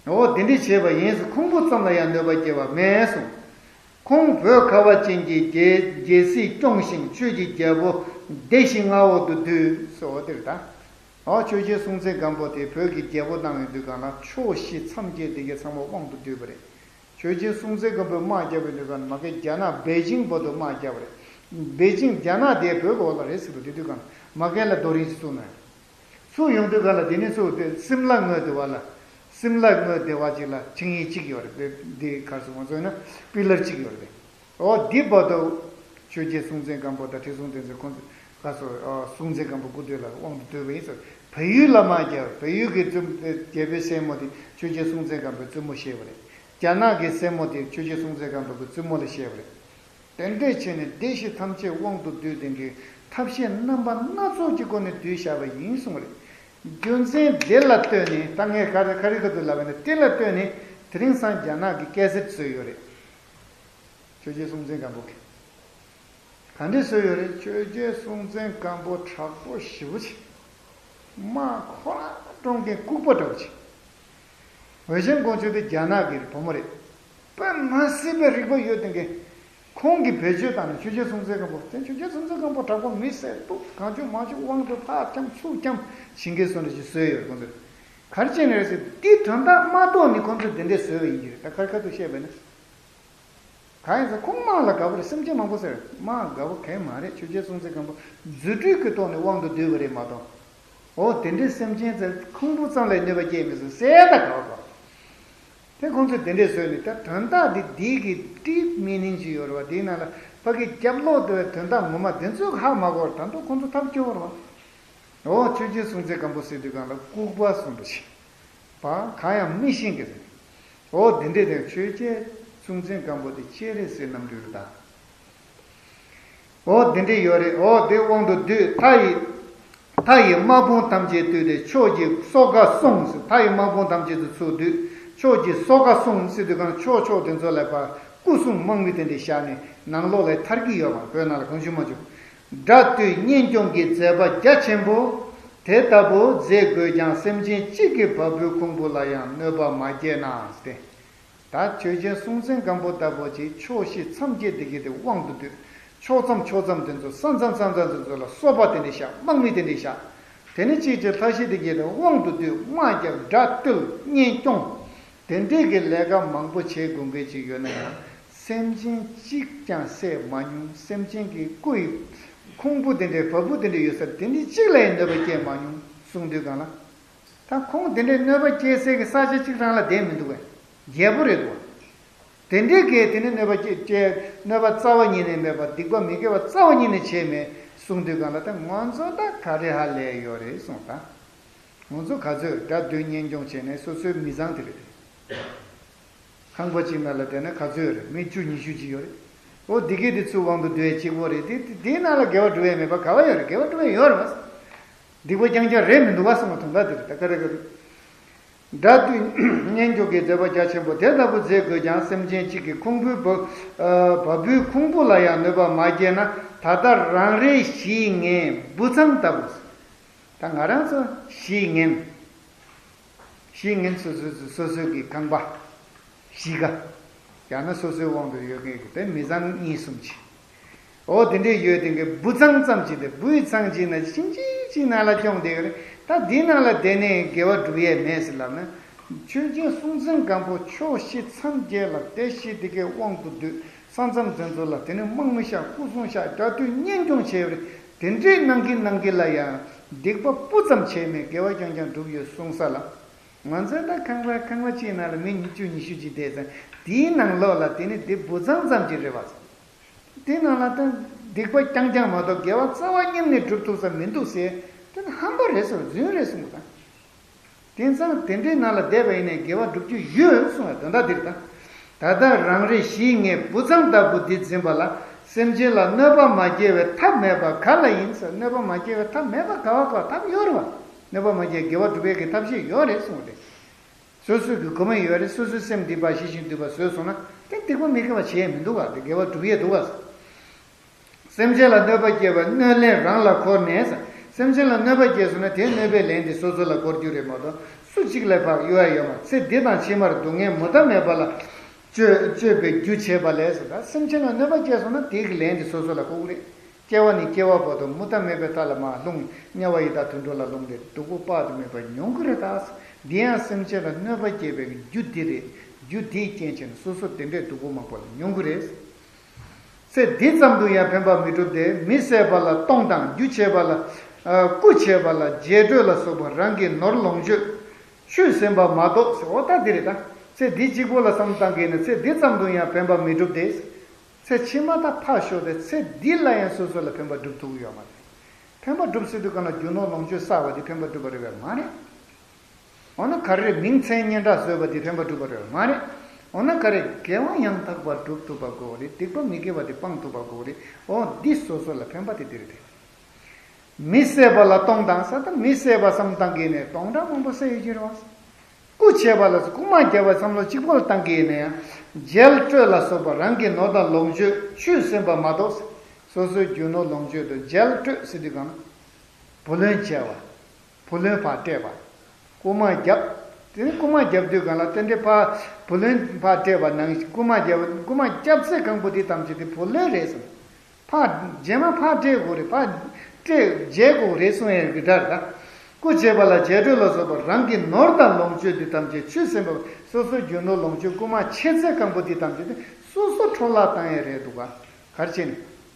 དེ། འོ་དེ་འདྲས་བྱས་པ་ཡིན་ཟེར་ཁུང་བུ་ཙམ་ལ་ཡང་གནོད་པ་སྐྱེལ་བ་མེད་གསུངས། ཁོང་བོད་ཁ་བ་ཅན་གྱི་རྒྱལ་རྒྱལ་སྲིད་སྐྱོང་ཞིང་ཆོས་ཀྱི་རྒྱལ་པོ་བདེ་ཞིང་མངའ་འོག་ཏུ་བསྡུས་སོ། དེ་རེད་ད། ཨ་ཆོས་རྒྱལ་སྲོང་བཙན་སྒམ་པོ་དེ་བོད་ཀྱི་རྒྱལ་པོ་གནང་བའི་དུས་སྒང་ལ་ཕྱོགས་བཞི་མཚམས་བརྒྱད་དེ་གའི་ཚང་མ་དབང་དུ་བསྡུས་པ་རེད། ཆོས་རྒྱལ་སྲོང་བཙན་སྒམ་པོས་དམག་བརྒྱབ་པའི་དུས་སྒང་ལ་མ་གི་རྒྱ་ནག་པེ་ཅིང་བར་དུ་དམག་བརྒྱབ་པ་རེད། པེ་ཅིང་རྒྱ་ནག་དེ་བོད་ཀྱི་འོག་ལ་རེད་ཟེར་བ་དེ་དུས་སྒང་ལ་མ་གི་ལ་རྡོ་རིང་ཞིག་བཙུགས་ན་ཡང་། ཚུར་ཡོང་དུས་སྒང་ལ་དེ་ནས་ཚུར་དེ་སིམ་ལ་ངོས་དེ་བ་ལ། སིམ་ལ་ངོས་དེ་བ་ཅིག་ལ་ཆིངས་ཡིག་གཅིག་ཡོད་རེད་པས། འདི་གར་སོང་ང་ཚོས་ན་པི་ལར་གཅིག་ཡོད་རེད་པས། འོ་འདི་བར་དུ་ཆོས་རྒྱལ་སྲོང་བཙན་སྒམ་པོ་དང་ཁྲི་སྲོང་ལྡེ་བཙན་ཁོང་ཚོ་ག་སོ་སྲོང་བཙན་སྒམ་པོ་སྐུ་དུས་ལ་དབང་དུ་བསྡུས་པ་ཡིན་ཟེར། བལ་ཡུལ་ལ་དམག་རྒྱབ། བལ་ཡུལ་གྱི་བཙུན་རྒྱལ་པོའི་སྲས་མོ་དེ་ཆོས་རྒྱལ་སྲོང་བཙན་སྒམ་པོའི་བཙུན་མོ་བཤད་པ་རེད། རྒྱ་ནག་གི་སྲས་མོ་དེ་ཆོས་རྒྱལ་སྲོང་བཙན་སྒམ་པོ་གི་བཙུན་མོ་ལ་བཤད་པ་རེད། དེ་འདྲས་བྱས་ནས་སྡེ་བཞི་ཐམས་ཅད་དབང་དུ་བསྡུས་ཏེ་གི་ཐབས་ཤེས་རྣམ་པ་སྣ་ཚོགས་ཀྱི་སྒོ་ནས་བསྡུས་བཞག་པ་ཡིན་གསུངས་པ་རེད། རྒྱུ་མཚན་འདི་ལ་ལྟོས་ནས་ད་ངས་ཁ་རི་ཁ་རི་ཁ་ཐུག་ལབ་པ་ནི་དེ་ལ་ལྟོས་ནས་དེ་རིང་སང་རྒྱ་ནག་གི་སྐད་ཟེར་བཟོས་ཡོད་རེད། ཆོས་རྒྱལ་སྲོང་བཙན་སྒམ་པོ་གིས། ག་འདྲས་བཟོས་ཡོད་རེད། ཆོས་རྒྱལ་སྲོང་བཙན་སྒམ་པོ་དྲག་པོ་ཞེ་པོ་ཅིག་དམག་ཁོ་རང་བཀྲོངས་མཁན་ལྐུགས་པ་འདྲ་པོ་ཅིག་འོད་ཆེན་སྒོམ་ཆེན་དེ་རྒྱ་ནག་གི་བུ་མོ་རེད། དཔེ་མ་སྲིད་པའི་རིག་པ་ཡོད་དེ་འགའི། ཁོང་གིས་བེད་སྤྱོད་བཏང་ནས་ཆོས་རྒྱལ་སྲོང་བཙན་སྒམ་པོ་དེ། ཆོས་རྒྱལ་སྲོང་བཙན་སྒམ་པོ་དྲག་པོ་མི་སེར་གཏུབ། གང་བྱུང་མང་བྱུང་དབང་དུ་ཕར་འཁྱམ་ཚུར་འཁྱམ་བྱེད་མཁན་བཟོ་འདྲ་ཞིག་བཟོས་ཡོད། ཁོང་ཚོས་ག་རེ་བྱས་ནས་རེད་ཟེར། འདི་དོན་དག་མ་རྟོགས་ནས་ཁོང་ཚོས་དེ་འདྲས་བཟོས་པ་ཡིན་གྱི་རེད། ད་ཁ་ཁ་ཐུག་བཤད་པས་ན། གང་ཡིན་ཟེར། ཁོང་དམག་ལ་དགའ་པོ་རེད། སེམས་ཅན་མང་པོ་ཟེར། དམག་དགའ་པོ་གང་ཡང་མ་རེད། ཆོས་རྒྱལ་སྲོང་བཙན་སྒམ་པོ་རྫུ་འཕྲུལ་གྱི་ཐོག་ནས་དབང་དུ་བསྡུས་པ་རེད་མ་གཏོགས། འོ་དེ་འདྲའི་སེམས་ཅན་ཚོ་ཁོང་ཁུ་ཙམ་ལས་གནོད་པ་སྐྱེལ་མི་སྲིད་ཟེར། ད་ག་བ་ག་བ། དེ་ཁོང་ཚོས་དེ་འདྲས་བཟོས་ནས་ད་དོན་དག་འདི་འདི་གི་ཏིག་མི་ནིང་ཅིག་ཡོད་རེད་བ། དེའི་ནང་ལ་ཕ་གི་རྒྱབ་ལོག་དེ་བའི་དོན་དག་ངོ་མ་དེ་ཚོས་ཧ་མ་གོ་བར་ད་དུང་ཁོང་ཚོ་ཐབས་སྐྱོ་བོ་རེད་བ། འོ་ཆོས་རྒྱལ་སྲོང་བཙན་སྒམ་པོ་ཟེར་དུས་སྒང་ལ་ལྐུགས་པ་གསུངས་པ་ཞིག་པ་གང་ཡང་མི་ཤེས་ཀྱི་རེད། འོ་དེ་འདྲས་དེ་ཆོས་རྒྱལ་སྲོང་བཙན་སྒམ་པོ་དེ་སྤྱན་རས་གཟིགས་རྣམ་འཕྲུལ་རེད་ད། འོ་དེ་འདྲས་ཡོད་རེད། འོ་དེ་དབང་དུ་བསྡུས། མཐའ་ཡི་མཐའ་ཡི་དམག་དཔུང་ཐམས་ཅད་བཏུལ་ཏེ་ཕྱོགས་ཀྱི་སོ་ཁ་སྲུངས་ཟེར། མཐའ་ཡི་དམག་དཔུང་ཐམས་ཅད་དུ་ཚུར་བསྡུས། ཕྱོགས་ཀྱི་སོ་ཁ་སྲུངས་ཟེར་དུས་སྒང་ཕྱོགས་ཕྱོགས་དེ་ཚོ་ལ་ཕར་སྐུ་སྲུང་དམག་མི་དེ་འདྲས་བཞག་ནས་ནང་ལོགས་ལ་ཐར་གྱི་ཡོད་པ། བོད་ནང་ལ་གང་བྱུང་མང་བྱུང་། དགྲ་བཏུལ་གཉེན་སྐྱོང་གི་མཛད་པ་རྒྱ་ཆེན་པོ། དེ་ལྟ་བུ་མཛད་དགོས་ཀྱང་སེམས་ཅན་གཅིག་གི་བ་སྤུའི་ཁུང་བུ་ལ་ཡང་གནོད་པ་མ་སྐྱེལ་ན་སྟེ། ད་ཆོས་རྒྱལ་སྲོང་བཙན་སྒམ་པོ་ལྟ་བུ་ཅིག་ཕྱོགས་བཞི་མཚམས་བརྒྱད་དེ་གའི་དེ་དབང་དུ་བསྡུས། ཕྱོགས་མཚམས་ཕྱོགས་མཚམས་དེ་ཚོ་ས་མཚམས་ས་མཚམས་དེ་ཚོ་ལ་སོ་པ་དེ་འདྲས་བཞག་དམག་མི་དེ་འདྲས་བཞག་དེ་ནས་གཅིག་བྱས་ལྷ་གཞིས་དེ་གའི་དེ་དབང་དུ་བསྡུས། དམག་རྒྱབ། དགྲ་བཏུལ། གཉེན་སྐྱོང་། དེ་འདྲས་ཀྱི་ལས་ཀ་མང་པོ་བྱེད་དགོས་མཁན་ཅིག་ཡོད་ན་ཡང་། སེམས་ཅན་གཅིག་ཀྱང་བསད་མ་མྱོང་། སེམས་ཅན་གྱི་སྐུ་ཡི་ཁུང་བུ་དེ་འདྲའི་བ་སྤུ་དེ་འདྲ་ཡོད་ས་དེ་འདྲའི་གཅིག་ལ་ཡང་གནོད་པ་སྐྱེལ་མ་མྱོང་གསུངས་དུས་སྒང་ལ། ད་ཁོང་དེ་འདྲའི་གནོད་པ་སྐྱེལ་སའི་གི་ས་ཆ་གཅིག་རང་ལ་བསྡད་མི་འདུག་གས། རྒྱལ་པོ་རེད་འདུག་ག་དེ་འདྲའི་གི་དེ་ནི་གནོད་པ་སྐྱེལ་སྐྱེལ་གནོད་པ་རྩ་བ་ཉིད་ནས་མེད་པ། སྡིག་པ་མི་དགེ་བ་རྩ་བ་ཉིད་ནས་བྱས་མེད་གསུངས་དུས་སྒང་ལ། ད་ང་ཚོ་ད་ག་རེ་ཧ་ལས་ཡོད་རེད་གསུངས་ད། ང་ཚོ་ག་ཚོད་དགྲ་བཏུལ་གཉེན་སྐྱོང་བྱས་ནས་སོ་སོའི་མི་ཚང་དེ་རེད། ཁང་པ་གཅིག་ནང་ལ་བསྡད་ན་ག་ཚོད་ཡོད་རེད། མི་བཅུ་ཉི་ཤུ་ཅིག་ཡོད་རེད། འོ་འདི་གའི་དེ་ཚུར་དབང་དུ་བསྡུ་ཡས་གཅིག་པོ་རེད། དེ་དེའི་ནང་ལ་དགེ་བ་སྒྲུབ་ཡས་མེད་པ་ག་བ་ཡོད་རེད། དགེ་བ་སྒྲུབ་ཡས་ཡོད་རེད་བ། སྡིག་པ་རྐྱང་རྐྱང་རེད་མི་འདུག་བ་གསུངས་པ་དོན་དག་དེ་རེད། ད་ག་རེ་ག་རེ། དགྲ་བཏུལ་གཉེན་སྐྱོང་གི་མཛད་པ་རྒྱ་ཆེན་པོ། དེ་ལྟ་བུ་མཛད་དགོས་ཀྱང་སེམས་ཅན་གཅིག་གི་ཁུང་བུའི་བ་ཨ་བ་སྤུའི་ཁུང་བུ་ལ་ཡང་གནོད་པ་མ་སྐྱེལ་ན། ད་ལྟ་རང་རེ་བཞིའི་ངན་བུ་ཚང་ལྟ་བུ། ད་ང་རང་ཚོ་བཞིའི་ངན། བཞིའི་ངན་སོ་སོ་སོ་སོ་སོའི་གི་ཁང་པ་གཞིས་ཀ། ཡང་ན་སོ་སོའི་དབང་དུ་ཡོད་མཁན་གྱི་དེ་མི་ཚང་གཉིས་གསུམ་ཅིག་འོ་དེ་འདྲས་ཡོད་དེ་གི་བུ་ཚང་ཙམ་ཅིག་དེ། བུའི་ཚང་ཅིག་ན་ཤིང་ཅིག་ཅིག་ནང་ལ་སྐྱོང་བསྡད་ཡོད་རེད། ད་འདི་ནང་ལ་བསྡད་ནས་དགེ་བ་སྒྲུབ་ཡས་མེད་ཟེར་ལབ་ན། ཆོས་རྒྱལ་སྲོང་བཙན་སྒམ་པོ་ཕྱོགས་བཞི་མཚམས་བརྒྱད་ལ་སྡེ་བཞི་དེ་གའི་དབང་དུ་བསྡུས། ས་མཚམས་དེ་ཚོ་ལ་དེ་ནས་དམག་མི་བཞག་སྐུ་སྲུང་བཞག་དགྲ་བཏུལ་གཉེན་སྐྱོང་བྱས་པ་རེད། དེ་འདྲས་གནང་གིན་གནང་གིན་ལ་ཡང་སྡིག་པ་སྤུ་ཙམ་བྱས་མེད། དགེ་བ་རྐྱང་རྐྱང་སྒྲུབ་ཡོད་གསུངས་ས་ལ། ང་ཚོའི་ད་ཁང་པ་ཁང་པ་གཅིག་ནང་ལ་མི་ཉི་བཅུ་ཉི་ཤུ་ཅིག་བསྡད་ཙང་དེའི་ནང་ལོགས་ལ་དེ་ནི་དེ་བུ་ཚང་ཙམ་ཅིག་རེད་བ། དེ་ནང་ལ་ད་སྡིག་པ་རྐྱང་རྐྱང་མ་གཏོགས་དགེ་བ་རྩ་བ་ཉིད་ནས་སྒྲུབ་ཐུབ་ས་མི་འདུག་ཟེར། དེ་ནི་ཧམ་པ་རེད་ཟེར། རྫུན་རེད་གསུངས་པ་དང་། དེང་སང་དེ་འདྲའི་ནང་ལ་བསྡད་པ་ཡིན་ནའི་དགེ་བ་སྒྲུབ་རྒྱུ་ཡོད་གསུངས་པ་དོན་དག་འདིར་ད། ད་ལྟ་རང་རེ་བཞིའི་ངན་བུ་ཚང་ལྟ་བུ་འདི་འཛིན་པ་ལ་སེམས་ཅན་ལ་གནོད་པ་མ་སྐྱེལ་བའི་ཐབས་མེད་པ་ག་ལ་ཡིན་ཟེར། གནོད་པ་མ་སྐྱེལ་བའི་ཐབས་མེད་པ་ག་བ་ག་བ། ཐབས་ཡོད་རེད་བ། གནོད་པ་མ་སྐྱེལ་དགེ་བ་སྒྲུབ་ཡས་ཀྱི་ཐབས་ཤེས་ཡོད་རེད་གསུངས་པ་རེད། སོ་སོའི་གི་གོ་མ་ཡོད་རེད། སོ་སོའི་སེམས་སྡིག་པ་ཞི་ཞིང་དུལ་བ་བཟོས་སོང་ན་དེ་སྡིག་པ་མི་དགེ་བ་བྱས་མི་འདུག་ག་དེ་དགེ་བ་སྒྲུབ་ཡས་འདུག་ག་སེམས་ཅན་ལ་གནོད་པ་སྐྱེལ་བ་གནོད་ལན་རང་ལ་འཁོར་ནས། སེམས་ཅན་ལ་གནོད་པ་སྐྱེལ་སོང་ན་དེའི་གནོད་པའི་ལན་དེ་སོ་སོ་ལ་འཁོར་རྒྱུ་རེད་མ་གཏོགས་སུ་གཅིག་ལ་ཕར་གཡོལ་ཡ་ཡོད་མ། ཚེ་འདི་དང་ཕྱི་མར་སྡུག་བསྔལ་མུ་མཐའ་མེད་པ་ལ་སྤྱོད་སྤྱོད་པའི་རྒྱུ་བྱེད་པ་ལས་ཟེར། ད་སེམས་ཅན་ལ་གནོད་པ་སྐྱེལ་སོང་ན་དེའི་གི་ལན་དེ་སོ་སོ་ལ་འཁོར་གི་རེད། སྐྱེ་བ་ནས་སྐྱེ་བ་བར་དུ་མུ་མཐའ་མེད་པའི་མཐའ་ལ་མར་ལྷུང་། དམྱལ་བ་ཡི་དྭགས་དུད་འགྲོ་ལ་ལྷུང་སྟེ་སྡུག་པོ་དཔག་ཏུ་མེད་པ་མྱོང་གི་རེད་ད། འདི་ཡང་སེམས་ཅན་ལ་གནོད་པ་སྐྱེལ་བའི་རྒྱུ་འདི་རེད། རྒྱུ་འདིའི་རྐྱེན་བྱས་ནས་སོ་སོ་དེ་འདྲའི་སྡུག་པོ་མང་པོ་ལ་མྱོང་གི་རེད། ཚེ་འདི་ཙམ་དུ་ཡང་ཕན་པ་མི་སྒྲུབ་སྟེ། མི་བསད་པ་ལ་གཏོང་དང་། རྒྱུ་བྱས་པ་ལ། ཨ། རྐུ་བྱས་པ་ལ། རྗེས་གྲོས་ལ་སོགས་པ་རང་གི་ནོར་ལོངས་སྤྱོད་ཆུད་ཟིན་པ་མ་གཏོགས། འོ་ད་འདི་རེད་ད། ཚེ་འདི་གཅིག་པོ་ལ་བསམ་བློ་བཏང་གི་ཡིན་ན་ཚེ་འདི་ཙམ་དུ་ཡང་ཕན་པ་མི་སྒྲུབ་སྟེ། ཚེ་ཕྱི་མ་ད་ཕར་ཞོག་སྟེ་ཚེ་འདི་ལ་ཡང་སོ་སོ་ལ་ཕན་པ་སྒྲུབ་ཐུབ་ཀྱི་ཡོད་མ་རེད། ཕན་པ་སྒྲུབ་སྲིད་དུས་གང་ལ་རྒྱུ་ནོར་ལོངས་སྤྱོད་བསགས་པ་འདི་ཕན་པ་སྒྲུབ་པ་རེད་པས་མ་རེད། འོ་ན་ག་རེ་རེད། མིང་མཚན་སྙན་གྲགས་བཟོས་པ་འདི་ཕན་པ་སྒྲུབ་པ་རེད་པས་མ་རེད། འོ་ན་ག་རེ་རེད། དགེ་བ་ཡང་དག་པར་སྒྲུབ་ཐུབ་པ་དགོས་རེད། སྡིག་པ་མི་དགེ་བ་འདི་སྤང་ཐུབ་པ་དགོས་རེད། འོ་འདི་སོ་སོ་ལ་ཕན་པ་དེ་འདི་རེད་དེ། མི་བསད་པ་ལ་གཏོང་དང་ཟེར། ད་མི་བསད་པ་བསམ་བློ་བཏང་གི་ཡིན་ན་གཏོང་ཕྲག་མང་པོ་བསད་ཡོད་ཀྱི་རེད་བ། རྐུ་བྱས་པ་ལ་རྐུ་མ་བརྒྱབ་པ་བསམ་བློ་གཅིག་པོ་ལ་བཏང་གི་ཡིན་ན་ཡང་། རྗེས་གྲོས་ལ་སོགས་པ་རང་གི་ནོར་དང་ལོངས་སྤྱོད་ཆུད་ཟིན་པ་མ་གཏོགས། སོ་སོའི་རྒྱུ་ནོར་ལོངས་སྤྱོད་དུ་རྗེས་གྲོས་ཟེར་དུས་གང་། བུ་ལོན་འཇལ་བ། བུ་ལོན་ཕར་སྤྲད་པ། རྐུ་མ་བརྒྱབ། དེ་ནས་རྐུ་མ་བརྒྱབ་དུས་གང་ལ་དེ་འདྲའི་ཕར་བུ་ལོན་ཕར་སྤྲད་པ་ནང་བཞིན། རྐུ་མ་བརྒྱབ། རྐུ་མ་བརྒྱབ་ཚད་གང་པོ་དེ་ཐམས་ཅད་དེ་བུ་ལོན་རེད་གསུངས། ཕར་རྗེས་མ་ཕར་སྤྲད་དགོས་རེད། ཕར་སྤྲད་འཇལ་དགོས་རེད་གསུངས་ཡ་གི་སྒྲ་རེད་ད། རྐུ་བྱས་པ་ལ་རྗེས་གྲོས་ལ་སོགས་པ་རང་གི་ནོར་དང་ལོངས་སྤྱོད་འདི་ཐམས་ཅད་ཆུད་ཟིན་པ། སོ་སོའི་རྒྱུ་ནོར་ལོངས་སྤྱོད་རྐུ་མ་ཆད་ཚད་གང་པོ་འདི་ཐམས་ཅད་དེ་སོ་སོ་འཕྲོ་བརླག་བཏང་ཡ་རེད་འདུག་ག་ག་རེ་བྱས་ནས།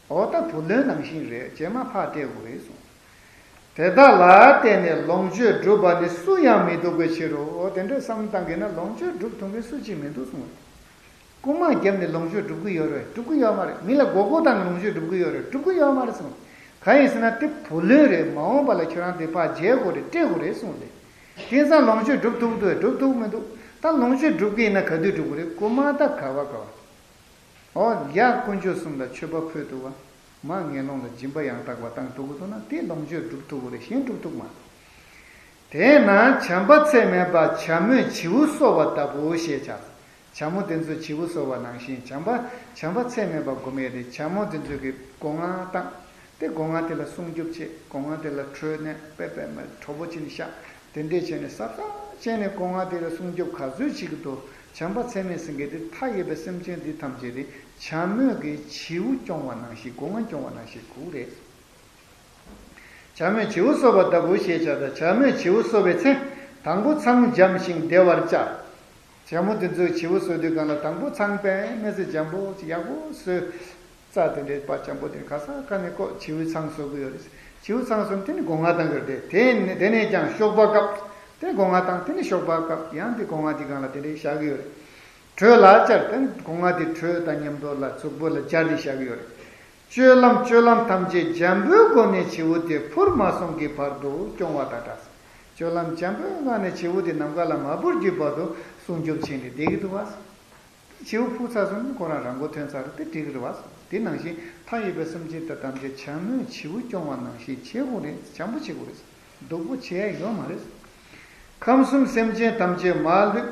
འོ་ད་བུ་ལོན་ནང་བཞིན་རེད། རྗེས་མ་ཕར་སྤྲད་དགོས་རེད་གསུངས། དེ་དག་ལ་བརྟེན་ནས་ལོངས་སྤྱོད་སྒྲུབ་པ་ནི་སུ་ཡང་མི་འདུག་པའི་ཕྱིར་རོ། འོ་དེ་འདྲའི་བསམ་བློ་བཏང་གི་ན་ལོངས་སྤྱོད་སྒྲུབ་ཐུབ་མཁན་སུ་གཅིག་མི་འདུག་གསུངས། རྐུ་མ་བརྒྱབ་ནས་ལོངས་སྤྱོད་སྒྲུབ་ཀྱི་ཡོད་རེད། སྒྲུབ་ཀྱི་ཡོད་མ་རེད། མི་ལ་མགོ་སྐོར་བཏང་ནས་ལོངས་སྤྱོད་སྒྲུབ་ཀྱི་ཡོད་རེད། སྒྲུབ་ཀྱི་ཡོད་མ་རེད་གསུངས། གང་ཡིན་ཟེར་ན་དེ་བུ་ལོན་རེད། མ་འོངས་པ་ལ་ཁྱོད་རང་དེ་ཕར་འཇལ་དགོས་རེད། སྤྲད་དགོས་རེད་གསུངས་ཏེ། དེང་སང་ལོངས་སྤྱོད་སྒྲུབ་ཐུབ་འདུག་སྒྲུབ་ཐུབ་མི་འདུག་ད་ལོངས་སྤྱོད་སྒྲུབ་ཀྱི་ཡིན་ན་ག་དུས་སྒྲུབ་དགོས་རེད། རྐུ་མ་ད་ག་བ་ག་བ། འོ་ཡ། དཀོན་མཆོག་གསུམ་ལ་མཆོད་པ་ཕུལ་ཐུབ་པ། མར་ངན་སློང་ལ་སྦྱིན་པ་ཡང་དག་པ་བཏང་ཐུབ་ཀྱི་འདུག་ན་དེ་ལོངས་སྤྱོད་སྒྲུབ་ཐུབ་ཀྱི་རེད། གཞན་སྒྲུབ་ཐུབ་མ་རེད། དེས་ན་བྱམས་པ་ཚད་མེད་པ་བྱ་མོས་བྱིའུ་གསོ་བ་ལྟ་བུ་ཞེས་བྱ། བྱ་མོ་དེ་ཚོས་བྱིའུ་གསོ་བ་ནང་བཞིན་བྱམས་པ། བྱམས་པ་ཚད་མེད་པ་སྒོམ་ཡས་དེ་བྱ་མོ་དེ་ཚོས་ཀྱི་སྒོ་ང་བཏང་། དེ་སྒོ་ང་དེ་ལ་སྲུང་སྐྱོབ་བྱེད། སྒོ་ང་དེ་ལ་དྲོད་ནས་པེ་པེ་མ་དྲོ་པོ་བྱིན་བཞག་དེ་འདྲས་བྱས་ནས་ཟབ་ཟབ་བྱས་ནས་སྒོ་ང་དེ་ལ་སྲུང་སྐྱོབ་ག་ཚོད་བྱེད་ཀྱི་འདུག་བྱམས་པ་ཚད་མེད་ཟེར་མཁན་དེ་མཐའ་ཡས་པའི་སེམས་ཅན་འདི་ཐམས་ཅད་དེ་བྱ་མོས་ཀྱི་བྱིའུ་སྐྱོང་བ་ནང་བཞིན། སྒོ་ང་སྐྱོང་བ་ནང་བཞིན་དགོས་རེད། བྱ་མོས་བྱིའུ་གསོ་བ་ལྟ་བུ་ཞེས་བྱ་ལ། བྱ་མོས་བྱིའུ་གསོ་བའི་ཚེ། དང་པོ་ཚང་འཇམ་ཞིང་བདེ་བར་བྱ། བྱ་མོ་དེ་ཚོས་བྱིའུ་གསོ་དུས་གང་ལ་དང་པོ་ཚང་པས་མེ་ཚེ་འཇམ་པོ་ཅིག་ཡག་པོ་བཟོས། རྩྭ་དེ་འདྲའི་པ་འཇམ་པོ་དེ་ག་ས་ག་ནས་བཀོག་བྱིའུ་ཚང་གསོ་གི་ཡོད་རེད། བྱིའུ་ཚང་གསོ་དེ་ནི་སྒོ་ང་བཏང་གི་རེད་དེ། དེ་ནས་དེ་ནས་ཀྱང་གཤོག་པ་བཀབ། དེ་སྒོ་ང་བཏང་། དེ་ནས་གཤོག་པ་བཀབ། ཡང་དེ་སྒོ་ང་དེ་སྒང་ལ་དེ་འདྲའི་བཞག་གི་ཡོད་རེད། དྲོད་ལ་སྦྱར། དེ་སྒོ་ང་དེ་དྲོད་དང་མཉམ་དུ་ལ་གཟུགས་པོ་ལ་སྦྱར་ཏེ་བཞག་གི་ཡོད་རེད། སྤྱོད་ལམ། སྤྱོད་ལམ་ཐམས་ཅད་འཇམ་པོའི་སྒོ་ནས་བྱིའུ་དེ་འཕུར་མ་སོང་གི་བར་དུ་སྐྱོང་བ་དང་འདྲ། སྤྱོད་ལམ་འཇམ་པོའི་ངང་ནས་བྱིའུ་དེ་ནམ་མཁའ་ལ་མ་འཕུར་གྱི་བར་དུ་སྲུང་སྐྱོབ་བྱས་ནས་བསྡད་ཀྱི་འདུག་བ། བྱིའུ་འཕུར་ཚར་སོང་ན་ཁོ་རང་རང་མགོ་ཐོན་ཚར་རེད། དེ་འགྲིག་གི་རེད་བ། དེ་ནང་བཞིན་མཐའ་ཡས་པའི་སེམས་ཅན་དེ་ཐམས་ཅད་བྱ་མོས་བྱིའུ་སྐྱོང་བ་ནང་བཞིན་བྱེད་དགོས་རེད། འཇམ་པོ་བྱེད་དགོས་རེད། སྡུག་པོ་བྱེད་ཡ་ཡོད་མ་རེད། ཁམས་གསུམ་སེམས་ཅན་ཐམས་ཅད་མ་ལུས།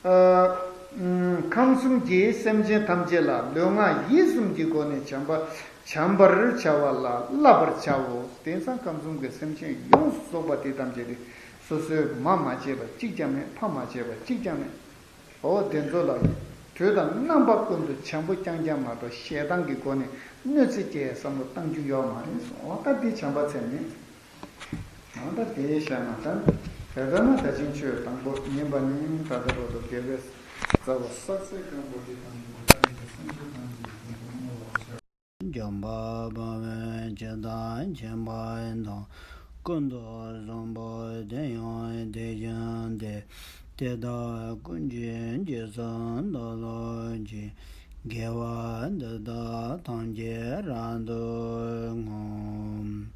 ཨ། ཁམས་གསུམ་གྱི་སེམས་ཅན་ཐམས་ཅད་ལ་ལུས་ངག་ཡིད་གསུམ་གྱི་སྒོ་ནས་བྱམས་པ། བྱམས་པར་བྱ་བ་ལ་བསླབ་པར་བྱའོ། དེང་སང་ཁམས་གསུམ་གྱི་སེམས་ཅན་ཡོངས་སུ་རྫོགས་པ་དེ་ཐམས་ཅད་དེ་སོ་སོའི་མ་མ་བྱས་པ་གཅིག་ཀྱང་མེད། ཕ་མ་བྱས་པ་གཅིག་ཀྱང་མེད། འོ་དེ་ཚོ་ལ་དུས་དང་རྣམ་པ་ཀུན་ཏུ་བྱམས་པོ་རྐྱང་རྐྱང་མ་གཏོགས་ཞེ་སྡང་གི་སྒོ་ནས་གནོད་འཚེ་སྐྱེལ་བསམ་བློ་བཏང་རྒྱུ་ཡོད་མ་རེད་གསུངས། འོ་ད་འདི་བྱམས་པ་ཚད་མེད། འོ་ད་དེའི་ཤ་ན་ད་དེ་ལྟར་ན་ད་ཕྱིན་ཆོས་དང་པོ་ཉན་པ་ནི་ད་ལྟ་བར་དུ་དགེ་བའི་རྩ་བ་བསགས་ཚད་གང་པོ་དེ་དང་ཉན་པ་ནི་སེམས་ཅན་ཐམས་ཅད་ཀྱི་སྙིང་པོ་བསྔོ་བར་བྱ། འཇམ་དཔལ་དཔའ་བོས་ཇི་ལྟར་མཁྱེན་པ་དང་། ཀུན་ཏུ་བཟང་པོ་དེ་ཡང་དེ་བཞིན་ཏེ། དེ་དག་ཀུན་གྱི་རྗེས་སུ་བདག་སློབ་ཅིང་། དགེ་བ་འདི་དག་ཐམས་ཅད་རབ་ཏུ་བསྔོ།